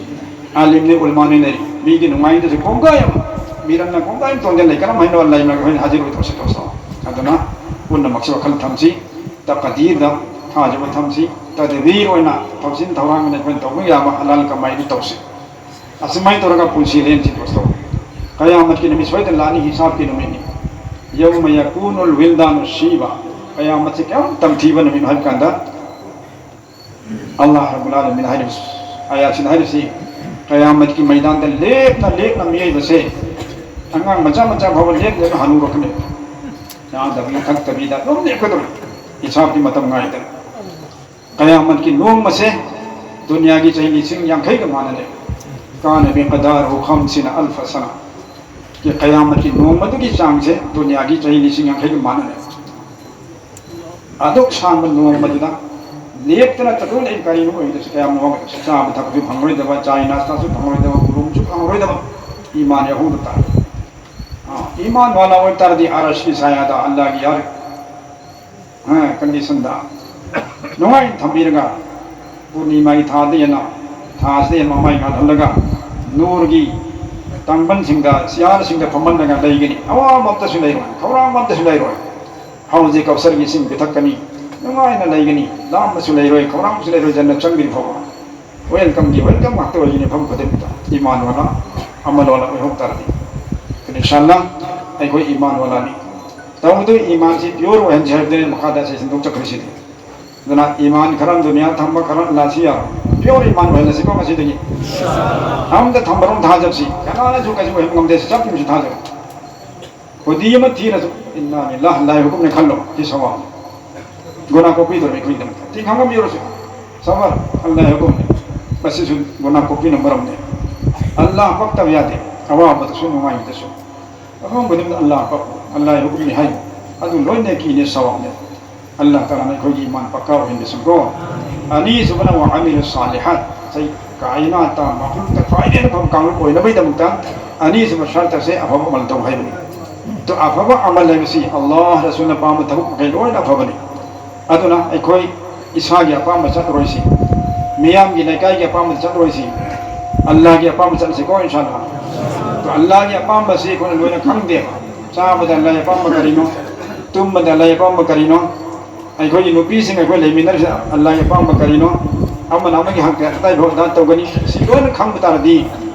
ꯑꯥꯂꯤꯝꯅꯤ, ꯎꯂꯃꯥꯅꯤ ꯂꯩ꯫ ꯃꯤꯒꯤ ꯅꯨꯡꯉꯥꯏꯗꯁꯨ ꯀꯣꯡꯒꯥꯏ ꯑꯃ, ꯃꯤꯔꯝꯅ ꯀꯣꯡꯒꯥꯏ ꯑꯃ ꯇꯣꯟꯖꯜ ꯂꯩ꯫ ꯀꯔꯝ ꯍꯥꯏꯅ ꯂꯩꯃꯒ ꯑꯩꯈꯣꯏꯅ ꯍꯥꯖꯤꯔ ꯑꯣꯏꯊꯣꯛꯁꯤ ꯇꯧꯁꯤ꯫ ꯑꯗꯨꯅ ꯄꯨꯝꯅꯃꯛꯁꯤ ꯋꯥꯈꯜ ꯊꯝꯁꯤ꯫ ꯇꯀꯗꯤꯔꯗ ꯊꯥꯖꯕ ꯊꯝꯁꯤ꯫ ꯇꯗꯕꯤꯔ ꯑꯣꯏꯅ ꯊꯧꯁꯤꯟ ꯊꯧꯔꯥꯡ ꯑꯣꯏꯅ ꯑꯩꯈꯣꯏꯅ ꯇꯧꯕ ꯌꯥꯕ ꯍꯂꯥꯜ ꯀꯃꯥꯏꯗꯨ ꯇꯧꯁꯤ꯫ ꯑꯁꯨꯃꯥꯏꯅ ꯇꯧꯔꯒ ꯄꯨꯟꯁꯤ ꯂꯦꯟꯁꯤ ꯗꯣꯁꯇꯣ꯫ ꯀꯌꯥꯃꯠꯀꯤ ꯅꯨꯃꯤꯠ ꯁꯣꯏꯗꯅ ꯂꯥꯛꯅꯤ, ꯍꯤꯁꯥꯕꯀꯤ ꯅꯨꯃꯤꯠꯅꯤ꯫ "يوم يكون الولدان شيبا"꯫ ꯀꯌꯥꯃꯠꯁꯤ ꯀꯌꯥꯝ ꯇꯝꯊꯤꯕ ꯅꯨꯃꯤꯠꯅꯣ ꯍꯥꯏꯕ ꯀꯥꯟꯗ, ꯑꯜꯂꯥꯍ ꯔꯕꯨꯜ ꯑꯥꯂꯃꯤꯟ ꯍꯥꯏꯔꯤꯕꯁꯤ, ꯑꯌꯥꯠꯁꯤꯅ ꯍꯥꯏꯔꯤꯁꯤ, ꯀꯌꯥꯃꯠꯀꯤ ꯃꯩꯗꯥꯟꯗ ꯂꯦꯞꯅ ꯂꯦꯞꯅ ꯃꯤꯑꯣꯏꯕꯁꯦ, ꯑꯉꯥꯡ ꯃꯆꯥ ꯃꯆꯥ ꯐꯥꯎꯕ ꯂꯦꯞ ꯂꯦꯞꯅ ꯍꯅꯨꯔꯛꯀꯅꯤ꯫ ꯆꯥꯗꯕꯤ ꯊꯛꯇꯕꯤꯗ ꯑꯗꯨꯝ ꯂꯦꯞꯀꯗꯧꯔꯤ꯫ ꯍꯤꯁꯥꯕꯀꯤ ꯃꯇꯝ ꯉꯥꯏꯗꯅ꯫ ꯀꯌꯥꯃꯠꯀꯤ ꯅꯣꯡꯃꯁꯦ ꯗꯨꯅꯤꯌꯥꯒꯤ ꯆꯍꯤ ꯂꯤꯁꯤꯡ ꯌꯥꯡꯈꯩꯒ ꯃꯥꯟꯅꯔꯦ꯫ "كان مقداره خمسين ألف سنة"꯫ ꯀꯌꯥꯃꯠꯀꯤ ꯅꯣꯡꯃꯗꯨꯒꯤ ꯆꯥꯡꯁꯦ ꯗꯨꯅꯤꯌꯥꯒꯤ ꯆꯍꯤ ꯂꯤꯁꯤꯡ ꯌꯥꯡꯈꯩꯒ ꯃꯥꯟꯅꯔꯦ꯫ ꯑꯗꯨꯛ ꯁꯥꯡꯕ ꯅꯣꯡꯃꯗꯨꯗ ꯂꯦꯞꯇꯅ ꯇꯠꯇꯨꯅ ꯂꯩ꯫ ꯀꯔꯤꯅꯣ ꯑꯣꯏꯔꯤꯕꯁꯤ? ꯀꯌꯥꯝ ꯋꯥꯒꯗꯕ? ꯆꯥꯕ ꯊꯛꯄꯁꯨ ꯐꯪꯂꯔꯣꯏꯗꯕ, ꯆꯥꯏ ꯅꯥꯁꯇꯥꯁꯨ ꯐꯪꯂꯔꯣꯏꯗꯕ, ꯎꯔꯨꯝꯁꯨ ꯐꯪꯂꯔꯣꯏꯗꯕ꯫ ꯏꯃꯥꯟ ꯌꯥꯍꯧꯗ ꯇꯥꯔꯦ꯫ ꯑꯥ, ꯏꯃꯥꯟ ꯋꯥꯂꯥ ꯑꯣꯏꯕ ꯇꯥꯔꯗꯤ ꯑꯔꯁꯀꯤ ꯁꯥꯌꯥꯗ ꯑꯜꯂꯥꯒꯤ ꯌꯥꯔ ꯀꯟꯗꯤꯁꯟꯗ ꯅꯨꯡꯉꯥꯏꯅ ꯊꯝꯕꯤꯔꯒ, ꯄꯨꯔꯅꯤꯃꯥꯒꯤ ꯊꯥꯗ ꯍꯦꯟꯅ, ꯊꯥꯁꯤꯗ ꯍꯦꯟꯅ ꯃꯃꯥꯏ ꯉꯥꯜꯍꯜꯂꯒ, ꯅꯨꯔꯒꯤ ꯇꯥꯡꯕꯟꯁꯤꯡꯗ, ꯆꯤꯌꯥꯔꯁꯤꯡꯗ ꯐꯝꯍꯜꯂꯒ ꯂꯩꯒꯅꯤ꯫ ꯑꯋꯥꯕ ꯑꯝꯇꯁꯨ ꯂꯩꯔꯣꯏ, ꯈꯧꯔꯥꯡꯕ ꯑꯝꯇꯁꯨ ꯂꯩꯔꯣꯏ꯫ ꯍꯧꯖꯤꯛ ꯀꯧꯁꯔꯒꯤ ꯏꯁꯤꯡ ꯄꯤꯊꯛꯀꯅꯤ, ꯅꯨꯡꯉꯥꯏꯅ ꯂꯩꯒꯅꯤ, ꯂꯥꯝꯕꯁꯨ ꯂꯩꯔꯣꯏ, ꯈꯧꯔꯥꯡꯕꯁꯨ ꯂꯩꯔꯣꯏ꯫ ꯖꯟꯅ ꯆꯪꯗ꯭ꯔꯤ ꯐꯥꯎꯕ ꯋꯦꯜꯀꯝꯒꯤ ꯋꯦꯜꯀꯝ ꯉꯥꯛꯇ ꯑꯣꯏꯒꯅꯤ꯫ ꯃꯐꯝ ꯈꯨꯗꯤꯡꯃꯛꯇ ꯏꯃꯥꯟ ꯋꯥꯂꯥ, ꯑꯃꯜ ꯋꯥꯂꯥ ꯑꯣꯏꯍꯧ ꯇꯥꯔꯗꯤ, ꯏꯟꯁꯥꯜꯂꯥ ꯑꯩꯈꯣꯏ ꯏꯃꯥꯟ ꯋꯥꯂꯥꯅꯤ꯫ ꯇꯧꯕꯗꯨ ꯏꯃꯥꯟꯁꯤ ꯄꯤꯌꯣꯔ ꯑꯣꯏꯍꯟꯁꯤ ꯍꯥꯏꯕꯗꯨꯅꯤ ꯃꯈꯥꯗ ꯑꯁꯤ ꯁꯟꯗꯣꯛꯆꯈ꯭ꯔꯤꯁꯤꯗꯤ꯫ ꯑꯗꯨꯅ ꯏꯃꯥꯟ ꯈꯔ ꯗꯨꯅꯤꯌꯥ ꯊꯝꯕ, ꯈꯔ ꯂꯥꯁꯤꯌꯥ, ꯄꯤꯌꯣꯔ ꯏꯃꯥꯟ ꯑꯣꯏꯍꯜꯂꯁꯤꯀꯣ ꯉꯁꯤꯗꯒꯤ꯫ ꯑꯃꯗ ꯊꯝꯕꯔꯣꯝ ꯊꯥꯖꯕꯁꯤ ꯀꯅꯥꯅꯁꯨ ꯀꯩꯁꯨ ꯑꯣꯏꯍꯟꯕ ꯉꯝꯗꯦ꯫ ꯁꯤ ꯆꯞ ꯌꯨꯝꯁꯤ ꯊꯥꯖꯕ꯫ ꯈꯨꯗꯤ ꯑꯃ ꯊꯤꯔꯁꯨ, ꯏꯟꯅꯥ ꯂꯤꯜꯂꯥꯍ, ꯑꯜꯂꯥꯍꯒꯤ ꯍꯨꯀꯨꯝꯅꯦ ꯈꯜꯂꯣ꯫ ꯁꯤ ꯁꯋꯥꯕꯅꯤ꯫ ꯒꯨꯅꯥ ꯀꯣꯛꯄꯤꯗꯧꯔꯦ ꯑꯩꯈꯣꯏꯒꯤꯗꯃꯛꯇ꯫ ꯇꯤꯡꯈꯪ ꯑꯃ ꯌꯧꯔꯁꯨ, ꯁꯋꯥꯜ, ꯑꯜꯂꯥꯍꯒꯤ ꯍꯨꯀꯨꯝꯅꯦ꯫ ꯃꯁꯤꯁꯨ ꯒꯨꯅꯥ ꯀꯣꯛꯄꯤꯅ ꯃꯔꯝꯅꯦ꯫ ꯑꯜꯂꯥꯍ ꯄꯛꯇꯕ ꯌꯥꯗꯦ꯫ ꯑꯋꯥꯕꯗꯁꯨ, ꯅꯨꯡꯉꯥꯏꯕꯗꯁꯨ꯫ ꯃꯐꯝ ꯈꯨꯗꯤꯡꯃꯛꯇ ꯑꯜꯂꯥꯍ ꯄꯛ, ꯑꯜꯂꯥꯍꯒꯤ ꯍꯨꯀꯨꯝꯅꯦ ꯍꯥꯏ꯫ ꯑꯗꯨ ꯂꯣꯏꯅ ꯀꯤꯅꯦ, ꯁꯋꯥꯕꯅꯦ꯫ ꯑꯜꯂꯥꯍ ꯇꯥꯂꯥꯅ ꯑꯩꯈꯣꯏꯒꯤ ꯏꯃꯥꯟ ꯄꯛꯀꯥ ꯑꯣꯏꯍꯟꯕꯤꯁꯅꯨꯀꯣ꯫ ꯑꯅꯤꯁꯨꯕꯅ ꯋꯥ ꯑꯃꯤꯂꯨ ꯁꯥꯂꯤꯍꯥꯠ, ꯁꯩ ꯀꯥꯏꯅꯥꯇ ꯃꯈꯜꯗ ꯈ꯭ꯋꯥꯏꯗꯒꯤ ꯍꯦꯟꯅ ꯐꯕ ꯀꯥꯡꯂꯨꯞ ꯑꯣꯏꯅꯕꯒꯤꯗꯃꯛꯇ ꯑꯅꯤꯁꯨꯕ ꯁꯔꯇꯁꯦ ꯑꯐꯕ ꯑꯃꯜ ꯇꯧ ꯍꯥꯏꯕꯅꯤ꯫ ꯑꯗꯣ ꯑꯐꯕ ꯑꯃꯜ ꯍꯥꯏꯕꯁꯤ ꯑꯜꯂꯥꯍ ꯔꯁꯨꯜꯅ ꯄꯥꯝꯕ ꯊꯕꯛ ꯃꯈꯩ ꯂꯣꯏꯅ ꯑꯐꯕꯅꯤ꯫ ꯑꯗꯨꯅ ꯑꯩꯈꯣꯏ ꯏꯁꯥꯒꯤ ꯑꯄꯥꯝꯕ ꯆꯠꯂꯔꯣꯏꯁꯤ, ꯃꯤꯌꯥꯝꯒꯤ ꯂꯩꯀꯥꯏꯒꯤ ꯑꯄꯥꯝꯕ ꯆꯠꯂꯔꯣꯏꯁꯤ, ꯑꯜꯂꯥꯍꯒꯤ ꯑꯄꯥꯝꯕ ꯆꯠꯂꯁꯤꯀꯣ, ꯏꯟꯁꯥꯜꯂꯥꯍ꯫ ꯑꯗꯣ ꯑꯜꯂꯥꯍꯒꯤ ꯑꯄꯥꯝꯕꯁꯤ ꯑꯩꯈꯣꯏꯅ ꯂꯣꯏꯅ ꯈꯪꯗꯦꯕ꯫ ꯆꯥꯕꯗ ꯑꯜꯂꯥꯍꯒꯤ ꯑꯄꯥꯝꯕ ꯀꯔꯤꯅꯣ? ꯇꯨꯝꯕꯗ ꯑꯜꯂꯥꯍꯒꯤ ꯑꯄꯥꯝꯕ ꯀꯔꯤꯅꯣ? ꯑꯩꯈꯣꯏꯒꯤ ꯅꯨꯄꯤꯁꯤꯡ ꯑꯩꯈꯣꯏ ꯂꯩꯃꯤꯟꯅꯔꯤꯁꯤꯗ ꯑꯜꯂꯥꯍꯒꯤ ꯑꯄꯥꯝꯕ ꯀꯔꯤꯅꯣ? ꯑꯃꯅ ꯑꯃꯒꯤ ꯍꯛꯇ ꯑꯗꯥꯏ ꯐꯥꯎ ꯑꯗꯥ ꯇꯧꯒꯅꯤ꯫ ꯁꯤ ꯂꯣꯏꯅ ꯈꯪꯕ ꯇꯥꯔꯗꯤ,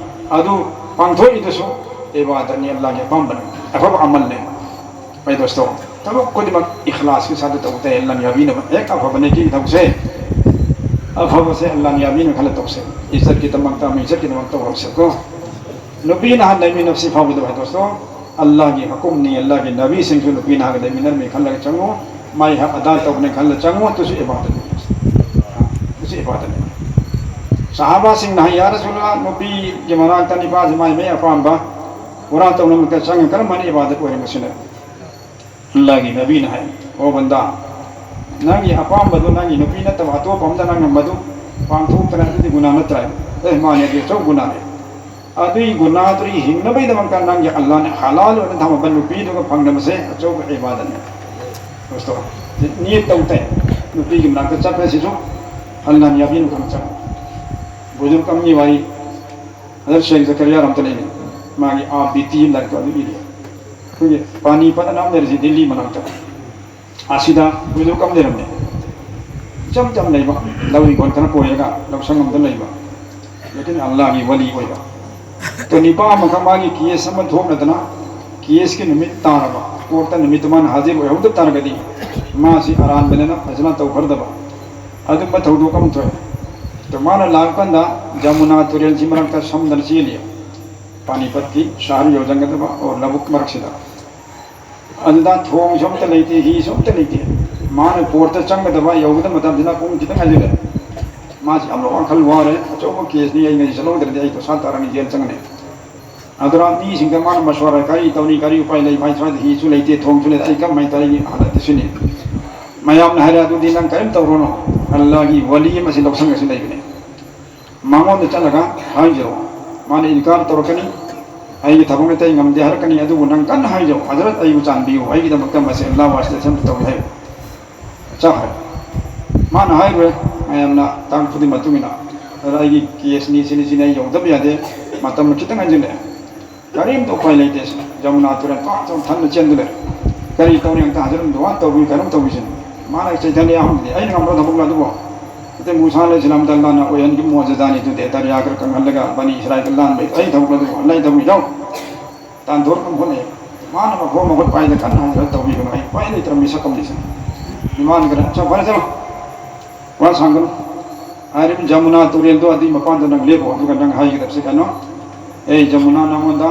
ꯑꯗꯨ ꯄꯥꯡꯊꯣꯛꯏꯗꯨꯁꯨ ꯏꯕꯥꯗꯠꯅꯤ, ꯑꯜꯂꯥꯍꯒꯤ ꯑꯄꯥꯝꯕꯅꯤ, ꯑꯐꯕ ꯑꯃꯜꯅꯤ꯫ ꯚꯥꯏ ꯗꯣꯁꯇꯣ, ꯊꯕꯛ ꯈꯨꯗꯤꯡꯃꯛ ꯏꯈꯂꯥꯁꯀꯤ ꯁꯥꯗ ꯇꯧꯕ ꯇꯥꯏ꯫ ꯑꯜꯂꯥꯍꯅ ꯌꯥꯕꯤꯅꯕ ꯍꯦꯛ ꯑꯐꯕꯅꯦ꯫ ꯀꯤ ꯊꯕꯛꯁꯦ ꯑꯐꯕꯁꯦ ꯑꯜꯂꯥꯍꯅ ꯌꯥꯕꯤꯅꯕ ꯈꯜꯂ ꯇꯧꯁꯦ꯫ ꯏꯖꯠꯀꯤꯗꯃꯛꯇ, ꯃꯤꯖꯠꯀꯤꯗꯃꯛꯇ ꯇꯧꯔꯁꯦꯀꯣ꯫ ꯅꯨꯄꯤꯅ ꯍꯥꯟꯅ ꯂꯩꯃꯤꯟꯅꯕꯁꯤ ꯐꯥꯎꯕꯗ, ꯚꯥꯏ ꯗꯣꯁꯇꯣ, ꯑꯜꯂꯥꯍꯒꯤ ꯍꯨꯀꯨꯝꯅꯤ, ꯑꯜꯂꯥꯍꯒꯤ ꯅꯕꯤꯁꯤꯡꯁꯨ ꯅꯨꯄꯤꯅ ꯍꯥꯟꯅ ꯂꯩꯃꯤꯟꯅꯔꯝꯃꯤ ꯈꯜꯂꯒ ꯆꯪꯉꯨ꯫ ꯃꯥꯏ ꯍꯛ ꯑꯗꯥ ꯇꯧꯕꯅꯦ ꯈꯜꯂ ꯆꯪꯉꯨ꯫ ꯑꯗꯨꯁꯨ ꯏꯕꯥꯗꯠꯅꯤ꯫ ꯑꯗꯨꯁꯨ ꯏꯕꯥꯗꯠꯅꯤ꯫ ꯁꯍꯥꯕꯥꯁꯤꯡꯅ ꯍꯥꯏ, "ꯌꯥ ꯔꯁꯨꯜꯂꯥꯍ, ꯅꯨꯄꯤꯒꯤ ꯃꯅꯥꯛꯇ ꯅꯤꯄꯥꯁꯤ ꯃꯥꯏ ꯃꯥꯏ ꯑꯄꯥꯝꯕ ꯄꯨꯔꯥ ꯇꯧꯅꯕꯗ ꯆꯪꯉ ꯀꯔꯝꯕ ꯏꯕꯥꯗꯠ ꯑꯣꯏꯔꯤꯕꯁꯤꯅ? ꯑꯜꯂꯥꯍꯒꯤ ꯅꯕꯤꯅ ꯍꯥꯏ, "ꯑꯣ ꯕꯟꯗꯥ, ꯅꯪꯒꯤ ꯑꯄꯥꯝꯕꯗꯨ ꯅꯪꯒꯤ ꯅꯨꯄꯤ ꯅꯠꯇꯕ ꯑꯇꯣꯞꯄ ꯑꯃꯗ ꯅꯪꯅ ꯃꯗꯨ ꯄꯥꯡꯊꯣꯛꯇꯅ ꯑꯗꯨꯗꯤ ꯒꯨꯅꯥ ꯅꯠꯇ꯭ꯔꯥ?" ꯑꯦ, ꯃꯥꯅꯦ, ꯑꯗꯨꯗꯤ ꯑꯆꯧꯕ ꯒꯨꯅꯥꯅꯦ꯫ ꯑꯗꯨꯒꯤ ꯒꯨꯅꯥꯗꯨꯒꯤ ꯍꯤꯡꯅꯕꯒꯤꯗꯃꯛꯇ ꯅꯪꯒꯤ ꯑꯜꯂꯥꯍꯅ ꯍꯂꯥꯜ ꯑꯣꯏꯅ ꯊꯝꯃꯕ ꯅꯨꯄꯤꯗꯨꯒ ꯐꯪꯅꯕꯁꯦ ꯑꯆꯧꯕ ꯏꯕꯥꯗꯠꯅꯤ꯫ ꯗꯣꯁꯇꯣ, ꯅꯤꯌꯠ ꯇꯧ ꯇꯥꯏ꯫ ꯅꯨꯄꯤꯒꯤ ꯃꯅꯥꯛꯇ ꯆꯠꯄ ꯑꯁꯤꯁꯨ ꯑꯜꯂꯥꯍꯅ ꯌꯥꯕꯤꯅ ꯈꯪ ꯆꯪ꯫ ꯕꯨꯖꯨꯔꯒ ꯑꯃꯒꯤ ꯋꯥꯔꯤ, ꯍꯖꯔꯠ ꯁꯦꯈ ꯖꯀꯔꯤꯌꯥ ꯔꯍꯃꯇꯨꯜꯂꯥꯍꯤ ꯑꯂꯩꯍꯤ, ꯃꯥꯒꯤ ꯑꯥ ꯕꯤꯇꯤ ꯑꯃ ꯂꯥꯏꯔꯤꯛꯇꯣ ꯑꯗꯨ ꯏꯔꯤ꯫ ꯑꯩꯈꯣꯏꯒꯤ ꯄꯥꯅꯤꯄꯠ ꯑꯅ ꯑꯃ ꯂꯩꯔꯤꯁꯤ ꯗꯤꯜꯂꯤ ꯃꯅꯥꯛꯇ꯫ ꯑꯁꯤꯗ ꯕꯨꯖꯨꯔꯒ ꯑꯃ ꯂꯩꯔꯝꯃꯦ꯫ ꯏꯆꯝ ꯆꯝ ꯂꯩꯕ, ꯂꯧ ꯏꯪꯈꯣꯜ ꯈꯔ ꯀꯣꯏꯔꯒ ꯂꯧꯁꯪ ꯑꯃꯗ ꯂꯩꯕ꯫ ꯂꯦꯀꯤꯟ ꯑꯜꯂꯥꯍꯒꯤ ꯋꯥꯂꯤ ꯑꯣꯏꯕ꯫ ꯑꯗꯣ ꯅꯤꯄꯥ ꯑꯃꯈꯛ ꯃꯥꯒꯤ ꯀꯦꯁ ꯑꯃ ꯊꯣꯛꯅꯗꯅ, ꯀꯦꯁꯀꯤ ꯅꯨꯃꯤꯠ ꯇꯥꯔꯕ, ꯀꯣꯔꯠꯇ ꯅꯨꯃꯤꯠꯇꯨ ꯃꯥꯅ ꯍꯥꯖꯤꯔ ꯑꯣꯏꯍꯧꯗ ꯇꯥꯔꯒꯗꯤ ꯃꯥꯁꯤ ꯑꯔꯥꯟꯕꯅꯦꯅ ꯐꯖꯅ ꯇꯧꯈ꯭ꯔꯗꯕ ꯑꯗꯨꯝꯕ ꯊꯧꯗꯣꯛ ꯑꯃ ꯊꯣꯛꯑꯦ꯫ ꯑꯗꯣ ꯃꯥꯅ ꯂꯥꯛꯄ ꯀꯥꯟꯗ ꯖꯃꯨꯅꯥ ꯇꯨꯔꯦꯜꯁꯤ ꯃꯔꯛꯇ ꯁꯝꯗꯅ ꯆꯦꯜꯂꯤ꯫ ꯄꯥꯅꯤꯄꯠꯀꯤ ꯁꯍꯔ ꯌꯧꯁꯤꯟꯒꯗꯕ ꯑꯣ ꯂꯧꯕꯨꯛ ꯃꯔꯛꯁꯤꯗ꯫ ꯑꯗꯨꯗ ꯊꯣꯡꯁꯨ ꯑꯝꯇ ꯂꯩꯇꯦ, ꯍꯤꯁꯨ ꯑꯝꯇ ꯂꯩꯇꯦ꯫ ꯃꯥꯅ ꯄꯣꯔꯠꯇ ꯆꯪꯒꯗꯕ ꯌꯧꯒꯗꯕ ꯃꯇꯝꯁꯤꯅ ꯄꯨꯡ ꯈꯤꯇꯪ ꯍꯥꯏꯖꯤꯜꯂꯦ꯫ ꯃꯥꯁꯤ ꯌꯥꯝꯅ ꯋꯥꯈꯜ ꯋꯥꯔꯦ, "ꯑꯆꯧꯕ ꯀꯦꯁꯅꯤ, ꯑꯩ ꯉꯁꯤ ꯆꯠꯍꯧꯗ꯭ꯔꯗꯤ ꯑꯩ ꯗꯣꯁꯥ ꯇꯥꯔꯅꯤ, ꯖꯦꯜ ꯆꯪꯉꯅꯤ"꯫ ꯑꯗꯨꯅ ꯃꯤꯁꯤꯡꯗ ꯃꯥꯅ ꯃꯁꯋꯥꯔꯥ, "ꯀꯔꯤ ꯇꯧꯅꯤ, ꯀꯔꯤ ꯎꯄꯥꯏ ꯂꯩ? ꯃꯥꯏ ꯁ꯭ꯋꯥꯏꯗ ꯍꯤꯁꯨ ꯂꯩꯇꯦ, ꯊꯣꯡꯁꯨ ꯂꯩꯇꯦ, ꯑꯩ ꯀꯃꯥꯏꯅ ꯇꯧꯔꯤ? ꯑꯩꯒꯤ ꯍꯥꯂꯠꯇꯤ ꯁꯤꯅꯤ"꯫ ꯃꯌꯥꯝꯅ ꯍꯥꯏꯔꯦ, "ꯑꯗꯨꯗꯤ ꯅꯪ ꯀꯔꯤꯝ ꯇꯧꯔꯨꯅꯨ, ꯑꯜꯂꯥꯍꯒꯤ ꯋꯥꯂꯤ ꯑꯃꯁꯤ ꯂꯧꯁꯪ ꯑꯁꯤ ꯂꯩꯕꯅꯤ, ꯃꯉꯣꯟꯗ ꯆꯠꯂꯒ ꯍꯥꯏꯖꯔꯣ, ꯃꯥꯅ ꯏꯟꯀꯥꯔ ꯇꯧꯔꯛꯀꯅꯤ, ꯑꯩꯒꯤ ꯊꯕꯛ ꯅꯠꯇꯦ, ꯑꯩ ꯉꯝꯗꯦ ꯍꯥꯏꯔꯛꯀꯅꯤ, ꯑꯗꯨꯕꯨ ꯅꯪ ꯀꯟꯅ ꯍꯥꯏꯖꯧ, 'ꯍꯖꯔꯠ, ꯑꯩꯕꯨ ꯆꯥꯟꯕꯤꯌꯨ, ꯑꯩꯒꯤꯗꯃꯛꯇ ꯃꯁꯤ ꯑꯜꯂꯥꯍ ꯋꯥꯁꯤꯗ ꯁꯦꯝ ꯇꯧꯏ' ꯍꯥꯏꯌꯨ"꯫ ꯆꯠꯈ꯭ꯔꯦ꯫ ꯃꯥꯅ ꯍꯥꯏꯔꯨꯔꯦ, ꯃꯌꯥꯝꯅ ꯇꯥꯡ ꯈꯨꯗꯤꯡ ꯃꯇꯨꯡ ꯏꯟꯅ, "ꯑꯗ ꯑꯩꯒꯤ ꯀꯦꯁꯅꯤ, ꯁꯤꯅꯤ, ꯁꯤꯅꯤ, ꯑꯩ ꯌꯧꯗꯕ ꯌꯥꯗꯦ, ꯃꯇꯝ ꯈꯤꯇꯪ ꯍꯟꯖꯤꯜꯂꯛꯑꯦ"꯫ ꯀꯔꯤꯝꯇ ꯎꯄꯥꯏ ꯂꯩꯇꯦ꯫ ꯖꯃꯨꯅꯥ ꯇꯨꯔꯦꯜ ꯄꯥꯛ ꯆꯥꯎꯅ ꯊꯟꯅ ꯆꯦꯟꯗꯨꯅ ꯂꯩ꯫ ꯀꯔꯤ ꯇꯧꯅꯤ? ꯑꯝꯇ ꯍꯖꯔꯠ ꯗꯨꯋꯥ ꯇꯧꯕꯤꯌꯨ, ꯀꯩꯅꯣꯝ ꯇꯧꯕꯤꯁꯤꯅꯤ꯫ ꯃꯥꯅ ꯆꯩꯊꯅꯤ ꯌꯥꯎꯍꯟꯗꯦ꯫ ꯑꯩꯅ ꯉꯝꯕ ꯊꯕꯛꯂ ꯑꯗꯨꯕꯨ? ꯑꯗꯩ ꯃꯨꯁꯥ ꯑꯂꯩꯍꯤ ꯁꯂꯥꯝꯗ ꯑꯜꯂꯥꯍꯅ ꯑꯣꯏꯍꯟꯈꯤꯕ ꯃꯣꯖꯤꯖꯥꯅꯤ ꯑꯗꯨꯗꯤ, ꯗꯔꯤꯌꯥ ꯈꯔ ꯀꯪꯍꯜꯂꯒ ꯕꯅꯤ ꯏꯁꯔꯥꯏꯜ ꯂꯥꯟꯕꯩ ꯑꯩ ꯊꯕꯛꯂ ꯑꯗꯨꯕꯨ? ꯑꯜꯂꯥꯍꯒꯤ ꯊꯕꯛꯅꯤꯗꯣ꯫ ꯇꯥꯟꯊꯣꯔꯛꯅꯕ ꯍꯣꯠꯅꯩ꯫ ꯃꯥꯅ ꯃꯈꯣꯡ ꯃꯈꯨꯠ ꯄꯥꯏꯗ ꯀꯟꯅ ꯍꯖꯔꯠ ꯇꯧꯕꯤꯒꯅꯨ, ꯑꯩ ꯎꯄꯥꯏ ꯂꯩꯇ꯭ꯔꯕ ꯃꯤꯁꯛ ꯑꯃꯅꯤ ꯁꯤꯅꯤ꯫ ꯏꯃꯥꯟ ꯈꯔ, "ꯑꯆꯥ, ꯐꯔꯦ, ꯆꯠꯂꯣ꯫ ꯋꯥ ꯁꯥꯡꯒꯅꯨ"꯫ ꯍꯥꯏꯔꯤꯕ ꯖꯃꯨꯅꯥ ꯇꯨꯔꯦꯜꯗꯣ ꯑꯗꯨꯒꯤ ꯃꯄꯥꯟꯗ ꯅꯪ ꯂꯦꯞꯄꯣ, ꯑꯗꯨꯒ ꯅꯪ ꯍꯥꯏꯒꯗꯕꯁꯦ ꯀꯩꯅꯣ? "ꯑꯦ ꯖꯃꯨꯅꯥ, ꯅꯉꯣꯟꯗ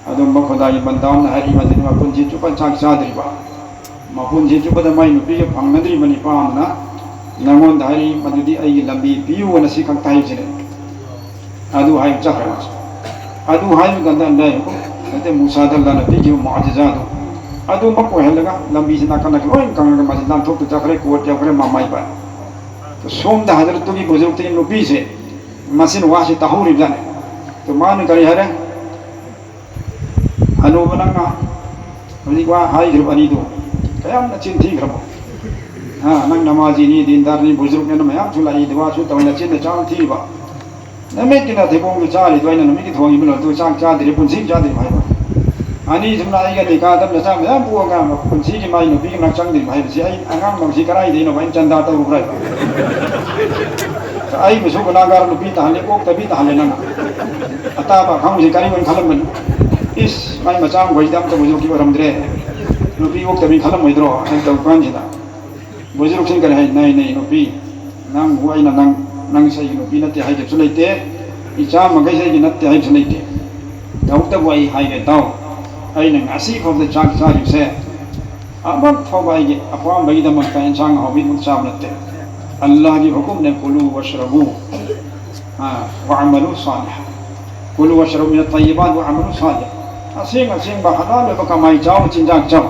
ꯑꯗꯨꯝꯕ ꯈꯨꯗꯥꯒꯤ ꯕꯟꯗꯥ ꯑꯃꯅ ꯍꯥꯏꯔꯤ ꯃꯗꯨꯗꯤ ꯃꯄꯨꯟꯁꯤ ꯆꯨꯞꯄ ꯆꯥꯛ ꯆꯥꯗ꯭ꯔꯤꯕ, ꯃꯄꯨꯟꯁꯤ ꯆꯨꯞꯄꯗ ꯃꯥꯏ ꯅꯨꯄꯤꯒ ꯐꯪꯅꯗ꯭ꯔꯤꯕ ꯅꯤꯄꯥ ꯑꯃꯅ ꯅꯉꯣꯟꯗ ꯍꯥꯏꯔꯤ ꯃꯗꯨꯗꯤ ꯑꯩꯒꯤ ꯂꯝꯕꯤ ꯄꯤꯌꯨ" ꯑꯅ ꯁꯤ ꯈꯛꯇ ꯍꯥꯏꯁꯤꯅꯦ꯫ ꯑꯗꯨ ꯍꯥꯏꯕ ꯆꯠꯈ꯭ꯔꯦ ꯃꯥꯁꯨ꯫ ꯑꯗꯨ ꯍꯥꯏꯕ ꯀꯥꯟꯗ ꯑꯜꯂꯥꯍ ꯅꯠꯇꯦ, ꯃꯨꯁꯥꯗ ꯑꯜꯂꯥꯍꯅ ꯄꯤꯈꯤꯕ ꯃꯨꯑꯖꯤꯖꯥꯗꯨ ꯑꯗꯨꯃꯛ ꯑꯣꯏꯍꯜꯂꯒ ꯂꯝꯕꯤꯁꯤ ꯅꯥꯀꯟꯗ ꯂꯣꯏ ꯀꯪꯉꯒ ꯃꯥꯁꯤ ꯂꯥꯟꯊꯣꯛꯇ ꯆꯠꯈ꯭ꯔꯦ, ꯀꯣꯠ ꯌꯧꯈ꯭ꯔꯦ, ꯃꯃꯥꯏꯕ꯫ ꯁꯣꯝꯗ ꯍꯖꯔꯠꯇꯨꯒꯤ ꯕꯨꯖꯨꯔꯛꯇꯒꯤ ꯅꯨꯄꯤꯁꯦ ꯃꯁꯤꯅ ꯋꯥꯁꯤ ꯇꯥꯍꯧꯔꯤꯕꯖꯥꯠꯅꯤ꯫ ꯑꯗꯨ ꯃꯥꯅ ꯀꯔꯤ ꯍꯥꯏꯔꯦ? "ꯍꯅꯨꯕ, ꯅꯪꯅ ꯍꯧꯖꯤꯛ ꯋꯥ ꯍꯥꯏꯈ꯭ꯔꯤꯕ ꯑꯅꯤꯗꯨ ꯀꯌꯥꯝ ꯅꯆꯤꯟ ꯊꯤꯈ꯭ꯔꯕꯣ? ꯍꯥ, ꯅꯪ ꯅꯃꯥꯖꯤꯅꯤ, ꯗꯤꯟꯗꯥꯔꯅꯤ, ꯕꯨꯖꯨꯔꯛꯅꯦꯅ ꯃꯌꯥꯝꯁꯨ ꯂꯥꯛꯏ, ꯗꯨꯋꯥꯁꯨ ꯇꯧꯏ, ꯅꯆꯤꯟ ꯅꯆꯥ ꯊꯤꯔꯤꯕ꯫ ꯅꯃꯤꯠꯀꯤ ꯅꯥꯊꯤꯕꯣꯡꯗꯨ ꯆꯥꯔꯤꯗꯣ ꯑꯩꯅ ꯅꯨꯃꯤꯠꯀꯤ ꯊꯣꯡꯉꯤꯕ ꯂꯣꯟꯗꯨ ꯆꯥꯛ ꯆꯥꯗ꯭ꯔꯤ, ꯄꯨꯟꯁꯤ ꯆꯥꯗ꯭ꯔꯤꯕ" ꯍꯥꯏꯕ꯫ ꯑꯅꯤꯁꯨꯅ ꯑꯩꯒ ꯅꯤꯀꯥꯗ ꯅꯆꯥ ꯃꯌꯥꯝ ꯄꯣꯛꯑꯒ ꯄꯨꯟꯁꯤꯒꯤ ꯃꯥꯏ ꯅꯨꯄꯤꯒꯤ ꯃꯅꯥꯛ ꯆꯪꯗ꯭ꯔꯤꯕ ꯍꯥꯏꯕꯁꯤ ꯑꯩ ꯑꯉꯥꯡ ꯃꯈꯩꯁꯤ ꯀꯗꯥꯏꯗꯒꯤꯅꯣ ꯑꯩꯅ ꯆꯟꯗꯥ ꯇꯧꯔꯨꯕ꯭ꯔꯥ ꯍꯥꯏꯕ꯫ ꯑꯩꯕꯨꯁꯨ ꯒꯨꯅꯥꯒꯥꯔ ꯅꯨꯄꯤ ꯇꯥꯍꯜꯂꯦ, ꯑꯣꯛꯇꯕꯤ ꯇꯥꯍꯜꯂꯦ ꯅꯪꯅ꯫ ꯑꯇꯥꯕ ꯑꯈꯪꯕꯁꯤ ꯀꯔꯤ ꯑꯣꯏꯅ ꯈꯜꯂꯝꯕꯅꯤ? ꯏꯁ, ꯃꯥꯏ ꯃꯆꯥ ꯃꯈꯩꯁꯤꯗ ꯑꯝꯇ ꯕꯨꯖꯨꯔꯛꯀꯤ ꯑꯣꯏꯔꯝꯗ꯭ꯔꯦ꯫ ꯅꯨꯄꯤ ꯑꯣꯛꯇꯕꯤ ꯈꯜꯂꯝꯃꯣꯏꯗ꯭ꯔꯣ? ꯍꯥꯏꯅ ꯇꯧꯕ ꯀꯥꯟꯁꯤꯗ ꯕꯨꯖꯨꯔꯛꯁꯤꯡ ꯀꯔꯤ ꯍꯥꯏ? "ꯅꯩ, ꯅꯩ, ꯅꯨꯄꯤ, ꯅꯪꯕꯨ ꯑꯩꯅ ꯅꯪ, ꯅꯪꯁꯦ ꯑꯩꯒꯤ ꯅꯨꯄꯤ ꯅꯠꯇꯦ ꯍꯥꯏꯈꯤꯕꯁꯨ ꯂꯩꯇꯦ, ꯏꯆꯥ ꯃꯈꯩꯁꯦ ꯑꯩꯒꯤ ꯅꯠꯇꯦ ꯍꯥꯏꯕꯁꯨ ꯂꯩꯇꯦ꯫ ꯇꯧꯕꯇꯕꯨ ꯑꯩ ꯍꯥꯏꯒꯦ ꯇꯥꯎ, ꯑꯩꯅ ꯉꯁꯤ ꯐꯥꯎꯗ ꯆꯥꯛ ꯆꯥꯔꯤꯕꯁꯦ ꯑꯃ ꯐꯥꯎꯕ ꯑꯩꯒꯤ ꯑꯄꯥꯝꯕꯒꯤꯗꯃꯛꯇ ꯏꯟꯁꯥꯡ ꯑꯍꯥꯎꯕꯒꯤꯗꯃꯛ ꯆꯥꯕ ꯅꯠꯇꯦ꯫ ꯑꯜꯂꯥꯍꯒꯤ ꯍꯨꯀꯨꯝꯅꯦ, ꯀꯨꯂꯨ ꯋꯥꯁ꯭ꯔꯕꯨ, ꯑ, ꯋꯥ ꯑꯃꯂꯨ ꯁꯥꯂꯤꯍ꯫ ꯀꯨꯂꯨ ꯋꯥꯁ꯭ꯔꯕꯨ ꯃꯤꯅ ꯇꯌꯤꯕꯥꯠ ꯋꯥ ꯑꯃꯂꯨ ꯁꯥꯂꯤꯍ꯫ ꯑꯁꯦꯡ ꯑꯁꯦꯡꯕ ꯍꯂꯥꯜ ꯑꯣꯏꯕ ꯀꯃꯥꯏ ꯆꯥꯎ, ꯆꯤꯟꯖꯥꯛ ꯆꯥꯎ,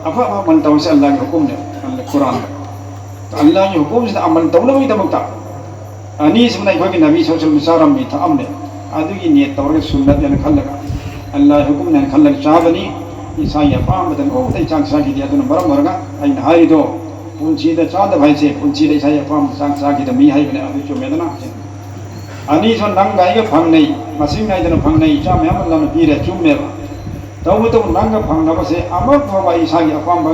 ꯑꯐ ꯑꯐꯕ ꯑꯃꯜ ꯇꯧꯁꯦ꯫ ꯑꯜꯂꯥꯍꯒꯤ ꯍꯨꯀꯨꯝꯅꯦ, ꯀꯨꯔꯥꯟꯗ꯫ ꯑꯜꯂꯥꯍꯒꯤ ꯍꯨꯀꯨꯝꯁꯤꯗ ꯑꯃꯜ ꯇꯧꯅꯕꯒꯤꯗꯃꯛꯇ꯫ ꯑꯅꯤꯁꯨꯕꯅ ꯑꯩꯈꯣꯏꯒꯤ ꯅꯕꯤ ꯁꯜꯂꯜꯂꯥꯍꯨ ꯑꯂꯩꯍꯤ ꯋꯁꯜꯂꯝ ꯆꯥꯔꯝꯃꯤ, ꯊꯛꯑꯝꯃꯤ꯫ ꯑꯗꯨꯒꯤ ꯅꯤꯌꯠ ꯇꯧꯔꯒ ꯁꯨꯟꯅꯠꯅꯦꯅ ꯈꯜꯂꯒ, ꯑꯜꯂꯥꯍꯒꯤ ꯍꯨꯀꯨꯝꯅꯦꯅ ꯈꯜꯂꯒ ꯆꯥꯕꯅꯤ꯫ ꯏꯁꯥꯒꯤ ꯑꯄꯥꯝꯕꯗ ꯅꯣꯡꯃꯇ ꯑꯩ ꯆꯥꯛ ꯆꯥꯈꯤꯗꯦ꯫ ꯑꯗꯨꯅ ꯃꯔꯝ ꯑꯣꯏꯔꯒ ꯑꯩꯅ ꯍꯥꯏꯔꯤꯗꯣ, ꯄꯨꯟꯁꯤꯗ ꯆꯥꯗꯕ ꯍꯥꯏꯁꯦ ꯄꯨꯟꯁꯤꯗ ꯏꯁꯥꯒꯤ ꯑꯄꯥꯝꯕ ꯆꯥꯛ ꯆꯥꯈꯤꯗꯕ ꯃꯤ ꯍꯥꯏꯕꯅꯦ꯫ ꯑꯗꯨ ꯆꯨꯝꯃꯦꯗꯅ꯫ ꯑꯅꯤꯁꯨ ꯅꯪꯒ ꯑꯩꯒ ꯐꯪꯅꯩ, ꯃꯁꯤꯡ ꯅꯥꯏꯗꯅ ꯐꯪꯅꯩ, ꯏꯆꯥ ꯃꯌꯥꯝ ꯑꯃ ꯂꯝꯅ ꯄꯤꯔꯦ, ꯆꯨꯝꯃꯦꯕ꯫ ꯇꯧꯕꯇꯕꯨ ꯅꯪꯒ ꯐꯪꯅꯕꯁꯦ ꯑꯃ ꯐꯥꯎꯕ ꯑꯩ ꯏꯁꯥꯒꯤ ꯑꯄꯥꯝꯕ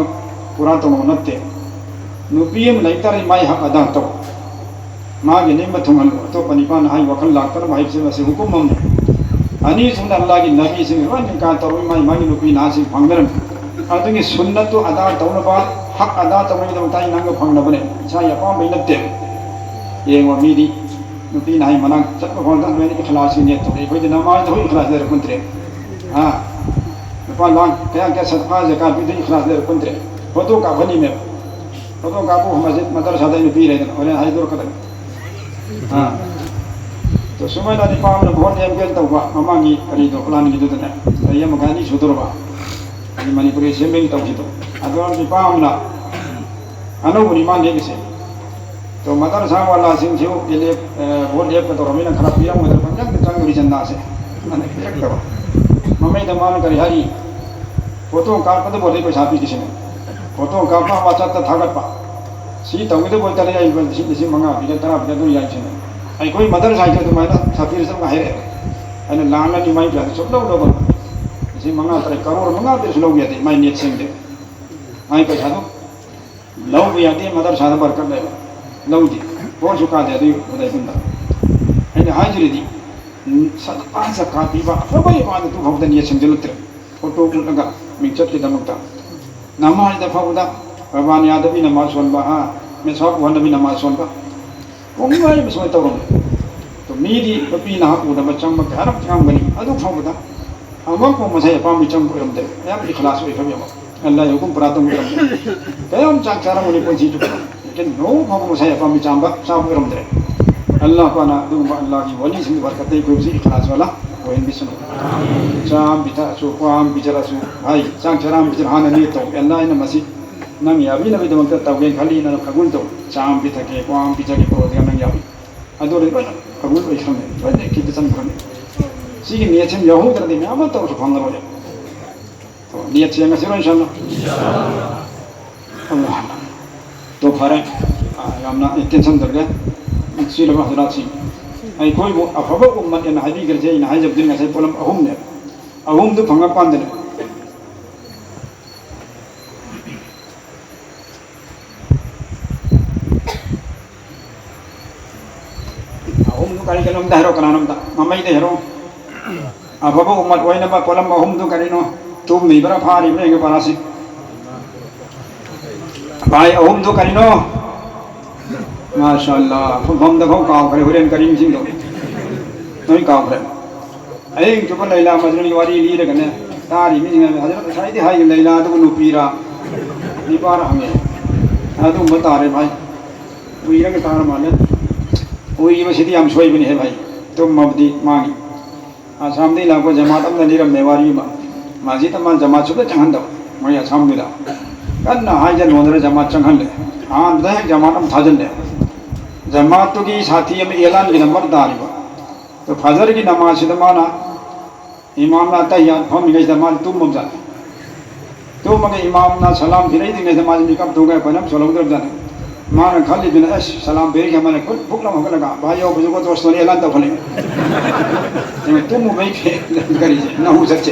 ꯄꯨꯔꯥ ꯇꯧꯅꯕ ꯅꯠꯇꯦ꯫ ꯅꯨꯄꯤ ꯑꯃ ꯂꯩꯇꯥꯔꯗꯤ ꯃꯥꯏ ꯍꯛ ꯑꯗꯥ ꯇꯧ, ꯃꯥꯒꯤ ꯅꯤꯡꯕ ꯊꯨꯡꯍꯜꯂꯨ, ꯑꯇꯣꯞꯄ ꯅꯤꯄꯥꯅ ꯍꯥꯏ ꯋꯥꯈꯜ ꯂꯥꯛꯇꯅꯕ ꯍꯥꯏꯕꯁꯦ ꯃꯁꯤ ꯍꯨꯀꯨꯝ ꯑꯃꯅꯤ꯫ ꯑꯅꯤꯁꯨꯕꯗ ꯑꯜꯂꯥꯍꯒꯤ ꯅꯕꯤꯁꯤꯡ ꯂꯣꯏ ꯏꯟꯀꯥꯔ ꯇꯧꯔꯝꯃꯤ, ꯃꯥꯏ ꯃꯥꯒꯤ ꯅꯨꯄꯤ ꯅꯍꯥꯁꯤꯡ ꯐꯪꯅꯔꯝꯃꯤ꯫ ꯑꯗꯨꯒꯤ ꯁꯨꯟꯅꯠꯇꯨ ꯑꯗꯥ ꯇꯧꯅꯕ, ꯍꯛ ꯑꯗꯥ ꯇꯧꯅꯕꯒꯤꯗꯃꯛꯇ ꯑꯩ ꯅꯪꯒ ꯐꯪꯅꯕꯅꯦ, ꯏꯁꯥꯒꯤ ꯑꯄꯥꯝꯕꯩ ꯅꯠꯇꯦ꯫ ꯌꯦꯡꯉꯣ, ꯃꯤꯗꯤ ꯅꯨꯄꯤꯅ ꯍꯥꯏ ꯃꯅꯥꯛ ꯆꯠꯄ ꯐꯥꯎꯗ ꯂꯣꯏꯅ ꯏꯈ꯭ꯂꯥꯁꯀꯤ ꯅꯤꯌꯠ ꯇꯧꯔꯦ꯫ ꯑꯩꯈꯣꯏꯗꯤ ꯅꯃꯥꯖꯗ ꯍꯣꯏ ꯏꯈ꯭ꯂꯥꯁ ꯂꯩꯔꯛꯄ ꯅꯠꯇ꯭ꯔꯦ꯫ ꯑ, ꯂꯨꯄꯥ ꯂꯥꯛ ꯀꯌꯥ ꯀꯌꯥ ꯁꯗꯀꯥ ꯖꯀꯥꯠ ꯄꯤꯗꯣꯏ ꯏꯈ꯭ꯂꯥꯁ ꯂꯩꯔꯛꯄ ꯅꯠꯇ꯭ꯔꯦ꯫ ꯐꯣꯇꯣ ꯀꯥꯞꯍꯟꯅꯤꯡꯃꯦꯕ꯫ ꯐꯣꯇꯣ ꯀꯥꯞꯄꯨ ꯃꯁꯖꯤꯗ ꯃꯗꯔꯁꯥꯗ ꯑꯩꯅ ꯄꯤꯔꯦꯗꯅ ꯍꯣꯔꯦꯟ ꯍꯥꯏꯗꯣꯔꯛꯀꯗꯕꯅꯤ꯫ ꯑ꯫ ꯑꯗꯣ ꯁꯨꯃꯥꯏꯅ ꯅꯤꯄꯥ ꯑꯃꯅ ꯚꯣꯠ ꯂꯦꯞꯀꯦꯅ ꯇꯧꯕ, ꯃꯃꯥꯡꯒꯤ ꯀꯔꯤꯗꯣ, ꯄ꯭ꯂꯥꯟꯒꯤꯗꯨꯗꯅꯦ, ꯆꯍꯤ ꯑꯃꯒ ꯑꯅꯤ ꯁꯨꯗꯣꯔꯕ, ꯍꯥꯏꯗꯤ ꯃꯅꯤꯄꯨꯔꯒꯤ ꯑꯦꯁꯦꯝꯕ꯭ꯂꯤꯒꯤ ꯇꯧꯈꯤꯗꯣ꯫ ꯑꯗꯣ ꯅꯤꯄꯥ ꯑꯃꯅ ꯑꯅꯧꯕꯅꯤ ꯃꯥ ꯂꯦꯞꯄꯤꯁꯦ꯫ ꯑꯗꯣ ꯃꯗꯔꯁꯥ ꯋꯥꯂꯥꯁꯤꯡꯁꯨ ꯏꯂꯦꯛ-, ꯑ, ꯚꯣꯠ ꯂꯦꯞꯀꯗꯧꯔꯕꯅꯤꯅ ꯈꯔ ꯄꯤꯔꯝꯒꯗ꯭ꯔꯥ ꯄꯪꯆꯪꯗ ꯆꯪꯗꯣꯔꯤ ꯆꯟꯗꯥꯁꯦ꯫ ꯑꯗ ꯄꯤꯔꯛꯇꯕ꯫ ꯃꯃꯩꯗ ꯃꯥꯅ ꯀꯔꯤ ꯍꯥꯏꯔꯤ? ꯐꯣꯇꯣ ꯀꯥꯞꯄꯗꯕꯨ ꯑꯗꯩ ꯄꯩꯁꯥ ꯄꯤꯒꯦ ꯁꯤꯅꯦ꯫ ꯐꯣꯇꯣ ꯀꯥꯞꯄ, WhatsApp-ꯇ ꯊꯥꯒꯠꯄ꯫ ꯁꯤ ꯇꯧꯒꯗꯕ ꯑꯣꯏꯇꯥꯔꯗꯤ ꯑꯩ ꯂꯨꯄꯥ ꯂꯤꯁꯤꯡ, ꯂꯤꯁꯤꯡ ꯃꯉꯥ ꯄꯤꯒꯦ, ꯇꯔꯥ ꯄꯤꯒꯦ, ꯑꯗꯨ ꯌꯥꯏ ꯁꯤꯅꯦ꯫ ꯑꯩꯈꯣꯏ ꯃꯗꯔꯁꯥꯁꯤꯁꯨ ꯑꯗꯨꯃꯥꯏꯅ ꯁꯥꯐꯤꯔ ꯆꯠꯂꯒ ꯍꯥꯏꯔꯛꯑꯦ꯫ ꯑꯩꯅ ꯂꯥꯛ ꯑꯅꯤ ꯃꯥꯏ ꯄꯩꯁꯥꯗꯨ ꯁꯨꯡꯂꯧ ꯂꯧꯒꯅꯨ꯫ ꯂꯤꯁꯤꯡ ꯃꯉꯥ, ꯇꯔꯦꯠ, ꯀꯔꯣꯔ ꯃꯉꯥ ꯇꯔꯦꯠꯁꯨ ꯂꯧꯕ ꯌꯥꯗꯦ ꯃꯥꯏ ꯅꯦꯠ ꯁꯦꯝꯗꯦ꯫ ꯃꯥꯏ ꯄꯩꯁꯥꯗꯨ ꯂꯧꯕ ꯌꯥꯗꯦ, ꯃꯗꯔꯁꯥꯗ ꯕꯔꯀꯠ ꯂꯩꯕ꯫ ꯂꯧꯗꯦ꯫ ꯄꯣꯠꯁꯨ ꯀꯥꯗꯦ ꯑꯗꯨꯒꯤ ꯈꯨꯗꯥꯏ ꯄꯨꯟꯗ꯫ ꯑꯩꯅ ꯍꯥꯏꯗꯨꯔꯤꯗꯤ, ꯎꯝ, ꯁꯗꯀꯥ ꯖꯀꯥꯠ ꯄꯤꯕ ꯑꯐꯕ ꯏꯃꯥꯟꯗ ꯇꯨ ꯐꯥꯎꯗ ꯅꯦꯠ ꯁꯦꯝꯖꯤꯜꯂꯛꯇ꯭ꯔꯦ꯫ ꯐꯣꯇꯣ ꯎꯠꯂꯒ ꯃꯤꯡꯆꯠꯀꯤꯗꯃꯛꯇ꯫ ꯅꯃꯥꯖꯗ ꯐꯥꯎꯕꯗ ꯔꯕꯥꯅꯤꯌꯥꯗ ꯃꯤ ꯅꯃꯥꯖ ꯁꯣꯟꯕ, ꯍꯥ, ꯃꯦꯁꯥꯞ ꯎꯍꯟꯗ ꯃꯤ ꯅꯃꯥꯖ ꯁꯣꯟꯕ꯫ ꯄꯨꯡ ꯃꯔꯤ ꯁꯨꯃꯥꯏꯅ ꯇꯧꯔꯝꯃꯦ꯫ ꯑꯗꯣ ꯃꯤꯗꯤ ꯅꯨꯄꯤ ꯅꯍꯥ ꯎꯅꯕ ꯆꯪꯕ ꯀꯌꯥꯔꯛ ꯆꯪꯉꯝꯒꯅꯤ꯫ ꯑꯗꯨ ꯐꯥꯎꯕꯗ ꯑꯃꯛꯄꯨ ꯃꯁꯥꯏ ꯑꯄꯥꯝꯕ ꯆꯪꯕ ꯑꯣꯏꯔꯝꯗꯦ꯫ ꯌꯥꯝ ꯏꯈꯂꯥꯁ ꯑꯣꯏꯈ꯭ꯔꯕ ꯌꯦꯡꯉꯣ꯫ ꯑꯜꯂꯥꯍꯒꯤ ꯍꯨꯀꯨꯝ ꯄꯨꯔꯥ ꯇꯧꯕ ꯑꯣꯏꯔꯝꯗꯦ꯫ ꯀꯌꯥꯝ ꯆꯥꯛ ꯆꯥꯔꯝꯒꯅꯤ ꯄꯨꯟꯁꯤ ꯆꯨꯞꯄ꯫ ꯂꯦꯀꯤꯟ ꯅꯣꯡ ꯐꯥꯎꯕ ꯃꯁꯥꯏ ꯑꯄꯥꯝꯕ ꯆꯥꯝꯕ, ꯆꯥꯕ ꯑꯣꯏꯔꯝꯗ꯭ꯔꯦ꯫ ꯑꯜꯂꯥꯍ ꯄꯥꯅ ꯑꯗꯨꯒꯨꯝꯕ ꯑꯜꯂꯥꯍꯒꯤ ꯋꯥꯂꯤꯁꯤꯡꯒꯤ ꯕꯔꯀꯠꯇ ꯑꯩꯈꯣꯏꯕꯨꯁꯨ ꯏꯈꯂꯥꯁ ꯋꯥꯂꯥ ꯑꯣꯏꯍꯟꯕꯤꯁꯅꯨ꯫ ꯆꯥ ꯑꯃ ꯄꯤꯊꯛꯑꯁꯨ, ꯀ꯭ꯋꯥ ꯑꯃ ꯄꯤꯖꯔꯁꯨ, ꯍꯥꯏ, ꯆꯥꯛ ꯆꯔꯥ ꯑꯃ ꯄꯤꯖꯔ ꯍꯥꯟꯅ ꯅꯤꯌꯠ ꯇꯧ꯫ ꯑꯜꯂꯥꯍ ꯑꯩꯅ ꯃꯁꯤ ꯅꯪ ꯌꯥꯕꯤꯅꯕꯒꯤꯗꯃꯛꯇ ꯇꯧꯒꯦꯅ ꯈꯜꯂꯤ, ꯅꯪ ꯀꯕꯨꯜ ꯇꯧ꯫ ꯆꯥ ꯑꯃ ꯄꯤꯊꯛꯀꯦ, ꯀ꯭ꯋꯥ ꯑꯃ ꯄꯤꯖꯒꯦ, ꯄ꯭ꯔꯣꯒ꯭ꯔꯥꯝ ꯅꯪ ꯌꯥꯕꯤ꯫ ꯑꯗꯨ ꯂꯣꯏꯅ ꯀꯕꯨꯜ ꯑꯣꯏꯈ꯭ꯔꯕꯅꯤ, ꯂꯣꯏꯅ ꯈꯤꯠꯇ ꯆꯪꯈ꯭ꯔꯕꯅꯤ꯫ ꯁꯤꯒꯤ ꯅꯤꯌꯠꯁꯤꯃ ꯌꯥꯎꯍꯧꯗ꯭ꯔꯗꯤ ꯃꯌꯥꯝ ꯑꯃ ꯇꯧꯔꯁꯨ ꯐꯪꯉꯔꯣꯏ꯫ ꯅꯤꯌꯠꯁꯦ ꯉꯁꯤꯔꯣ ꯏꯟꯁꯥꯜꯂꯥ? ꯑꯜꯂꯥꯍ꯫ ꯇꯣ ꯐꯔꯦ꯫ ꯑ, ꯌꯥꯝꯅ ꯑꯦꯇꯦꯟꯁꯟ ꯇꯧꯔꯒꯦ꯫ ꯅꯨꯡꯁꯤꯔꯕ ꯍꯖꯔꯥꯠꯁꯤꯡ, ꯑꯩꯈꯣꯏꯕꯨ ꯑꯐꯕ ꯎꯝꯃꯠ ꯑꯅ ꯍꯥꯏꯕꯤꯈ꯭ꯔꯁꯦ꯫ ꯑꯩꯅ ꯍꯥꯏꯖꯕꯗꯤ ꯉꯁꯥꯏ ꯄꯣꯠꯂꯝ ꯑꯍꯨꯝꯅꯦ꯫ ꯑꯍꯨꯝꯗꯨ ꯐꯪꯉꯀꯥꯟꯗꯅꯦ꯫ ꯑꯍꯨꯝꯗꯨ ꯀꯔꯤ ꯀꯔꯤꯅꯣ ꯑꯝꯇ ꯍꯥꯏꯔꯣ, ꯀꯅꯥꯅꯣꯝꯇ? ꯃꯃꯩꯗ ꯍꯥꯏꯔꯣ꯫ ꯑꯐꯕ ꯎꯝꯃꯠ ꯑꯣꯏꯅꯕ ꯄꯣꯠꯂꯝ ꯑꯍꯨꯝꯗꯨ ꯀꯔꯤꯅꯣ? ꯇꯨꯝꯃꯤꯕ꯭ꯔꯥ ꯐꯥꯔꯤꯕ꯭ꯔꯥ ꯌꯦꯡꯒꯦ ꯄꯥꯔꯥꯁꯤ꯫ ꯚꯥꯏ, ꯑꯍꯨꯝꯗꯨ ꯀꯔꯤꯅꯣ? ꯃꯥꯁꯥ ꯑꯜꯂꯥ, ꯐꯝꯐꯝꯗ ꯐꯥꯎ ꯀꯥꯎꯈ꯭ꯔꯦ ꯍꯣꯔꯦꯟ ꯀꯔꯤ ꯅꯤꯡꯁꯤꯡꯗꯧ? ꯂꯣꯏ ꯀꯥꯎꯈ꯭ꯔꯦ꯫ ꯑꯍꯤꯡ ꯆꯨꯞꯄ ꯂꯩꯂꯥ ꯃꯖꯅꯨꯒꯤ ꯋꯥꯔꯤ ꯂꯤꯔꯒꯅꯦ, ꯇꯥꯔꯤ ꯃꯤꯁꯤꯡꯅ, "ꯍꯖꯔꯠ ꯉꯁꯥꯏꯗꯤ ꯍꯥꯏ ꯂꯩꯂꯥ ꯑꯗꯨꯕꯨ ꯅꯨꯄꯤꯔꯥ ꯅꯨꯄꯥꯔꯥ?" ꯍꯪꯉꯦ꯫ ꯑꯗꯨꯒꯨꯝꯕ ꯇꯥꯔꯦ ꯚꯥꯏ꯫ ꯎꯏꯔꯒ ꯇꯥꯔ ꯃꯥꯜꯂꯦ꯫ ꯎꯏꯕꯁꯤꯗꯤ ꯌꯥꯝ ꯁꯣꯏꯕꯅꯤ ꯍꯦ ꯚꯥꯏ꯫ ꯇꯨꯝꯃꯕꯗꯤ ꯃꯥꯡꯉꯤ꯫ ꯑꯁꯥꯝꯗꯒꯤ ꯂꯥꯛꯄ ꯖꯃꯥꯠ ꯑꯃꯅ ꯂꯤꯔꯝꯃꯦ ꯋꯥꯔꯤ ꯑꯃ꯫ ꯃꯁꯖꯤꯗ ꯑꯃ ꯖꯃꯥꯠ ꯁꯨꯡꯆꯪ ꯆꯪꯍꯟꯗꯕ ꯃꯣꯏ ꯑꯁꯥꯝꯗꯨꯗ꯫ ꯀꯟꯅ ꯍꯥꯏꯖ ꯅꯣꯟꯗꯅ ꯖꯃꯥꯠ ꯆꯪꯍꯜꯂꯦ꯫ ꯑꯍꯥꯟꯕꯗ ꯍꯦꯛ ꯖꯃꯥꯠ ꯑꯃ ꯊꯥꯖꯤꯜꯂꯦ꯫ ꯖꯃꯥꯠꯇꯨꯒꯤ ꯁꯥꯊꯤ ꯑꯃ ꯑꯦꯂꯥꯟꯒꯤ ꯅꯝꯕꯔ ꯇꯥꯔꯤꯕ꯫ ꯑꯗꯣ ꯐꯖꯔꯒꯤ ꯅꯃꯥꯖꯁꯤꯗ ꯃꯥꯅ ꯏꯃꯥꯝꯅ ꯑꯇꯩ ꯐꯝꯃꯤꯉꯩꯁꯤꯗ ꯃꯥꯅ ꯇꯨꯝꯃꯝꯖꯥꯠꯅꯤ꯫ ꯇꯨꯝꯃꯒ ꯏꯃꯥꯝꯅ ꯁꯂꯥꯝ ꯐꯤꯔꯩꯗ꯭ꯔꯤꯉꯩꯗ ꯃꯥꯁꯦ ꯃꯤꯀꯞ ꯊꯣꯛꯑꯒ ꯑꯩꯈꯣꯏꯅ ꯁꯣꯜꯍꯧꯗ꯭ꯔꯕꯖꯥꯠꯅꯤ꯫ ꯃꯥꯅ ꯈꯜꯂꯤꯗꯨꯅ ꯑꯁ ꯁꯂꯥꯝ ꯐꯤꯔꯩꯈ꯭ꯔ ꯃꯥꯅ ꯈꯨꯠ ꯐꯨꯛ ꯂꯥꯎ ꯍꯧꯒꯠꯂꯒ ꯚꯥꯏ ꯌꯧꯕꯁꯨ ꯗꯣꯁꯇꯣꯅꯤ ꯑꯦꯂꯥꯟ ꯇꯧꯈꯠꯂꯛꯏ꯫ ꯇꯨꯝꯃꯨꯕꯩ ꯀꯔꯤꯁꯦ ꯅꯍꯨ ꯆꯠꯁꯦ꯫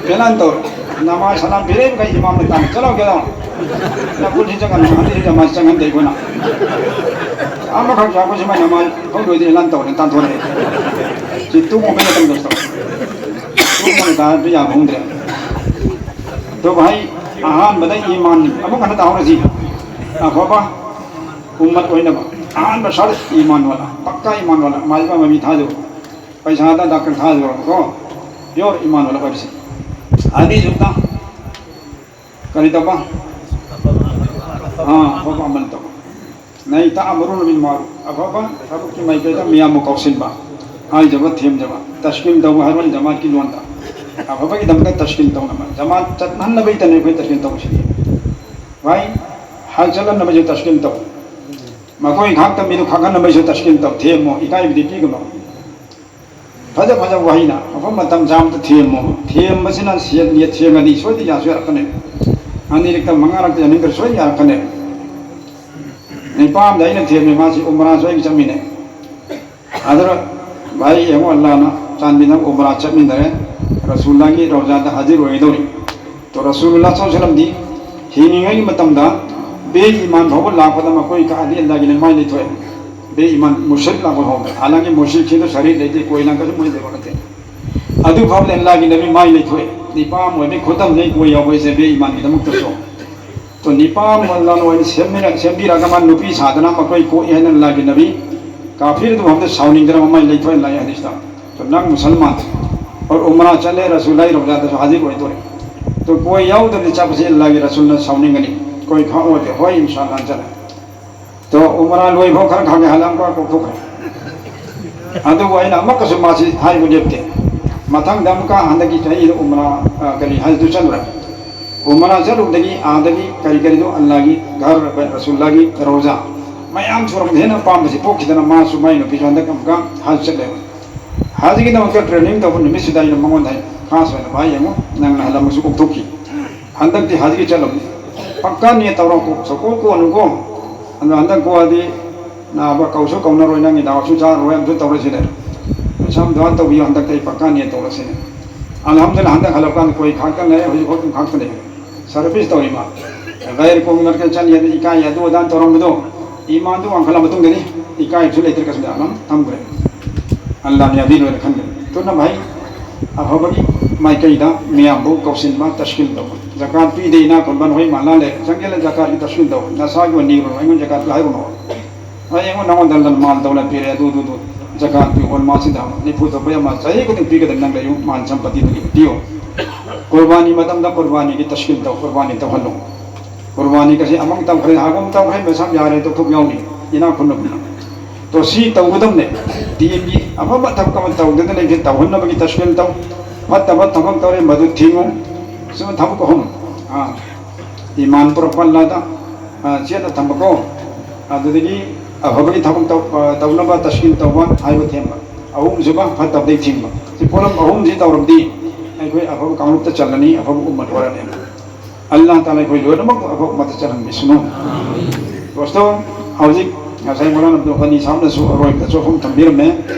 ꯑꯦꯂꯥꯟ ꯇꯧꯔꯦ꯫ ꯅꯃꯥꯖ ꯁꯂꯥꯝ ꯐꯤꯔꯩ ꯃꯈꯩ ꯏꯃꯥꯝꯅ ꯇꯥꯟ ꯆꯠꯂꯣ ꯀꯩꯅꯣ꯫ ꯅꯄꯨꯟꯁꯤ ꯆꯪꯉꯅꯨ ꯍꯟꯗꯤ ꯅꯃꯥꯖ ꯆꯪꯍꯟꯗꯦ ꯑꯩꯈꯣꯏꯅ꯫ ꯑꯃꯈꯛ ꯌꯥꯎꯕꯁꯤꯃ ꯅꯃꯥꯖ ꯍꯧꯗꯣꯏꯗꯤ ꯑꯦꯂꯥꯟ ꯇꯧꯔꯦ ꯇꯥꯟꯊꯣꯔꯛꯑꯦ꯫ ꯁꯤ ꯇꯨꯝꯃꯨꯕꯩ ꯃꯇꯝꯗꯁꯨ ꯇꯨꯝꯃꯒ ꯇꯥꯔꯗꯤ ꯌꯥꯝ ꯍꯧꯗ꯭ꯔꯦ꯫ ꯑꯗꯨꯕꯨ ꯍꯩ ꯑꯍꯥꯟꯕꯗ ꯏꯃꯥꯟ ꯑꯃꯨꯛ ꯍꯟꯅ ꯇꯥꯍꯧꯔꯁꯤ꯫ ꯑꯐꯕ ꯎꯝꯃꯠ ꯑꯣꯏꯅꯕ ꯑꯍꯥꯟꯕ ꯁꯔꯨꯛ ꯏꯃꯥꯟ ꯋꯥꯂꯥ ꯄꯛꯀꯥ ꯏꯃꯥꯟ ꯋꯥꯂꯥ ꯃꯥꯏꯕ ꯃꯃꯤ ꯊꯥꯖꯕ ꯄꯩꯁꯥꯗ ꯗꯥꯛꯇꯔ ꯊꯥꯖꯕꯀꯣ ꯄꯤꯌꯣꯔ ꯏꯃꯥꯟ ꯋꯥꯂꯥ ꯑꯣꯏꯔꯁꯤ꯫ ꯑꯅꯤꯁꯨꯗ ꯀꯔꯤ ꯇꯧꯕ? ꯑꯥ, ꯑꯐꯕ ꯑꯃꯜ ꯇꯧꯕ꯫ ꯅꯍꯤ ꯇꯥꯃꯔꯨꯅ ꯕꯤꯜ ꯃꯥꯔꯨꯐ꯫ ꯑꯐꯕ ꯊꯕꯛꯀꯤ ꯃꯥꯏꯀꯩꯗ ꯃꯤꯌꯥꯝꯕꯨ ꯀꯧꯁꯤꯟꯕ, ꯍꯥꯏꯖꯕ, ꯊꯦꯝꯖꯕ꯫ ꯇꯁꯀꯤꯟ ꯇꯧꯕ ꯍꯥꯏꯕ ꯖꯃꯥꯠꯀꯤ ꯂꯣꯟꯗ꯫ ꯑꯐꯕꯒꯤꯗꯃꯛꯇ ꯇꯁꯀꯤꯟ ꯇꯧꯅꯕ꯫ ꯖꯃꯥꯠ ꯆꯠꯍꯟꯅꯕꯒꯤꯗꯃꯛ ꯑꯩꯈꯣꯏ ꯇꯁꯀꯤꯟ ꯇꯧꯕꯁꯤꯗꯤ꯫ ꯚꯥꯏ, ꯍꯥꯏ ꯆꯠꯍꯟꯅꯕꯁꯨ ꯇꯁꯀꯤꯟ ꯇꯧ꯫ ꯃꯈꯣꯏ ꯉꯥꯏꯍꯥꯛꯇ ꯃꯤꯗꯨ ꯈꯥꯛꯍꯟꯅꯕꯁꯨ ꯇꯁꯀꯤꯟ ꯇꯧ꯫ ꯊꯦꯝꯃꯣ, ꯏꯀꯥꯏꯕꯗꯤ ꯄꯤꯒꯅꯨ꯫ ꯐꯖ ꯐꯖꯕ ꯋꯥꯍꯩꯅ ꯃꯐꯝ ꯃꯇꯝ ꯆꯥꯕꯗ ꯊꯦꯝꯃꯣ꯫ ꯊꯦꯝꯕꯁꯤꯅ ꯁꯦꯠ ꯅꯦꯠ ꯁꯦꯡꯉꯗꯤ ꯁꯣꯏꯗꯅ ꯌꯥꯁꯨ ꯌꯥꯔꯛꯀꯅꯤ꯫ ꯑꯅꯤꯔꯛꯇ ꯃꯉꯥꯔꯛꯇ ꯌꯥꯅꯤꯡꯗ꯭ꯔ ꯁꯣꯏꯗꯅ ꯌꯥꯔꯛꯀꯅꯤ꯫ ꯅꯤꯄꯥꯝꯗ ꯑꯩꯅ ꯊꯦꯝꯃꯦ, ꯃꯥꯁꯤ ꯎꯃꯔꯥꯁꯨ ꯑꯩꯒ ꯆꯠꯃꯤꯟꯅꯩ꯫ ꯑꯗꯨꯅ ꯚꯥꯏ ꯌꯦꯡꯉꯣ, ꯑꯜꯂꯥꯅ ꯆꯥꯟꯕꯤꯗꯨꯅ ꯎꯃꯔꯥ ꯆꯠꯃꯤꯟꯅꯔꯦ, ꯔꯁꯨꯜꯂꯥꯒꯤ ꯔꯣꯖꯥꯗ ꯍꯥꯖꯤꯔ ꯑꯣꯏꯒꯗꯧꯔꯤ꯫ ꯇꯣ ꯔꯁꯨꯜꯂꯥ ꯁꯜꯂꯝꯗꯤ ꯍꯤꯡꯉꯤꯉꯩꯒꯤ ꯃꯇꯝꯗ ꯕꯦ ꯏꯃꯥꯟ ꯐꯥꯎꯕ ꯂꯥꯛꯄꯗ ꯃꯈꯣꯏ ꯀꯛꯑꯗꯤ ꯑꯜꯂꯥꯒꯤ ꯂꯩꯃꯥꯏ ꯂꯩꯊꯣꯛꯑꯦ꯫ ꯕꯦ ꯏꯃꯥꯟ ꯃꯨꯁ꯭ꯔꯤꯛ ꯂꯥꯛꯄ ꯐꯥꯎꯕꯗ, ꯍꯥꯟꯅꯒꯤ ꯃꯨꯁ꯭ꯔꯤꯛꯁꯤꯡꯗꯣ ꯁꯔꯤꯛ ꯂꯩꯇꯦ, ꯀꯣꯏ ꯂꯪꯀꯁꯨ ꯃꯣꯏ ꯂꯩꯕ ꯅꯠꯇꯦ꯫ ꯑꯗꯨ ꯐꯥꯎꯕꯗ ꯑꯜꯂꯥꯒꯤ ꯅꯕꯤ ꯃꯥꯏ ꯂꯩꯊꯣꯛꯑꯦ꯫ ꯅꯤꯄꯥꯝ ꯑꯣꯏꯕꯒꯤ ꯈꯨꯗꯝꯅꯤ ꯀꯣꯏ ꯌꯥꯎꯕ ꯍꯥꯏꯁꯦ ꯕꯦ ꯏꯃꯥꯟꯒꯤꯗꯃꯛꯇꯁꯨ꯫ ꯇꯣ ꯅꯤꯄꯥꯝ ꯑꯜꯂꯥꯅ ꯑꯣꯏꯅ ꯁꯦꯝꯕꯤꯔ-, ꯁꯦꯝꯕꯤꯔꯒ ꯃꯥ ꯅꯨꯄꯤ ꯁꯥꯗꯅ ꯃꯈꯣꯏ ꯀꯣꯛꯏ ꯍꯥꯏꯅ ꯑꯜꯂꯥꯒꯤ ꯅꯕꯤ ꯀꯥꯐꯤꯔ ꯑꯗꯨ ꯐꯥꯎꯕꯗ ꯁꯥꯎꯅꯤꯡꯗꯅ ꯃꯃꯥꯏ ꯂꯩꯊꯣꯛꯑꯦ ꯂꯥꯛꯑꯦ ꯍꯥꯏꯗꯤꯁꯇ꯫ ꯇꯣ ꯅꯪ ꯃꯨꯁꯜꯃꯥꯟ ꯑꯣꯔ ꯎꯃꯔꯥ ꯆꯠꯂꯦ, ꯔꯁꯨꯜꯂꯥꯍꯤ ꯔꯣꯖꯥꯗꯁꯨ ꯍꯥꯖꯤꯔ ꯑꯣꯏꯗꯣꯔꯦ꯫ ꯇꯣ ꯀꯣꯏ ꯌꯥꯎꯗꯕꯗꯤ ꯆꯠꯄꯁꯦ ꯑꯜꯂꯥꯒꯤ ꯔꯁꯨꯜꯅ ꯁꯥꯎꯅꯤꯡꯒꯅꯤ꯫ ꯀꯣꯏ ꯈꯥꯛꯑꯣꯗꯤ ꯍꯣꯏ ꯏꯟꯁꯥ ꯑꯜꯂꯥ ꯆꯠꯂꯦ꯫ ꯇꯣ ꯎꯃꯔꯥ ꯂꯣꯏꯐꯥꯎ ꯈꯔ ꯈꯥꯡꯉꯦ ꯍꯜꯂꯝꯀ ꯀꯣꯛꯊꯣꯛꯈ꯭ꯔꯦ꯫ ꯑꯗꯨꯕꯨ ꯑꯩꯅ ꯑꯃꯨꯛꯀꯁꯨ ꯃꯥꯁꯤ ꯍꯥꯏꯕ ꯂꯦꯞꯇꯦ꯫ ꯃꯊꯪꯗ ꯑꯃꯨꯛꯀ ꯍꯟꯗꯛꯀꯤ ꯆꯍꯤꯗ ꯎꯃꯔꯥ, ꯑ, ꯀꯔꯤ ꯍꯥꯏꯗꯨ ꯆꯠꯂꯨꯔꯦ꯫ ꯎꯃꯔꯥ ꯆꯠꯂꯨꯕꯗꯒꯤ ꯑꯥꯗꯒꯤ ꯀꯔꯤ ꯀꯔꯤꯗꯣ ꯑꯜꯂꯥꯒꯤ ꯘꯔ, ꯔꯁꯨꯜꯂꯥꯒꯤ ꯔꯣꯖꯥ ꯃꯌꯥꯝ ꯁꯨꯔꯛꯄꯗ ꯍꯦꯟꯅ ꯑꯄꯥꯝꯕꯁꯤ ꯄꯣꯛꯈꯤꯗꯅ ꯃꯥꯁꯨ ꯃꯥꯏ ꯅꯨꯄꯤꯁꯨ ꯍꯟꯗꯛ ꯑꯃꯨꯛꯀ ꯍꯖ ꯆꯠꯂꯦꯕ꯫ ꯍꯖꯒꯤꯗꯃꯛꯇ training ꯇꯧꯕ ꯅꯨꯃꯤꯠꯁꯤꯗ ꯑꯩꯅ ꯃꯉꯣꯟꯗ ꯍꯥꯏ, "ꯈꯥꯁ ꯑꯣꯏꯅ ꯚꯥꯏ ꯌꯦꯡꯉꯨ, ꯅꯪꯅ ꯍꯜꯂꯝꯕꯁꯨ ꯀꯣꯛꯊꯣꯛꯈꯤ꯫ ꯍꯟꯗꯛꯇꯤ ꯍꯖꯒꯤ ꯆꯠꯂꯝꯅꯤ꯫ ꯄꯛꯀꯥ ꯅꯤꯌꯠ ꯇꯧꯔꯣ, ꯀꯣꯛ ꯁꯣꯛꯀꯣꯛ ꯀꯣꯟꯅꯨꯀꯣ꯫ ꯑꯗꯣ ꯍꯟꯗꯛ ꯀꯣꯛꯑꯗꯤ ꯅꯥꯕ ꯀꯧꯁꯨ ꯀꯧꯅꯔꯣꯏ, ꯅꯪꯒꯤ ꯗꯥꯎꯁꯨ ꯆꯥꯔꯔꯣꯏ, ꯑꯝꯁꯨ ꯇꯧꯔꯁꯤꯅꯦ꯫ ꯄꯩꯁꯥ ꯑꯝ ꯗꯨꯑꯥ ꯇꯧꯕꯤꯌꯨ, ꯍꯟꯗꯛꯇꯤ ꯑꯩ ꯄꯛꯀꯥ ꯅꯤꯌꯠ ꯇꯧꯔꯁꯤꯅꯦ꯫" ꯑꯜꯍꯝꯗꯨꯂꯤꯜꯂꯥꯍ, ꯍꯟꯗꯛ ꯍꯜꯂꯛꯄꯀꯥꯟꯗ ꯀꯣꯏ ꯈꯥꯛꯇ ꯂꯩ, ꯍꯧꯖꯤꯛ ꯐꯥꯎ ꯑꯗꯨꯝ ꯈꯥꯛꯇ ꯂꯩ꯫ Service ꯇꯧꯔꯤꯕ꯫ ꯒꯥꯏꯔ ꯀꯣꯡ ꯅꯠꯇ꯭ꯔꯒ ꯆꯠꯂꯤ ꯑꯗꯨ ꯏꯀꯥꯏ ꯑꯗꯨ ꯑꯗꯥ ꯇꯧꯔꯝꯕꯗꯣ, ꯏꯃꯥꯟꯗꯨ ꯋꯥꯡꯈꯠꯂ ꯃꯇꯨꯡꯗꯗꯤ ꯏꯀꯥꯏꯕꯁꯨ ꯂꯩꯇ꯭ꯔꯦ, ꯀꯁꯨꯝꯗ ꯑꯗꯨꯝ ꯊꯝꯈ꯭ꯔꯦ꯫ ꯑꯜꯂꯥꯍꯅ ꯌꯥꯕꯤꯔꯣꯏꯅ ꯈꯟꯕꯅꯤ꯫ ꯑꯗꯨꯅ ꯚꯥꯏ, ꯑꯐꯕꯒꯤ ꯃꯥꯏꯀꯩꯗ ꯃꯤꯌꯥꯝꯕꯨ ꯀꯧꯁꯤꯟꯕ, ꯇꯁꯀꯤꯜ ꯇꯧꯕ꯫ ꯖꯀꯥꯠ ꯄꯤꯗꯦ, ꯏꯅꯥꯛ ꯈꯨꯟꯕ ꯅꯈꯣꯏ ꯃꯥꯟꯅ ꯂꯩ꯫ ꯆꯪꯒꯦꯂ ꯖꯀꯥꯠꯀꯤ ꯇꯁꯀꯤꯜ ꯇꯧꯕ꯫ ꯅꯁꯥꯒꯤ ꯑꯣꯏꯅ ꯅꯤꯔꯨꯅꯨ, ꯑꯩꯉꯣꯟꯗ ꯖꯀꯥꯠ ꯄꯤꯌꯨ ꯍꯥꯏꯔꯨꯅꯨ꯫ ꯍꯌꯦꯡ ꯅꯉꯣꯟꯗ ꯂꯟ ꯃꯥꯜ ꯗꯧꯂꯠ ꯄꯤꯔꯦ, ꯑꯗꯨ, ꯑꯗꯨ, ꯑꯗꯨ, ꯖꯀꯥꯠ ꯄꯤꯌꯨ, ꯍꯣꯟ ꯃꯥꯁꯤꯗ ꯅꯤꯐꯨ ꯊꯣꯛꯄ ꯑꯃ ꯆꯍꯤ ꯈꯨꯗꯤꯡ ꯄꯤꯒꯗꯕ ꯅꯪ ꯂꯩꯌꯨ, ꯃꯥꯜ ꯁꯝꯄꯇꯤꯗꯨꯒꯤ ꯄꯤꯌꯨ꯫ ꯀꯨꯔꯕꯥꯅꯤ ꯃꯇꯝꯗ ꯀꯨꯔꯕꯥꯅꯤꯒꯤ ꯇꯁꯀꯤꯜ ꯇꯧ, ꯀꯨꯔꯕꯥꯅꯤ ꯇꯧꯍꯜꯂꯨ꯫ ꯀꯨꯔꯕꯥꯅꯤ ꯀꯁꯤ ꯑꯃꯨꯛ ꯇꯧꯈ꯭ꯔꯦ, ꯍꯥꯒꯨꯝ ꯇꯧꯈ꯭ꯔꯦ, ꯃꯁꯥ ꯌꯥꯔꯦ, ꯇꯣꯛꯊꯣꯛ ꯌꯥꯎꯅꯤ, ꯏꯅꯥꯛ ꯈꯨꯟꯅ ꯈꯨꯟꯅ꯫ ꯇꯣ ꯁꯤ ꯇꯧꯒꯗꯕꯅꯦ꯫ ꯗꯤꯟꯒꯤ ꯑꯐꯕ ꯊꯕꯛ ꯑꯃ ꯇꯧꯗꯅ ꯂꯩꯕꯁꯦ ꯇꯧꯍꯟꯅꯕꯒꯤ ꯇꯁꯀꯤꯜ ꯇꯧ꯫ ꯐꯠꯇꯕ ꯊꯕꯛ ꯇꯧꯔꯦ, ꯃꯗꯨ ꯊꯤꯡꯉꯨ꯫ ꯁꯤꯃ ꯊꯕꯛ ꯑꯍꯨꯝ꯫ ꯑꯥ, ꯏꯃꯥꯟ ꯄꯨꯔꯛꯄ ꯑꯜꯂꯥꯗ, ꯑꯥ, ꯆꯦꯠꯅ ꯊꯝꯕꯀꯣ꯫ ꯑꯗꯨꯗꯒꯤ ꯑꯐꯕꯒꯤ ꯊꯕꯛ ꯇꯧ-, ꯑꯥ, ꯇꯧꯅꯕ ꯇꯁꯀꯤꯜ ꯇꯧꯕ ꯍꯥꯏꯕ ꯊꯦꯝꯕ꯫ ꯑꯍꯨꯝꯁꯨꯕ ꯐꯠꯇꯕꯗꯩ ꯊꯤꯡꯕ꯫ ꯁꯤ ꯄꯣꯠꯂꯝ ꯑꯍꯨꯝꯁꯤ ꯇꯧꯔꯕꯗꯤ ꯑꯩꯈꯣꯏ ꯑꯐꯕ ꯀꯥꯡꯂꯨꯞꯇ ꯆꯜꯂꯅꯤ, ꯑꯐꯕ ꯎꯝꯃꯠ ꯑꯣꯏꯔꯅꯤ꯫ ꯑꯜꯂꯥꯍ ꯇꯥꯂꯥ ꯑꯩꯈꯣꯏ ꯂꯣꯏꯅꯃꯛ ꯑꯐꯕ ꯎꯝꯃꯠꯇ ꯆꯜꯍꯟꯕꯤꯁꯅꯨ꯫ ꯗꯣꯁꯇꯣ, ꯍꯧꯖꯤꯛ ꯉꯁꯥꯏ ꯃꯣꯂꯥꯅ ꯑꯕꯗꯨꯜ ꯒꯅꯤ ꯁꯥꯍꯕꯅꯁꯨ ꯑꯔꯣꯏꯕꯗꯁꯨ ꯑꯍꯨꯝ ꯊꯝꯕꯤꯔꯝꯃꯦ꯫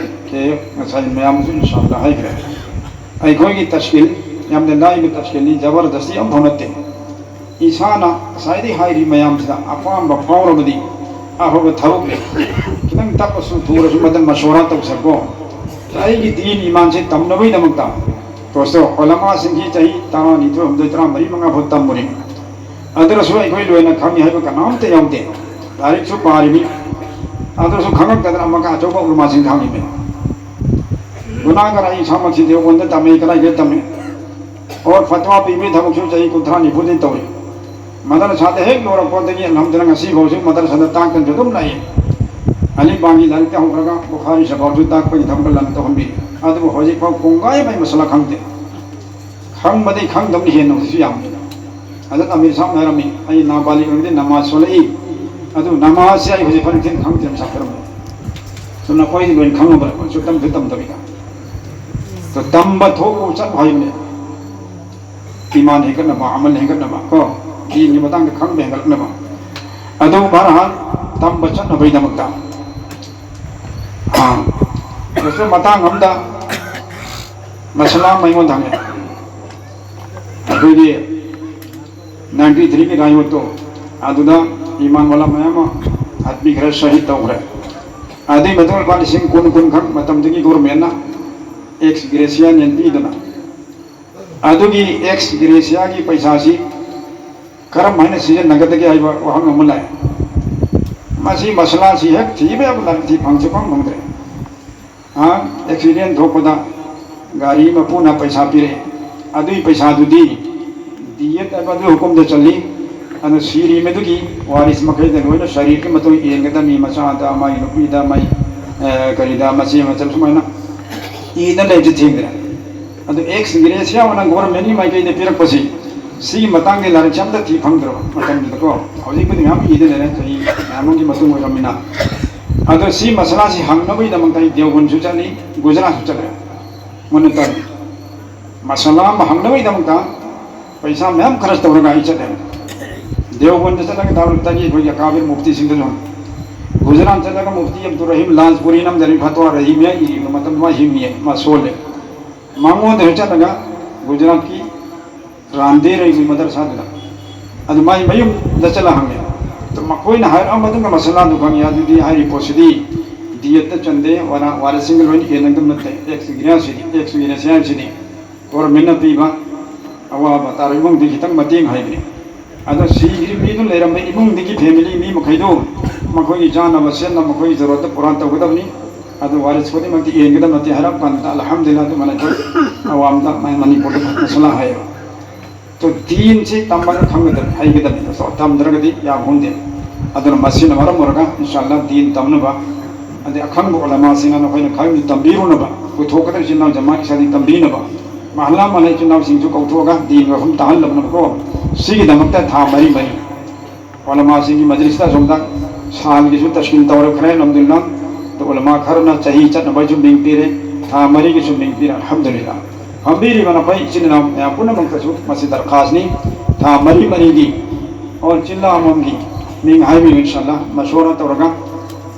ꯀꯦ ꯉꯁꯥꯏ ꯃꯌꯥꯝꯁꯨ ꯏꯟꯁꯥꯜꯂꯥꯍ ꯍꯥꯏꯈ꯭ꯔꯦ꯫ ꯑꯩꯈꯣꯏꯒꯤ ꯇꯁꯀꯤꯜ, ꯌꯥꯝꯅ ꯂꯥꯏꯕ ꯇꯁꯀꯤꯜꯅꯤ, ꯖꯕꯔꯗꯁꯇꯤ ꯑꯃꯐꯥꯎ ꯅꯠꯇꯦ꯫ ꯏꯁꯥꯅ ꯉꯁꯥꯏꯗꯒꯤ ꯍꯥꯏꯔꯤ ꯃꯌꯥꯝꯁꯤꯗ ꯑꯄꯥꯝꯕ ꯐꯥꯎꯔꯕꯗꯤ ꯑꯐꯕ ꯊꯕꯛꯅꯤ꯫ ꯈꯤꯇꯪ ꯇꯞꯄꯁꯨ ꯊꯨꯔꯁꯨ ꯃꯗꯨ ꯃꯁꯣꯔꯥ ꯇꯧꯁꯦꯀꯣ꯫ ꯑꯩꯒꯤ ꯗꯤꯟ ꯏꯃꯥꯟꯁꯦ ꯇꯝꯅꯕꯒꯤꯗꯃꯛꯇ ꯗꯣꯁꯇꯣ, ꯎꯂꯃꯥꯁꯤꯡꯁꯤ ꯆꯍꯤ ꯇꯔꯥꯅꯤꯊꯣꯏ, ꯍꯨꯝꯗꯣꯏ, ꯇꯔꯥꯃꯔꯤ, ꯃꯉꯥ ꯐꯥꯎ ꯇꯝꯃꯨꯔꯤ꯫ ꯑꯗꯨꯅꯁꯨ ꯑꯩꯈꯣꯏ ꯂꯣꯏꯅ ꯈꯪꯉꯤ ꯍꯥꯏꯕ ꯀꯅꯥꯝꯇ ꯌꯥꯎꯗꯦ꯫ ꯂꯥꯏꯔꯤꯛꯁꯨ ꯄꯥꯔꯤꯕꯅꯤ꯫ ꯑꯗꯨꯁꯨ ꯈꯪꯉꯛꯇꯗꯅ ꯑꯃꯒ ꯑꯆꯧꯕ ꯎꯂꯃꯥꯁꯤꯡ ꯈꯪꯉꯤꯕꯅꯤ꯫ ꯒꯨꯅꯥꯒꯔ ꯑꯩ ꯏꯁꯥꯃꯛꯁꯤ ꯗꯦꯋꯕꯟꯗ ꯇꯝꯃꯤ, ꯀꯗꯥꯏꯗ ꯇꯝꯃꯤ? ꯑꯣꯔ ꯐꯠꯋꯥ ꯄꯤꯕꯒꯤ ꯊꯕꯛꯁꯨ ꯆꯍꯤ ꯀꯨꯟꯊ꯭ꯔꯥ ꯅꯤꯐꯨꯗꯤ ꯇꯧꯏ꯫ ꯃꯗꯔꯁꯥꯗ ꯍꯦꯛ ꯂꯣꯏꯔꯛꯄꯗꯒꯤ ꯑꯜꯍꯝꯗꯨꯂꯤꯜꯂꯥꯍ ꯉꯁꯤ ꯐꯥꯎꯁꯨ ꯃꯗꯔꯁꯥꯗ ꯇꯥꯛꯇꯅꯁꯨ ꯑꯗꯨꯝ ꯂꯥꯛꯏ꯫ ꯑꯂꯤꯐꯕꯥꯒꯤ ꯂꯥꯏꯔꯤꯛꯇ ꯍꯧꯔꯒ ꯕꯨꯈꯥꯔꯤ ꯁꯐꯥꯎꯁꯨ ꯇꯥꯛꯄꯒꯤ ꯊꯕꯛ ꯂꯟ ꯇꯧꯍꯟꯕꯤ꯫ ꯑꯗꯨꯕꯨ ꯍꯧꯖꯤꯛꯐꯥꯎ ꯀꯣꯡꯒꯥꯏ ꯑꯃꯒꯤ ꯃꯁꯥꯂꯥ ꯈꯪꯗꯦ꯫ ꯈꯪꯕꯗꯤ ꯈꯪꯗꯕꯅ ꯍꯦꯟꯅ ꯍꯧꯖꯤꯛꯁꯨ ꯌꯥꯝꯃꯤ꯫ ꯍꯖꯔꯠ ꯑꯃꯤꯔ ꯁꯥꯍꯕꯅ ꯍꯥꯏꯔꯝꯃꯤ, "ꯑꯩ ꯅꯥꯕꯥꯂꯤꯛ ꯑꯣꯏꯔꯤꯉꯩꯗ ꯅꯃꯥꯖ ꯁꯣꯜꯂꯛꯏ, ꯑꯗꯨ ꯅꯃꯥꯖꯁꯦ ꯑꯩ ꯍꯧꯖꯤꯛ ꯐꯥꯎ ꯅꯤꯡꯊꯤꯅ ꯈꯪꯗ꯭ꯔꯦ" ꯃꯁꯥ ꯍꯥꯏꯔꯝꯃꯤ꯫ ꯁꯨꯝ ꯅꯈꯣꯏꯗꯤ ꯂꯣꯏꯅ ꯈꯪꯉꯕ꯭ꯔꯥ? ꯁꯨꯝ ꯇꯝꯁꯨ ꯇꯝꯗꯕꯤꯗ꯫ ꯑꯗꯣ ꯇꯝꯕ ꯊꯣꯛꯎ ꯆꯠꯂꯨ ꯍꯥꯏꯕꯅꯦ꯫ ꯏꯃꯥꯟ ꯍꯦꯟꯒꯠꯅꯕ, ꯑꯃꯜ ꯍꯦꯟꯒꯠꯅꯕ, ꯀꯣ, ꯗꯤꯟꯒꯤ ꯃꯇꯥꯡꯗ ꯈꯪꯕ ꯍꯦꯟꯒꯠꯂꯛꯅꯕ꯫ ꯑꯗꯨ ꯕꯍꯔꯍꯥꯜ ꯇꯝꯕ ꯆꯠꯅꯕꯒꯤꯗꯃꯛꯇ, ꯑꯥ, ꯗꯣꯛꯇꯔ ꯃꯇꯥꯡ ꯑꯃꯗ ꯃꯁꯥꯂꯥ ꯑꯃ ꯑꯩꯉꯣꯟꯗ ꯍꯪꯉꯦ꯫ ꯑꯩꯈꯣꯏꯒꯤ ꯅꯥꯏꯟꯇꯤ ꯊ꯭ꯔꯤꯒꯤ ꯔꯥꯌꯣꯠꯇꯣ, ꯑꯗꯨꯗ ꯏꯃꯥꯟ ꯋꯥꯂꯥ ꯃꯌꯥꯝ ꯑꯃ ꯍꯥꯠꯄꯤꯈ꯭ꯔꯦ, ꯁꯍꯤꯗ ꯇꯧꯈ꯭ꯔꯦ꯫ ꯑꯗꯨꯒꯤ ꯃꯇꯨꯡ ꯂꯨꯄꯥ ꯂꯤꯁꯤꯡ ꯀꯨꯟ, ꯀꯨꯟ ꯈꯛ ꯃꯇꯝꯗꯨꯒꯤ ꯒꯣꯔꯃꯦꯟꯅ ꯑꯦꯛꯁ ꯒ꯭ꯔꯦꯁꯤꯌꯥ ꯅꯦꯝꯕꯤꯗꯨꯅ, ꯑꯗꯨꯒꯤ ꯑꯦꯛꯁ ꯒ꯭ꯔꯦꯁꯤꯌꯥꯒꯤ ꯄꯩꯁꯥꯁꯤ ꯀꯔꯝ ꯍꯥꯏꯅ ꯁꯤꯖꯤꯟꯅꯒꯗꯒꯦ ꯍꯥꯏꯕ ꯋꯥꯍꯪ ꯑꯃ ꯂꯥꯛꯑꯦ꯫ ꯃꯁꯤ ꯃꯁꯥꯂꯥꯁꯤ ꯍꯦꯛ ꯊꯤꯕ ꯌꯥꯕ ꯂꯥꯏꯔꯤꯛ ꯊꯤ ꯐꯪꯁꯨ ꯐꯪ ꯐꯪꯗ꯭ꯔꯦ꯫ ꯑ, ꯑꯦꯛꯁꯤꯗꯦꯟ ꯊꯣꯛꯄꯗ ꯒꯥꯔꯤ ꯃꯄꯨꯅ ꯄꯩꯁꯥ ꯄꯤꯔꯛꯑꯦ, ꯑꯗꯨꯒꯤ ꯄꯩꯁꯥꯗꯨꯗꯤ ꯗꯤꯌꯠ ꯍꯥꯏꯕ ꯑꯗꯨꯒꯤ ꯍꯨꯀꯨꯝꯗ ꯆꯜꯂꯤ꯫ ꯑꯗꯨ ꯁꯤꯔꯤ ꯃꯗꯨꯒꯤ ꯋꯥꯔꯤꯁ ꯃꯈꯩꯗ ꯂꯣꯏꯅ ꯁꯔꯤꯔꯒꯤ ꯃꯇꯨꯡ ꯌꯦꯟꯒꯗꯕꯅꯤ, ꯃꯆꯥꯗ, ꯃꯥꯒꯤ ꯅꯨꯄꯤꯗ, ꯃꯥꯒꯤ, ꯑ, ꯀꯔꯤꯗ, ꯃꯆꯦ ꯃꯆꯜ ꯁꯨꯃꯥꯏꯅ ꯏꯗ ꯂꯩꯕꯁꯤ ꯊꯦꯡꯅꯔꯦ꯫ ꯑꯗꯨ ꯑꯦꯛꯁ ꯒ꯭ꯔꯦꯁꯤꯌꯥ ꯑꯣꯏꯅ ꯒꯣꯔꯃꯦꯟꯒꯤ ꯃꯥꯏꯀꯩꯗ ꯄꯤꯔꯛꯄꯁꯤ, ꯁꯤꯒꯤ ꯃꯇꯥꯡꯒꯤ ꯂꯥꯏꯔꯤꯛꯁꯦ ꯑꯝꯇ ꯊꯤ ꯐꯪꯗ꯭ꯔꯕ ꯃꯇꯝꯗꯨꯗꯀꯣ꯫ ꯍꯧꯖꯤꯛꯄꯨꯗꯤ ꯃꯌꯥꯝ ꯏꯗ ꯂꯩꯔꯦ, ꯆꯍꯤ ꯃꯌꯥꯝ ꯑꯃꯒꯤ ꯃꯇꯨꯡ ꯑꯣꯏꯔꯕꯅꯤꯅ꯫ ꯑꯗꯣ ꯁꯤ ꯃꯁꯥꯂꯥꯁꯤ ꯍꯪꯅꯕꯒꯤꯗꯃꯛꯇ ꯑꯩ ꯗꯦꯋꯕꯟꯁꯨ ꯆꯠꯂꯤ, ꯒꯨꯖꯔꯥꯠꯁꯨ ꯆꯠꯂꯦ꯫ ꯃꯅꯤꯄꯨꯔ ꯃꯁꯥꯂꯥ ꯑꯃ ꯍꯪꯅꯕꯒꯤꯗꯃꯛꯇ ꯄꯩꯁꯥ ꯃꯌꯥꯝ ꯈꯔꯆ ꯇꯧꯔꯒ ꯑꯩ ꯆꯠꯂꯦ꯫ ꯗꯦꯋꯕꯟꯗ ꯆꯠꯂꯒ ꯗꯥꯔꯨꯜ ꯇꯥꯖꯤ ꯑꯩꯈꯣꯏꯒꯤ ꯑꯀꯥꯕꯤꯔ ꯃꯨꯐꯇꯤꯁꯤꯡꯗꯁꯨ ꯍꯪꯉꯤ꯫ ꯒꯨꯖꯔꯥꯠ ꯆꯠꯂꯒ ꯃꯨꯐꯇꯤ ꯑꯕꯗꯨꯜ ꯔꯍꯤꯝ ꯂꯥꯟꯁꯄꯨꯔꯤ ꯅꯝꯗꯔꯤ ꯐꯇꯋꯥ ꯔꯍꯤꯃꯤꯌꯥ ꯏꯔꯤꯕ ꯃꯇꯝꯗ ꯃꯥ ꯍꯤꯡꯉꯤꯌꯦ, ꯃꯥ ꯁꯣꯜꯂꯦ꯫ ꯃꯉꯣꯟꯗ ꯍꯦꯛ ꯆꯠꯂꯒ ꯒꯨꯖꯔꯥꯠꯀꯤ ꯔꯥꯟꯗꯦꯔ ꯍꯥꯏꯕ ꯃꯗꯔꯁꯥꯗꯨꯗ, ꯑꯗꯨ ꯃꯥꯏ ꯃꯌꯨꯝꯗ ꯆꯠꯂ ꯍꯪꯉꯦ꯫ ꯑꯗꯨ ꯃꯈꯣꯏꯅ ꯍꯥꯏꯔꯛꯑ ꯃꯇꯨꯡꯗ ꯃꯁꯥꯂꯥꯗꯨ ꯈꯪꯉꯦ꯫ ꯑꯗꯨꯗꯤ ꯍꯥꯏꯔꯤꯕ ꯄꯣꯠꯁꯤꯗꯤ ꯗꯤꯌꯠꯇ ꯆꯟꯗꯦ, ꯋꯥꯔꯥ-, ꯋꯥꯔꯤꯁꯁꯤꯡꯒ ꯂꯣꯏꯅ ꯌꯦꯟꯅꯒꯗꯕ ꯅꯠꯇꯦ꯫ ꯑꯦꯛꯁ ꯒ꯭ꯔꯦꯁꯤꯌꯥꯁꯤꯗꯤ, ꯑꯦꯛꯁ ꯒ꯭ꯔꯦꯁꯤꯌꯥꯁꯤꯗꯤ ꯒꯣꯔꯃꯦꯟꯅ ꯄꯤꯕ ꯑꯋꯥꯕ ꯇꯥꯔꯕ ꯏꯃꯨꯡꯗꯤ ꯈꯤꯇꯪ ꯃꯇꯦꯡ ꯍꯥꯏꯕꯅꯤ꯫ ꯑꯗꯣ ꯁꯤꯒꯤ ꯃꯤꯗꯨ ꯂꯩꯔꯝꯕ ꯏꯃꯨꯡꯗꯒꯤ ꯐꯦꯃꯤꯂꯤ ꯃꯤ ꯃꯈꯩꯗꯨ ꯃꯈꯣꯏꯒꯤ ꯆꯥꯅꯕ ꯁꯦꯠꯅꯕ ꯃꯈꯣꯏꯒꯤ ꯖꯔꯨꯔꯠꯇ ꯄꯨꯔꯥꯟ ꯇꯧꯒꯗꯕꯅꯤ꯫ ꯑꯗꯨ ꯋꯥꯔꯤꯁ ꯈꯨꯗꯤꯡꯃꯛꯇꯤ ꯌꯦꯡꯒꯗꯕ ꯅꯠꯇꯦ ꯍꯥꯏꯔꯞ ꯀꯥꯟꯗ ꯑꯜꯍꯝꯗꯨꯂꯤꯜꯂꯥꯍ ꯑꯗꯨꯃꯥꯏꯅ ꯑꯩꯈꯣꯏ ꯑꯋꯥꯝꯗ ꯃ-, ꯃꯅꯤꯄꯨꯔꯗ ꯃꯁꯥꯂꯥ ꯍꯥꯏꯌꯦꯕ꯫ ꯑꯗꯣ ꯗꯤꯟꯁꯤ ꯇꯝꯕꯅ ꯈꯪꯒꯗꯕꯅꯤ, ꯍꯩꯒꯗꯕꯅꯤ꯫ ꯑꯗꯣ ꯇꯝꯗ꯭ꯔꯒꯗꯤ ꯌꯥꯕ ꯍꯣꯡꯗꯦ꯫ ꯑꯗꯨꯅ ꯃꯁꯤꯅ ꯃꯔꯝ ꯑꯣꯏꯔꯒ ꯏꯟꯁꯥ ꯑꯜꯂꯥ ꯗꯤꯟ ꯇꯝꯅꯕ, ꯑꯗꯩ ꯑꯈꯪꯕ ꯎꯂꯃꯥꯁꯤꯡꯅ ꯅꯈꯣꯏꯅ ꯈꯪꯕꯗꯨ ꯇꯝꯕꯤꯔꯨꯅꯕ, ꯄꯨꯊꯣꯛꯀꯗꯕ ꯏꯆꯤꯟ ꯏꯅꯥꯎ ꯖꯃꯥꯠ ꯏꯁꯥꯗꯤ ꯇꯝꯕꯤꯅꯕ, ꯃꯍꯜꯂꯥ ꯃꯍꯜꯂꯥ ꯏꯆꯤꯟ ꯏꯅꯥꯎꯁꯤꯡꯁꯨ ꯀꯧꯊꯣꯛꯑꯒ ꯗꯤꯟ ꯃꯐꯝ ꯇꯥꯍꯜꯂꯕꯅꯕꯀꯣ꯫ ꯁꯤꯒꯤꯗꯃꯛꯇ ꯊꯥ ꯃꯔꯤ ꯃꯔꯤ ꯎꯂꯃꯥꯁꯤꯡꯒꯤ ꯃꯖꯂꯤꯁꯇ ꯑꯁꯣꯝꯗ ꯁꯥꯜꯒꯤꯁꯨ ꯇꯁꯀꯤꯟ ꯇꯧꯔꯛꯈ꯭ꯔꯦ, ꯑꯜꯍꯝꯗꯨꯂꯤꯜꯂꯥ꯫ ꯑꯗꯣ ꯎꯂꯃꯥ ꯈꯔꯅ ꯆꯍꯤ ꯆꯠꯅꯕꯒꯤꯁꯨ ꯃꯤꯡ ꯄꯤꯔꯦ, ꯊꯥ ꯃꯔꯤꯒꯤꯁꯨ ꯃꯤꯡ ꯄꯤꯔꯦ, ꯑꯜꯍꯝꯗꯨꯂꯤꯜꯂꯥ꯫ ꯐꯝꯕꯤꯔꯤꯕ ꯅꯈꯣꯏ ꯏꯆꯤꯟ ꯏꯅꯥꯎ ꯃꯌꯥꯝ ꯄꯨꯝꯅꯃꯛꯇꯁꯨ ꯃꯁꯤ ꯗꯔꯈꯥꯁꯅꯤ꯫ ꯊꯥ ꯃꯔꯤ ꯃꯔꯤꯒꯤ ꯑꯣ ꯖꯤꯜꯂꯥ ꯑꯃꯃꯝꯒꯤ ꯃꯤꯡ ꯍꯥꯏꯕꯤꯌꯨ, ꯏꯟꯁꯥꯜꯂꯥ꯫ ꯃꯁꯣꯔꯥ ꯇꯧꯔꯒ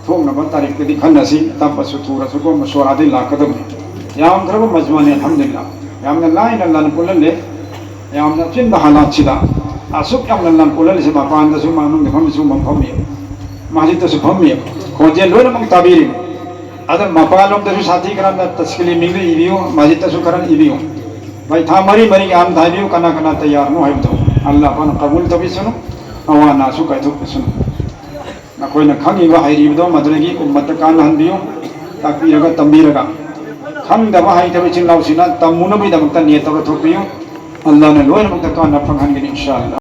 ꯊꯣꯛꯅꯕ ꯇꯥꯔꯤꯛꯇꯗꯤ ꯈꯟꯅꯁꯤ꯫ ꯇꯞꯄꯁꯨ ꯊꯨꯔꯁꯨꯀꯣ, ꯃꯁꯣꯔꯥꯗꯤ ꯂꯥꯛꯀꯗꯕꯅꯤ꯫ ꯌꯥꯝꯈ꯭ꯔꯕ ꯃꯖꯃꯥꯅꯤ, ꯑꯜꯍꯝꯗꯨꯂꯤꯜꯂꯥ꯫ ꯌꯥꯝꯅ ꯂꯥꯏꯅ ꯂꯟ ꯄꯨꯜꯍꯜꯂꯦ꯫ ꯌꯥꯝꯅ ꯑꯆꯤꯟꯕ ꯍꯥꯂꯥꯠꯁꯤꯗ ꯑꯁꯨꯛ ꯌꯥꯝꯅ ꯂꯟ ꯄꯨꯜꯍꯜꯂꯤꯁꯦ, ꯃꯄꯥꯟꯗꯁꯨ ꯃꯅꯨꯡꯗ ꯐꯝꯃꯤꯁꯨ ꯐꯝꯃꯤ, ꯃꯁꯖꯤꯗꯇꯁꯨ ꯐꯝꯃꯤ, ꯈꯣꯟꯖꯦꯜ ꯂꯣꯏꯅꯃꯛ ꯇꯥꯕꯤꯔꯤ꯫ ꯑꯗ ꯃꯄꯥꯟꯂꯣꯝꯗꯁꯨ ꯁꯥꯊꯤ ꯈꯔꯅ ꯇꯁꯀꯤꯂꯤ ꯃꯤꯡꯗ ꯏꯕꯤꯌꯨ, ꯃꯁꯖꯤꯗꯇꯁꯨ ꯈꯔ ꯏꯕꯤꯌꯨ꯫ ꯚꯥꯏ, ꯊꯥ ꯃꯔꯤ ꯃꯔꯤꯒꯤ ꯑꯝꯇ ꯍꯥꯏꯕꯤꯌꯨ, ꯀꯅꯥ ꯀꯅꯥ ꯇꯌꯥꯔꯅꯣ ꯍꯥꯏꯕꯗꯣ꯫ ꯑꯜꯂꯥꯍ ꯄꯥꯛꯅ ꯀꯕꯨꯜ ꯇꯧꯕꯤꯁꯅꯨ, ꯑꯋꯥ ꯑꯅꯥꯁꯨ ꯀꯥꯏꯊꯣꯛꯄꯤꯁꯅꯨ꯫ ꯅꯈꯣꯏꯅ ꯈꯪꯉꯤꯕ ꯍꯩꯔꯤꯕꯗꯣ ꯃꯗꯨꯗꯒꯤ ꯎꯝꯃꯠꯇ ꯀꯥꯟꯅꯍꯟꯕꯤꯌꯨ, ꯇꯥꯛꯄꯤꯔꯒ ꯇꯝꯕꯤꯔꯒ꯫ ꯈꯪꯗꯕ ꯍꯩꯇꯕ ꯏꯆꯤꯟ ꯏꯅꯥꯎꯁꯤꯡꯅ ꯇꯝꯃꯨꯅꯕꯒꯤꯗꯃꯛꯇ ꯅꯤꯌꯠ ꯇꯧꯔ ꯊꯣꯛꯄꯤꯌꯨ꯫ ꯑꯜꯂꯥꯍꯅ ꯂꯣꯏꯅꯃꯛꯇ ꯀꯥꯟꯅ ꯐꯪꯍꯟꯒꯅꯤ, ꯏꯟꯁꯥ ꯑꯜꯂꯥꯍ꯫